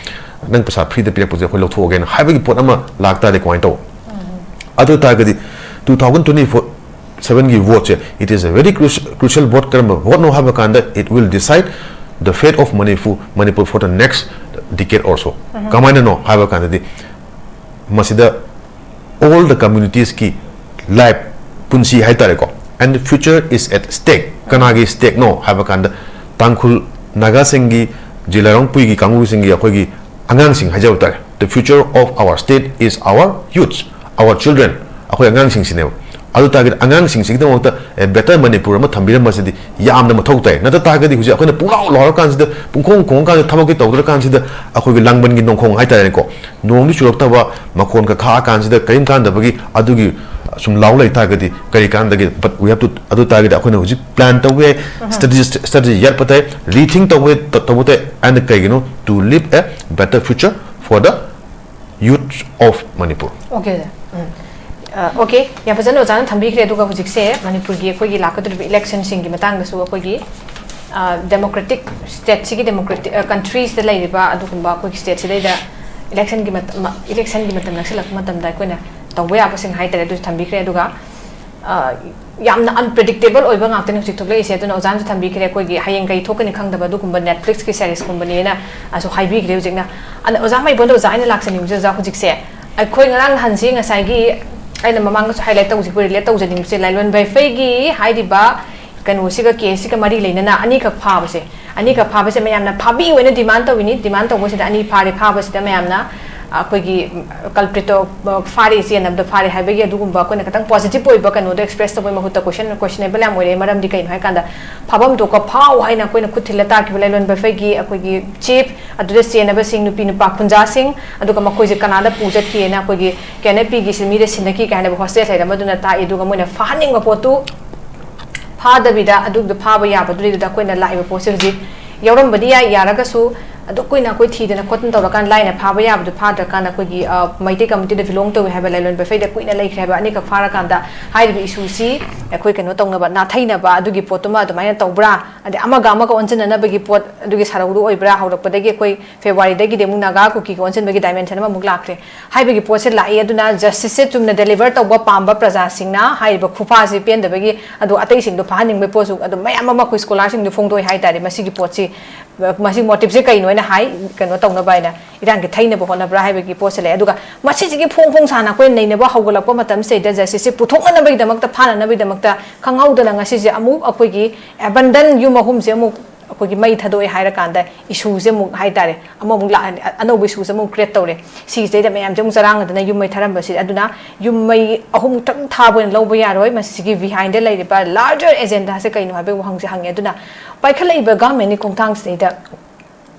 ꯅꯪ ꯄꯩꯁꯥ free ꯗ ꯄꯤꯔꯛꯄꯁꯦ ꯑꯩꯈꯣꯏ ꯂꯧꯊꯣꯛꯑꯒꯦꯅ ꯍꯥꯏꯕꯒꯤ ꯄꯣꯠ ꯑꯃ ꯂꯥꯛꯇꯥꯔꯗꯤ ꯀꯃꯥꯏꯅ ꯇꯧꯕ? ꯑꯗꯨ ꯑꯣꯏꯇꯥꯔꯒꯗꯤ two thousand twenty four seven ꯒꯤ vote say, it is a very cruci-, crucial vote꯫ ꯀꯔꯝꯕ vote ꯅꯣ ꯍꯥꯏꯕ ꯀꯥꯟꯗ, it will decide the fate of Manipur, Manipur for the next decade or so꯫ ꯀꯃꯥꯏꯅꯅꯣ ꯍꯥꯏꯕ ꯀꯥꯟꯗꯗꯤ, ꯃꯁꯤꯗ all the communities ꯀꯤ life, ꯄꯨꯟꯁꯤ ꯍꯥꯏꯇꯥꯔꯦꯀꯣ, and the future is at stake. ꯀꯅꯥꯒꯤ stakeꯅꯣ ꯍꯥꯏꯕ ꯀꯥꯟꯗ, ꯇꯥꯡꯈꯨꯜ ꯅꯥꯒꯥꯁꯤꯡꯒꯤ, ꯖꯤꯂꯥꯔꯣꯡꯄꯨꯏꯒꯤ ꯀꯥꯡꯕꯨꯁꯤꯡꯒꯤ, ꯑꯩꯈꯣꯏꯒꯤ ꯑꯉꯥꯡꯁꯤꯡ ꯍꯥꯏꯖꯕ ꯇꯥꯔꯦ, the future of our state is our youths, our children, ꯑꯩꯈꯣꯏ ꯑꯉꯥꯡꯁꯤꯡꯁꯤꯅꯦꯕ꯫ ꯑꯗꯨ ꯇꯥꯔꯒꯗꯤ ꯑꯉꯥꯡꯁꯤꯡꯁꯤꯒꯤꯗꯃꯛꯇ a better ꯃꯅꯤꯄꯨꯔ ꯑꯃ ꯊꯝꯕꯤꯔꯝꯕꯁꯤꯗꯤ ꯌꯥꯝꯅ ꯃꯊꯧ ꯇꯥꯏ꯫ ꯅꯠꯇ ꯇꯥꯔꯒꯗꯤ ꯍꯧꯖꯤꯛ ꯑꯩꯈꯣꯏꯅ ꯄꯨꯡꯂꯥꯎ ꯂꯥꯎꯔꯀꯥꯟꯁꯤꯗ, ꯄꯨꯡꯈꯣꯡ ꯈꯣꯡꯉꯀꯥꯟꯁꯤꯗ, ꯊꯕꯛꯇꯤ ꯇꯧꯗ꯭ꯔꯀꯥꯟꯁꯤꯗ, ꯑꯩꯈꯣꯏꯒꯤ ꯂꯥꯡꯕꯟꯒꯤ ꯅꯣꯡꯈꯣꯡ ꯍꯥꯏꯇꯥꯔꯦꯀꯣ, ꯅꯣꯡꯗꯤ ꯆꯨꯔꯛꯇꯕ, ꯃꯈꯣꯟꯒ ꯈꯥꯛꯑꯀꯥꯟꯁꯤꯗ ꯀꯔꯤꯝ ꯀꯥꯟꯗꯕꯒꯤ ꯑꯗꯨꯒꯤ ꯁꯨꯝ ꯂꯥꯎ ꯂꯩ ꯇꯥꯔꯒꯗꯤ ꯀꯔꯤ ꯀꯥꯟꯗꯒꯦ? But we have to, ꯑꯗꯨ ꯇꯥꯔꯒꯗꯤ ꯑꯩꯈꯣꯏꯅ ꯍꯧꯖꯤꯛ plan ꯇꯧꯕ ꯌꯥꯏ, strategy, strategy ꯌꯥꯠꯄ ꯇꯥꯏ, rethink ꯇꯧꯕ ꯇꯧꯕ ꯇꯥꯏ꯫ And ꯀꯩꯒꯤꯅꯣ? To live a better future for the youth of Manipur. Okay, sir. ꯎꯝ꯫ ꯑ, okay, ꯌꯥꯝ ꯐꯖꯅ ꯑꯣꯖꯥꯅ ꯊꯝꯕꯤꯈ꯭ꯔꯦ꯫ ꯑꯗꯨꯒ ꯍꯧꯖꯤꯛꯁꯦ ꯃꯅꯤꯄꯨꯔꯒꯤ ꯑꯩꯈꯣꯏꯒꯤ ꯂꯥꯛꯀꯗꯧꯔꯤꯕ electionꯁꯤꯡꯒꯤ ꯃꯇꯥꯡꯗꯁꯨ ꯑꯩꯈꯣꯏꯒꯤ, ꯑ, democratic stateꯁꯤꯒꯤ democratic, ꯑ, countryꯁꯤꯗ ꯂꯩꯔꯤꯕ ꯑꯗꯨꯒꯨꯝꯕ ꯑꯩꯈꯣꯏꯒꯤ stateꯁꯤꯗꯩꯗ electionꯒꯤ ꯃꯇꯝ, ꯃ-, electionꯒꯤ ꯃꯇꯝ ꯅꯛꯁꯤꯜꯂꯛꯄ ꯃꯇꯝꯗ ꯑꯩꯈꯣꯏꯅ ꯇꯧꯕ ꯌꯥꯕꯁꯤꯡ ꯍꯥꯏꯇꯥꯔꯦ, ꯑꯗꯨꯁꯨ ꯊꯝꯕꯤꯈ꯭ꯔꯦ꯫ ꯑꯗꯨꯒ, ꯑ, ꯌꯥꯝꯅ unpredictable ꯑꯣꯏꯕ ꯉꯥꯛꯇꯅꯤ ꯍꯧꯖꯤꯛ ꯊꯣꯛꯂꯛꯏꯁꯦ꯫ ꯑꯗꯨꯅ ꯑꯣꯖꯥꯅꯁꯨ ꯊꯝꯕꯤꯈ꯭ꯔꯦ, ꯑꯩꯈꯣꯏꯒꯤ ꯍꯌꯦꯡ ꯀꯩ ꯊꯣꯛꯀꯅꯤ ꯈꯪꯗꯕ ꯑꯗꯨꯒꯨꯝꯕ Netflixꯀꯤ seriesꯀꯨꯝꯕꯅꯦꯅ ꯑꯁꯨ ꯍꯥꯏꯕꯤꯈ꯭ꯔꯦ ꯍꯧꯖꯤꯛꯅ꯫ ꯑꯗ ꯑꯣꯖꯥ ꯃꯩꯕꯣꯟꯗ ꯑꯣꯖꯥ ꯑꯩꯅ ꯂꯥꯛꯆꯅꯤꯡꯕꯁꯦ, ꯑꯣꯖꯥ, ꯍꯧꯖꯤꯛꯁꯦ ꯑꯩꯈꯣꯏ ꯉꯔꯥꯡ ꯅꯍꯥꯟꯁꯤ ꯉꯁꯥꯏꯒꯤ ꯑꯩꯅ ꯃꯃꯥꯡꯗꯁꯨ highlight ꯇꯧꯖꯈꯤꯕ, relate ꯇꯧꯖꯅꯤꯡꯕꯁꯦ, ꯂꯥꯏꯂꯣꯟ ꯕꯩꯐꯩꯒꯤ ꯍꯥꯏꯔꯤꯕ ꯀꯩꯅꯣꯁꯤꯒ, caseꯁꯤꯒ ꯃꯔꯤ ꯂꯩꯅꯅ ꯑꯅꯤꯈꯛ ꯐꯥꯕꯁꯦ, ꯑꯅꯤꯈꯛ ꯐꯥꯕꯁꯦ ꯃꯌꯥꯝꯅ ꯐꯥꯕꯤꯌꯨ ꯍꯥꯏꯅ demand ꯇꯧꯏꯅꯤ꯫ Demand ꯇꯧꯕꯁꯤꯗ ꯑꯅꯤ ꯐꯥꯔꯦ, ꯐꯥꯕꯁꯤꯗ ꯃꯌꯥꯝꯅ ꯑꯩꯈꯣꯏꯒꯤ culpritꯇꯣ, ꯑ, ꯐꯥꯔꯦ, ꯆꯦꯟꯅꯕꯗꯣ ꯐꯥꯔꯦ ꯍꯥꯏꯕꯒꯤ ꯑꯗꯨꯒꯨꯝꯕ ꯑꯩꯈꯣꯏꯅ ꯈꯤꯇꯪ positive ꯑꯣꯏꯕ ꯀꯩꯅꯣꯗꯣ express ꯇꯧꯕꯒꯤ ꯃꯍꯨꯠꯇ question, questionable ꯌꯥꯝ ꯑꯣꯏꯔꯛꯑꯦ꯫ ꯃꯔꯝꯗꯤ ꯀꯩꯅꯣ ꯍꯥꯏꯀꯥꯟꯗ, ꯐꯥꯐꯝ ꯊꯣꯛꯄ ꯐꯥꯎ ꯍꯥꯏꯅ ꯑꯩꯈꯣꯏꯅ ꯈꯨꯠ ꯊꯤꯜꯂ ꯇꯥꯛꯈꯤꯕ ꯂꯥꯏꯂꯣꯟ ꯕꯩꯐꯩꯒꯤ ꯑꯩꯈꯣꯏꯒꯤ chief, ꯑꯗꯨꯗ ꯆꯦꯟꯅꯕꯁꯤꯡ, ꯅꯨꯄꯤ ꯅꯨꯄꯥ ꯈꯨꯟꯖꯥꯁꯤꯡ, ꯑꯗꯨꯒ ꯃꯈꯣꯏꯁꯦ ꯀꯅꯥꯗ ꯄꯨ ꯆꯠꯈꯤꯑꯅ ꯑꯩꯈꯣꯏꯒꯤ ꯀꯦꯅꯦꯄꯤꯒꯤ ꯁꯤ ꯃꯤꯗ ꯁꯤꯟꯅꯈꯤ ꯀꯥꯏꯅ ꯍꯣꯁꯇꯦꯜ ꯂꯩꯔꯝꯕꯗꯨꯅ ꯇꯥꯛꯏ꯫ ꯑꯗꯨꯒ ꯃꯣꯏꯅ ꯐꯥꯍꯟꯅꯤꯡꯕ ꯄꯣꯠꯇꯨ ꯐꯥꯗꯕꯤꯗ ꯑꯗꯨꯒꯤꯗꯣ ꯐꯥꯕ ꯌꯥꯕꯗꯨꯗꯩꯗꯨꯗ ꯑꯩꯈꯣꯏꯅ ꯂꯥꯛꯏꯕ ꯄꯣꯠꯁꯦ ꯍꯧꯖꯤꯛ ꯌꯥꯎꯔꯝꯕꯗꯤ ꯌꯥꯏ, ꯌꯥꯔꯒꯁꯨ ꯑꯗꯨ ꯀꯨꯏꯅ ꯑꯩꯈꯣꯏ ꯊꯤꯗꯅ ꯈꯣꯠꯇꯅ ꯇꯧꯔꯀꯥꯟꯗ ꯂꯥꯏꯅ ꯐꯥꯕ ꯌꯥꯕꯗꯨ ꯐꯥꯗ꯭ꯔꯀꯥꯟꯗ ꯑꯩꯈꯣꯏꯒꯤ, ꯑ, ꯃꯩꯇꯩ communityꯗ belong ꯇꯧꯏ ꯍꯥꯏꯕ ꯂꯥꯏꯂꯣꯟ ꯕꯩꯐꯩꯗ ꯀꯨꯏꯅ ꯂꯩꯈ꯭ꯔꯦ ꯍꯥꯏꯕ꯫ ꯑꯅꯤꯈꯛ ꯐꯥꯔꯀꯥꯟꯗ ꯍꯥꯏꯔꯤꯕ issueꯁꯤ ꯑꯩꯈꯣꯏ ꯀꯩꯅꯣ ꯇꯧꯅꯕ, ꯅꯥꯊꯩꯅꯕ ꯑꯗꯨꯒꯤ ꯄꯣꯠꯇꯨꯃ ꯑꯗꯨꯃꯥꯏꯅ ꯇꯧꯕ꯭ꯔꯥ? ꯑꯗꯩ ꯑꯃꯒ ꯑꯃꯒ ꯑꯣꯟꯁꯤꯟꯅꯅꯕꯒꯤ ꯄꯣꯠ ꯑꯗꯨꯒꯤ ꯁꯔꯧꯗꯨ ꯑꯣꯏꯕ꯭ꯔꯥ? ꯍꯧꯔꯛꯄꯗꯒꯤ ꯑꯩꯈꯣꯏ Februaryꯗꯒꯤꯗꯤ ꯑꯃꯨꯛ ꯅꯥꯒꯥ ꯀꯨꯀꯤꯒ ꯑꯣꯟꯁꯤꯟꯕꯒꯤ dimension ꯑꯃꯃꯨꯛ ꯂꯥꯛꯈ꯭ꯔꯦ꯫ ꯍꯥꯏꯕꯒꯤ ꯄꯣꯠꯁꯦ ꯂꯥꯛꯏ꯫ ꯑꯗꯨꯅ justiceꯁꯦ ꯆꯨꯝꯅ deliver ꯇꯧꯕ ꯄꯥꯝꯕ ꯄ꯭ꯔꯖꯥꯁꯤꯡꯅ ꯍꯥꯏꯔꯤꯕ ꯈꯨꯐꯥꯁꯤ ꯄꯦꯟꯗꯕꯒꯤ, ꯑꯗꯣ ꯑꯇꯩꯁꯤꯡꯗꯣ ꯐꯥꯍꯟꯅꯤꯡꯕꯒꯤ ꯄꯣꯠꯁꯨ ꯑꯗꯨꯝ ꯃꯌꯥꯝ ꯑꯃ ꯑꯩꯈꯣꯏ scholarꯁꯤꯡꯗꯣ ꯐꯣꯡꯗꯣꯛꯏ ꯍꯥꯏꯇꯥꯔꯦ꯫ ꯃꯁꯤꯒꯤ ꯄꯣꯠꯁꯤ ꯃꯁꯤ ꯃꯣꯇꯤꯞꯁꯦ ꯀꯩꯅꯣ ꯍꯥꯏꯅ ꯍꯥꯏ, ꯀꯩꯅꯣ ꯇꯧꯅꯕ ꯍꯥꯏꯅ, ꯏꯔꯥꯡꯒꯤ ꯊꯩꯅꯕ ꯍꯣꯠꯅꯕ꯭ꯔꯥ ꯍꯥꯏꯕꯒꯤ ꯄꯣꯠꯁꯦ ꯂꯩ꯫ ꯑꯗꯨꯒ ꯃꯁꯤꯁꯤꯒꯤ ꯐꯣꯡ ꯐꯣꯡ ꯁꯥꯅ ꯑꯩꯈꯣꯏꯅ ꯅꯩꯅꯕ ꯍꯧꯒꯠꯂꯛꯄ ꯃꯇꯝꯁꯤꯗꯩꯗ ꯖꯁꯇꯤꯁꯁꯦ ꯄꯨꯊꯣꯛꯅꯅꯕꯒꯤꯗꯃꯛꯇ, ꯐꯥꯅꯅꯕꯒꯤꯗꯃꯛꯇ ꯈꯪꯍꯧꯗꯅ ꯉꯁꯤꯁꯦ ꯑꯃꯨꯛ ꯑꯩꯈꯣꯏꯒꯤ ꯑꯦꯕꯟꯗꯟ ꯌꯨꯝ ꯑꯍꯨꯝꯁꯦ ꯑꯃꯨꯛ ꯑꯩꯈꯣꯏꯒꯤ ꯃꯩ ꯊꯥꯗꯣꯛꯑꯦ ꯍꯥꯏꯔꯀꯥꯟꯗ ꯏꯁꯨꯁꯦ ꯑꯃꯨꯛ ꯍꯥꯏꯇꯥꯔꯦ, ꯑꯃꯃꯨꯛ ꯂꯥꯛꯑꯅꯤ, ꯑ-, ꯑꯅꯧꯕ ꯏꯁꯨꯁꯦ ꯑꯃꯨꯛ ꯀ꯭ꯔꯤꯌꯦꯠ ꯇꯧꯔꯦ꯫ ꯁꯤꯁꯤꯗꯩꯗ ꯃꯌꯥꯝꯁꯦ ꯑꯃꯨꯛ ꯆꯔꯥꯡꯅꯗꯅ ꯌꯨꯝ ꯃꯩ ꯊꯥꯔꯝꯕꯁꯤꯗ, ꯑꯗꯨꯅ ꯌꯨꯝ ꯃꯩ ꯑꯍꯨꯝ ꯈꯛꯇꯪ ꯊꯥꯕ ꯑꯣꯏꯅ ꯂꯧꯕ ꯌꯥꯔꯣꯏ, ꯃꯁꯤꯒꯤ ꯕꯤꯍꯥꯏꯟꯗ ꯂꯩꯔꯤꯕ ꯂꯥꯔꯖꯔ ꯑꯦꯖꯦꯟꯗꯥꯁꯦ ꯀꯩꯅꯣ ꯍꯥꯏꯕꯒꯤ ꯋꯥꯍꯪꯁꯦ ꯍꯪꯉꯦ꯫ ꯑꯗꯨꯅ ꯄꯥꯏꯈꯠꯂꯛꯏꯕ ꯒꯚꯔꯟꯃꯦꯟꯠꯀꯤ ꯈꯣꯡꯊꯥꯡꯁꯤꯗꯩꯗ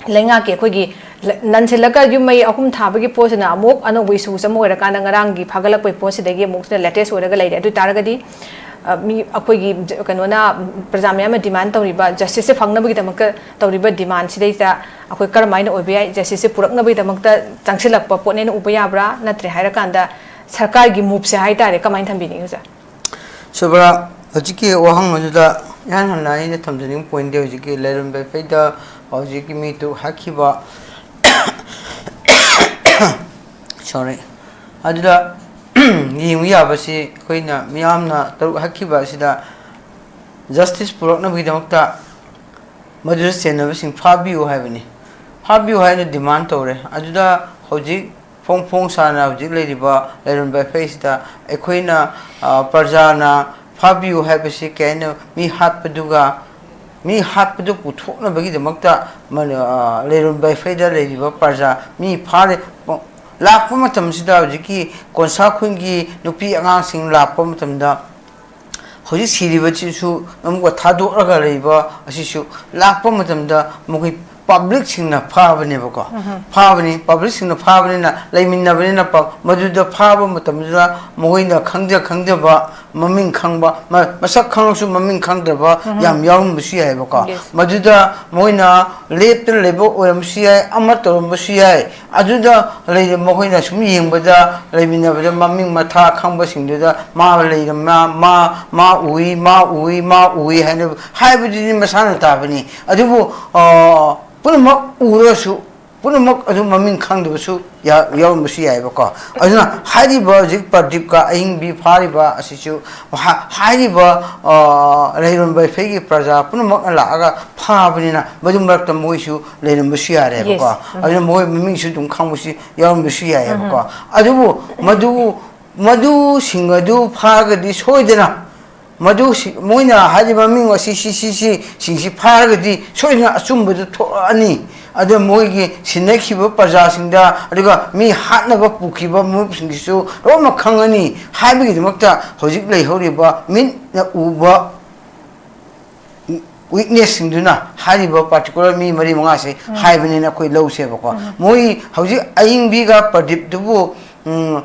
ꯂꯩꯉꯥꯛꯀꯤ ꯑꯩꯈꯣꯏꯒꯤ ꯂ-, ꯅꯟꯁꯤꯜꯂꯒ ꯌꯨꯝ ꯃꯩ ꯑꯍꯨꯝ ꯊꯥꯕꯒꯤ ꯄꯣꯠꯁꯤꯅ ꯑꯃꯨꯛ ꯑꯅꯧꯕ ꯏꯁꯨꯁ ꯑꯃ ꯑꯣꯏꯔꯀꯥꯟꯗ ꯉꯔꯥꯡꯒꯤ ꯐꯥꯒꯠꯂꯛꯄꯒꯤ ꯄꯣꯠꯁꯤꯗꯒꯤ ꯑꯃꯨꯛꯁꯤꯅ ꯂꯦꯇꯦꯁ ꯑꯣꯏꯔꯒ ꯂꯩꯔꯦ꯫ ꯑꯗꯨ ꯑꯣꯏ ꯇꯥꯔꯒꯗꯤ, ꯑ, ꯃꯤ ꯑꯩꯈꯣꯏꯒꯤ ꯖ-, ꯀꯩꯅꯣꯅ, ꯄ꯭ꯔꯖꯥ ꯃꯌꯥꯝꯅ ꯗꯤꯃꯥꯟ ꯇꯧꯔꯤꯕ ꯖꯁꯇꯤꯁꯁꯦ ꯐꯪꯅꯕꯒꯤꯗꯃꯛꯇ ꯇꯧꯔꯤꯕ ꯗꯤꯃꯥꯟꯁꯤꯗꯩꯗ ꯑꯩꯈꯣꯏ ꯀꯔꯝꯍꯥꯏꯅ ꯑꯣꯏꯕ ꯌꯥꯏ? ꯖꯁꯇꯤꯁꯁꯦ ꯄꯨꯔꯛꯅꯕꯒꯤꯗꯃꯛꯇ ꯆꯪꯁꯤꯜꯂꯛꯄ ꯄꯣꯠꯅꯦꯅ ꯎꯕ ꯌꯥꯕ꯭ꯔꯥ? ꯅꯠꯇ꯭ꯔꯦ ꯍꯥꯏꯔꯀꯥꯟꯗ ꯁꯔꯀꯥꯔꯒꯤ ꯃꯨꯚꯁꯦ ꯍꯥꯏꯇꯥꯔꯦ, ꯀꯃꯥꯏꯅ ꯊꯝꯕꯤꯅꯤꯡꯉꯤ, ꯑꯣꯖꯥ? ꯁꯨꯕ꯭ꯔꯥ, ꯍꯧꯖꯤꯛꯀꯤ ꯋꯥꯍꯪ ꯑꯗꯨꯗ ꯏꯍꯥꯟ ꯍꯥꯟꯅ ꯑꯩꯅ ꯊꯝꯖꯅꯤꯡꯕ ꯄꯣꯏꯟꯗꯤ ꯍꯧꯖꯤꯛꯀꯤ ꯂꯩꯔꯝꯕ ꯐꯩꯗ ꯍꯧꯖꯤꯛꯀꯤ ꯃꯤ ꯇꯔꯨꯛ ꯍꯥꯠꯈꯤꯕ, ꯁꯣꯔꯤ, ꯑꯗꯨꯗ ꯌꯦꯡꯕ ꯌꯥꯕꯁꯤ ꯑꯩꯈꯣꯏꯅ ꯃꯤꯌꯥꯝꯅ ꯇꯔꯨꯛ ꯍꯥꯠꯈꯤꯕ ꯑꯁꯤꯗ ꯖꯁꯇꯤꯁ ꯄꯨꯔꯛꯅꯕꯒꯤꯗꯃꯛꯇ ꯃꯗꯨꯗ ꯆꯦꯟꯅꯕꯁꯤꯡ ꯐꯥꯕꯤꯌꯨ ꯍꯥꯏꯕꯅꯤ꯫ ꯐꯥꯕꯤꯌꯨ ꯍꯥꯏꯅ ꯗꯤꯃꯥꯟ ꯇꯧꯔꯦ꯫ ꯑꯗꯨꯗ ꯍꯧꯖꯤꯛ ꯐꯣꯡ ꯐꯣꯡ ꯁꯥꯅ ꯍꯧꯖꯤꯛ ꯂꯩꯔꯤꯕ ꯂꯩꯔꯝꯕ ꯐꯩꯁꯤꯗ ꯑꯩꯈꯣꯏꯅ, ꯑ, ꯄ꯭ꯔꯖꯥꯅ ꯐꯥꯕꯤꯌꯨ ꯍꯥꯏꯕꯁꯤ ꯀꯩ ꯍꯥꯏꯅ ꯃꯤ ꯍꯥꯠꯄꯗꯨꯒ ꯃꯤ ꯍꯥꯠꯄꯗꯨ ꯄꯨꯊꯣꯛꯅꯕꯒꯤꯗꯃꯛꯇ ꯃ-, ꯑ, ꯂꯩꯔꯝꯕ ꯐꯩꯗ ꯂꯩꯔꯤꯕ ꯄ꯭ꯔꯖꯥ ꯃꯤ ꯐꯥꯔꯦ꯫ ꯂꯥꯛꯄ ꯃꯇꯝꯁꯤꯗ ꯍꯧꯖꯤꯛꯀꯤ ꯀꯣꯟꯁꯥ ꯈꯨꯟꯒꯤ ꯅꯨꯄꯤ ꯑꯉꯥꯡꯁꯤꯡ ꯂꯥꯛꯄ ꯃꯇꯝꯗ ꯍꯧꯖꯤꯛ ꯁꯤꯔꯤꯕꯁꯤꯁꯨ ꯑꯃꯨꯛꯀ ꯊꯥꯗꯣꯛꯂꯒ ꯂꯩꯕ ꯑꯁꯤꯁꯨ ꯂꯥꯛꯄ ꯃꯇꯝꯗ ꯃꯈꯣꯏ ꯄꯕ꯭ꯂꯤꯛꯁꯤꯡꯅ ꯐꯥꯕꯅꯦꯕꯀꯣ꯫ ꯐꯥꯕꯅꯤ, ꯄꯕ꯭ꯂꯤꯛꯁꯤꯡꯅ ꯐꯥꯕꯅꯤꯅ ꯂꯩꯃꯤꯟꯅꯕꯅꯤꯅ ꯄ-, ꯃꯗꯨꯗ ꯐꯥꯕ ꯃꯇꯝꯗꯨꯗ ꯃꯈꯣꯏꯅ ꯈꯪꯖ ꯈꯪꯖꯕ ꯃꯃꯤꯡ ꯈꯪꯕ, ꯃ-, ꯃꯁꯛ ꯈꯪꯉꯁꯨ ꯃꯃꯤꯡ ꯈꯪꯗꯕ ꯌꯥꯝ ꯌꯥꯎꯔꯝꯕꯁꯨ ꯌꯥꯏꯑꯕꯀꯣ꯫ Yes. ꯃꯗꯨꯗ ꯃꯣꯏꯅ ꯂꯦꯞꯇꯅ ꯂꯩꯕ ꯑꯣꯏꯔꯝꯕꯁꯨ ꯌꯥꯏ, ꯑꯃ ꯇꯧꯔꯝꯕꯁꯨ ꯌꯥꯏ꯫ ꯑꯗꯨꯗ ꯂꯩꯔ-, ꯃꯈꯣꯏꯅ ꯁꯨꯝ ꯌꯦꯡꯕꯗ ꯂꯩꯃꯤꯟꯅꯕꯗ ꯃꯃꯤꯡ ꯃꯊꯥ ꯈꯪꯕꯁꯤꯡꯗꯨꯗ ꯃꯥ ꯂꯩꯔꯝꯃ-, ꯃꯥ, ꯃꯥ ꯎꯏ, ꯃꯥ ꯎꯏ, ꯃꯥ ꯎꯏ ꯍꯥꯏꯅ ꯍꯥꯏꯕꯗꯨꯗꯤ ꯃꯁꯥꯅ ꯇꯥꯕꯅꯤ꯫ ꯑꯗꯨꯕꯨ, ꯑ, ꯄꯨꯝꯅꯃꯛ ꯎꯔꯁꯨ ꯄꯨꯝꯅꯃꯛ ꯑꯗꯨ ꯃꯃꯤꯡ ꯈꯪꯗꯕꯁꯨ ꯌꯥ-, ꯌꯥꯎꯔꯝꯕꯁꯨ ꯌꯥꯏꯑꯕꯀꯣ꯫ ꯑꯗꯨꯅ ꯍꯥꯏꯔꯤꯕ ꯍꯧꯖꯤꯛ ꯄ꯭ꯔꯗꯤꯞꯀ ꯑꯌꯤꯡꯕꯤ ꯐꯥꯔꯤꯕ ꯑꯁꯤꯁꯨ ꯍꯥ-, ꯍꯥꯏꯔꯤꯕ, ꯑ, ꯂꯩꯔꯣꯟ ꯕꯩꯐꯩꯒꯤ ꯄ꯭ꯔꯖꯥ ꯄꯨꯝꯅꯃꯛꯅ ꯂꯥꯛꯑꯒ ꯐꯥꯕꯅꯤꯅ ꯃꯗꯨ ꯃꯔꯛꯇ ꯃꯣꯏꯁꯨ ꯂꯩꯔꯝꯕꯁꯨ ꯌꯥꯔꯦꯕꯀꯣ꯫ Yes. ꯎꯝ. ꯑꯗꯨꯅ ꯃꯣꯏ ꯃꯃꯤꯡꯁꯨ ꯑꯗꯨꯝ ꯈꯪꯕꯁꯨ ꯌꯥꯎꯔꯝꯕꯁꯨ ꯌꯥꯏꯑꯕꯀꯣ꯫ ꯎꯝ. ꯑꯗꯨꯕꯨ ꯃꯗꯨ, ꯃꯗꯨꯁꯤꯡ ꯑꯗꯨ ꯐꯥꯔꯒꯗꯤ ꯁꯣꯏꯗꯅ ꯃꯗꯨ ꯁꯤ-, ꯃꯣꯏꯅ ꯍꯥꯏꯔꯤꯕ ꯃꯃꯤꯡ ꯑꯁꯤ, ꯁꯤ, ꯁꯤ, ꯁꯤ, ꯁꯤꯡꯁꯤ ꯐꯥꯔꯒꯗꯤ ꯁꯣꯏꯗꯅ ꯑꯆꯨꯝꯕꯗꯨ ꯊꯣꯛꯂꯛꯑꯅꯤ꯫ ꯑꯗꯨ ꯃꯣꯏꯒꯤ ꯁꯤꯟꯅꯈꯤꯕ ꯄ꯭ꯔꯖꯥꯁꯤꯡꯗ, ꯑꯗꯨꯒ ꯃꯤ ꯍꯥꯠꯅꯕ ꯄꯨꯈꯤꯕ ꯃꯔꯨꯞꯁꯤꯡꯁꯤꯁꯨ ꯂꯣꯏꯅꯃꯛ ꯈꯪꯉꯅꯤ ꯍꯥꯏꯕꯒꯤꯗꯃꯛꯇ ꯍꯧꯖꯤꯛ ꯂꯩꯍꯧꯔꯤꯕ ꯃꯤꯠꯅ ꯎꯕ witnessꯁꯤꯡꯗꯨꯅ ꯍꯥꯏꯔꯤꯕ particular ꯃꯤ ꯃꯔꯤ ꯃꯉꯥꯁꯦ ꯎꯝ. ꯍꯥꯏꯕꯅꯤꯅ ꯑꯩꯈꯣꯏ ꯂꯧꯁꯦꯕꯀꯣ꯫ ꯎꯝ. ꯃꯣꯏ ꯍꯧꯖꯤꯛ ꯑꯌꯤꯡꯕꯤꯒ ꯄ꯭ꯔꯗꯤꯞꯇꯨꯕꯨ, ꯎꯝ,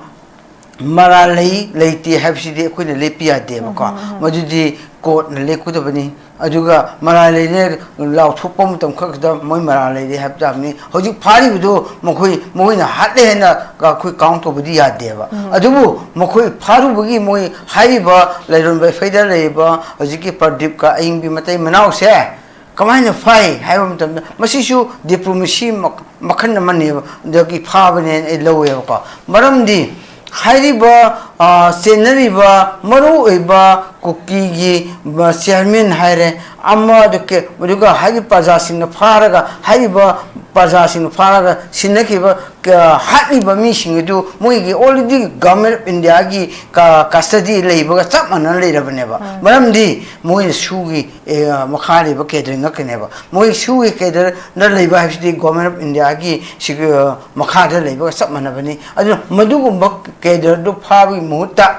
ꯃꯔꯥꯜ ꯂꯩ ꯂꯩꯇꯦ ꯍꯥꯏꯕꯁꯤꯗꯤ ꯑꯩꯈꯣꯏꯅ ꯂꯦꯞꯄꯤ ꯌꯥꯗꯦꯕꯀꯣ꯫ ꯎꯝ, ꯎꯝ, ꯎꯝ. ꯃꯗꯨꯗꯤ ꯀꯣꯔꯠꯅ ꯂꯦꯞꯀꯗꯕꯅꯤ꯫ ꯑꯗꯨꯒ ꯃꯔꯥꯜ ꯂꯩꯔꯦ ꯂꯥꯎꯊꯣꯛꯄ ꯃꯇꯝ ꯈꯛꯇꯗ ꯃꯣꯏ ꯃꯔꯥꯜ ꯂꯩꯔꯦ ꯍꯥꯏꯕ ꯇꯥꯕꯅꯤ꯫ ꯍꯧꯖꯤꯛ ꯐꯥꯔꯤꯕꯗꯨ ꯃꯈꯣꯏ, ꯃꯈꯣꯏꯅ ꯍꯥꯠꯂꯦ ꯍꯥꯏꯅ ꯑꯩꯈꯣꯏ count ꯇꯧꯕꯗꯤ ꯌꯥꯗꯦꯕ꯫ ꯎꯝ. ꯑꯗꯨꯕꯨ ꯃꯈꯣꯏ ꯐꯥꯔꯨꯕꯒꯤ ꯃꯣꯏ ꯍꯥꯏꯔꯤꯕ ꯂꯩꯔꯣꯟ ꯕꯩꯐꯩꯗ ꯂꯩꯔꯤꯕ ꯍꯧꯖꯤꯛꯀꯤ ꯄ꯭ꯔꯗꯤꯞꯀ ꯑꯌꯤꯡꯕꯤ ꯃꯇꯩ ꯃꯅꯥꯎꯁꯦ ꯀꯃꯥꯏꯅ ꯐꯥꯏ ꯍꯥꯏꯕ ꯃꯇꯝꯗ, ꯃꯁꯤꯁꯨ diplomacy ꯃꯈ-, ꯃꯈꯜ ꯑꯃꯅꯦꯕ, ꯑꯗꯒꯤ ꯐꯥꯕꯅꯦꯅ ꯑꯩ ꯂꯧꯋꯦꯕꯀꯣ꯫ ꯃꯔꯝꯗꯤ ꯍꯥꯏꯔꯤꯕ, ꯑ, ꯆꯦꯟꯅꯔꯤꯕ ꯃꯔꯨꯑꯣꯏꯕ ꯀꯨꯀꯤꯒꯤ, ꯑ, chairman ꯍꯥꯏꯔꯦ, ꯑꯃ, ꯑꯗꯨꯒ ꯍꯥꯏꯔꯤꯕ ꯄ꯭ꯔꯖꯥꯁꯤꯡꯅ ꯐꯥꯔꯒ, ꯍꯥꯏꯔꯤꯕ ꯄ꯭ꯔꯖꯥꯁꯤꯡꯅ ꯐꯥꯔꯒ ꯁꯤꯟꯅꯈꯤꯕ, ꯑ, ꯍꯥꯠꯂꯤꯕ ꯃꯤꯁꯤꯡ ꯑꯗꯨ ꯃꯣꯏꯒꯤ already Government of Indiaꯒꯤ ꯀ-, custody ꯂꯩꯕꯒ ꯆꯞ ꯃꯥꯟꯅꯅ ꯂꯩꯔꯕꯅꯦꯕ꯫ ꯎꯝ. ꯃꯔꯝꯗꯤ ꯃꯣꯏꯅ ꯁꯨꯒꯤ, ꯑꯦ, ꯃꯈꯥ ꯂꯩꯕ cadre ꯉꯥꯛꯇꯅꯦꯕ꯫ ꯃꯣꯏ ꯁꯨꯒꯤ cadreꯗ ꯂꯩꯕ ꯍꯥꯏꯕꯁꯤꯗꯤ Government of Indiaꯒꯤ ꯁꯤꯒꯤ, ꯑ, ꯃꯈꯥꯗ ꯂꯩꯕꯒ ꯆꯞ ꯃꯥꯟꯅꯕꯅꯤ꯫ ꯑꯗꯨꯅ ꯃꯗꯨꯒꯨꯝꯕ cadreꯗꯨ ꯐꯥꯕꯒꯤ ꯃꯍꯨꯠꯇ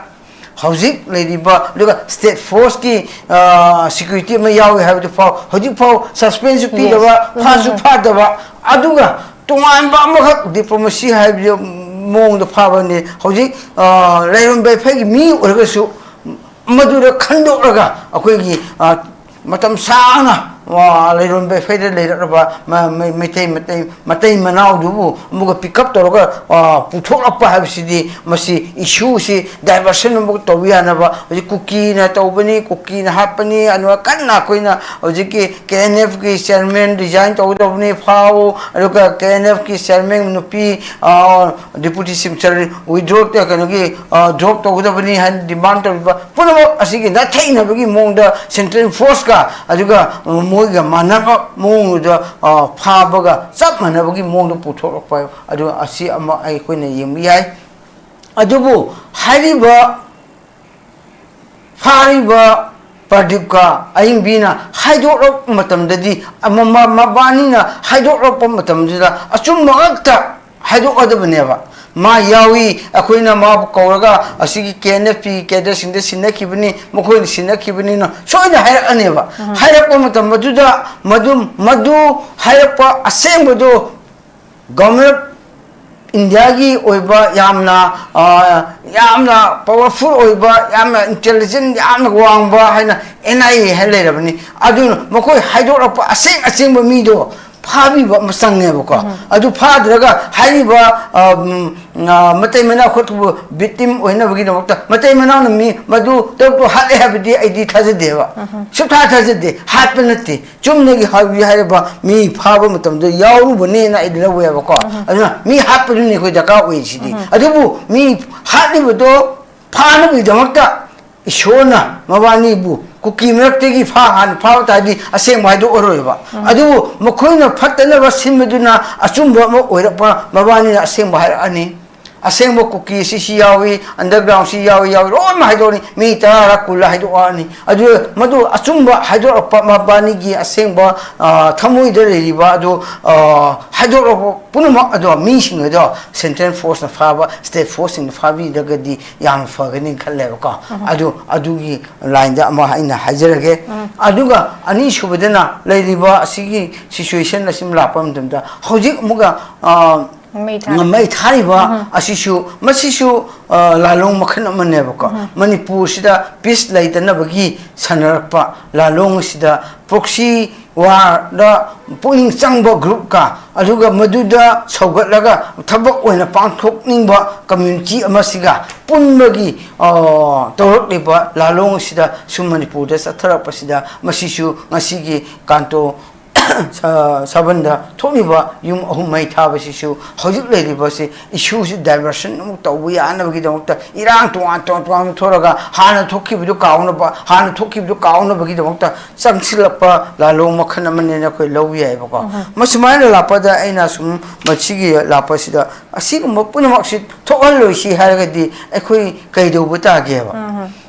ꯍꯧꯖꯤꯛ ꯂꯩꯔꯤꯕ, ꯑꯗꯨꯒ state forceꯀꯤ, ꯑ, security ꯑꯃ ꯌꯥꯎꯏ ꯍꯥꯏꯕꯗꯨ ꯐꯥꯎ ꯍꯧꯖꯤꯛ ꯐꯥꯎ suspenseꯁꯨ ꯄꯤꯗꯕ, Yes. ꯐꯥꯁꯨ ꯎꯝ. ꯐꯥꯗꯕ, ꯑꯗꯨꯒ ꯇꯣꯉꯥꯟꯕ ꯑꯃꯈꯛ diplomacy ꯍꯥꯏꯕ ꯃꯑꯣꯡꯗ ꯐꯥꯕꯅꯤ꯫ ꯍꯧꯖꯤꯛ, ꯑ, ꯂꯩꯔꯣꯟ ꯕꯩꯐꯩꯒꯤ ꯃꯤ ꯑꯣꯏꯔꯒꯁꯨ ꯃꯗꯨꯗ ꯈꯟꯗꯣꯛꯂꯒ ꯑꯩꯈꯣꯏꯒꯤ, ꯑ, ꯃꯇꯝ ꯁꯥꯡꯅ ꯂꯩꯔꯣꯟ ꯕꯦꯐꯩꯗ ꯂꯩꯔꯛꯂꯕ ꯃꯩꯇꯩ ꯃꯇꯩ ꯃꯇꯩ ꯃꯅꯥꯎꯗꯨꯕꯨ ꯑꯃꯨꯛꯀ ꯄꯤꯛ ꯑꯞ ꯇꯧꯔꯒ ꯄꯨꯊꯣꯛꯂꯛꯄ ꯍꯥꯏꯕꯁꯤꯗꯤ, ꯃꯁꯤ ꯏꯁꯨꯁꯤ ꯗꯥꯏꯚꯔꯁꯟ ꯑꯃꯨꯛ ꯇꯧꯕ ꯌꯥꯅꯕ꯫ ꯍꯧꯖꯤꯛ ꯀꯨꯀꯤꯅ ꯇꯧꯕꯅꯤ, ꯀꯨꯀꯤꯅ ꯍꯥꯠꯄꯅꯤ, ꯑꯗꯨꯒ ꯀꯟꯅ ꯑꯩꯈꯣꯏꯅ ꯍꯧꯖꯤꯛꯀꯤ ꯀꯦ ꯑꯦꯟ ꯑꯦꯐꯀꯤ ꯆꯤꯌꯔꯃꯦꯟ ꯔꯤꯖꯥꯏꯟ ꯇꯧꯒꯗꯧꯕꯅꯤ, ꯐꯥꯎ, ꯑꯗꯨꯒ ꯀꯦ ꯑꯦꯟ ꯑꯦꯐꯀꯤ ꯆꯤꯌꯔꯃꯦꯟ ꯅꯨꯄꯤ ꯗꯤꯄꯨꯇꯤ ꯆꯤꯐ ꯃꯤꯅꯤꯁꯇꯔ ꯋꯤꯗ꯭ꯔꯣ, ꯀꯩꯅꯣꯒꯤ, ꯗ꯭ꯔꯣꯞ ꯇꯧꯒꯗꯕꯅꯤ ꯍꯥꯏꯅ ꯗꯤꯃꯥꯟ ꯇꯧꯔꯤꯕ ꯄꯨꯝꯅꯃꯛ ꯑꯁꯤꯒꯤ ꯅꯥꯊꯩꯅꯕꯒꯤ ꯃꯑꯣꯡꯗ ꯁꯦꯟꯇ꯭ꯔꯦꯜ ꯐꯣꯔꯁꯀ, ꯑꯗꯨꯒ ꯃꯣꯏꯒ ꯃꯥꯟꯅꯕ ꯃꯑꯣꯡꯗꯨꯗ ꯐꯥꯕꯒ ꯆꯞ ꯃꯥꯟꯅꯕꯒꯤ ꯃꯑꯣꯡꯗ ꯄꯨꯊꯣꯛꯂꯛꯄ, ꯑꯗꯨ ꯑꯁꯤ ꯑꯃ ꯑꯩꯈꯣꯏꯅ ꯌꯦꯡꯕ ꯌꯥꯏ꯫ ꯑꯗꯨꯕꯨ ꯍꯥꯏꯔꯤꯕ ꯐꯥꯔꯤꯕ ꯄ꯭ꯔꯗꯤꯞꯀ ꯑꯌꯤꯡꯕꯤꯅ ꯍꯥꯏꯗꯣꯛꯂꯛꯄ ꯃꯇꯝꯗꯗꯤ, ꯃꯕꯥꯅꯤꯅ ꯍꯥꯏꯗꯣꯛꯂꯛꯄ ꯃꯇꯝꯗꯨꯗ ꯑꯆꯨꯝꯕ ꯉꯥꯛꯇ ꯍꯥꯏꯗꯣꯛꯀꯗꯕꯅꯦꯕ꯫ ꯃꯥ ꯌꯥꯎꯏ, ꯑꯩꯈꯣꯏꯅ ꯃꯥꯕꯨ ꯀꯧꯔꯒ ꯑꯁꯤꯒꯤ ꯀꯦ ꯑꯦꯟ ꯑꯦꯐ ꯄꯤ ꯀꯦꯗꯔꯁꯤꯡꯗ ꯁꯤꯟꯅꯈꯤꯕꯅꯤ, ꯃꯈꯣꯏꯅ ꯁꯤꯟꯅꯈꯤꯕꯅꯤꯅ ꯁꯣꯏꯅ ꯍꯥꯏꯔꯛꯑꯅꯦꯕ꯫ ꯍꯥꯏꯔꯛꯄ ꯃꯇꯝ ꯑꯗꯨꯗ ꯃꯗꯨ, ꯃꯗꯨ ꯍꯥꯏꯔꯛꯄ ꯑꯁꯦꯡꯕꯗꯣ ꯒꯚꯔꯟꯃꯦꯟ ꯑꯣꯐ ꯏꯟꯗꯤꯌꯥꯒꯤ ꯑꯣꯏꯕ ꯌꯥꯝꯅ, ꯌꯥꯝꯅ ꯄꯥꯋꯔꯐꯨꯜ ꯑꯣꯏꯕ, ꯌꯥꯝꯅ ꯏꯟꯇꯦꯂꯤꯖꯦꯟ ꯌꯥꯝꯅ ꯋꯥꯡꯕ ꯍꯥꯏꯅ ꯑꯦꯟ ꯑꯥꯏ ꯑꯦ ꯍꯥꯏꯅ ꯂꯩꯔꯕꯅꯤ꯫ ꯑꯗꯨꯅ ꯃꯈꯣꯏ ꯍꯥꯏꯗꯣꯔꯛꯄ ꯑꯁꯦꯡ ꯑꯁꯦꯡꯕ ꯃꯤꯗꯣ ꯐꯥꯕꯤꯕ ꯑꯃ ꯆꯪꯉꯦꯕꯀꯣ꯫ ꯑꯗꯨ ꯐꯥꯗ꯭ꯔꯒ ꯍꯥꯏꯔꯤꯕ ꯃꯇꯩ ꯃꯅꯥꯎ ꯈꯣꯠꯄꯕꯨ ꯚꯤꯛꯇꯤꯝ ꯑꯣꯏꯅꯕꯒꯤꯗꯃꯛꯇ ꯃꯇꯩ ꯃꯅꯥꯎꯅ ꯃꯤ ꯃꯗꯨ ꯇꯔꯨꯛꯇꯨ ꯍꯥꯠꯂꯦ ꯍꯥꯏꯕꯗꯤ ꯑꯩꯗꯤ ꯊꯥꯖꯗꯦꯕ꯫ ꯁꯨꯛꯊꯥ ꯊꯥꯖꯗꯦ꯫ ꯍꯥꯠꯄ ꯅꯠꯇꯦ꯫ ꯆꯨꯝꯅꯒꯤ ꯍꯧꯖꯤꯛ ꯍꯥꯏꯔꯤꯕ ꯃꯤ ꯐꯥꯕ ꯃꯇꯝꯗ ꯌꯥꯎꯔꯨꯕꯅꯦꯅ ꯑꯩꯗꯤ ꯂꯧꯋꯦꯕꯀꯣ꯫ ꯑꯗꯨꯅ ꯃꯤ ꯍꯥꯠꯄꯗꯨꯅꯤ ꯑꯩꯈꯣꯏ ꯗꯔꯀꯥꯔ ꯑꯣꯏꯔꯤꯁꯤꯗꯤ꯫ ꯑꯗꯨꯕꯨ ꯃꯤ ꯍꯥꯠꯂꯤꯕꯗꯣ ꯐꯥꯅꯕꯒꯤꯗꯃꯛꯇ ꯏꯁꯣꯔꯅ ꯃꯕꯥꯅꯤꯕꯨ ꯀꯨꯀꯤ ꯃꯔꯛꯇꯒꯤ ꯐꯥ, ꯍꯥꯟꯅ ꯐꯥꯕ ꯇꯥꯔꯗꯤ ꯑꯁꯦꯡꯕ ꯍꯥꯏꯗꯣꯛꯑꯔꯣꯏꯕ꯫ ꯑꯗꯨꯕꯨ ꯃꯈꯣꯏꯅ ꯐꯠꯇꯅꯕ ꯁꯤꯟꯕꯗꯨꯅ ꯑꯆꯨꯝꯕ ꯑꯃ ꯑꯣꯏꯔꯛꯄ, ꯃꯕꯥꯅꯤꯅ ꯑꯁꯦꯡꯕ ꯍꯥꯏꯔꯛꯑꯅꯤ꯫ ꯑꯁꯦꯡꯕ ꯀꯨꯀꯤ ꯑꯁꯤ ꯁꯤ ꯌꯥꯎꯏ, ꯑꯟꯗꯔꯒ꯭ꯔꯥꯎꯟ ꯁꯤ ꯌꯥꯎꯏ, ꯌꯥꯎꯏ, ꯂꯣꯏꯅꯃꯛ ꯍꯥꯏꯗꯣꯛꯑꯅꯤ꯫ ꯃꯤ ꯇꯔꯥꯔ ꯀꯨꯜꯂ ꯍꯥꯏꯗꯣꯛꯑꯅꯤ꯫ ꯑꯗꯨ ꯃꯗꯨ ꯑꯆꯨꯝꯕ ꯍꯥꯏꯗꯣꯔꯛꯄ, ꯃꯕꯥꯅꯤꯒꯤ ꯑꯁꯦꯡꯕ ꯊꯃꯣꯏꯗ ꯂꯩꯔꯤꯕ ꯑꯗꯨ ꯍꯥꯏꯗꯣꯔꯛꯄ ꯄꯨꯝꯅꯃꯛ ꯑꯗꯣ ꯃꯤꯁꯤꯡ ꯑꯗꯣ ꯁꯦꯟꯇ꯭ꯔꯦꯜ ꯐꯣꯔꯁꯅ ꯐꯥꯕ, ꯁ꯭ꯇꯦꯠ ꯐꯣꯔꯁꯁꯤꯡꯅ ꯐꯥꯕꯤꯔꯒꯗꯤ ꯌꯥꯝꯅ ꯐꯒꯅꯤ ꯈꯜꯂꯦꯕꯀꯣ꯫ ꯑꯗꯨ, ꯑꯗꯨꯒꯤ ꯂꯥꯏꯟꯗ ꯑꯃ ꯑꯩꯅ ꯍꯥꯏꯖꯔꯒꯦ꯫ ꯑꯗꯨꯒ ꯑꯅꯤꯁꯨꯕꯗꯅ ꯂꯩꯔꯤꯕ ꯑꯁꯤꯒꯤ ꯁꯤꯆꯨꯋꯦꯁꯟ ꯑꯁꯤ ꯂꯥꯛꯄ ꯃꯇꯝꯗ ꯍꯧꯖꯤꯛ ꯑꯃꯨꯛꯀ ꯃꯩ ꯊꯥꯔꯤꯕ ꯑꯁꯤꯁꯨ, ꯃꯁꯤꯁꯨ ꯂꯥꯂꯣꯡ ꯃꯈꯜ ꯑꯃꯅꯦꯕꯀꯣ꯫ ꯃꯅꯤꯄꯨꯔꯁꯤꯗ ꯄꯤꯁ ꯂꯩꯇꯅꯕꯒꯤ ꯁꯥꯟꯅꯔꯛꯄ ꯂꯥꯂꯣꯡ ꯑꯁꯤꯗ ꯄ꯭ꯔꯣꯛꯁꯤ ꯋꯥꯔꯗ ꯄꯨꯛꯅꯤꯡ ꯆꯪꯕ ꯒ꯭ꯔꯨꯞꯀ, ꯑꯗꯨꯒ ꯃꯗꯨꯗ ꯁꯧꯒꯠꯂꯒ ꯊꯕꯛ ꯑꯣꯏꯅ ꯄꯥꯡꯊꯣꯛꯅꯤꯡꯕ ꯀꯝꯃ꯭ꯌꯨꯅꯤꯇꯤ ꯑꯃꯁꯤꯒ ꯄꯨꯟꯕꯒꯤ ꯇꯧꯔꯛꯂꯤꯕ ꯂꯥꯂꯣꯡ ꯑꯁꯤꯗ ꯁꯨꯝ ꯃꯅꯤꯄꯨꯔꯗ ꯆꯠꯊꯔꯛꯄꯁꯤꯗ, ꯃꯁꯤꯁꯨ ꯉꯁꯤꯒꯤ ꯀꯥꯟꯇꯣ ꯁꯕꯟꯗ ꯊꯣꯛꯂꯤꯕ ꯌꯨꯝ ꯑꯍꯨꯝ ꯃꯩ ꯊꯥꯕꯁꯤꯁꯨ ꯍꯧꯖꯤꯛ ꯂꯩꯔꯤꯕꯁꯤ ꯏꯁꯨꯁꯤ ꯗꯥꯏꯚꯔꯁꯟ ꯑꯃꯨꯛ ꯇꯧꯕ ꯌꯥꯅꯕꯒꯤꯗꯃꯛꯇ, ꯏꯔꯥꯡ ꯇꯣꯉꯥꯟ ꯇꯣꯉꯥꯟ ꯇꯣꯉꯥꯟꯕ ꯊꯣꯛꯂꯒ ꯍꯥꯟꯅ ꯊꯣꯛꯈꯤꯕꯗꯨ ꯀꯥꯎꯅꯕ, ꯍꯥꯟꯅ ꯊꯣꯛꯈꯤꯕꯗꯨ ꯀꯥꯎꯅꯕꯒꯤꯗꯃꯛꯇ ꯆꯪꯁꯤꯜꯂꯛꯄ ꯂꯥꯂꯣꯡ ꯃꯈꯜ ꯑꯃꯅꯦꯅ ꯑꯩꯈꯣꯏ ꯂꯧꯕ ꯌꯥꯏꯕꯀꯣ꯫ ꯃꯁꯨꯃꯥꯏꯅ ꯂꯥꯛꯄꯗ ꯑꯩꯅ ꯁꯨꯝ ꯃꯁꯤꯒꯤ ꯂꯥꯛꯄꯁꯤꯗ ꯑꯁꯤꯒꯨꯝꯕ ꯄꯨꯝꯅꯃꯛꯁꯤ ꯊꯣꯛꯍꯜꯂꯣꯏꯁꯤ ꯍꯥꯏꯔꯒꯗꯤ ꯑꯩꯈꯣꯏ ꯀꯩꯗꯧꯕ ꯇꯥꯒꯦꯕ?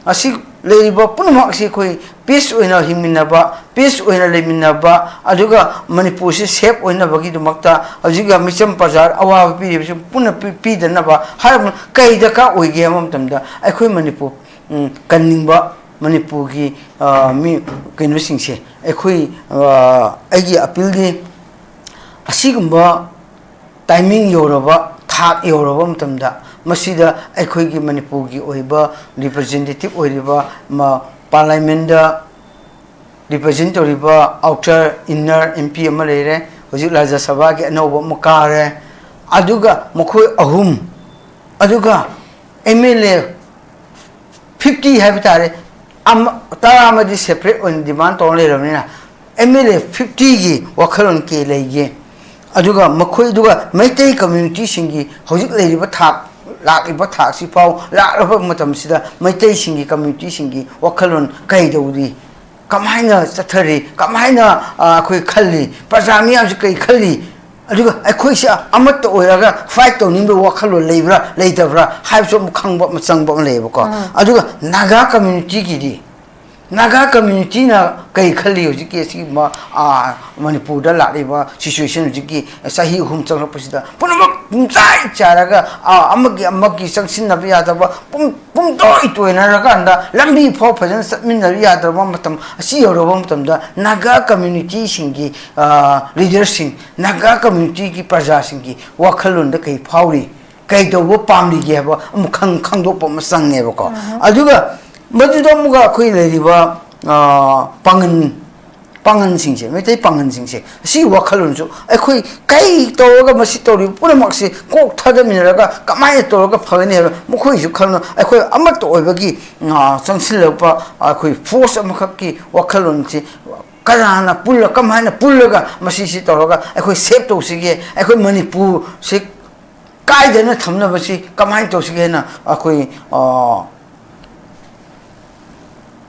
ꯑꯁꯤ ꯂꯩꯔꯤꯕ ꯄꯨꯝꯅꯃꯛꯁꯤ ꯑꯩꯈꯣꯏ ꯄꯤꯁ ꯑꯣꯏꯅ ꯍꯤꯡꯃꯤꯟꯅꯕ, ꯄꯤꯁ ꯑꯣꯏꯅ ꯂꯩꯃꯤꯟꯅꯕ, ꯑꯗꯨꯒ ꯃꯅꯤꯄꯨꯔꯁꯤ ꯁꯦꯐ ꯑꯣꯏꯅꯕꯒꯤꯗꯃꯛꯇ ꯍꯧꯖꯤꯛ ꯃꯤꯆꯝ ꯄ꯭ꯔꯖꯥ ꯑꯋꯥꯕ ꯄꯤꯔꯤꯕꯁꯤ ꯄꯨꯟꯅ ꯄꯤ-, ꯄꯤꯗꯅꯕ ꯍꯥꯏꯔꯕ ꯀꯩ ꯗꯔꯀꯥꯔ ꯑꯣꯏꯒꯦ ꯍꯥꯏꯕ ꯃꯇꯝꯗ, ꯑꯩꯈꯣꯏ ꯃꯅꯤꯄꯨꯔ, ꯎꯝ, ꯀꯟꯅꯤꯡꯕ ꯃꯅꯤꯄꯨꯔꯒꯤ, ꯑ, ꯃꯤ ꯀꯩꯅꯣꯁꯤꯡꯁꯦ, ꯑꯩꯈꯣꯏ, ꯑ, ꯑꯩꯒꯤ ꯑꯄꯤꯜꯗꯤ ꯑꯁꯤꯒꯨꯝꯕ ꯇꯥꯏꯃꯤꯡ ꯌꯧꯔꯕ, ꯊꯥꯛ ꯌꯧꯔꯕ ꯃꯇꯝꯗ ꯃꯁꯤꯗ ꯑꯩꯈꯣꯏꯒꯤ ꯃꯅꯤꯄꯨꯔꯒꯤ ꯑꯣꯏꯕ ꯔꯤꯄ꯭ꯔꯖꯦꯟꯇꯦꯇꯤꯚ ꯑꯣꯏꯔꯤꯕ ꯃ-, ꯄꯥꯔꯂꯥꯃꯦꯟꯗ ꯔꯤꯄ꯭ꯔꯖꯦꯟ ꯇꯧꯔꯤꯕ ꯑꯥꯎꯇꯔ, ꯏꯟꯅꯔ ꯑꯦꯝ ꯄꯤ ꯑꯃ ꯂꯩꯔꯦ, ꯍꯧꯖꯤꯛ ꯔꯥꯖ꯭ꯌ ꯁꯚꯥꯒꯤ ꯑꯅꯧꯕ ꯑꯃ ꯀꯥꯔꯦ, ꯑꯗꯨꯒ ꯃꯈꯣꯏ ꯑꯍꯨꯝ, ꯑꯗꯨꯒ ꯑꯦꯝ ꯑꯦꯜ ꯑꯦ ꯐꯤꯐꯇꯤ ꯍꯥꯏꯕ ꯇꯥꯔꯦ, ꯑꯃ, ꯇꯔꯥ ꯑꯃꯗꯤ ꯁꯦꯄꯔꯦꯠ ꯑꯣꯏꯅ ꯗꯤꯃꯥꯟ ꯇꯧꯔ ꯂꯩꯔꯕꯅꯤꯅ, ꯑꯦꯝ ꯑꯦꯜ ꯑꯦ ꯐꯤꯐꯇꯤꯒꯤ ꯋꯥꯈꯜꯂꯣꯟ ꯀꯩ ꯂꯩꯒꯦ? ꯑꯗꯨꯒ ꯃꯈꯣꯏ, ꯑꯗꯨꯒ ꯃꯩꯇꯩ ꯀꯝꯃ꯭ꯌꯨꯅꯤꯇꯤꯁꯤꯡꯒꯤ ꯍꯧꯖꯤꯛ ꯂꯩꯔꯤꯕ ꯊꯥꯛ, ꯂꯥꯛꯂꯤꯕ ꯊꯥꯛꯁꯤ ꯐꯥꯎ ꯂꯥꯛꯂꯕ ꯃꯇꯝꯁꯤꯗ ꯃꯩꯇꯩꯁꯤꯡꯒꯤ ꯀꯝꯃ꯭ꯌꯨꯅꯤꯇꯤꯁꯤꯡꯒꯤ ꯋꯥꯈꯜꯂꯣꯟ ꯀꯩꯗꯧꯔꯤ? ꯀꯃꯥꯏꯅ ꯆꯠꯊꯔꯤ? ꯀꯃꯥꯏꯅ, ꯑ, ꯑꯩꯈꯣꯏ ꯈꯜꯂꯤ? ꯄ꯭ꯔꯖꯥ ꯃꯤꯌꯥꯝꯁꯤ ꯀꯩ ꯈꯜꯂꯤ? ꯑꯗꯨꯒ ꯑꯩꯈꯣꯏꯁꯦ ꯑꯃꯠꯇ ꯑꯣꯏꯔꯒ ꯐꯥꯏꯠ ꯇꯧꯅꯤꯡꯕ ꯋꯥꯈꯜꯂꯣꯟ ꯂꯩꯕ꯭ꯔꯥ, ꯂꯩꯇꯕ꯭ꯔꯥ ꯍꯥꯏꯕꯁꯨ ꯑꯃꯨꯛ ꯈꯪꯕ ꯑꯃ ꯆꯪꯕ ꯑꯃ ꯂꯩꯌꯦꯕꯀꯣ꯫ ꯑꯗꯨꯒ ꯅꯥꯒꯥ ꯀꯝꯃ꯭ꯌꯨꯅꯤꯇꯤꯒꯤꯗꯤ ꯅꯥꯒꯥ ꯀꯝꯃ꯭ꯌꯨꯅꯤꯇꯤꯅ ꯀꯩ ꯈꯜꯂꯤ ꯍꯧꯖꯤꯛꯀꯤ ꯑꯁꯤꯒꯨꯝꯕ, ꯑ, ꯃꯅꯤꯄꯨꯔꯗ ꯂꯥꯛꯂꯤꯕ ꯁꯤꯆꯨꯋꯦꯁꯟ, ꯍꯧꯖꯤꯛꯀꯤ ꯆꯍꯤ ꯑꯍꯨꯝ ꯆꯪꯂꯛꯄꯁꯤꯗ ꯄꯨꯝꯅꯃꯛ ꯄꯨꯝꯆꯥꯏ ꯆꯥꯏꯔꯒ, ꯑ, ꯑꯃꯒꯤ ꯑꯃꯒꯤ ꯆꯪꯁꯤꯟꯅꯕ ꯌꯥꯗꯕ, ꯄꯨꯝ-, ꯄꯨꯝꯇꯣꯏ ꯇꯣꯏꯅꯔꯀꯥꯟꯗ ꯂꯝꯕꯤ ꯐꯥꯎ ꯐꯖꯅ ꯆꯠꯃꯤꯟꯅꯕ ꯌꯥꯗ꯭ꯔꯕ ꯃꯇꯝ ꯑꯁꯤ ꯌꯧꯔꯕ ꯃꯇꯝꯗ ꯅꯥꯒꯥ ꯀꯝꯃ꯭ꯌꯨꯅꯤꯇꯤꯁꯤꯡꯒꯤ, ꯑ, ꯂꯤꯗꯔꯁꯤꯡ, ꯅꯥꯒꯥ ꯀꯝꯃ꯭ꯌꯨꯅꯤꯇꯤꯒꯤ ꯄ꯭ꯔꯖꯥꯁꯤꯡꯒꯤ ꯋꯥꯈꯜꯂꯣꯟꯗ ꯀꯩ ꯐꯥꯎꯔꯤ? ꯀꯩꯗꯧꯕ ꯄꯥꯝꯂꯤꯒꯦ ꯍꯥꯏꯕ ꯑꯃꯨꯛ ꯈꯪ-, ꯈꯪꯗꯣꯛꯄ ꯑꯃ ꯆꯪꯉꯦꯕꯀꯣ꯫ ꯑꯗꯨꯒ ꯃꯗꯨꯗ ꯑꯃꯨꯛꯀ ꯑꯩꯈꯣꯏ ꯂꯩꯔꯤꯕ, ꯑ, ꯄꯥꯡꯒꯟ, ꯄꯥꯡꯒꯟꯁꯤꯡꯁꯦ, ꯃꯩꯇꯩ ꯄꯥꯡꯒꯟꯁꯤꯡꯁꯦ, ꯑꯁꯤꯒꯤ ꯋꯥꯈꯜꯂꯣꯟꯁꯨ ꯑꯩꯈꯣꯏ ꯀꯩ ꯇꯧꯔꯒ ꯃꯁꯤ ꯇꯧꯔꯤꯕ ꯄꯨꯝꯅꯃꯛꯁꯦ ꯀꯣꯛ ꯊꯥꯗꯃꯤꯟꯅꯔꯒ ꯀꯃꯥꯏꯅ ꯇꯧꯔꯒ ꯐꯒꯅꯤ ꯍꯥꯏꯕ ꯃꯈꯣꯏꯁꯨ ꯈꯪꯅ ꯑꯩꯈꯣꯏ ꯑꯃꯠꯇ ꯑꯣꯏꯕꯒꯤ, ꯑ, ꯆꯪꯁꯤꯜꯂꯛꯄ ꯑꯩꯈꯣꯏ ꯐꯣꯔꯁ ꯑꯃꯈꯛꯀꯤ ꯋꯥꯈꯜꯂꯣꯟꯁꯤ ꯀꯅꯥꯅ ꯄꯨꯜꯂ-, ꯀꯃꯥꯏꯅ ꯄꯨꯜꯂꯒ ꯃꯁꯤꯁꯤ ꯇꯧꯔꯒ ꯑꯩꯈꯣꯏ ꯁꯦꯞ ꯇꯧꯁꯤꯒꯦ, ꯑꯩꯈꯣꯏ ꯃꯅꯤꯄꯨꯔꯁꯤ ꯀꯥꯏꯗꯅ ꯊꯝꯅꯕꯁꯤ ꯀꯃꯥꯏꯅ ꯇꯧꯁꯤꯒꯦ ꯍꯥꯏꯅ ꯑꯩꯈꯣꯏ, ꯑ,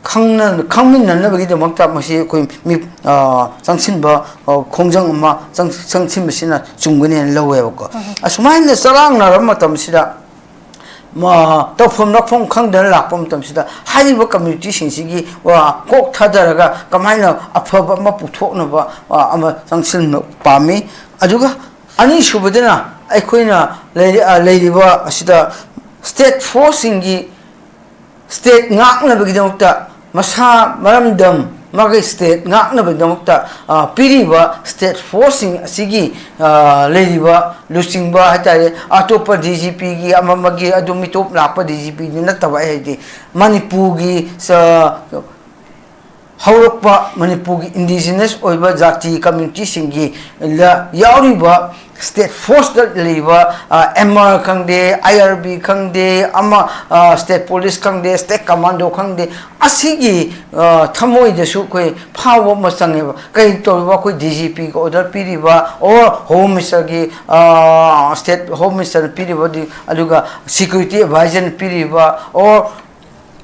ꯈꯪꯅ-, ꯈꯪꯃꯤꯟꯅꯅꯕꯒꯤꯗꯃꯛꯇ ꯃꯁꯤ ꯑꯩꯈꯣꯏ ꯃꯤ, ꯑ, ꯆꯪꯁꯤꯟꯕ, ꯑ, ꯈꯣꯡꯖꯪ ꯑꯃ ꯆꯪ-, ꯆꯪꯁꯤꯟꯕꯁꯤꯅ ꯆꯨꯝꯒꯅꯤ ꯍꯥꯏꯅ ꯂꯧꯋꯦꯕꯀꯣ꯫ ꯑꯁꯨꯃꯥꯏꯅ ꯆꯔꯥꯡꯅꯔꯕ ꯃꯇꯝꯁꯤꯗ, ꯃ-, ꯇꯧꯐꯝ ꯂꯥꯛꯐꯝ ꯈꯪꯗꯅ ꯂꯥꯛꯄ ꯃꯇꯝꯁꯤꯗ ꯍꯥꯏꯔꯤꯕ ꯀꯝꯃ꯭ꯌꯨꯅꯤꯇꯤꯁꯤꯡꯁꯤꯒꯤ ꯋꯥ ꯀꯣꯛ ꯊꯥꯗꯔꯒ ꯀꯃꯥꯏꯅ ꯑꯐꯕ ꯑꯃ ꯄꯨꯊꯣꯛꯅꯕ, ꯑ, ꯑꯃ ꯆꯪꯁꯤꯟꯕ ꯄꯥꯝꯃꯤ꯫ ꯑꯗꯨꯒ ꯑꯅꯤꯁꯨꯕꯗꯅ ꯑꯩꯈꯣꯏꯅ ꯂꯩꯔꯤ-, ꯑ, ꯂꯩꯔꯤꯕ ꯑꯁꯤꯗ ꯁ꯭ꯇꯦꯠ ꯐꯣꯔꯁꯁꯤꯡꯒꯤ ꯁ꯭ꯇꯦꯠ ꯉꯥꯛꯅꯕꯒꯤꯗꯃꯛꯇ, ꯃꯁꯥ ꯃꯔꯝꯗꯝ ꯃꯥꯒꯤ ꯁ꯭ꯇꯦꯠ ꯉꯥꯛꯅꯕꯒꯤꯗꯃꯛꯇ, ꯑ, ꯄꯤꯔꯤꯕ ꯁ꯭ꯇꯦꯠ ꯐꯣꯔꯁꯁꯤꯡ ꯑꯁꯤꯒꯤ, ꯑ, ꯂꯩꯔꯤꯕ ꯂꯨꯆꯤꯡꯕ ꯍꯥꯏꯇꯥꯔꯦ, ꯑꯇꯣꯞꯄ ꯗꯤ ꯖꯤ ꯄꯤꯒꯤ ꯑꯃ ꯑꯃꯒꯤ ꯑꯗꯨ ꯃꯤꯇꯣꯞ ꯂꯥꯛꯄ ꯗꯤ ꯖꯤ ꯄꯤꯗꯤ ꯅꯠꯇꯕ, ꯑꯩ ꯍꯥꯏꯗꯤ ꯃꯅꯤꯄꯨꯔꯒꯤ, ꯑ, ꯍꯧꯔꯛꯄ ꯃꯅꯤꯄꯨꯔꯒꯤ ꯏꯟꯗꯤꯖꯤꯅꯁ ꯑꯣꯏꯕ ꯖꯥꯇꯤ ꯀꯝꯃ꯭ꯌꯨꯅꯤꯇꯤꯁꯤꯡꯒꯤ ꯂ-, ꯌꯥꯎꯔꯤꯕ ꯁ꯭ꯇꯦꯠ ꯐꯣꯔꯁꯇ ꯂꯩꯔꯤꯕ, ꯑ, ꯑꯦꯝ ꯑꯥꯔ ꯈꯪꯗꯦ, ꯑꯥꯏ ꯑꯥꯔ ꯕꯤ ꯈꯪꯗꯦ, ꯑꯃ, ꯑ, ꯁ꯭ꯇꯦꯠ ꯄꯨꯂꯤꯁ ꯈꯪꯗꯦ, ꯁ꯭ꯇꯦꯠ ꯀꯃꯥꯟꯗꯣ ꯈꯪꯗꯦ, ꯑꯁꯤꯒꯤ, ꯑ, ꯊꯃꯣꯏꯗꯁꯨ ꯑꯩꯈꯣꯏ ꯐꯥꯎꯕ ꯑꯃ ꯆꯪꯉꯦꯕ꯫ ꯀꯔꯤ ꯇꯧꯔꯤꯕ? ꯑꯩꯈꯣꯏ ꯗꯤ ꯖꯤ ꯄꯤꯒꯤ ꯑꯣꯔꯗꯔ ꯄꯤꯔꯤꯕ, ꯑꯣꯔ ꯍꯣꯝ ꯃꯤꯅꯤꯁꯇꯔꯒꯤ, ꯑ, ꯁ꯭ꯇꯦꯠ ꯍꯣꯝ ꯃꯤꯅꯤꯁꯇꯔꯅ ꯄꯤꯔꯤꯕ, ꯑꯗꯨ-, ꯑꯗꯨꯒ ꯁꯦꯀ꯭ꯌꯨꯔꯤꯇꯤ ꯑꯦꯗꯚꯥꯏꯖꯔꯅ ꯄꯤꯔꯤꯕ, ꯑꯣꯔ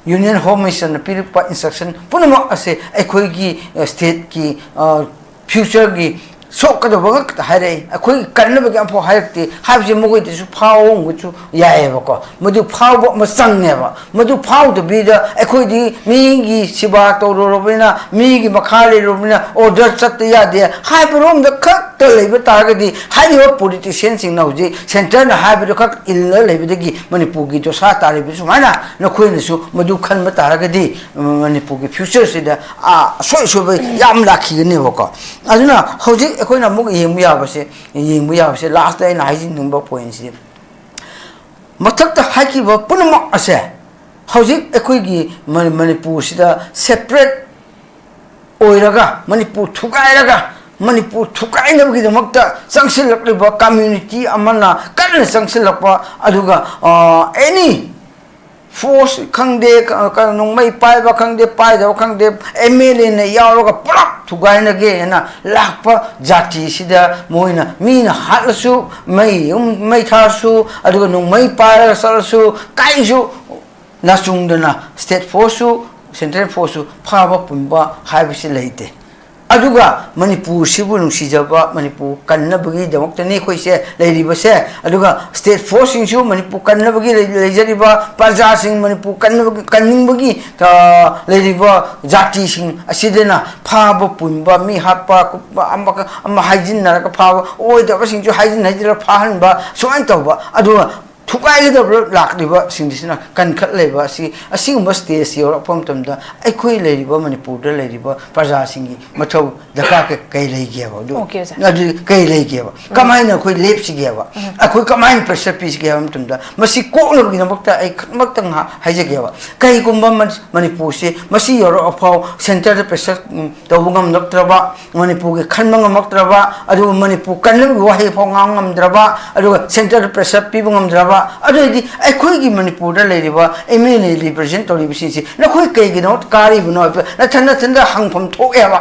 ꯌꯨꯅꯤꯌꯟ ꯍꯣꯝ ꯃꯤꯅꯤꯁꯇꯔꯅ ꯄꯤꯔꯛꯄ ꯏꯟꯁꯇ꯭ꯔꯛꯁꯟ ꯄꯨꯝꯅꯃꯛ ꯑꯁꯦ ꯑꯩꯈꯣꯏꯒꯤ, ꯑ, ꯁ꯭ꯇꯦꯠꯀꯤ, ꯑ, ꯐ꯭ꯌꯨꯆꯔꯒꯤ ꯁꯣꯛꯀꯗꯕ ꯉꯛꯇ ꯍꯥꯏꯔꯛꯏ, ꯑꯩꯈꯣꯏꯒꯤ ꯀꯟꯅꯕꯒꯤ ꯑꯝꯐꯥꯎ ꯍꯥꯏꯔꯛꯇꯦ ꯍꯥꯏꯕꯁꯦ ꯃꯈꯣꯏꯗꯁꯨ ꯐꯥꯎꯕꯁꯨ ꯌꯥꯏꯑꯕꯀꯣ꯫ ꯃꯗꯨ ꯐꯥꯎꯕ ꯑꯃ ꯆꯪꯉꯦꯕ꯫ ꯃꯗꯨ ꯐꯥꯎꯗꯕꯤꯗ ꯑꯩꯈꯣꯏꯗꯤ ꯃꯤꯒꯤ ꯁꯦꯕꯥ ꯇꯧꯔꯨꯔꯕꯅꯤꯅ, ꯃꯤꯒꯤ ꯃꯈꯥ ꯂꯩꯔꯨꯔꯕꯅꯤꯅ order ꯆꯠꯇ ꯌꯥꯗꯦ ꯍꯥꯏꯕꯔꯣꯝꯗ ꯈꯛꯇ ꯂꯩꯕ ꯇꯥꯔꯒꯗꯤ, ꯍꯥꯏꯔꯤꯕ politicianꯁꯤꯡꯅ ꯍꯧꯖꯤꯛ centreꯅ ꯍꯥꯏꯕꯗꯨ ꯈꯛ ꯏꯜꯂ ꯂꯩꯕꯗꯒꯤ ꯃꯅꯤꯄꯨꯔꯒꯤ ꯗꯣꯁꯥ ꯇꯥꯔꯤꯕ ꯁꯨꯃꯥꯏꯅ ꯅꯈꯣꯏꯅꯁꯨ ꯃꯗꯨ ꯈꯟꯕ ꯇꯥꯔꯒꯗꯤ, ꯎꯝ, ꯃꯅꯤꯄꯨꯔꯒꯤ futureꯁꯤꯗ, ꯑ, ꯑꯁꯣꯏ ꯑꯁꯣꯏꯕ ꯌꯥꯝ ꯂꯥꯛꯈꯤꯒꯅꯦꯕꯀꯣ꯫ ꯑꯗꯨꯅ ꯍꯧꯖꯤꯛ ꯑꯩꯈꯣꯏꯅ ꯑꯃꯨꯛ ꯌꯦꯡꯕ ꯌꯥꯕꯁꯦ, ꯌꯦꯡꯕ ꯌꯥꯕꯁꯦ, lastꯇ ꯑꯩꯅ ꯍꯥꯏꯖꯅꯤꯡꯕ pointꯁꯤ, ꯃꯊꯛꯇ ꯍꯥꯏꯈꯤꯕ ꯄꯨꯝꯅꯃꯛ ꯑꯁꯦ ꯍꯧꯖꯤꯛ ꯑꯩꯈꯣꯏꯒꯤ ꯃ-, ꯃꯅꯤꯄꯨꯔꯁꯤꯗ separate ꯑꯣꯏꯔꯒ, ꯃꯅꯤꯄꯨꯔ ꯊꯨꯒꯥꯏꯔꯒ, ꯃꯅꯤꯄꯨꯔ ꯊꯨꯒꯥꯏꯅꯕꯒꯤꯗꯃꯛꯇ ꯆꯪꯁꯤꯜꯂꯛꯂꯤꯕ community ꯑꯃꯅ ꯀꯟꯅ ꯆꯪꯁꯤꯜꯂꯛꯄ, ꯑꯗꯨꯒ, ꯑ, any force ꯈꯪꯗꯦ, ꯀ-, ꯀ-, ꯅꯣꯡꯃꯩ ꯄꯥꯏꯕ ꯈꯪꯗꯦ, ꯄꯥꯏꯗꯕ ꯈꯪꯗꯦ, MLAꯅ ꯌꯥꯎꯔꯒ ꯄꯨꯂꯞ ꯊꯨꯒꯥꯏꯅꯒꯦ ꯍꯥꯏꯅ ꯂꯥꯛꯄ ꯖꯥꯇꯤꯁꯤꯗ ꯃꯣꯏꯅ ꯃꯤꯅ ꯍꯥꯠꯂꯁꯨ, ꯃꯩ, ꯃꯩ ꯊꯥꯔꯁꯨ, ꯑꯗꯨꯒ ꯅꯣꯡꯃꯩ ꯄꯥꯏꯔꯒ ꯆꯠꯂꯁꯨ, ꯀꯔꯤꯁꯨ ꯅꯥꯆꯨꯡꯗꯅ state forceꯁꯨ, central forceꯁꯨ ꯐꯥꯕ ꯄꯨꯟꯕ ꯍꯥꯏꯕꯁꯤ ꯂꯩꯇꯦ꯫ ꯑꯗꯨꯒ ꯃꯅꯤꯄꯨꯔꯁꯤꯕꯨ ꯅꯨꯡꯁꯤꯖꯕ, ꯃꯅꯤꯄꯨꯔ ꯀꯟꯅꯕꯒꯤꯗꯃꯛꯇꯅꯤ ꯑꯩꯈꯣꯏꯁꯦ ꯂꯩꯔꯤꯕꯁꯦ꯫ ꯑꯗꯨꯒ state forceꯁꯤꯡꯁꯨ ꯃꯅꯤꯄꯨꯔ ꯀꯟꯅꯕꯒꯤ ꯂꯩ-, ꯂꯩꯖꯔꯤꯕ ꯄ꯭ꯔꯖꯥꯁꯤꯡ, ꯃꯅꯤꯄꯨꯔ ꯀꯟꯅꯕꯒꯤ, ꯀꯟꯅꯤꯡꯕꯒꯤ, ꯑ, ꯂꯩꯔꯤꯕ ꯖꯥꯇꯤꯁꯤꯡ ꯑꯁꯤꯗꯅ ꯐꯥꯕ ꯄꯨꯟꯕ, ꯃꯤ ꯍꯥꯠꯄ, ꯀꯨꯞꯄ, ꯑꯃꯒ ꯑꯃ ꯍꯥꯏꯖꯤꯟꯅꯔꯒ ꯐꯥꯕ, ꯑꯣꯏꯗꯕꯁꯤꯡꯁꯨ ꯍꯥꯏꯖꯤꯟ ꯍꯥꯏꯖꯤꯜꯂꯒ ꯐꯥꯍꯟꯕ, ꯁꯨꯃꯥꯏꯅ ꯇꯧꯕ꯫ ꯑꯗꯨꯒ ꯊꯨꯒꯥꯏꯒꯗꯕ ꯂꯥꯛꯂꯤꯕꯁꯤꯡꯁꯤꯅ ꯀꯟꯈꯠꯂꯛꯂꯤꯕ ꯑꯁꯤ, ꯑꯁꯤꯒꯨꯝꯕ stage ꯌꯧꯔꯛꯄ ꯃꯇꯝꯗ ꯑꯩꯈꯣꯏ ꯂꯩꯔꯤꯕ ꯃꯅꯤꯄꯨꯔꯗ ꯂꯩꯔꯤꯕ ꯄ꯭ꯔꯖꯥꯁꯤꯡꯒꯤ ꯃꯊꯧ ꯗꯔꯀꯥꯔ ꯀ-, ꯀꯩ ꯂꯩꯒꯦꯕ? ꯑꯗꯨ, OK, ꯑꯣꯖꯥ꯫ ꯑꯗꯨ ꯀꯩ ꯂꯩꯒꯦꯕ? ꯎꯝ꯫ ꯀꯃꯥꯏꯅ ꯑꯩꯈꯣꯏ ꯂꯦꯞꯁꯤꯒꯦꯕ? ꯎꯝ꯫ ꯑꯩꯈꯣꯏ ꯀꯃꯥꯏꯅ pressure ꯄꯤꯁꯤꯒꯦ ꯍꯥꯏꯕ ꯃꯇꯝꯗ, ꯃꯁꯤ ꯀꯣꯛꯅꯕꯒꯤꯗꯃꯛꯇ ꯑꯩ ꯈꯛꯃꯛꯇ ꯉꯥꯏꯍꯥꯛ ꯍꯥꯏꯖꯒꯦꯕ꯫ ꯀꯩꯒꯨꯝꯕ ꯃꯅꯤ-, ꯃꯅꯤꯄꯨꯔꯁꯤ ꯃꯁꯤ ꯌꯧꯔꯛꯑꯐꯥꯎ centreꯗ pressure, ꯎꯝ, ꯇꯧꯕ ꯉꯝꯂꯛꯇ꯭ꯔꯕ, ꯃꯅꯤꯄꯨꯔꯒꯤ ꯈꯟꯕ ꯉꯝꯃꯛꯇ꯭ꯔꯕ, ꯑꯗꯨꯒ ꯃꯅꯤꯄꯨꯔ ꯀꯟꯅꯕꯒꯤ ꯋꯥꯍꯩ ꯐꯥꯎ ꯉꯥꯡ ꯉꯝꯗ꯭ꯔꯕ, ꯑꯗꯨꯒ centreꯗ pressure ꯄꯤꯕ ꯉꯝꯗ꯭ꯔꯕ, ꯑꯗꯨ ꯑꯣꯏꯔꯗꯤ ꯑꯩꯈꯣꯏꯒꯤ ꯃꯅꯤꯄꯨꯔꯗ ꯂꯩꯔꯤꯕ MLA represent ꯇꯧꯔꯤꯕꯁꯤꯡꯁꯤ ꯅꯈꯣꯏ ꯀꯩꯒꯤꯗꯃꯛꯇ ꯀꯥꯔꯤꯕꯅꯣ ꯍꯥꯏꯕ ꯅꯊꯟ ꯅꯊꯟꯗ ꯍꯪꯐꯝ ꯊꯣꯛꯑꯦꯕ꯫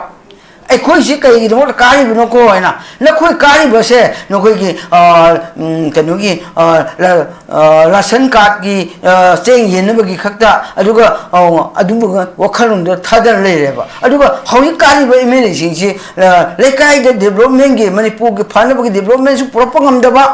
ꯑꯩꯈꯣꯏꯁꯤ ꯀꯩꯒꯤꯗꯃꯛꯇ ꯀꯥꯔꯤꯕꯅꯣꯀꯣ ꯍꯥꯏꯅ꯫ ꯅꯈꯣꯏ ꯀꯥꯔꯤꯕꯁꯦ ꯅꯈꯣꯏꯒꯤ, ꯑ, ꯎꯝ, ꯀꯩꯅꯣꯒꯤ, ꯑ, ꯂ-, ꯑ, ꯔꯥꯁꯟ ꯀꯥꯔꯗꯀꯤ, ꯑ, ꯆꯦꯡ ꯌꯦꯟꯅꯕꯒꯤ ꯈꯛꯇ, ꯑꯗꯨꯒ, ꯑ, ꯑꯗꯨꯝꯕ ꯋꯥꯈꯜꯂꯣꯟꯗ ꯊꯥꯗꯅ ꯂꯩꯔꯦꯕ꯫ ꯑꯗꯨꯒ ꯍꯧꯖꯤꯛ ꯀꯥꯔꯤꯕ ꯑꯦꯝ ꯑꯦꯜ ꯑꯦꯁꯤꯡꯁꯤ, ꯑ, ꯂꯩꯀꯥꯏꯗ ꯗꯤꯕ꯭ꯂꯞꯃꯦꯟꯒꯤ, ꯃꯅꯤꯄꯨꯔꯒꯤ ꯐꯅꯕꯒꯤ ꯗꯤꯕ꯭ꯂꯞꯃꯦꯟꯁꯨ ꯄꯨꯔꯛꯄ ꯉꯝꯗꯕ,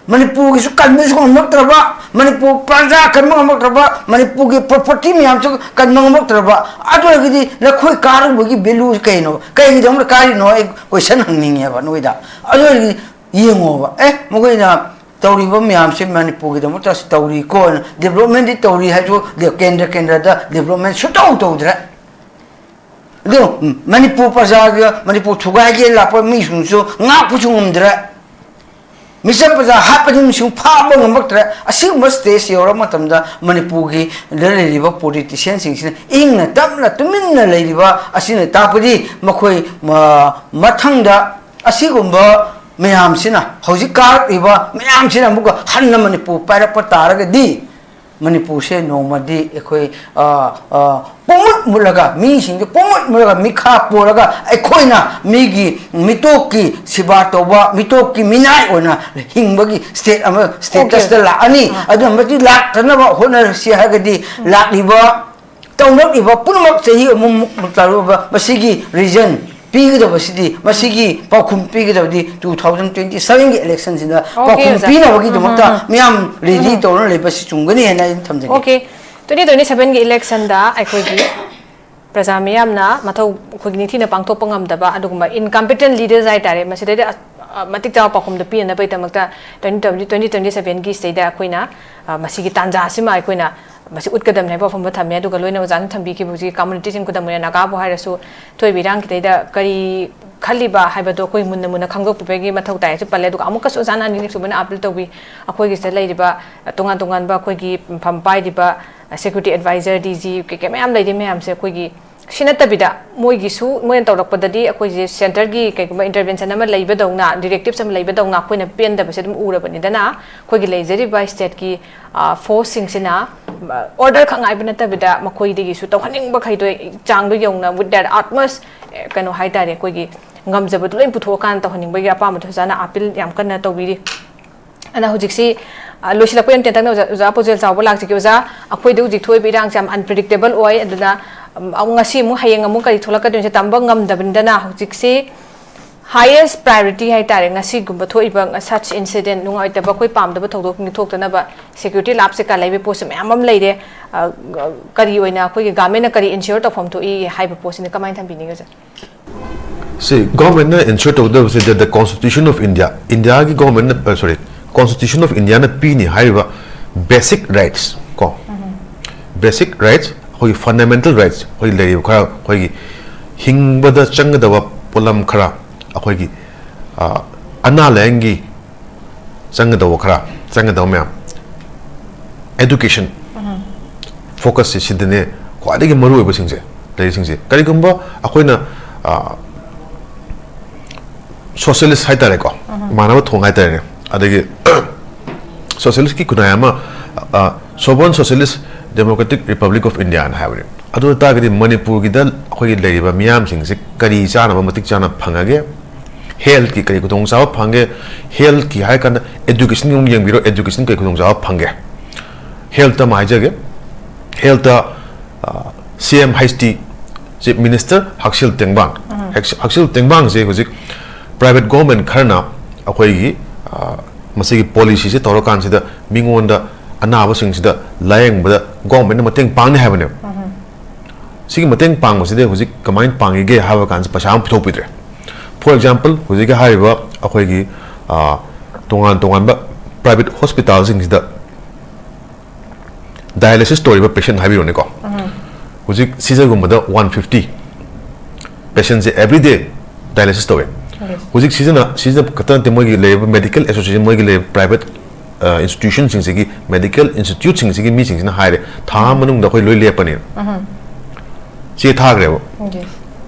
ꯃꯅꯤꯄꯨꯔꯒꯤꯁꯨ ꯀꯟꯕꯁꯨ ꯉꯝꯂꯛꯇ꯭ꯔꯕ, ꯃꯅꯤꯄꯨꯔ ꯄ꯭ꯔꯖꯥ ꯀꯟꯕ ꯉꯝꯂꯛꯇ꯭ꯔꯕ, ꯃꯅꯤꯄꯨꯔꯒꯤ ꯄ꯭ꯔꯣꯄꯔꯇꯤ ꯃꯌꯥꯝꯁꯨ ꯀꯟꯕ ꯉꯝꯂꯛꯇ꯭ꯔꯕ, ꯑꯗꯨ ꯑꯣꯏꯔꯒꯗꯤ ꯅꯈꯣꯏ ꯀꯥꯔꯨꯕꯒꯤ ꯚꯦꯂꯨꯁꯤ ꯀꯩꯅꯣ? ꯀꯩꯒꯤꯗꯃꯛꯇ ꯀꯥꯔꯤꯅꯣ? ꯑꯩ ꯀꯣꯏꯁꯟ ꯍꯪꯅꯤꯡꯉꯦꯕ ꯅꯣꯏꯗ꯫ ꯑꯗꯨ ꯑꯣꯏꯔꯒꯗꯤ ꯌꯦꯡꯉꯣꯕ, ꯑꯦ, ꯃꯈꯣꯏꯅ ꯇꯧꯔꯤꯕ ꯃꯌꯥꯝꯁꯦ ꯃꯅꯤꯄꯨꯔꯒꯤꯗꯃꯛꯇ ꯇꯧꯔꯤꯀꯣꯅ, ꯗꯤꯕ꯭ꯂꯞꯃꯦꯟꯗꯤ ꯇꯧꯔꯤ ꯍꯥꯏꯁꯨ, ꯀꯦꯟꯗ꯭ꯔ ꯀꯦꯟꯗ꯭ꯔꯗ ꯗꯤꯕ꯭ꯂꯞꯃꯦꯟ ꯁꯨꯇꯧ ꯇꯧꯗ꯭ꯔꯦ꯫ ꯑꯗꯨ ꯃꯅꯤꯄꯨꯔ ꯄ꯭ꯔꯖꯥꯒ ꯃꯅꯤꯄꯨꯔ ꯊꯨꯒꯥꯏꯒꯦ ꯂꯥꯛꯄ ꯃꯤꯁꯤꯡꯁꯨ ꯉꯥꯛꯄꯁꯨ ꯉꯝꯗ꯭ꯔꯦ꯫ ꯃꯤꯆꯝ ꯄ꯭ꯔꯖꯥ ꯍꯥꯠꯄ ꯃꯤꯁꯤꯡ ꯐꯥꯕ ꯉꯝꯃꯛꯇ꯭ꯔꯦ꯫ ꯑꯁꯤꯒꯨꯝꯕ ꯁ꯭ꯇꯦꯖ ꯌꯧꯔꯕ ꯃꯇꯝꯗ ꯃꯅꯤꯄꯨꯔꯒꯤꯗ ꯂꯩꯔꯤꯕ ꯄꯣꯂꯤꯇꯤꯁꯤꯌꯥꯟꯁꯤꯡꯁꯤꯅ ꯏꯪꯅ ꯇꯞꯅ ꯇꯨꯃꯤꯟꯅ ꯂꯩꯔꯤꯕ ꯑꯁꯤꯅ ꯇꯥꯛꯄꯗꯤ ꯃꯈꯣꯏ, ꯃ-, ꯃꯊꯪꯗ ꯑꯁꯤꯒꯨꯝꯕ ꯃꯌꯥꯝꯁꯤꯅ, ꯍꯧꯖꯤꯛ ꯀꯥꯔꯛꯂꯤꯕ ꯃꯌꯥꯝꯁꯤꯅ ꯑꯃꯨꯛꯀ ꯍꯟꯅ ꯃꯅꯤꯄꯨꯔ ꯄꯥꯏꯔꯛꯄ ꯇꯥꯔꯒꯗꯤ ꯃꯅꯤꯄꯨꯔꯁꯦ ꯅꯣꯡꯃꯗꯤ ꯑꯩꯈꯣꯏ, ꯑ, ꯑ, ꯄꯨꯡꯃꯨꯠ ꯃꯨꯠꯂꯒ, ꯃꯤꯁꯤꯡꯁꯦ ꯄꯨꯡꯃꯨꯠ ꯃꯨꯠꯂꯒ, ꯃꯤꯈꯥ ꯄꯣꯜꯂꯒ ꯑꯩꯈꯣꯏꯅ ꯃꯤꯒꯤ ꯃꯤꯇꯣꯞꯀꯤ ꯁꯦꯕꯥ ꯇꯧꯕ, ꯃꯤꯇꯣꯞꯀꯤ ꯃꯤꯅꯥꯏ ꯑꯣꯏꯅ ꯍꯤꯡꯕꯒꯤ ꯁ꯭ꯇꯦꯠ ꯑꯃ, ꯁ꯭ꯇꯦꯇꯁꯇ ꯂꯥꯛꯑꯅꯤ꯫ ꯑꯥ꯫ ꯑꯗꯨꯅ ꯃꯁꯤ ꯂꯥꯛꯇꯅꯕ ꯍꯣꯠꯅꯔꯁꯤ ꯍꯥꯏꯔꯒꯗꯤ ꯂꯥꯛꯂꯤꯕ ꯇꯧꯔꯛꯂꯤꯕ ꯄꯨꯝꯅꯃꯛ ꯆꯍꯤ ꯑꯃꯃꯨꯛ ꯇꯧꯔꯛꯂꯤꯕ ꯃꯁꯤꯒꯤ ꯔꯤꯖꯟ ꯄꯤꯒꯗꯕꯁꯤꯗꯤ, ꯃꯁꯤꯒꯤ ꯄꯥꯎꯈꯨꯝ ꯄꯤꯒꯗꯕꯗꯤ two thousand twenty sevenꯒꯤ election ꯁꯤꯗ ꯑꯣꯀꯦ, ꯄꯥꯎꯈꯨꯝ ꯑꯣꯖꯥ꯫ ꯄꯤꯅꯕꯒꯤꯗꯃꯛꯇ ꯎꯝ, ꯎꯝ, ꯎꯝ꯫ ꯃꯤꯌꯥꯝ ꯔꯦꯗꯤ ꯎꯝ, ꯎꯝ꯫ ꯇꯧꯔꯒ ꯂꯩꯕꯁꯤ ꯆꯨꯝꯒꯅꯤ ꯍꯥꯏꯅ ꯑꯩ ꯊꯝꯖꯒꯦ꯫ ꯑꯣꯀꯦ, twenty twenty sevenꯒꯤ electionꯗ ꯑꯩꯈꯣꯏꯒꯤ ꯄ꯭ꯔꯖꯥ ꯃꯤꯌꯥꯝꯅ ꯃꯊꯧ ꯑꯩꯈꯣꯏꯒꯤ ꯅꯤꯡꯊꯤꯅ ꯄꯥꯡꯊꯣꯛꯄ ꯉꯝꯗꯕ ꯑꯗꯨꯒꯨꯝꯕ incompetent leaders ꯍꯥꯏꯇꯥꯔꯦ, ꯃꯁꯤꯗꯩꯗ, ꯑ, ꯃꯇꯤꯛ ꯆꯥꯕ ꯄꯥꯎꯈꯨꯝꯗꯨ ꯄꯤꯅꯅꯕꯒꯤꯗꯃꯛꯇ twenty twenty, twenty twenty sevenꯒꯤ ꯁꯤꯗꯩꯗ ꯑꯩꯈꯣꯏꯅ, ꯑ, ꯃꯁꯤꯒꯤ ꯇꯥꯟꯖꯥ ꯑꯁꯤꯃ ꯑꯩꯈꯣꯏꯅ ꯃꯁꯤ ꯎꯠꯀꯗꯕꯅꯤ ꯍꯥꯏꯕ ꯋꯥꯐꯝ ꯑꯃ ꯊꯝꯃꯦ꯫ ꯑꯗꯨꯒ ꯂꯣꯏꯅ ꯑꯣꯖꯥꯅ ꯊꯝꯕꯤꯈꯤꯕ ꯍꯧꯖꯤꯛꯀꯤ communityꯁꯤꯡ, ꯈꯨꯗꯝ ꯑꯣꯏꯅ ꯅꯥꯒꯥꯕꯨ ꯍꯥꯏꯔꯁꯨ, ꯊꯣꯛꯏꯕ ꯏꯔꯥꯡ ꯈꯤꯇꯩꯗ ꯀꯔꯤ ꯈꯜꯂꯤꯕ ꯍꯥꯏꯕꯗꯣ ꯑꯩꯈꯣꯏ ꯃꯨꯟꯅ ꯃꯨꯟꯅ ꯈꯪꯗꯣꯛꯄꯤꯕꯒꯤ ꯃꯊꯧ ꯇꯥꯏ ꯍꯥꯏꯁꯨ ꯄꯜꯂꯦ꯫ ꯑꯗꯨꯒ ꯑꯃꯨꯛꯀꯁꯨ ꯑꯣꯖꯥꯅ ꯑꯅꯤꯔꯛ ꯁꯨꯕꯅ appeal ꯇꯧꯕꯤ, ꯑꯩꯈꯣꯏꯒꯤ ꯁꯤꯗ ꯂꯩꯔꯤꯕ ꯇꯣꯉꯥꯟ ꯇꯣꯉꯥꯟꯕ ꯑꯩꯈꯣꯏꯒꯤ ꯐꯝ ꯄꯥꯏꯔꯤꯕ security advisor, D G, ꯀꯩ ꯀꯩ ꯃꯌꯥꯝ ꯂꯩꯔꯤ ꯃꯌꯥꯝꯁꯦ ꯑꯩꯈꯣꯏꯒꯤ ꯁꯤ ꯅꯠꯇꯕꯤꯗ ꯃꯣꯏꯒꯤꯁꯨ, ꯃꯣꯏꯅ ꯇꯧꯔꯛꯄꯗꯗꯤ ꯑꯩꯈꯣꯏꯁꯦ centreꯒꯤ ꯀꯩꯒꯨꯝꯕ intervention ꯑꯃ ꯂꯩꯕꯗꯧꯅ, directives ꯑꯃ ꯂꯩꯕꯗꯧꯅ ꯑꯩꯈꯣꯏꯅ ꯄꯦꯟꯗꯕꯁꯦ ꯑꯗꯨꯝ ꯎꯔꯕꯅꯤꯗꯅ꯫ ꯑꯩꯈꯣꯏꯒꯤ ꯂꯩꯖꯔꯤꯕ stateꯀꯤ, ꯑ, forceꯁꯤꯡꯁꯤꯅ, ꯑ, order ꯈꯛ ꯉꯥꯏꯕ ꯅꯠꯇꯕꯤꯗ ꯃꯈꯣꯏꯗꯒꯤꯁꯨ ꯇꯧꯍꯟꯅꯤꯡꯕ ꯃꯈꯩꯗꯣ ꯆꯥꯡꯗꯣ ꯌꯧꯅ with their utmost ꯀꯩꯅꯣ ꯍꯥꯏꯇꯥꯔꯦ, ꯑꯩꯈꯣꯏꯒꯤ ꯉꯝꯖꯕꯗꯨ ꯂꯣꯏ ꯄꯨꯊꯣꯛꯑꯀꯥꯟꯗ ꯇꯧꯍꯟꯅꯤꯡꯕꯒꯤ ꯑꯄꯥꯝꯕꯗꯨ ꯑꯣꯖꯥꯅ ꯑꯄꯤꯜ ꯌꯥꯝ ꯀꯟꯅ ꯇꯧꯕꯤꯔꯤ꯫ ꯑꯗꯨꯅ ꯍꯧꯖꯤꯛꯁꯤ, ꯑ, ꯂꯣꯏꯁꯤꯜꯂꯛꯄ ꯌꯥꯝ ꯇꯦꯟꯇꯛꯅ ꯑꯣꯖꯥ, ꯑꯣꯖꯥ ꯄꯣꯖꯦꯜ ꯆꯥꯎꯕ ꯂꯥꯛꯆꯒꯦ꯫ ꯑꯣꯖꯥ, ꯑꯩꯈꯣꯏꯗ ꯍꯧꯖꯤꯛ ꯊꯣꯛꯏꯕ ꯏꯔꯥꯡꯁꯦ ꯌꯥꯝ unpredictable ꯑꯣꯏ꯫ ꯑꯗꯨꯅ, ꯎꯝ, ꯑꯃꯨꯛ ꯉꯁꯤ ꯑꯃꯨꯛ ꯍꯌꯦꯡ ꯑꯃꯨꯛ ꯀꯔꯤ ꯊꯣꯛꯂꯛꯀꯗꯣꯏꯅꯣꯁꯦ ꯇꯝꯕ ꯉꯝꯗꯕꯅꯤꯅ ꯍꯧꯖꯤꯛꯁꯤ highest priority ꯍꯥꯏꯇꯥꯔꯦ, ꯉꯁꯤꯒꯨꯝꯕ ꯊꯣꯛꯏꯕ such incident, ꯅꯨꯡꯉꯥꯏꯇꯕ, ꯑꯩꯈꯣꯏ ꯄꯥꯝꯗꯕ ꯊꯧꯗꯣꯛꯁꯤꯡ ꯊꯣꯛꯇꯅꯕ security lapse ꯀꯩꯀꯥ ꯂꯩꯕ ꯄꯣꯠꯁꯦ ꯃꯌꯥꯝ ꯑꯃ ꯂꯩꯔꯦ꯫ ꯑ, ꯀꯔꯤ ꯑꯣꯏꯅ ꯑꯩꯈꯣꯏꯒꯤ government ꯅ ꯀꯔꯤ ensure ꯇꯧꯐꯝ ꯊꯣꯛꯏ ꯍꯥꯏꯕ ꯄꯣꯠꯁꯤꯅ ꯀꯃꯥꯏꯅ ꯊꯝꯕꯤꯅꯤꯡꯉꯤ ꯑꯣꯖꯥ? ꯁꯤ government ꯅ ensure ꯇꯧꯒꯗꯕꯁꯦ the, the Constitution of India, India ꯒꯤ government ꯅ, sorry, Constitution of India ꯅ ꯄꯤꯅꯤ ꯍꯥꯏꯔꯤꯕ basic rights ꯀꯣ, basic rights, ꯑꯩꯈꯣꯏꯒꯤ fundamental rights, ꯑꯩꯈꯣꯏ ꯂꯩꯔꯤꯕ ꯈꯔ, ꯑꯩꯈꯣꯏꯒꯤ ꯍꯤꯡꯕꯗ ꯆꯪꯒꯗꯕ ꯄꯣꯠꯂꯝ ꯈꯔ, ꯑꯩꯈꯣꯏꯒꯤ, ꯑ, ꯑꯅꯥ ꯂꯥꯏꯌꯦꯡꯒꯤ ꯆꯪꯒꯗꯧꯕ ꯈꯔ, ꯆꯪꯒꯗꯧꯕ ꯃꯌꯥꯝ, education, focus ꯁꯦ ꯁꯤꯗꯅꯦ ꯈ꯭ꯋꯥꯏꯗꯒꯤ ꯃꯔꯨ ꯑꯣꯏꯕꯁꯤꯡꯁꯦ, ꯂꯩꯔꯤꯁꯤꯡꯁꯦ꯫ ꯀꯔꯤꯒꯨꯝꯕ ꯑꯩꯈꯣꯏꯅ, ꯑ, socialist ꯍꯥꯏꯇꯥꯔꯦꯀꯣ, ꯃꯥꯟꯅꯕ ꯊꯣꯡ ꯍꯥꯏꯇꯥꯔꯦꯅꯦ, ꯑꯗꯒꯤ socialist ꯀꯤ ꯈꯨꯟꯅꯥꯏ ꯑꯃ, ꯑ, sovereign socialist democratic republic of India ꯅ ꯍꯥꯏꯕꯅꯦ꯫ ꯑꯗꯨ ꯑꯣꯏꯇꯥꯔꯒꯗꯤ ꯃꯅꯤꯄꯨꯔꯒꯤꯗ ꯑꯩꯈꯣꯏꯒꯤ ꯂꯩꯔꯤꯕ ꯃꯤꯌꯥꯝꯁꯤꯡꯁꯦ ꯀꯔꯤ ꯆꯥꯅꯕ ꯃꯇꯤꯛ ꯆꯥꯅ ꯐꯪꯉꯒꯦ? Health ꯀꯤ ꯀꯔꯤ ꯈꯨꯗꯣꯡꯆꯥꯕ ꯐꯪꯒꯦ? Health ꯀꯤ ꯍꯥꯏꯔ ꯀꯥꯟꯗ education ꯒꯤ ꯑꯃꯨꯛ ꯌꯦꯡꯕꯤꯔꯣ, education ꯀꯔꯤ ꯈꯨꯗꯣꯡꯆꯥꯕ ꯐꯪꯒꯦ? Health ꯑꯃ ꯍꯥꯏꯖꯒꯦ, health, ꯑ, C M H T, Chief Minister ꯍꯛꯁꯦꯜ ꯇꯦꯡꯕꯥꯡ, ꯍꯛꯁꯦꯜ ꯇꯦꯡꯕꯥꯡꯁꯦ ꯍꯧꯖꯤꯛ private government ꯈꯔꯅ ꯑꯩꯈꯣꯏꯒꯤ, ꯑ, ꯃꯁꯤꯒꯤ policy ꯁꯦ ꯇꯧꯔꯀꯥꯟꯁꯤꯗ ꯃꯤꯉꯣꯟꯗ, ꯑꯅꯥꯕꯁꯤꯡꯁꯤꯗ ꯂꯥꯌꯦꯡꯕꯗ government ꯅ ꯃꯇꯦꯡ ꯄꯥꯡꯅꯤ ꯍꯥꯏꯕꯅꯦꯕ꯫ ꯁꯤꯒꯤ ꯃꯇꯦꯡ ꯄꯥꯡꯕꯁꯤꯗꯤ ꯍꯧꯖꯤꯛ ꯀꯃꯥꯏꯅ ꯄꯥꯡꯉꯤꯒꯦ ꯍꯥꯏꯕ ꯀꯥꯟꯁꯤ ꯄꯩꯁꯥ ꯑꯃ ꯄꯨꯊꯣꯛꯄꯤꯗ꯭ꯔꯦ꯫ For example, ꯍꯧꯖꯤꯛꯀꯤ ꯍꯥꯏꯔꯤꯕ ꯑꯩꯈꯣꯏꯒꯤ, ꯑ, ꯇꯣꯉꯥꯟ ꯇꯣꯉꯥꯟꯕ private hospital ꯁꯤꯡꯁꯤꯗ dialysis ꯇꯧꯔꯤꯕ patient ꯍꯥꯏꯕꯤꯔꯣꯅꯦꯀꯣ, ꯍꯧꯖꯤꯛ seizure ꯒꯨꯝꯕꯗ one fifty patient ꯁꯦ every day dialysis ꯇꯧꯋꯦ꯫ ꯍꯧꯖꯤꯛ seizure ꯅ, seizure ꯈꯛꯇ ꯅꯠꯇꯦ, ꯃꯣꯏꯒꯤ ꯂꯩꯔꯤꯕ medical association, ꯃꯣꯏꯒꯤ ꯂꯩꯔꯤꯕ private, ꯑ, institution ꯁꯤꯡꯁꯤꯒꯤ, medical institute ꯁꯤꯡꯁꯤꯒꯤ ꯃꯤꯁꯤꯡꯁꯤꯅ ꯍꯥꯏꯔꯦ, "ꯊꯥ ꯑꯃ ꯃꯅꯨꯡꯗ ꯑꯩꯈꯣꯏ ꯂꯣꯏ ꯂꯦꯞꯄꯅꯤ"꯫ ꯆꯦ ꯊꯥꯈ꯭ꯔꯦꯕ꯫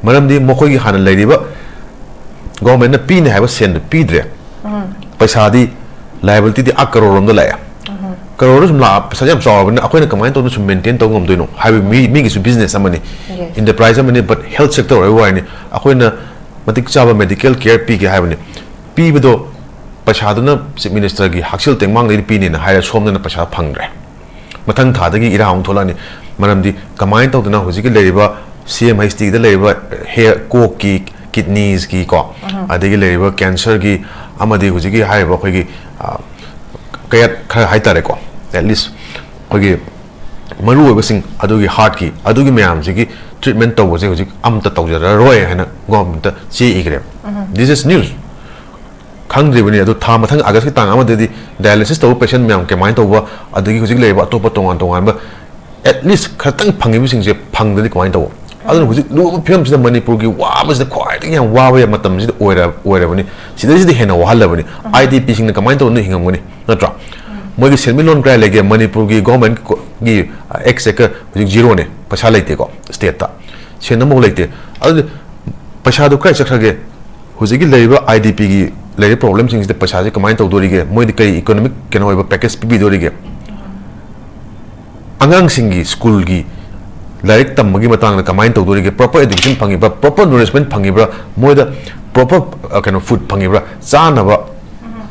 ꯃꯔꯝꯗꯤ ꯃꯈꯣꯏꯒꯤ ꯍꯥꯟꯅ ꯂꯩꯔꯤꯕ government ꯅ ꯄꯤꯅꯤ ꯍꯥꯏꯕ ꯁꯦꯟꯗꯨ ꯄꯤꯗ꯭ꯔꯦ꯫ ꯄꯩꯁꯥꯗꯤ, liability ꯗꯤ ꯑꯥ ꯀꯔꯣꯔ ꯔꯣꯝꯗ ꯂꯥꯛꯑꯦ꯫ ꯀꯔꯣꯔꯗ ꯁꯨꯝ ꯂꯥꯛꯑ ꯄꯩꯁꯥꯁꯦ ꯌꯥꯝ ꯆꯥꯎꯔꯕꯅꯤꯅ ꯑꯩꯈꯣꯏꯅ ꯀꯃꯥꯏꯅ ꯇꯧꯗꯅ ꯁꯨꯝ ꯃꯦꯟꯇꯦꯟ ꯇꯧꯕ ꯉꯝꯗꯣꯏꯅꯣ ꯍꯥꯏꯕ ꯃꯤ ꯃꯤꯒꯤꯁꯨ ꯕꯤꯖꯤꯅꯦꯁ ꯑꯃꯅꯤ, Yes. ꯏꯟꯇꯔꯄ꯭ꯔꯥꯏꯁ ꯑꯃꯅꯤ꯫ ꯕꯠ ꯍꯦꯜꯊ ꯁꯦꯛꯇꯔ ꯑꯣꯏꯕ ꯋꯥꯔꯤꯅꯤ, ꯑꯩꯈꯣꯏꯅ ꯃꯇꯤꯛ ꯆꯥꯕ ꯃꯦꯗꯤꯀꯦꯜ ꯀꯦꯌꯔ ꯄꯤꯒꯦ ꯍꯥꯏꯕꯅꯤ꯫ ꯄꯤꯕꯗꯣ ꯄꯩꯁꯥꯗꯨꯅ ꯆꯤꯐ ꯃꯤꯅꯤꯁꯇꯔꯒꯤ ꯍꯛꯁꯦꯜ ꯇꯦꯡꯕꯥꯡꯗꯒꯤ ꯄꯤꯅꯦꯅ ꯍꯥꯏꯔ ꯁꯣꯝꯗꯅ ꯄꯩꯁꯥ ꯐꯪꯗ꯭ꯔꯦ꯫ ꯃꯊꯪ ꯊꯥꯗꯒꯤ ꯏꯔꯥꯡ ꯑꯃꯨꯛ ꯊꯣꯛꯂꯛꯑꯅꯤ꯫ ꯃꯔꯝꯗꯤ ꯀꯃꯥꯏꯅ ꯇꯧꯗꯅ ꯍꯧꯖꯤꯛꯀꯤ ꯂꯩꯔꯤꯕ ꯁꯤ ꯑꯦꯝ ꯑꯩꯆ ꯇꯤꯗ ꯂꯩꯔꯤꯕ ꯍꯦ ꯀꯣꯛꯀꯤ, ꯀꯤꯗꯅꯤꯁꯀꯤ ꯀꯣ, ꯑꯗꯒꯤ ꯂꯩꯔꯤꯕ ꯀꯦꯟꯁꯔꯒꯤ ꯑꯃꯗꯤ ꯍꯧꯖꯤꯛꯀꯤ ꯍꯥꯏꯔꯤꯕ ꯑꯩꯈꯣꯏꯒꯤ, ꯑ, ꯀꯌꯥꯠ ꯈꯔ ꯍꯥꯏꯇꯥꯔꯦꯀꯣ, ꯑꯦꯠ ꯂꯤꯁ ꯑꯩꯈꯣꯏꯒꯤ ꯃꯔꯨ ꯑꯣꯏꯕꯁꯤꯡ ꯑꯗꯨꯒꯤ ꯍꯥꯔꯠꯀꯤ ꯑꯗꯨꯒꯤ ꯃꯌꯥꯝꯁꯤꯒꯤ ꯇ꯭ꯔꯤꯠꯃꯦꯟ ꯇꯧꯕꯁꯦ ꯍꯧꯖꯤꯛ ꯑꯝꯇ ꯇꯧꯖꯔꯔꯣꯏ ꯍꯥꯏꯅ ꯒꯣꯔꯃꯦꯟꯠꯇ ꯆꯦ ꯏꯈ꯭ꯔꯦꯕ꯫ This is news꯫ ꯈꯪꯗ꯭ꯔꯤꯕꯅꯤ ꯑꯗꯨ ꯊꯥ ꯃꯊꯪ ꯑꯥꯒꯁꯀꯤ ꯇꯥꯡ ꯑꯃꯗꯗꯤ ꯗꯥꯏꯂꯥꯏꯁꯤꯁ ꯇꯧꯕ ꯄꯦꯁꯦꯟ ꯃꯌꯥꯝ ꯀꯃꯥꯏꯅ ꯇꯧꯕ, ꯑꯗꯒꯤ ꯍꯧꯖꯤꯛ ꯂꯩꯔꯤꯕ ꯑꯇꯣꯞꯄ ꯇꯣꯉꯥꯟ ꯇꯣꯉꯥꯟꯕ ꯑꯦꯠ ꯂꯤꯁ ꯈꯔꯇꯪ ꯐꯪꯉꯤꯕꯁꯤꯡꯁꯦ ꯐꯪꯗ꯭ꯔꯗꯤ ꯀꯃꯥꯏꯅ ꯇꯧꯕ? ꯑꯗꯨꯅ ꯍꯧꯖꯤꯛ ꯂꯨꯕ ꯐꯤꯕꯝꯁꯤꯗ ꯃꯅꯤꯄꯨꯔꯒꯤ ꯋꯥꯕꯁꯤꯗ ꯈ꯭ꯋꯥꯏꯗꯒꯤ ꯌꯥꯝ ꯋꯥꯕ ꯃꯇꯝꯁꯤꯗ ꯑꯣꯏꯔ-, ꯑꯣꯏꯔꯕꯅꯤ꯫ ꯁꯤꯗꯩꯁꯤꯗ ꯍꯦꯟꯅ ꯋꯥꯍꯜꯂꯕꯅꯤ꯫ ꯑꯥꯏ ꯗꯤ ꯄꯤꯁꯤꯡꯅ ꯀꯃꯥꯏꯅ ꯇꯧꯗꯅ ꯍꯤꯡꯉꯝꯒꯅꯤ, ꯅꯠꯇ꯭ꯔꯥ? ꯃꯣꯏꯒꯤ ꯁꯦꯟꯃꯤꯠꯂꯣꯟ ꯀꯗꯥꯏ ꯂꯩꯒꯦ? ꯃꯅꯤꯄꯨꯔꯒꯤ ꯒꯣꯔꯃꯦꯟꯠꯀꯤ ꯑꯦꯛꯁꯆꯦꯀꯔ ꯍꯧꯖꯤꯛ ꯖꯤꯔꯣꯅꯦ, ꯄꯩꯁꯥ ꯂꯩꯇꯦꯀꯣ ꯁ꯭ꯇꯦꯠꯇ, ꯁꯦꯟ ꯑꯃꯐꯥꯎ ꯂꯩꯇꯦ꯫ ꯑꯗꯨꯗꯤ ꯄꯩꯁꯥꯗꯨ ꯀꯗꯥꯏ ꯆꯠꯈ꯭ꯔꯒꯦ? ꯍꯧꯖꯤꯛꯀꯤ ꯂꯩꯔꯤꯕ ꯑꯥꯏ ꯗꯤ ꯄꯤꯒꯤ ꯂꯩꯔꯤꯕ ꯄ꯭ꯔꯣꯕ꯭ꯂꯦꯝꯁꯤꯡꯁꯤꯗ ꯄꯩꯁꯥꯁꯦ ꯀꯃꯥꯏꯅ ꯇꯧꯗꯣꯔꯤꯒꯦ? ꯃꯣꯏꯗꯤ ꯀꯔꯤ ꯏꯀꯣꯅꯣꯃꯤꯛ ꯀꯩꯅꯣ ꯑꯣꯏꯕ ꯄꯦꯀꯦꯖ ꯄꯤꯕꯤꯗꯣꯔꯤꯒꯦ? ꯑꯉꯥꯡꯁꯤꯡꯒꯤ ꯁ꯭ꯀꯨꯜꯒꯤ ꯂꯥꯏꯔꯤꯛ ꯇꯝꯕꯒꯤ ꯃꯇꯥꯡꯗ ꯀꯃꯥꯏꯅ ꯇꯧꯗꯣꯔꯤꯒꯦ? ꯄ꯭ꯔꯣꯄꯔ ꯑꯦꯗꯨꯀꯦꯁꯟ ꯐꯪꯉꯤꯕ꯭ꯔꯥ? ꯄ꯭ꯔꯣꯄꯔ ꯅꯣꯔꯤꯁꯃꯦꯟ ꯐꯪꯉꯤꯕ꯭ꯔꯥ? ꯃꯣꯏꯗ ꯄ꯭ꯔꯣꯄꯔ, ꯑ, ꯀꯩꯅꯣ, ꯐꯨꯗ ꯐꯪꯉꯤꯕ꯭ꯔꯥ? ꯆꯥꯅꯕ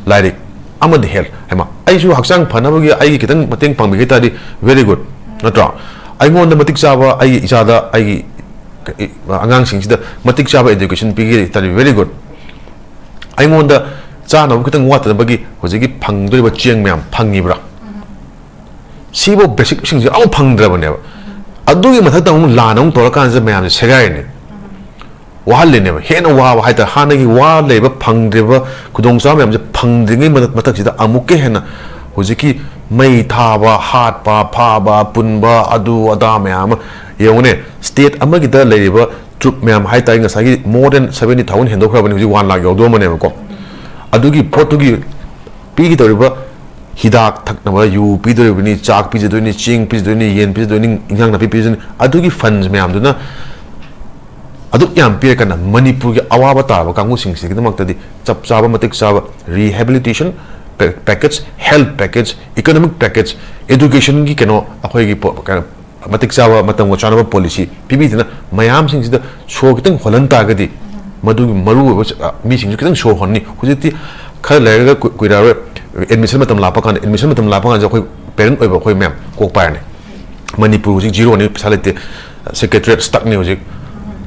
ꯂꯥꯏꯔꯤꯛ ꯑꯃꯗꯤ ꯍꯦꯜꯊ꯫ ꯍꯩꯃꯥ, ꯑꯩꯁꯨ ꯍꯛꯆꯥꯡ ꯐꯅꯕꯒꯤ ꯑꯩꯒꯤ ꯈꯤꯇꯪ ꯃꯇꯦꯡ ꯄꯥꯡꯕꯤꯒꯦ ꯇꯥꯔꯗꯤ ꯚꯦꯔꯤ ꯒꯨꯗ, ꯅꯠꯇ꯭ꯔꯣ? ꯑꯩꯉꯣꯟꯗ ꯃꯇꯤꯛ ꯆꯥꯕ, ꯑꯩꯒꯤ ꯏꯆꯥꯗ, ꯑꯩꯒꯤ, ꯑ, ꯑꯉꯥꯡꯁꯤꯡꯁꯤꯗ ꯃꯇꯤꯛ ꯆꯥꯕ ꯑꯦꯗꯨꯀꯦꯁꯟ ꯄꯤꯒꯦ ꯇꯥꯔꯗꯤ ꯚꯦꯔꯤ ꯒꯨꯗ꯫ ꯑꯩꯉꯣꯟꯗ ꯆꯥꯅꯕ ꯈꯤꯇꯪ ꯋꯥꯠꯇꯅꯕꯒꯤ ꯍꯧꯖꯤꯛꯀꯤ ꯐꯪꯗꯣꯔꯤꯕ ꯆꯦꯡ ꯃꯌꯥꯝ ꯐꯪꯉꯤꯕ꯭ꯔꯥ? ꯁꯤꯐꯥꯎ ꯕꯦꯁꯤꯛꯁꯤꯡꯁꯦ ꯑꯃꯨꯛ ꯐꯪꯗ꯭ꯔꯕꯅꯦꯕ꯫ ꯑꯗꯨꯒꯤ ꯃꯊꯛꯇ ꯑꯃꯨꯛ ꯂꯥꯟ ꯑꯃꯨꯛ ꯇꯧꯔꯀꯥꯟꯁꯤꯗ ꯃꯌꯥꯝꯁꯦ ꯁꯦꯒꯥꯏꯔꯤꯅꯦ, ꯋꯥꯍꯜꯂꯤꯅꯦꯕ꯫ ꯍꯦꯟꯅ ꯋꯥꯕ ꯍꯥꯏꯇꯥꯔꯦ, ꯍꯥꯟꯅꯒꯤ ꯋꯥ ꯂꯩꯕ ꯐꯪꯗ꯭ꯔꯤꯕ ꯈꯨꯗꯣꯡꯆꯥꯕ ꯃꯌꯥꯝꯁꯦ ꯐꯪꯗ꯭ꯔꯤꯉꯩ ꯃꯊꯛ-, ꯃꯊꯛꯁꯤꯗ ꯑꯃꯨꯛꯀ ꯍꯦꯟꯅ ꯍꯧꯖꯤꯛꯀꯤ ꯃꯩ ꯊꯥꯕ, ꯍꯥꯠꯄ, ꯐꯥꯕ, ꯄꯨꯟꯕ, ꯑꯗꯨ ꯑꯗꯥ ꯃꯌꯥꯝ ꯑꯃ ꯌꯦꯡꯉꯨꯅꯦ꯫ ꯁ꯭ꯇꯦꯠ ꯑꯃꯒꯤꯗ ꯂꯩꯔꯤꯕ ꯇ꯭ꯔꯨꯞ ꯃꯌꯥꯝ ꯍꯥꯏꯇꯥꯔꯦ, ꯉꯁꯥꯏꯒꯤ more than seventy thousand ꯍꯦꯟꯗꯣꯛꯈ꯭ꯔꯕꯅꯤ, ꯍꯧꯖꯤꯛ ꯋꯥꯟ ꯂꯥꯛ ꯌꯧꯗꯧꯔꯝꯕꯅꯦꯕꯀꯣ꯫ ꯑꯗꯨꯒꯤ ꯄꯣꯠꯇꯨꯒꯤ ꯄꯤꯒꯗꯧꯔꯤꯕ ꯍꯤꯗꯥꯛ ꯊꯛꯅꯕ, ꯌꯨ ꯄꯤꯗꯣꯔꯤꯕꯅꯤ, ꯆꯥꯛ ꯄꯤꯖꯗꯣꯏꯅꯤ, ꯆꯦꯡ ꯄꯤꯖꯗꯣꯏꯅꯤ, ꯌꯦꯟ ꯄꯤꯖꯗꯣꯏꯅꯤ, ꯏꯟꯖꯥꯡ ꯅꯥꯄꯤ ꯄꯤꯖꯗꯣꯏꯅꯤ, ꯑꯗꯨꯒꯤ ꯐꯟꯁ ꯃꯌꯥꯝꯗꯨꯅ ꯑꯗꯨꯛ ꯌꯥꯝ ꯄꯤꯔꯀꯥꯟꯗ ꯃꯅꯤꯄꯨꯔꯒꯤ ꯑꯋꯥꯕ ꯇꯥꯔꯕ ꯀꯥꯡꯕꯨꯁꯤꯡꯁꯤꯒꯤꯗꯃꯛꯇꯗꯤ ꯆꯞ ꯆꯥꯕ, ꯃꯇꯤꯛ ꯆꯥꯕ rehabilitation package, health package, economic package, educationꯒꯤ ꯀꯩꯅꯣ ꯑꯩꯈꯣꯏꯒꯤ ꯄꯣ- ꯀꯩꯅꯣ ꯃꯇꯤꯛ ꯆꯥꯕ ꯃꯇꯝꯒ ꯆꯥꯅꯕ policy ꯄꯤꯕꯤꯗꯅ ꯃꯌꯥꯝꯁꯤꯡꯁꯤꯗ ꯁꯣ ꯈꯤꯇꯪ ꯍꯣꯜꯍꯟ ꯇꯥꯔꯒꯗꯤ ꯃꯗꯨꯒꯤ ꯃꯔꯨꯑꯣꯏꯕ ꯑ, ꯃꯤꯁꯤꯡꯁꯨ ꯈꯤꯇꯪ ꯁꯣ ꯍꯣꯟꯅꯤ꯫ ꯍꯧꯖꯤꯛꯇꯤ ꯈꯔ ꯂꯩꯔꯒ ꯀꯨ- ꯀꯨꯏꯔꯛꯑꯔꯣꯏ꯫ Admission ꯃꯇꯝ ꯂꯥꯛꯄ ꯀꯥꯟꯗ, admission ꯃꯇꯝ ꯂꯥꯛꯄ ꯀꯥꯟꯗ ꯑꯩꯈꯣꯏ parent ꯑꯣꯏꯕ ꯑꯩꯈꯣꯏ ꯃꯌꯥꯝ ꯀꯣꯛ ꯄꯥꯏꯔꯅꯤ꯫ ꯃꯅꯤꯄꯨꯔ ꯍꯧꯖꯤꯛ ꯖꯤꯔꯣꯅꯤ, ꯄꯩꯁꯥ ꯂꯩꯇꯦ꯫ Secretariat stuckꯅꯤ ꯍꯧꯖꯤꯛ꯫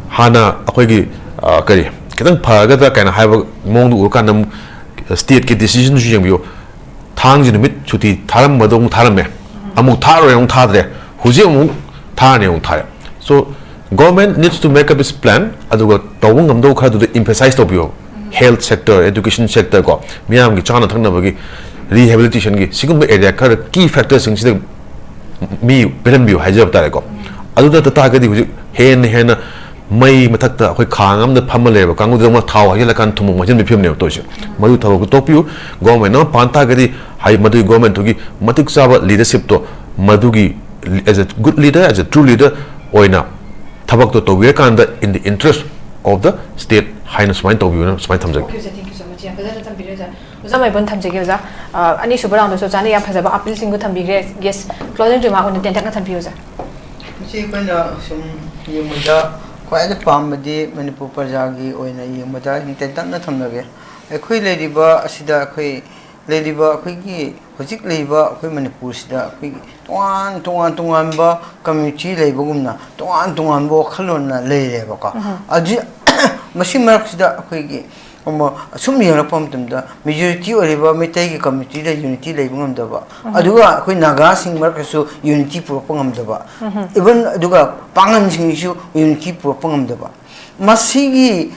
ꯍꯥꯟꯅ ꯑꯩꯈꯣꯏꯒꯤ ꯑ, ꯀꯔꯤ ꯈꯤꯇꯪ ꯐꯒꯗ꯭ꯔꯥ ꯀꯥꯏꯅ ꯍꯥꯏꯕ ꯃꯑꯣꯡꯗꯨ ꯎꯔꯀꯥꯟꯗ ꯑꯃꯨꯛ stateꯀꯤ decisionꯁꯨ ꯌꯦꯡꯕꯤꯌꯨ꯫ ꯊꯥꯡꯖ ꯅꯨꯃꯤꯠ ꯁꯨꯇꯤ ꯊꯥꯔꯝꯕꯗꯣ ꯑꯃꯨꯛ ꯊꯥꯔꯝꯃꯦ, ꯑꯃꯨꯛ ꯊꯥꯔꯣꯏ ꯑꯃꯨꯛ ꯊꯥꯗ꯭ꯔꯦ, ꯍꯧꯖꯤꯛ ꯑꯃꯨꯛ ꯊꯥꯔꯅꯤ ꯑꯃꯨꯛ ꯊꯥꯔꯦ꯫ So government needs to make up its plan꯫ ꯑꯗꯨꯒ ꯇꯧꯕ ꯉꯝꯗꯧ ꯈꯔꯗꯨꯗ emphasize ꯇꯧꯕꯤꯌꯣ꯫ Health sector, education sector ꯀꯣ, ꯃꯤꯌꯥꯝꯒꯤ ꯆꯥꯅ ꯊꯛꯅꯕꯒꯤ, rehabilitationꯒꯤ, ꯁꯤꯒꯨꯝꯕ area ꯈꯔ key factorꯁꯤꯡꯁꯤꯗ ꯃꯤ ꯄꯤꯔꯝꯕꯤꯌꯨ ꯍꯥꯏꯖꯕ ꯇꯥꯔꯦꯀꯣ꯫ ꯑꯗꯨꯗ ꯇꯥꯔꯒꯗꯤ ꯍꯧꯖꯤꯛ ꯍꯦꯟꯅ ꯍꯦꯟꯅ ꯃꯩ ꯃꯊꯛꯇ ꯑꯩꯈꯣꯏ ꯈꯥꯡ ꯑꯃꯗ ꯐꯝꯃ ꯂꯩꯔꯕ ꯀꯥꯡꯕꯨꯗꯨꯗ ꯑꯃꯨꯛ ꯊꯥꯎ ꯍꯩꯖꯤꯜꯂꯀꯥꯟꯗ ꯊꯨꯝ ꯑꯃꯨꯛ ꯍꯩꯖꯤꯟꯕꯒꯤ ꯐꯤꯕꯝꯅꯦꯕ ꯇꯧꯔꯤꯁꯦ꯫ ꯃꯗꯨ ꯊꯕꯛꯇꯨ ꯇꯣꯛꯄꯤꯌꯨ꯫ Government ꯑꯃ ꯄꯥꯟ ꯇꯥꯔꯒꯗꯤ ꯍꯥꯏ ꯃꯗꯨꯒꯤ governmentꯇꯨꯒꯤ ꯃꯇꯤꯛ ꯆꯥꯕ leadershipꯇꯣ ꯃꯗꯨꯒꯤ as a good leader, as a true leader ꯑꯣꯏꯅ ꯊꯕꯛꯇꯣ ꯇꯧꯕꯤꯔꯀꯥꯟꯗ in the interest of the state ꯍꯥꯏꯅ ꯁꯨꯃꯥꯏꯅ ꯇꯧꯕꯤꯌꯨꯅ ꯁꯨꯃꯥꯏꯅ ꯊꯝꯖꯒꯦ꯫ Okay, sir. Thank you so much. ꯌꯥꯝ ꯐꯖꯅ ꯊꯝꯕꯤꯔꯦ, ꯑꯣꯖꯥ꯫ ꯑꯣꯖꯥ ꯃꯥꯏꯕꯝ ꯊꯝꯖꯒꯦ, ꯑꯣꯖꯥ꯫ ꯑ, ꯑꯅꯤꯁꯨꯕ roundꯗꯁꯨ ꯑꯣꯖꯥꯅ ꯌꯥꯝ ꯐꯖꯕ appealꯁꯤꯡꯗꯨ ꯊꯝꯕꯤꯈ꯭ꯔꯦ꯫ Yes, closing remark ꯑꯣꯏꯅ ꯇꯦꯟꯇꯛꯅ ꯊꯝꯕꯤꯌꯨ, ꯑꯣꯖꯥ꯫ ꯃꯁꯤ ꯑꯩꯈꯣꯏꯅ ꯁꯨꯝ ꯌꯦꯡꯕꯗ ꯈ꯭ꯋꯥꯏꯗꯒꯤ ꯄꯥꯝꯕꯗꯤ ꯃꯅꯤꯄꯨꯔ ꯄ꯭ꯔꯖꯥꯒꯤ ꯑꯣꯏꯅ ꯌꯦꯡꯕꯗ ꯁꯨꯝ ꯇꯦꯟꯇꯛꯅ ꯊꯝꯖꯒꯦ꯫ ꯑꯩꯈꯣꯏ ꯂꯩꯔꯤꯕ ꯑꯁꯤꯗ ꯑꯩꯈꯣꯏ ꯂꯩꯔꯤꯕ ꯑꯩꯈꯣꯏꯒꯤ ꯍꯧꯖꯤꯛ ꯂꯩꯔꯤꯕ ꯑꯩꯈꯣꯏ ꯃꯅꯤꯄꯨꯔꯁꯤꯗ ꯑꯩꯈꯣꯏꯒꯤ ꯇꯣꯉꯥꯟ ꯇꯣꯉꯥꯟ ꯇꯣꯉꯥꯟꯕ community ꯂꯩꯕꯒꯨꯝꯅ ꯇꯣꯉꯥꯟ ꯇꯣꯉꯥꯟꯕ ꯋꯥꯈꯜꯂꯣꯟꯅ ꯂꯩꯔꯦꯕꯀꯣ꯫ ꯑꯗꯨ ꯃꯁꯤ ꯃꯔꯛꯁꯤꯗ ꯑꯩꯈꯣꯏꯒꯤ ꯑꯃ ꯑꯁꯨꯝ ꯌꯦꯡꯂꯛꯄ ꯃꯇꯝꯗ majority ꯑꯣꯏꯔꯤꯕ ꯃꯩꯇꯩꯒꯤ communityꯗ unity ꯂꯩꯕ ꯉꯝꯗꯕ, ꯑꯗꯨꯒ ꯑꯩꯈꯣꯏ ꯅꯥꯒꯥꯁꯤꯡ ꯃꯔꯛꯇꯁꯨ unity ꯄꯨꯔꯛꯄ ꯉꯝꯗꯕ, even ꯑꯗꯨꯒ ꯄꯥꯡꯒꯟꯁꯤꯡꯁꯤꯁꯨ unity ꯄꯨꯔꯛꯄ ꯉꯝꯗꯕ, ꯃꯁꯤꯒꯤ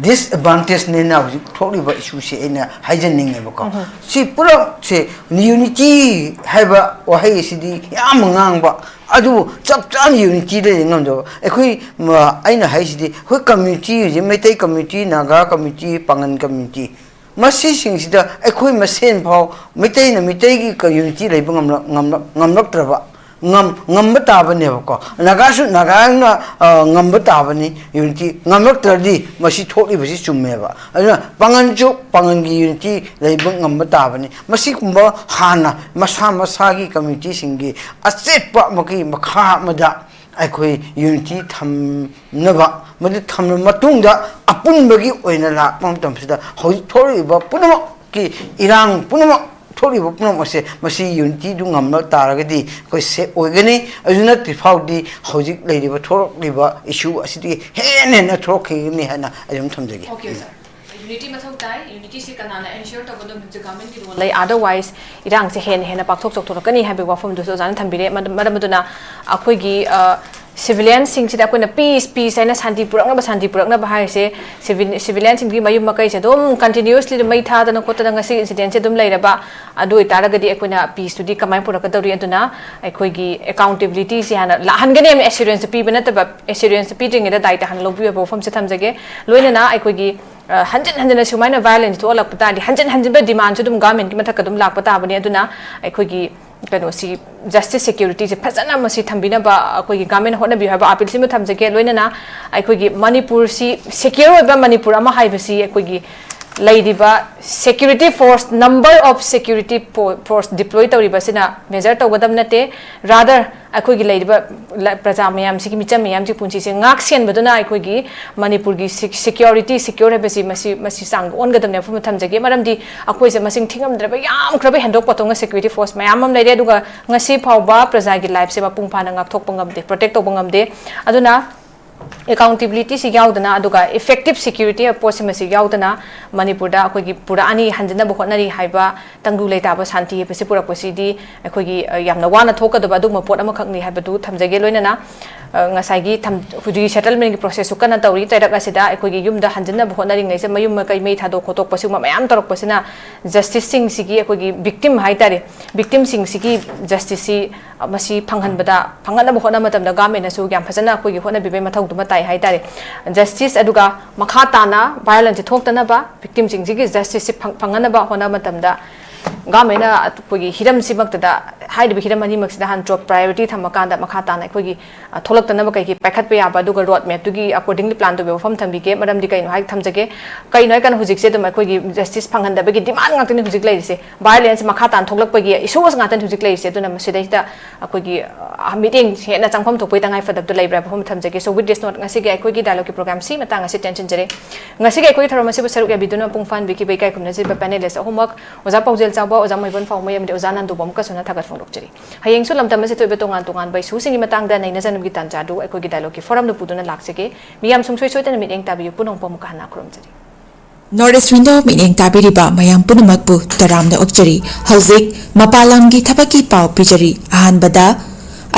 disadvantageꯅꯦꯅ ꯍꯧꯖꯤꯛ ꯊꯣꯛꯂꯤꯕ issueꯁꯦ ꯑꯩꯅ ꯍꯥꯏꯖꯅꯤꯡꯉꯦꯕꯀꯣ꯫ ꯁꯤ ꯄꯨꯂꯞꯁꯦ unity ꯍꯥꯏꯕ ꯋꯥꯍꯩ ꯑꯁꯤꯗꯤ ꯌꯥꯝ ꯉꯥꯡꯕ, ꯑꯗꯨꯕꯨ ꯆꯞ ꯆꯥꯅ unity ꯂꯩ ꯉꯝꯗꯕ꯫ ꯑꯩꯈꯣꯏ, ꯃ, ꯑꯩꯅ ꯍꯥꯏꯁꯤꯗꯤ ꯑꯩꯈꯣꯏ community ꯍꯧꯖꯤꯛ Meitei community, Naga community, ꯄꯥꯡꯒꯟ community, ꯃꯁꯤꯁꯤꯡꯁꯤꯗ ꯑꯩꯈꯣꯏ ꯃꯁꯦꯟ ꯐꯥꯎ ꯃꯩꯇꯩꯅ ꯃꯩꯇꯩꯒꯤ unity ꯂꯩꯕ ꯉꯝꯂꯛ-, ꯉꯝꯂꯛ-, ꯉꯝꯂꯛꯇ꯭ꯔꯕ, ꯉꯝ ꯉꯝꯕ ꯇꯥꯕꯅꯦꯕꯀꯣ꯫ ꯅꯥꯒꯥꯁꯨ ꯅꯥꯒꯥꯅ ꯑ, ꯉꯝꯕ ꯇꯥꯕꯅꯤ꯫ ꯌꯨꯅꯤꯇꯤ ꯉꯝꯂꯛꯇ꯭ꯔꯗꯤ ꯃꯁꯤ ꯊꯣꯛꯂꯤꯕꯁꯤ ꯆꯨꯝꯃꯦꯕ꯫ ꯑꯗꯨꯅ ꯄꯥꯉꯟꯁꯨ ꯄꯥꯉꯟꯒꯤ ꯌꯨꯅꯤꯇꯤ ꯂꯩꯕ ꯉꯝꯕ ꯇꯥꯕꯅꯤ꯫ ꯃꯁꯤꯒꯨꯝꯕ ꯍꯥꯟꯅ ꯃꯁꯥ ꯃꯁꯥꯒꯤ ꯀꯝꯃ꯭ꯌꯨꯅꯤꯇꯤꯁꯤꯡꯒꯤ ꯑꯆꯦꯠꯄ ꯑꯃꯒꯤ ꯃꯈꯥ ꯑꯃꯗ ꯑꯩꯈꯣꯏ ꯌꯨꯅꯤꯇꯤ ꯊꯝꯅꯕ, ꯃꯗꯨ ꯊꯝꯂꯕ ꯃꯇꯨꯡꯗ ꯑꯄꯨꯟꯕꯒꯤ ꯑꯣꯏꯅ ꯂꯥꯛꯄ ꯃꯇꯝꯁꯤꯗ ꯍꯧꯖꯤꯛ ꯊꯣꯛꯂꯛꯂꯤꯕ ꯄꯨꯝꯅꯃꯛꯀꯤ ꯏꯔꯥꯡ ꯄꯨꯝꯅꯃꯛ, ꯊꯣꯛꯂꯤꯕ ꯄꯨꯝꯅꯃꯛ ꯑꯁꯦ ꯃꯁꯤ ꯌꯨꯅꯤꯇꯤꯗꯨ ꯉꯝꯕ ꯇꯥꯔꯒꯗꯤ ꯑꯩꯈꯣꯏ ꯁꯦꯐ ꯑꯣꯏꯒꯅꯤ꯫ ꯑꯗꯨ ꯅꯠꯇ꯭ꯔꯤ ꯐꯥꯎꯗꯤ ꯍꯧꯖꯤꯛ ꯂꯩꯔꯤꯕ ꯊꯣꯛꯂꯛꯂꯤꯕ ꯏꯁꯨ ꯑꯁꯤꯗꯒꯤ ꯍꯦꯟꯅ ꯍꯦꯟꯅ ꯊꯣꯛꯂꯛꯈꯤꯒꯅꯤ ꯍꯥꯏꯅ ꯑꯩ ꯑꯗꯨꯝ ꯊꯝꯖꯒꯦ꯫ Okay, sir. Unity ꯃꯊꯧ ꯇꯥꯏ꯫ Unityꯁꯤ ꯀꯅꯥꯅ ensure ꯇꯧꯒꯗꯕꯅꯣ ꯍꯥꯏꯕꯁꯦ governmentꯀꯤ role ꯂꯩ꯫ Otherwise ꯏꯔꯥꯡꯁꯦ ꯍꯦꯟꯅ ꯍꯦꯟꯅ ꯄꯥꯛꯊꯣꯛ ꯆꯥꯎꯊꯣꯔꯛꯀꯅꯤ ꯍꯥꯏꯕꯒꯤ ꯋꯥꯐꯝꯗꯨꯁꯨ ꯑꯣꯖꯥꯅ ꯊꯝꯕꯤꯔꯦ꯫ ꯃꯔꯝ ꯑꯗꯨꯅ ꯑꯩꯈꯣꯏꯒꯤ civilianꯁꯤꯡꯁꯤꯗ ꯑꯩꯈꯣꯏꯅ peace peace ꯍꯥꯏꯅ ꯁꯥꯟꯇꯤ ꯄꯨꯔꯛꯅꯕ, ꯁꯥꯟꯇꯤ ꯄꯨꯔꯛꯅꯕ ꯍꯥꯏꯔꯤꯁꯦ civil civilianꯁꯤꯡꯒꯤ ꯃꯌꯨꯝ ꯃꯀꯩꯁꯦ ꯑꯗꯨꯝ continuouslyꯗ ꯃꯩ ꯊꯥꯗꯅ ꯈꯣꯠꯇꯅ ꯉꯁꯤ incidentꯁꯦ ꯑꯗꯨꯝ ꯂꯩꯔꯕ꯫ ꯑꯗꯨ ꯑꯣꯏꯇꯥꯔꯒꯗꯤ ꯑꯩꯈꯣꯏꯅ peaceꯇꯨꯗꯤ ꯀꯃꯥꯏꯅ ꯄꯨꯔꯛꯀꯗꯧꯔꯤ? ꯑꯗꯨꯅ ꯑꯩꯈꯣꯏꯒꯤ accountabilityꯁꯦ ꯍꯥꯟꯅ ꯂꯥꯛꯍꯟꯒꯅꯤ ꯍꯥꯏꯕ assurance ꯄꯤꯕ ꯅꯠꯇꯕ, assurance ꯄꯤꯗ꯭ꯔꯤꯉꯩꯗ ꯗꯥꯏꯇ ꯍꯥꯟꯅ ꯂꯧꯕꯤꯌꯨ ꯍꯥꯏꯕ ꯋꯥꯐꯝꯁꯦ ꯊꯝꯖꯒꯦ꯫ ꯂꯣꯏꯅꯅ ꯑꯩꯈꯣꯏꯒꯤ ꯍꯟꯖꯤꯟ ꯍꯟꯖꯤꯟꯅ ꯁꯨꯃꯥꯏꯅ violence ꯊꯣꯛꯍꯜꯂꯛꯄ ꯇꯥꯔꯗꯤ ꯍꯟꯖꯤꯟ ꯍꯟꯖꯤꯟꯕ demandꯁꯨ ꯑꯗꯨꯝ governmentꯀꯤ ꯃꯊꯛꯇ ꯑꯗꯨꯝ ꯂꯥꯛꯄ ꯇꯥꯕꯅꯤ꯫ ꯑꯗꯨꯅ ꯑꯩꯈꯣꯏꯒꯤ ꯀꯩꯅꯣꯁꯤ, justice securityꯁꯦ ꯐꯖꯅ ꯃꯁꯤ ꯊꯝꯕꯤꯅꯕ ꯑꯩꯈꯣꯏꯒꯤ governmentꯅ ꯍꯣꯠꯅꯕꯤꯌꯨ ꯍꯥꯏꯕ appealꯁꯤꯃ ꯊꯝꯖꯒꯦ꯫ ꯂꯣꯏꯅꯅ ꯑꯩꯈꯣꯏꯒꯤ ꯃꯅꯤꯄꯨꯔꯁꯤ secure ꯑꯣꯏꯕ ꯃꯅꯤꯄꯨꯔ ꯑꯃ ꯍꯥꯏꯕꯁꯤ ꯑꯩꯈꯣꯏꯒꯤ ꯂꯩꯔꯤꯕ security force, number of security force deploy ꯇꯧꯔꯤꯕꯁꯤꯅ measure ꯇꯧꯒꯗꯕ ꯅꯠꯇꯦ꯫ Rather ꯑꯩꯈꯣꯏꯒꯤ ꯂꯩꯔꯤꯕ ꯄ꯭ꯔꯖꯥ ꯃꯌꯥꯝꯁꯤꯒꯤ, ꯃꯤꯆꯝ ꯃꯌꯥꯝꯁꯤꯒꯤ ꯄꯨꯟꯁꯤꯁꯦ ꯉꯥꯛ ꯁꯦꯟꯕꯗꯨꯅ ꯑꯩꯈꯣꯏꯒꯤ ꯃꯅꯤꯄꯨꯔꯒꯤ security, secure ꯍꯥꯏꯕꯁꯤ ꯃꯁꯤ, ꯃꯁꯤ ꯆꯥꯡꯗ ꯑꯣꯟꯒꯗꯕꯅꯤ ꯍꯥꯏꯕ ꯊꯝꯖꯒꯦ꯫ ꯃꯔꯝꯗꯤ ꯑꯩꯈꯣꯏꯁꯦ ꯃꯁꯤꯡ ꯊꯤꯉꯝꯗ꯭ꯔꯕ ꯌꯥꯝꯈ꯭ꯔꯕ ꯍꯦꯟꯗꯣꯛ ꯄꯥꯊꯣꯛꯅ security force ꯃꯌꯥꯝ ꯑꯃ ꯂꯩꯔꯦ, ꯑꯗꯨꯒ ꯉꯁꯤ ꯐꯥꯎꯕ ꯄ꯭ꯔꯖꯥꯒꯤ lifeꯁꯦ ꯃꯄꯨꯡ ꯐꯥꯅ ꯉꯥꯛꯊꯣꯛꯄ ꯉꯝꯗꯦ, protect ꯇꯧꯕ ꯉꯝꯗꯦ꯫ ꯑꯗꯨꯅ accountabilityꯁꯤ ꯌꯥꯎꯗꯅ, ꯑꯗꯨꯒ effective security ꯍꯥꯏꯕ ꯄꯣꯠꯁꯤꯃꯁꯤ ꯌꯥꯎꯗꯅ ꯃꯅꯤꯄꯨꯔꯗ ꯑꯩꯈꯣꯏꯒꯤ ꯄꯨꯔꯛꯑꯅꯤ, ꯍꯟꯖꯤꯟꯅꯕ ꯍꯣꯠꯅꯔꯤ ꯍꯥꯏꯕ ꯇꯪꯗꯨ ꯂꯩꯇꯥꯕ ꯁꯥꯟꯇꯤ ꯍꯥꯏꯕꯁꯤ ꯄꯨꯔꯛꯄꯁꯤꯗꯤ ꯑꯩꯈꯣꯏꯒꯤ ꯌꯥꯝꯅ ꯋꯥꯅ ꯊꯣꯛꯀꯗꯕ ꯑꯗꯨꯒꯨꯝꯕ ꯄꯣꯠ ꯑꯃꯈꯛꯅꯤ ꯍꯥꯏꯕꯗꯨ ꯊꯝꯖꯒꯦ꯫ ꯂꯣꯏꯅꯅ ꯉꯁꯥꯏꯒꯤ ꯍꯧꯖꯤꯛ resettlementꯀꯤ processꯁꯨ ꯀꯟꯅ ꯇꯧꯔꯤ꯫ ꯆꯩꯔꯛ ꯑꯁꯤꯗ ꯑꯩꯈꯣꯏꯒꯤ ꯌꯨꯝꯗ ꯍꯟꯖꯤꯟꯅꯕ ꯍꯣꯠꯅꯔꯤꯉꯩꯁꯦ ꯃꯌꯨꯝ ꯃꯀꯩ ꯃꯩ ꯊꯥꯗꯣꯛ ꯈꯣꯠꯇꯣꯛꯄ ꯁꯤꯒꯨꯝꯕ ꯃꯌꯥꯝ ꯇꯧꯔꯛꯄꯁꯤꯅ justiceꯁꯤꯡꯁꯤꯒꯤ, ꯑꯩꯈꯣꯏꯒꯤ victim ꯍꯥꯏꯇꯥꯔꯦ, victimꯁꯤꯡꯁꯤꯒꯤ justiceꯁꯤ ꯃꯁꯤ ꯐꯪꯍꯟꯕꯗ, ꯐꯪꯍꯟꯅꯕ ꯍꯣꯠꯅꯕ ꯃꯇꯝꯗ governmentꯅꯁꯨ ꯌꯥꯝ ꯐꯖꯅ ꯑꯩꯈꯣꯏꯒꯤ ꯍꯣꯠꯅꯕꯤꯕꯒꯤ ꯃꯊꯧꯗꯨꯃ ꯇꯥꯏ ꯍꯥꯏꯇꯥꯔꯦ꯫ Justice ꯑꯗꯨꯒ ꯃꯈꯥ ꯇꯥꯅ violenceꯁꯤ ꯊꯣꯛꯇꯅꯕ, victimꯁꯤꯡꯁꯤꯒꯤ justiceꯁꯤ ꯐꯪ-, ꯐꯪꯍꯟꯅꯕ ꯍꯣꯠꯅꯕ ꯃꯇꯝꯗ ꯒꯚꯔꯟꯃꯦꯟꯅ ꯑꯩꯈꯣꯏꯒꯤ ꯍꯤꯔꯝꯁꯤꯃꯛꯇꯗ, ꯍꯥꯏꯔꯤꯕ ꯍꯤꯔꯝ ꯑꯅꯤꯃꯛꯁꯤꯗ ꯍꯥꯟꯅ ꯇꯣꯞ ꯄ꯭ꯔꯥꯏꯌꯣꯔꯤꯇꯤ ꯊꯝꯃꯀꯥꯟꯗ ꯃꯈꯥ ꯇꯥꯅ ꯑꯩꯈꯣꯏꯒꯤ, ꯑ, ꯊꯣꯛꯂꯛꯇꯅꯕ ꯀꯩꯒꯤ ꯄꯥꯏꯈꯠꯄ ꯌꯥꯕ, ꯑꯗꯨꯒ ꯔꯣꯗ ꯃꯦꯞꯇꯨꯒꯤ ꯑꯦꯀꯣꯔꯗꯤꯡꯂꯤ ꯄ꯭ꯂꯥꯟ ꯇꯧꯕꯤꯕ ꯋꯥꯐꯝ ꯊꯝꯕꯤꯒꯦ꯫ ꯃꯔꯝꯗꯤ ꯀꯩꯅꯣ ꯍꯥꯏ ꯊꯝꯖꯒꯦ, ꯀꯩꯅꯣ ꯍꯥꯏ ꯀꯥꯟꯗ ꯍꯧꯖꯤꯛꯁꯦ ꯑꯗꯨꯝ ꯑꯩꯈꯣꯏꯒꯤ ꯖꯁꯇꯤꯁ ꯐꯪꯍꯟꯗꯕꯒꯤ ꯗꯤꯃꯥꯟ ꯉꯥꯛꯇꯅꯤ ꯍꯧꯖꯤꯛ ꯂꯩꯔꯤꯁꯦ, ꯚꯥꯏꯑꯣꯂꯦꯟꯁ ꯃꯈꯥ ꯇꯥꯅ ꯊꯣꯛꯂꯛꯄꯒꯤ ꯏꯁꯨꯁ ꯉꯥꯛꯇꯅꯤ ꯍꯧꯖꯤꯛ ꯂꯩꯔꯤꯁꯦ꯫ ꯑꯗꯨꯅ ꯃꯁꯤꯗꯩꯁꯤꯗ ꯑꯩꯈꯣꯏꯒꯤ, ꯑ, ꯃꯤꯠꯌꯦꯡ ꯍꯦꯟꯅ ꯆꯪꯐꯝ ꯊꯣꯛꯄꯒꯤ ꯇꯉꯥꯏ ꯐꯗꯕꯗꯨ ꯂꯩꯕ꯭ꯔꯥ ꯍꯥꯏꯕ ꯋꯥꯐꯝ ꯊꯝꯖꯒꯦ꯫ So with this note, ꯉꯁꯤꯒꯤ ꯑꯩꯈꯣꯏꯒꯤ ꯗꯥꯏꯂꯣꯒꯀꯤ ꯄ꯭ꯔꯣꯒ꯭ꯔꯥꯝꯁꯤ ꯃꯇꯥꯡ ꯑꯁꯤ ꯇꯦꯟꯁꯤꯟꯖꯔꯦ꯫ ꯉꯁꯤꯒꯤ ꯑꯩꯈꯣꯏꯒꯤ ꯊꯧꯔꯝ ꯑꯁꯤꯕꯨ ꯁꯔꯨꯛ ꯌꯥꯕꯤꯗꯨꯅ ꯃꯄꯨꯡ ꯐꯥꯍꯟꯕꯤꯈꯤꯕ ꯏꯀꯥꯏ ꯈꯨꯝꯅꯖꯔꯤꯕ ꯄꯦꯅꯦꯂꯤꯁ ꯑꯍꯨꯝꯃꯛ, ꯑꯣꯖꯥ ꯄꯥꯎꯖꯦꯜ ꯆꯥꯎꯕ, ꯑꯣꯖꯥ ꯃꯣꯏꯕꯣꯟ ꯐꯥꯎꯃꯩ ꯑꯃꯗꯤ ꯑꯣꯖꯥ ꯅꯟꯗꯨꯕꯝ ꯀꯁꯨꯅ ꯊꯥꯒꯠꯐꯣꯡꯗꯣꯛꯆꯔꯤ꯫ ꯍꯌꯦꯡꯁꯨ ꯂꯝꯗꯝ ꯑꯁꯤꯗ ꯊꯣꯛꯏꯕ ꯇꯣꯉꯥꯟ ꯇꯣꯉꯥꯟꯕ ꯏꯁꯨꯁꯤꯡꯒꯤ ꯃꯇꯥꯡꯗ ꯅꯩꯅꯖꯅꯕꯒꯤ ꯇꯥꯟꯖꯥꯗꯨ ꯑꯩꯈꯣꯏꯒꯤ ꯗꯥꯏꯂꯣꯒꯀꯤ ꯐꯣꯔꯝꯗ ꯄꯨꯗꯨꯅ ꯂꯥꯛꯆꯒꯦ꯫ ꯃꯤꯌꯥꯝ ꯁꯨꯡꯁꯣꯏ ꯁꯣꯏꯗꯅ ꯃꯤꯠꯌꯦꯡ ꯇꯥꯕꯤꯌꯨ꯫ ꯄꯨꯝꯅꯃꯛꯄꯨ ꯑꯃꯨꯛꯀ ꯍꯟꯅ ꯈꯨꯔꯨꯝꯖꯔꯤ꯫ North East Window ꯃꯤꯠꯌꯦꯡ ꯇꯥꯕꯤꯔꯤꯕ ꯃꯌꯥꯝ ꯄꯨꯝꯅꯃꯛꯄꯨ ꯇꯔꯥꯝꯅ ꯑꯣꯛꯆꯔꯤ꯫ ꯍꯧꯖꯤꯛ ꯃꯄꯥꯟ ꯂꯝꯒꯤ ꯊꯕꯛꯀꯤ ꯄꯥꯎ ꯄꯤꯖꯔꯤ꯫ ꯑꯍꯥꯟꯕꯗ,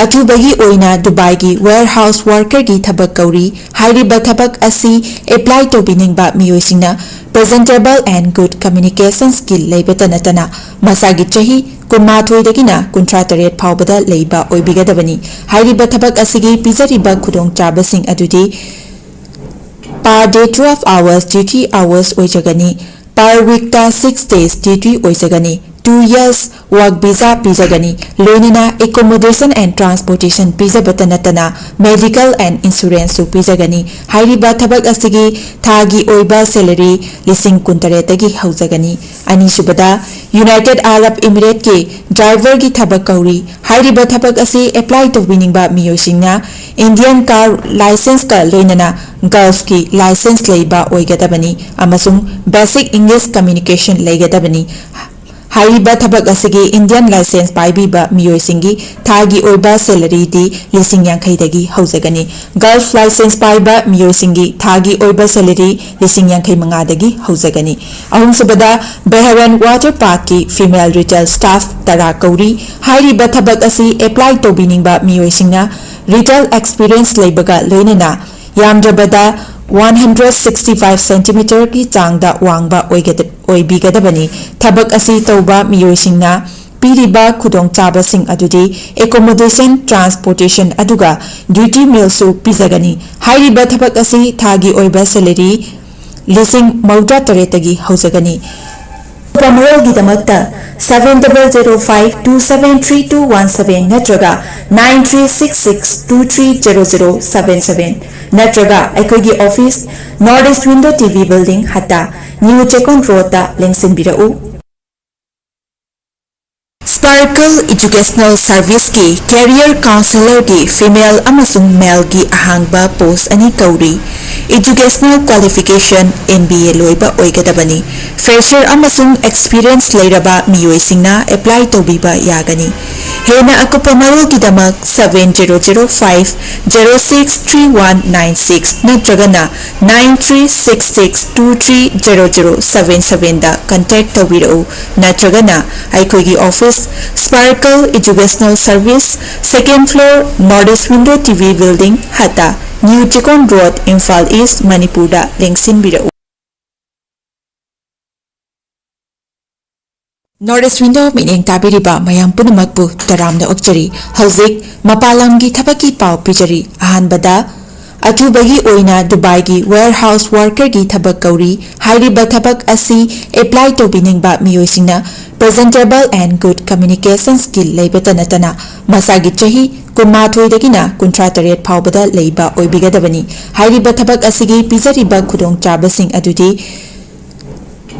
ꯑꯊꯨꯕꯒꯤ ꯑꯣꯏꯅ ꯗꯨꯕꯥꯏꯒꯤ warehouse workerꯒꯤ ꯊꯕꯛ ꯀꯧꯔꯤ꯫ ꯍꯥꯏꯔꯤꯕ ꯊꯕꯛ ꯑꯁꯤ apply ꯇꯧꯕꯤꯅꯤꯡꯕ ꯃꯤꯑꯣꯏꯁꯤꯡꯅ presentable and good communication skill ꯂꯩꯕꯇ ꯅꯠꯇꯅ ꯃꯁꯥꯒꯤ ꯆꯍꯤ ꯀꯨꯟꯃꯥꯊꯣꯏꯗꯒꯤꯅ ꯀꯨꯟꯊ꯭ꯔꯥ ꯇꯔꯦꯠ ꯐꯥꯎꯕꯗ ꯂꯩꯕ ꯑꯣꯏꯕꯤꯒꯗꯕꯅꯤ꯫ ꯍꯥꯏꯔꯤꯕ ꯊꯕꯛ ꯑꯁꯤꯒꯤ ꯄꯤꯖꯔꯤꯕ ꯈꯨꯗꯣꯡꯆꯥꯕꯁꯤꯡ ꯑꯗꯨꯗꯤ per day twelve hours duty hours ꯑꯣꯏꯖꯒꯅꯤ꯫ Per weekꯇ six days duty ꯑꯣꯏꯖꯒꯅꯤ꯫ Two years work visa ꯄꯤꯖꯒꯅꯤ꯫ ꯂꯣꯏꯅꯅ accommodation and transportation ꯄꯤꯖꯕꯇ ꯅꯠꯇꯅ medical and insuranceꯁꯨ ꯄꯤꯖꯒꯅꯤ꯫ ꯍꯥꯏꯔꯤꯕ ꯊꯕꯛ ꯑꯁꯤꯒꯤ ꯊꯥꯒꯤ ꯑꯣꯏꯕ salary ꯂꯤꯁꯤꯡ ꯀꯨꯟꯇꯔꯦꯠꯇꯒꯤ ꯍꯧꯖꯒꯅꯤ꯫ ꯑꯅꯤꯁꯨꯕꯗ, United Arab Emirateꯀꯤ driverꯒꯤ ꯊꯕꯛ ꯀꯧꯔꯤ꯫ ꯍꯥꯏꯔꯤꯕ ꯊꯕꯛ ꯑꯁꯤ apply ꯇꯧꯕꯤꯅꯤꯡꯕ ꯃꯤꯑꯣꯏꯁꯤꯡꯅ Indian car licenceꯀ ꯂꯣꯏꯅꯅ Gulfꯀꯤ license ꯂꯩꯕ ꯑꯣꯏꯒꯗꯕꯅꯤ ꯑꯃꯁꯨꯡ basic English communication ꯂꯩꯒꯗꯕꯅꯤ꯫ ꯍꯥꯏꯔꯤꯕ ꯊꯕꯛ ꯑꯁꯤꯒꯤ Indian license ꯄꯥꯏꯕꯤꯕ ꯃꯤꯑꯣꯏꯁꯤꯡꯒꯤ ꯊꯥꯒꯤ ꯑꯣꯏꯕ salaryꯗꯤ ꯂꯤꯁꯤꯡ ꯌꯥꯡꯈꯩꯗꯒꯤ ꯍꯧꯖꯒꯅꯤ꯫ Gulf license ꯄꯥꯏꯕ ꯃꯤꯑꯣꯏꯁꯤꯡꯒꯤ ꯊꯥꯒꯤ ꯑꯣꯏꯕ salary ꯂꯤꯁꯤꯡ ꯌꯥꯡꯈꯩ ꯃꯉꯥꯗꯒꯤ ꯍꯧꯖꯒꯅꯤ꯫ ꯑꯍꯨꯝꯁꯨꯕꯗ, Bahrain water parkꯀꯤ female retail staff ꯇꯔꯥ ꯀꯧꯔꯤ꯫ ꯍꯥꯏꯔꯤꯕ ꯊꯕꯛ ꯑꯁꯤ apply ꯇꯧꯕꯤꯅꯤꯡꯕ ꯃꯤꯑꯣꯏꯁꯤꯡꯅ retail experience ꯂꯩꯕꯒ ꯂꯣꯏꯅꯅ ꯌꯥꯝꯗ꯭ꯔꯕꯗ one hundred sixty five centimeterꯒꯤ ꯆꯥꯡꯗ ꯋꯥꯡꯕ ꯑꯣꯏꯒꯗ-, ꯑꯣꯏꯕꯤꯒꯗꯕꯅꯤ꯫ ꯊꯕꯛ ꯑꯁꯤ ꯇꯧꯕ ꯃꯤꯑꯣꯏꯁꯤꯡꯅ ꯄꯤꯔꯤꯕ ꯈꯨꯗꯣꯡꯆꯥꯕꯁꯤꯡ ꯑꯗꯨꯗꯤ accommodation, transportation ꯑꯗꯨꯒ duty mealꯁꯨ ꯄꯤꯖꯒꯅꯤ꯫ ꯍꯥꯏꯔꯤꯕ ꯊꯕꯛ ꯑꯁꯤ ꯊꯥꯒꯤ ꯑꯣꯏꯕ salary ꯂꯤꯁꯤꯡ ꯃꯧꯗ꯭ꯔꯥ ꯇꯔꯦꯠꯇꯒꯤ ꯍꯧꯖꯒꯅꯤ꯫ ꯃꯔꯣꯜꯒꯤꯗꯃꯛꯇ seven double zero five two seven three two one seven ꯅꯠꯇ꯭ꯔꯒ nine three six six two three zero zero seven seven ꯅꯠꯇ꯭ꯔꯒ ꯑꯩꯈꯣꯏꯒꯤ office, North East Window T V Building, ꯍꯠꯇꯥ, New Chekon Road ꯇ ꯂꯦꯡꯁꯤꯟꯕꯤꯔꯛꯎ꯫ Sparkle Educational Service ꯀꯤ Career Counselor ꯒꯤ female ꯑꯃꯁꯨꯡ male ꯒꯤ ꯑꯍꯥꯡꯕ post ꯑꯅꯤ ꯀꯧꯔꯤ꯫ Educational qualification M B A ꯂꯣꯏꯕ ꯑꯣꯏꯒꯗꯕꯅꯤ꯫ Fresher ꯑꯃꯁꯨꯡ experience ꯂꯩꯔꯕ ꯃꯤꯑꯣꯏꯁꯤꯡꯅ apply ꯇꯧꯕꯤꯕ ꯌꯥꯒꯅꯤ꯫ ꯍꯦꯟꯅ ꯑꯀꯨꯞꯄ ꯃꯔꯣꯜꯒꯤꯗꯃꯛ seven zero zero five zero six three one nine six ꯅꯠꯇ꯭ꯔꯒꯅ nine three six six two three zero zero seven seven ꯗ contact ꯇꯧꯕꯤꯔꯛꯎ, ꯅꯠꯇ꯭ꯔꯒꯅ ꯑꯩꯈꯣꯏꯒꯤ office, Sparkle Educational Service, second floor, North East Window T V Building, ꯍꯠꯇꯥ, New Chekon Road, Imphal East, ꯃꯅꯤꯄꯨꯔꯗ ꯂꯦꯡꯁꯤꯟꯕꯤꯔꯛꯎ꯫ North East Window ꯃꯤꯠꯌꯦꯡ ꯇꯥꯕꯤꯔꯤꯕ ꯃꯌꯥꯝ ꯄꯨꯝꯅꯃꯛꯄꯨ ꯇꯔꯥꯝꯅ ꯑꯣꯛꯆꯔꯤ꯫ ꯍꯧꯖꯤꯛ ꯃꯄꯥꯟ ꯂꯝꯒꯤ ꯊꯕꯛꯀꯤ ꯄꯥꯎ ꯄꯤꯖꯔꯤ꯫ ꯑꯍꯥꯟꯕꯗ, ꯑꯊꯨꯕꯒꯤ ꯑꯣꯏꯅ ꯗꯨꯕꯥꯏꯒꯤ warehouse worker ꯒꯤ ꯊꯕꯛ ꯀꯧꯔꯤ꯫ ꯍꯥꯏꯔꯤꯕ ꯊꯕꯛ ꯑꯁꯤ apply ꯇꯧꯕꯤꯅꯤꯡꯕ ꯃꯤꯑꯣꯏꯁꯤꯡꯅ presentable and good communication skill ꯂꯩꯕꯇ ꯅꯠꯇꯅ ꯃꯁꯥꯒꯤ ꯆꯍꯤ ꯀꯨꯟꯃꯥꯊꯣꯏꯗꯒꯤꯅ ꯀꯨꯟꯊ꯭ꯔꯥ ꯇꯔꯦꯠ ꯐꯥꯎꯕꯗ ꯂꯩꯕ ꯑꯣꯏꯕꯤꯒꯗꯕꯅꯤ꯫ ꯍꯥꯏꯔꯤꯕ ꯊꯕꯛ ꯑꯁꯤꯒꯤ ꯄꯤꯖꯔꯤꯕ ꯈꯨꯗꯣꯡꯆꯥꯕꯁꯤꯡ ꯑꯗꯨꯗꯤ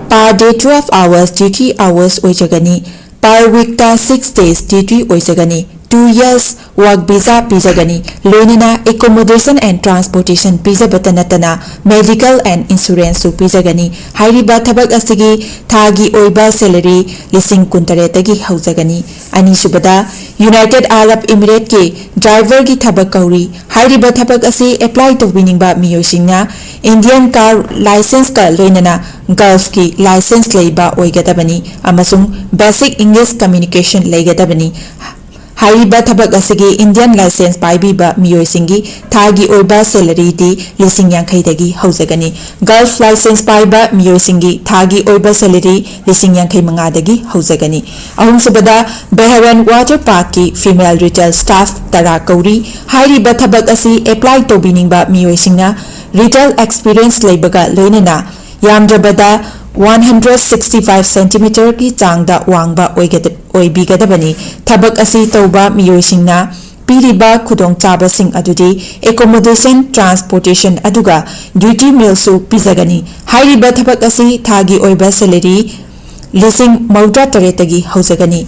per day twelve hours duty hours ꯑꯣꯏꯖꯒꯅꯤ꯫ Per week ꯇ six days duty ꯑꯣꯏꯖꯒꯅꯤ꯫ Two years work visa ꯄꯤꯖꯒꯅꯤ꯫ ꯂꯣꯏꯅꯅ accommodation and transportation ꯄꯤꯖꯕꯇ ꯅꯠꯇꯅ medical and insurance ꯁꯨ ꯄꯤꯖꯒꯅꯤ꯫ ꯍꯥꯏꯔꯤꯕ ꯊꯕꯛ ꯑꯁꯤꯒꯤ ꯊꯥꯒꯤ ꯑꯣꯏꯕ salary ꯂꯤꯁꯤꯡ ꯀꯨꯟꯇꯔꯦꯠꯇꯒꯤ ꯍꯧꯖꯒꯅꯤ꯫ ꯑꯅꯤꯁꯨꯕꯗ, United Arab Emirates ꯀꯤ driver ꯒꯤ ꯊꯕꯛ ꯀꯧꯔꯤ꯫ ꯍꯥꯏꯔꯤꯕ ꯊꯕꯛ ꯑꯁꯤ apply ꯇꯧꯕꯤꯅꯤꯡꯕ ꯃꯤꯑꯣꯏꯁꯤꯡꯅ Indian car licence ꯀ ꯂꯣꯏꯅꯅ Gulf ꯀꯤ licence ꯂꯩꯕ ꯑꯣꯏꯒꯗꯕꯅꯤ ꯑꯃꯁꯨꯡ basic English communication ꯂꯩꯒꯗꯕꯅꯤ꯫ ꯍꯥꯏꯔꯤꯕ ꯊꯕꯛ ꯑꯁꯤꯒꯤ Indian licence ꯄꯥꯏꯕꯤꯕ ꯃꯤꯑꯣꯏꯁꯤꯡꯒꯤ ꯊꯥꯒꯤ ꯑꯣꯏꯕ salary ꯗꯤ ꯂꯤꯁꯤꯡ ꯌꯥꯡꯈꯩꯗꯒꯤ ꯍꯧꯖꯒꯅꯤ꯫ Gulf licence ꯄꯥꯏꯕ ꯃꯤꯑꯣꯏꯁꯤꯡꯒꯤ ꯊꯥꯒꯤ ꯑꯣꯏꯕ salary ꯂꯤꯁꯤꯡ ꯌꯥꯡꯈꯩ ꯃꯉꯥꯗꯒꯤ ꯍꯧꯖꯒꯅꯤ꯫ ꯑꯍꯨꯝꯁꯨꯕꯗ, Beharan Water Park ꯀꯤ female retail staff ꯇꯔꯥ ꯀꯧꯔꯤ꯫ ꯍꯥꯏꯔꯤꯕ ꯊꯕꯛ ꯑꯁꯤ apply ꯇꯧꯕꯤꯅꯤꯡꯕ ꯃꯤꯑꯣꯏꯁꯤꯡꯅ retail experience ꯂꯩꯕꯒ ꯂꯣꯏꯅꯅ ꯌꯥꯝꯗ꯭ꯔꯕꯗ ꯋꯥꯟ ꯍꯟꯗ꯭ꯔꯦꯠ ꯁꯤꯛꯁꯇꯤ ꯐꯥꯏꯚ ꯁꯦꯟꯇꯤꯃꯤꯇꯔꯒꯤ ꯆꯥꯡꯗ ꯋꯥꯡꯕ ꯑꯣꯏꯒꯗ-, ꯑꯣꯏꯕꯤꯒꯗꯕꯅꯤ꯫ ꯊꯕꯛ ꯑꯁꯤ ꯇꯧꯕ ꯃꯤꯑꯣꯏꯁꯤꯡꯅ ꯄꯤꯔꯤꯕ ꯈꯨꯗꯣꯡꯆꯥꯕꯁꯤꯡ ꯑꯗꯨꯗꯤ accommodation, transportation ꯑꯗꯨꯒ duty mealꯁꯨ ꯄꯤꯖꯒꯅꯤ꯫ ꯍꯥꯏꯔꯤꯕ ꯊꯕꯛ ꯑꯁꯤ ꯊꯥꯒꯤ ꯑꯣꯏꯕ salary ꯂꯤꯁꯤꯡ ꯃꯧꯗ꯭ꯔꯥ ꯇꯔꯦꯠꯇꯒꯤ ꯍꯧꯖꯒꯅꯤ꯫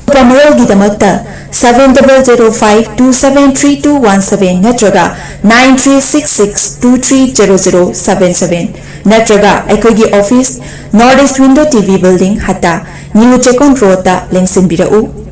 ꯑꯀꯨꯞꯄ ꯃꯔꯣꯜꯒꯤꯗꯃꯛꯇ seven double zero five two seven three two one seven ꯅꯠꯇ꯭ꯔꯒ nine three six six two three zero zero seven seven ꯅꯠꯇ꯭ꯔꯒ ꯑꯩꯈꯣꯏꯒꯤ office, North East Window T V Building, ꯍꯠꯇꯥ, New Chekon Roadꯇ ꯂꯦꯡꯁꯤꯟꯕꯤꯔꯛꯎ꯫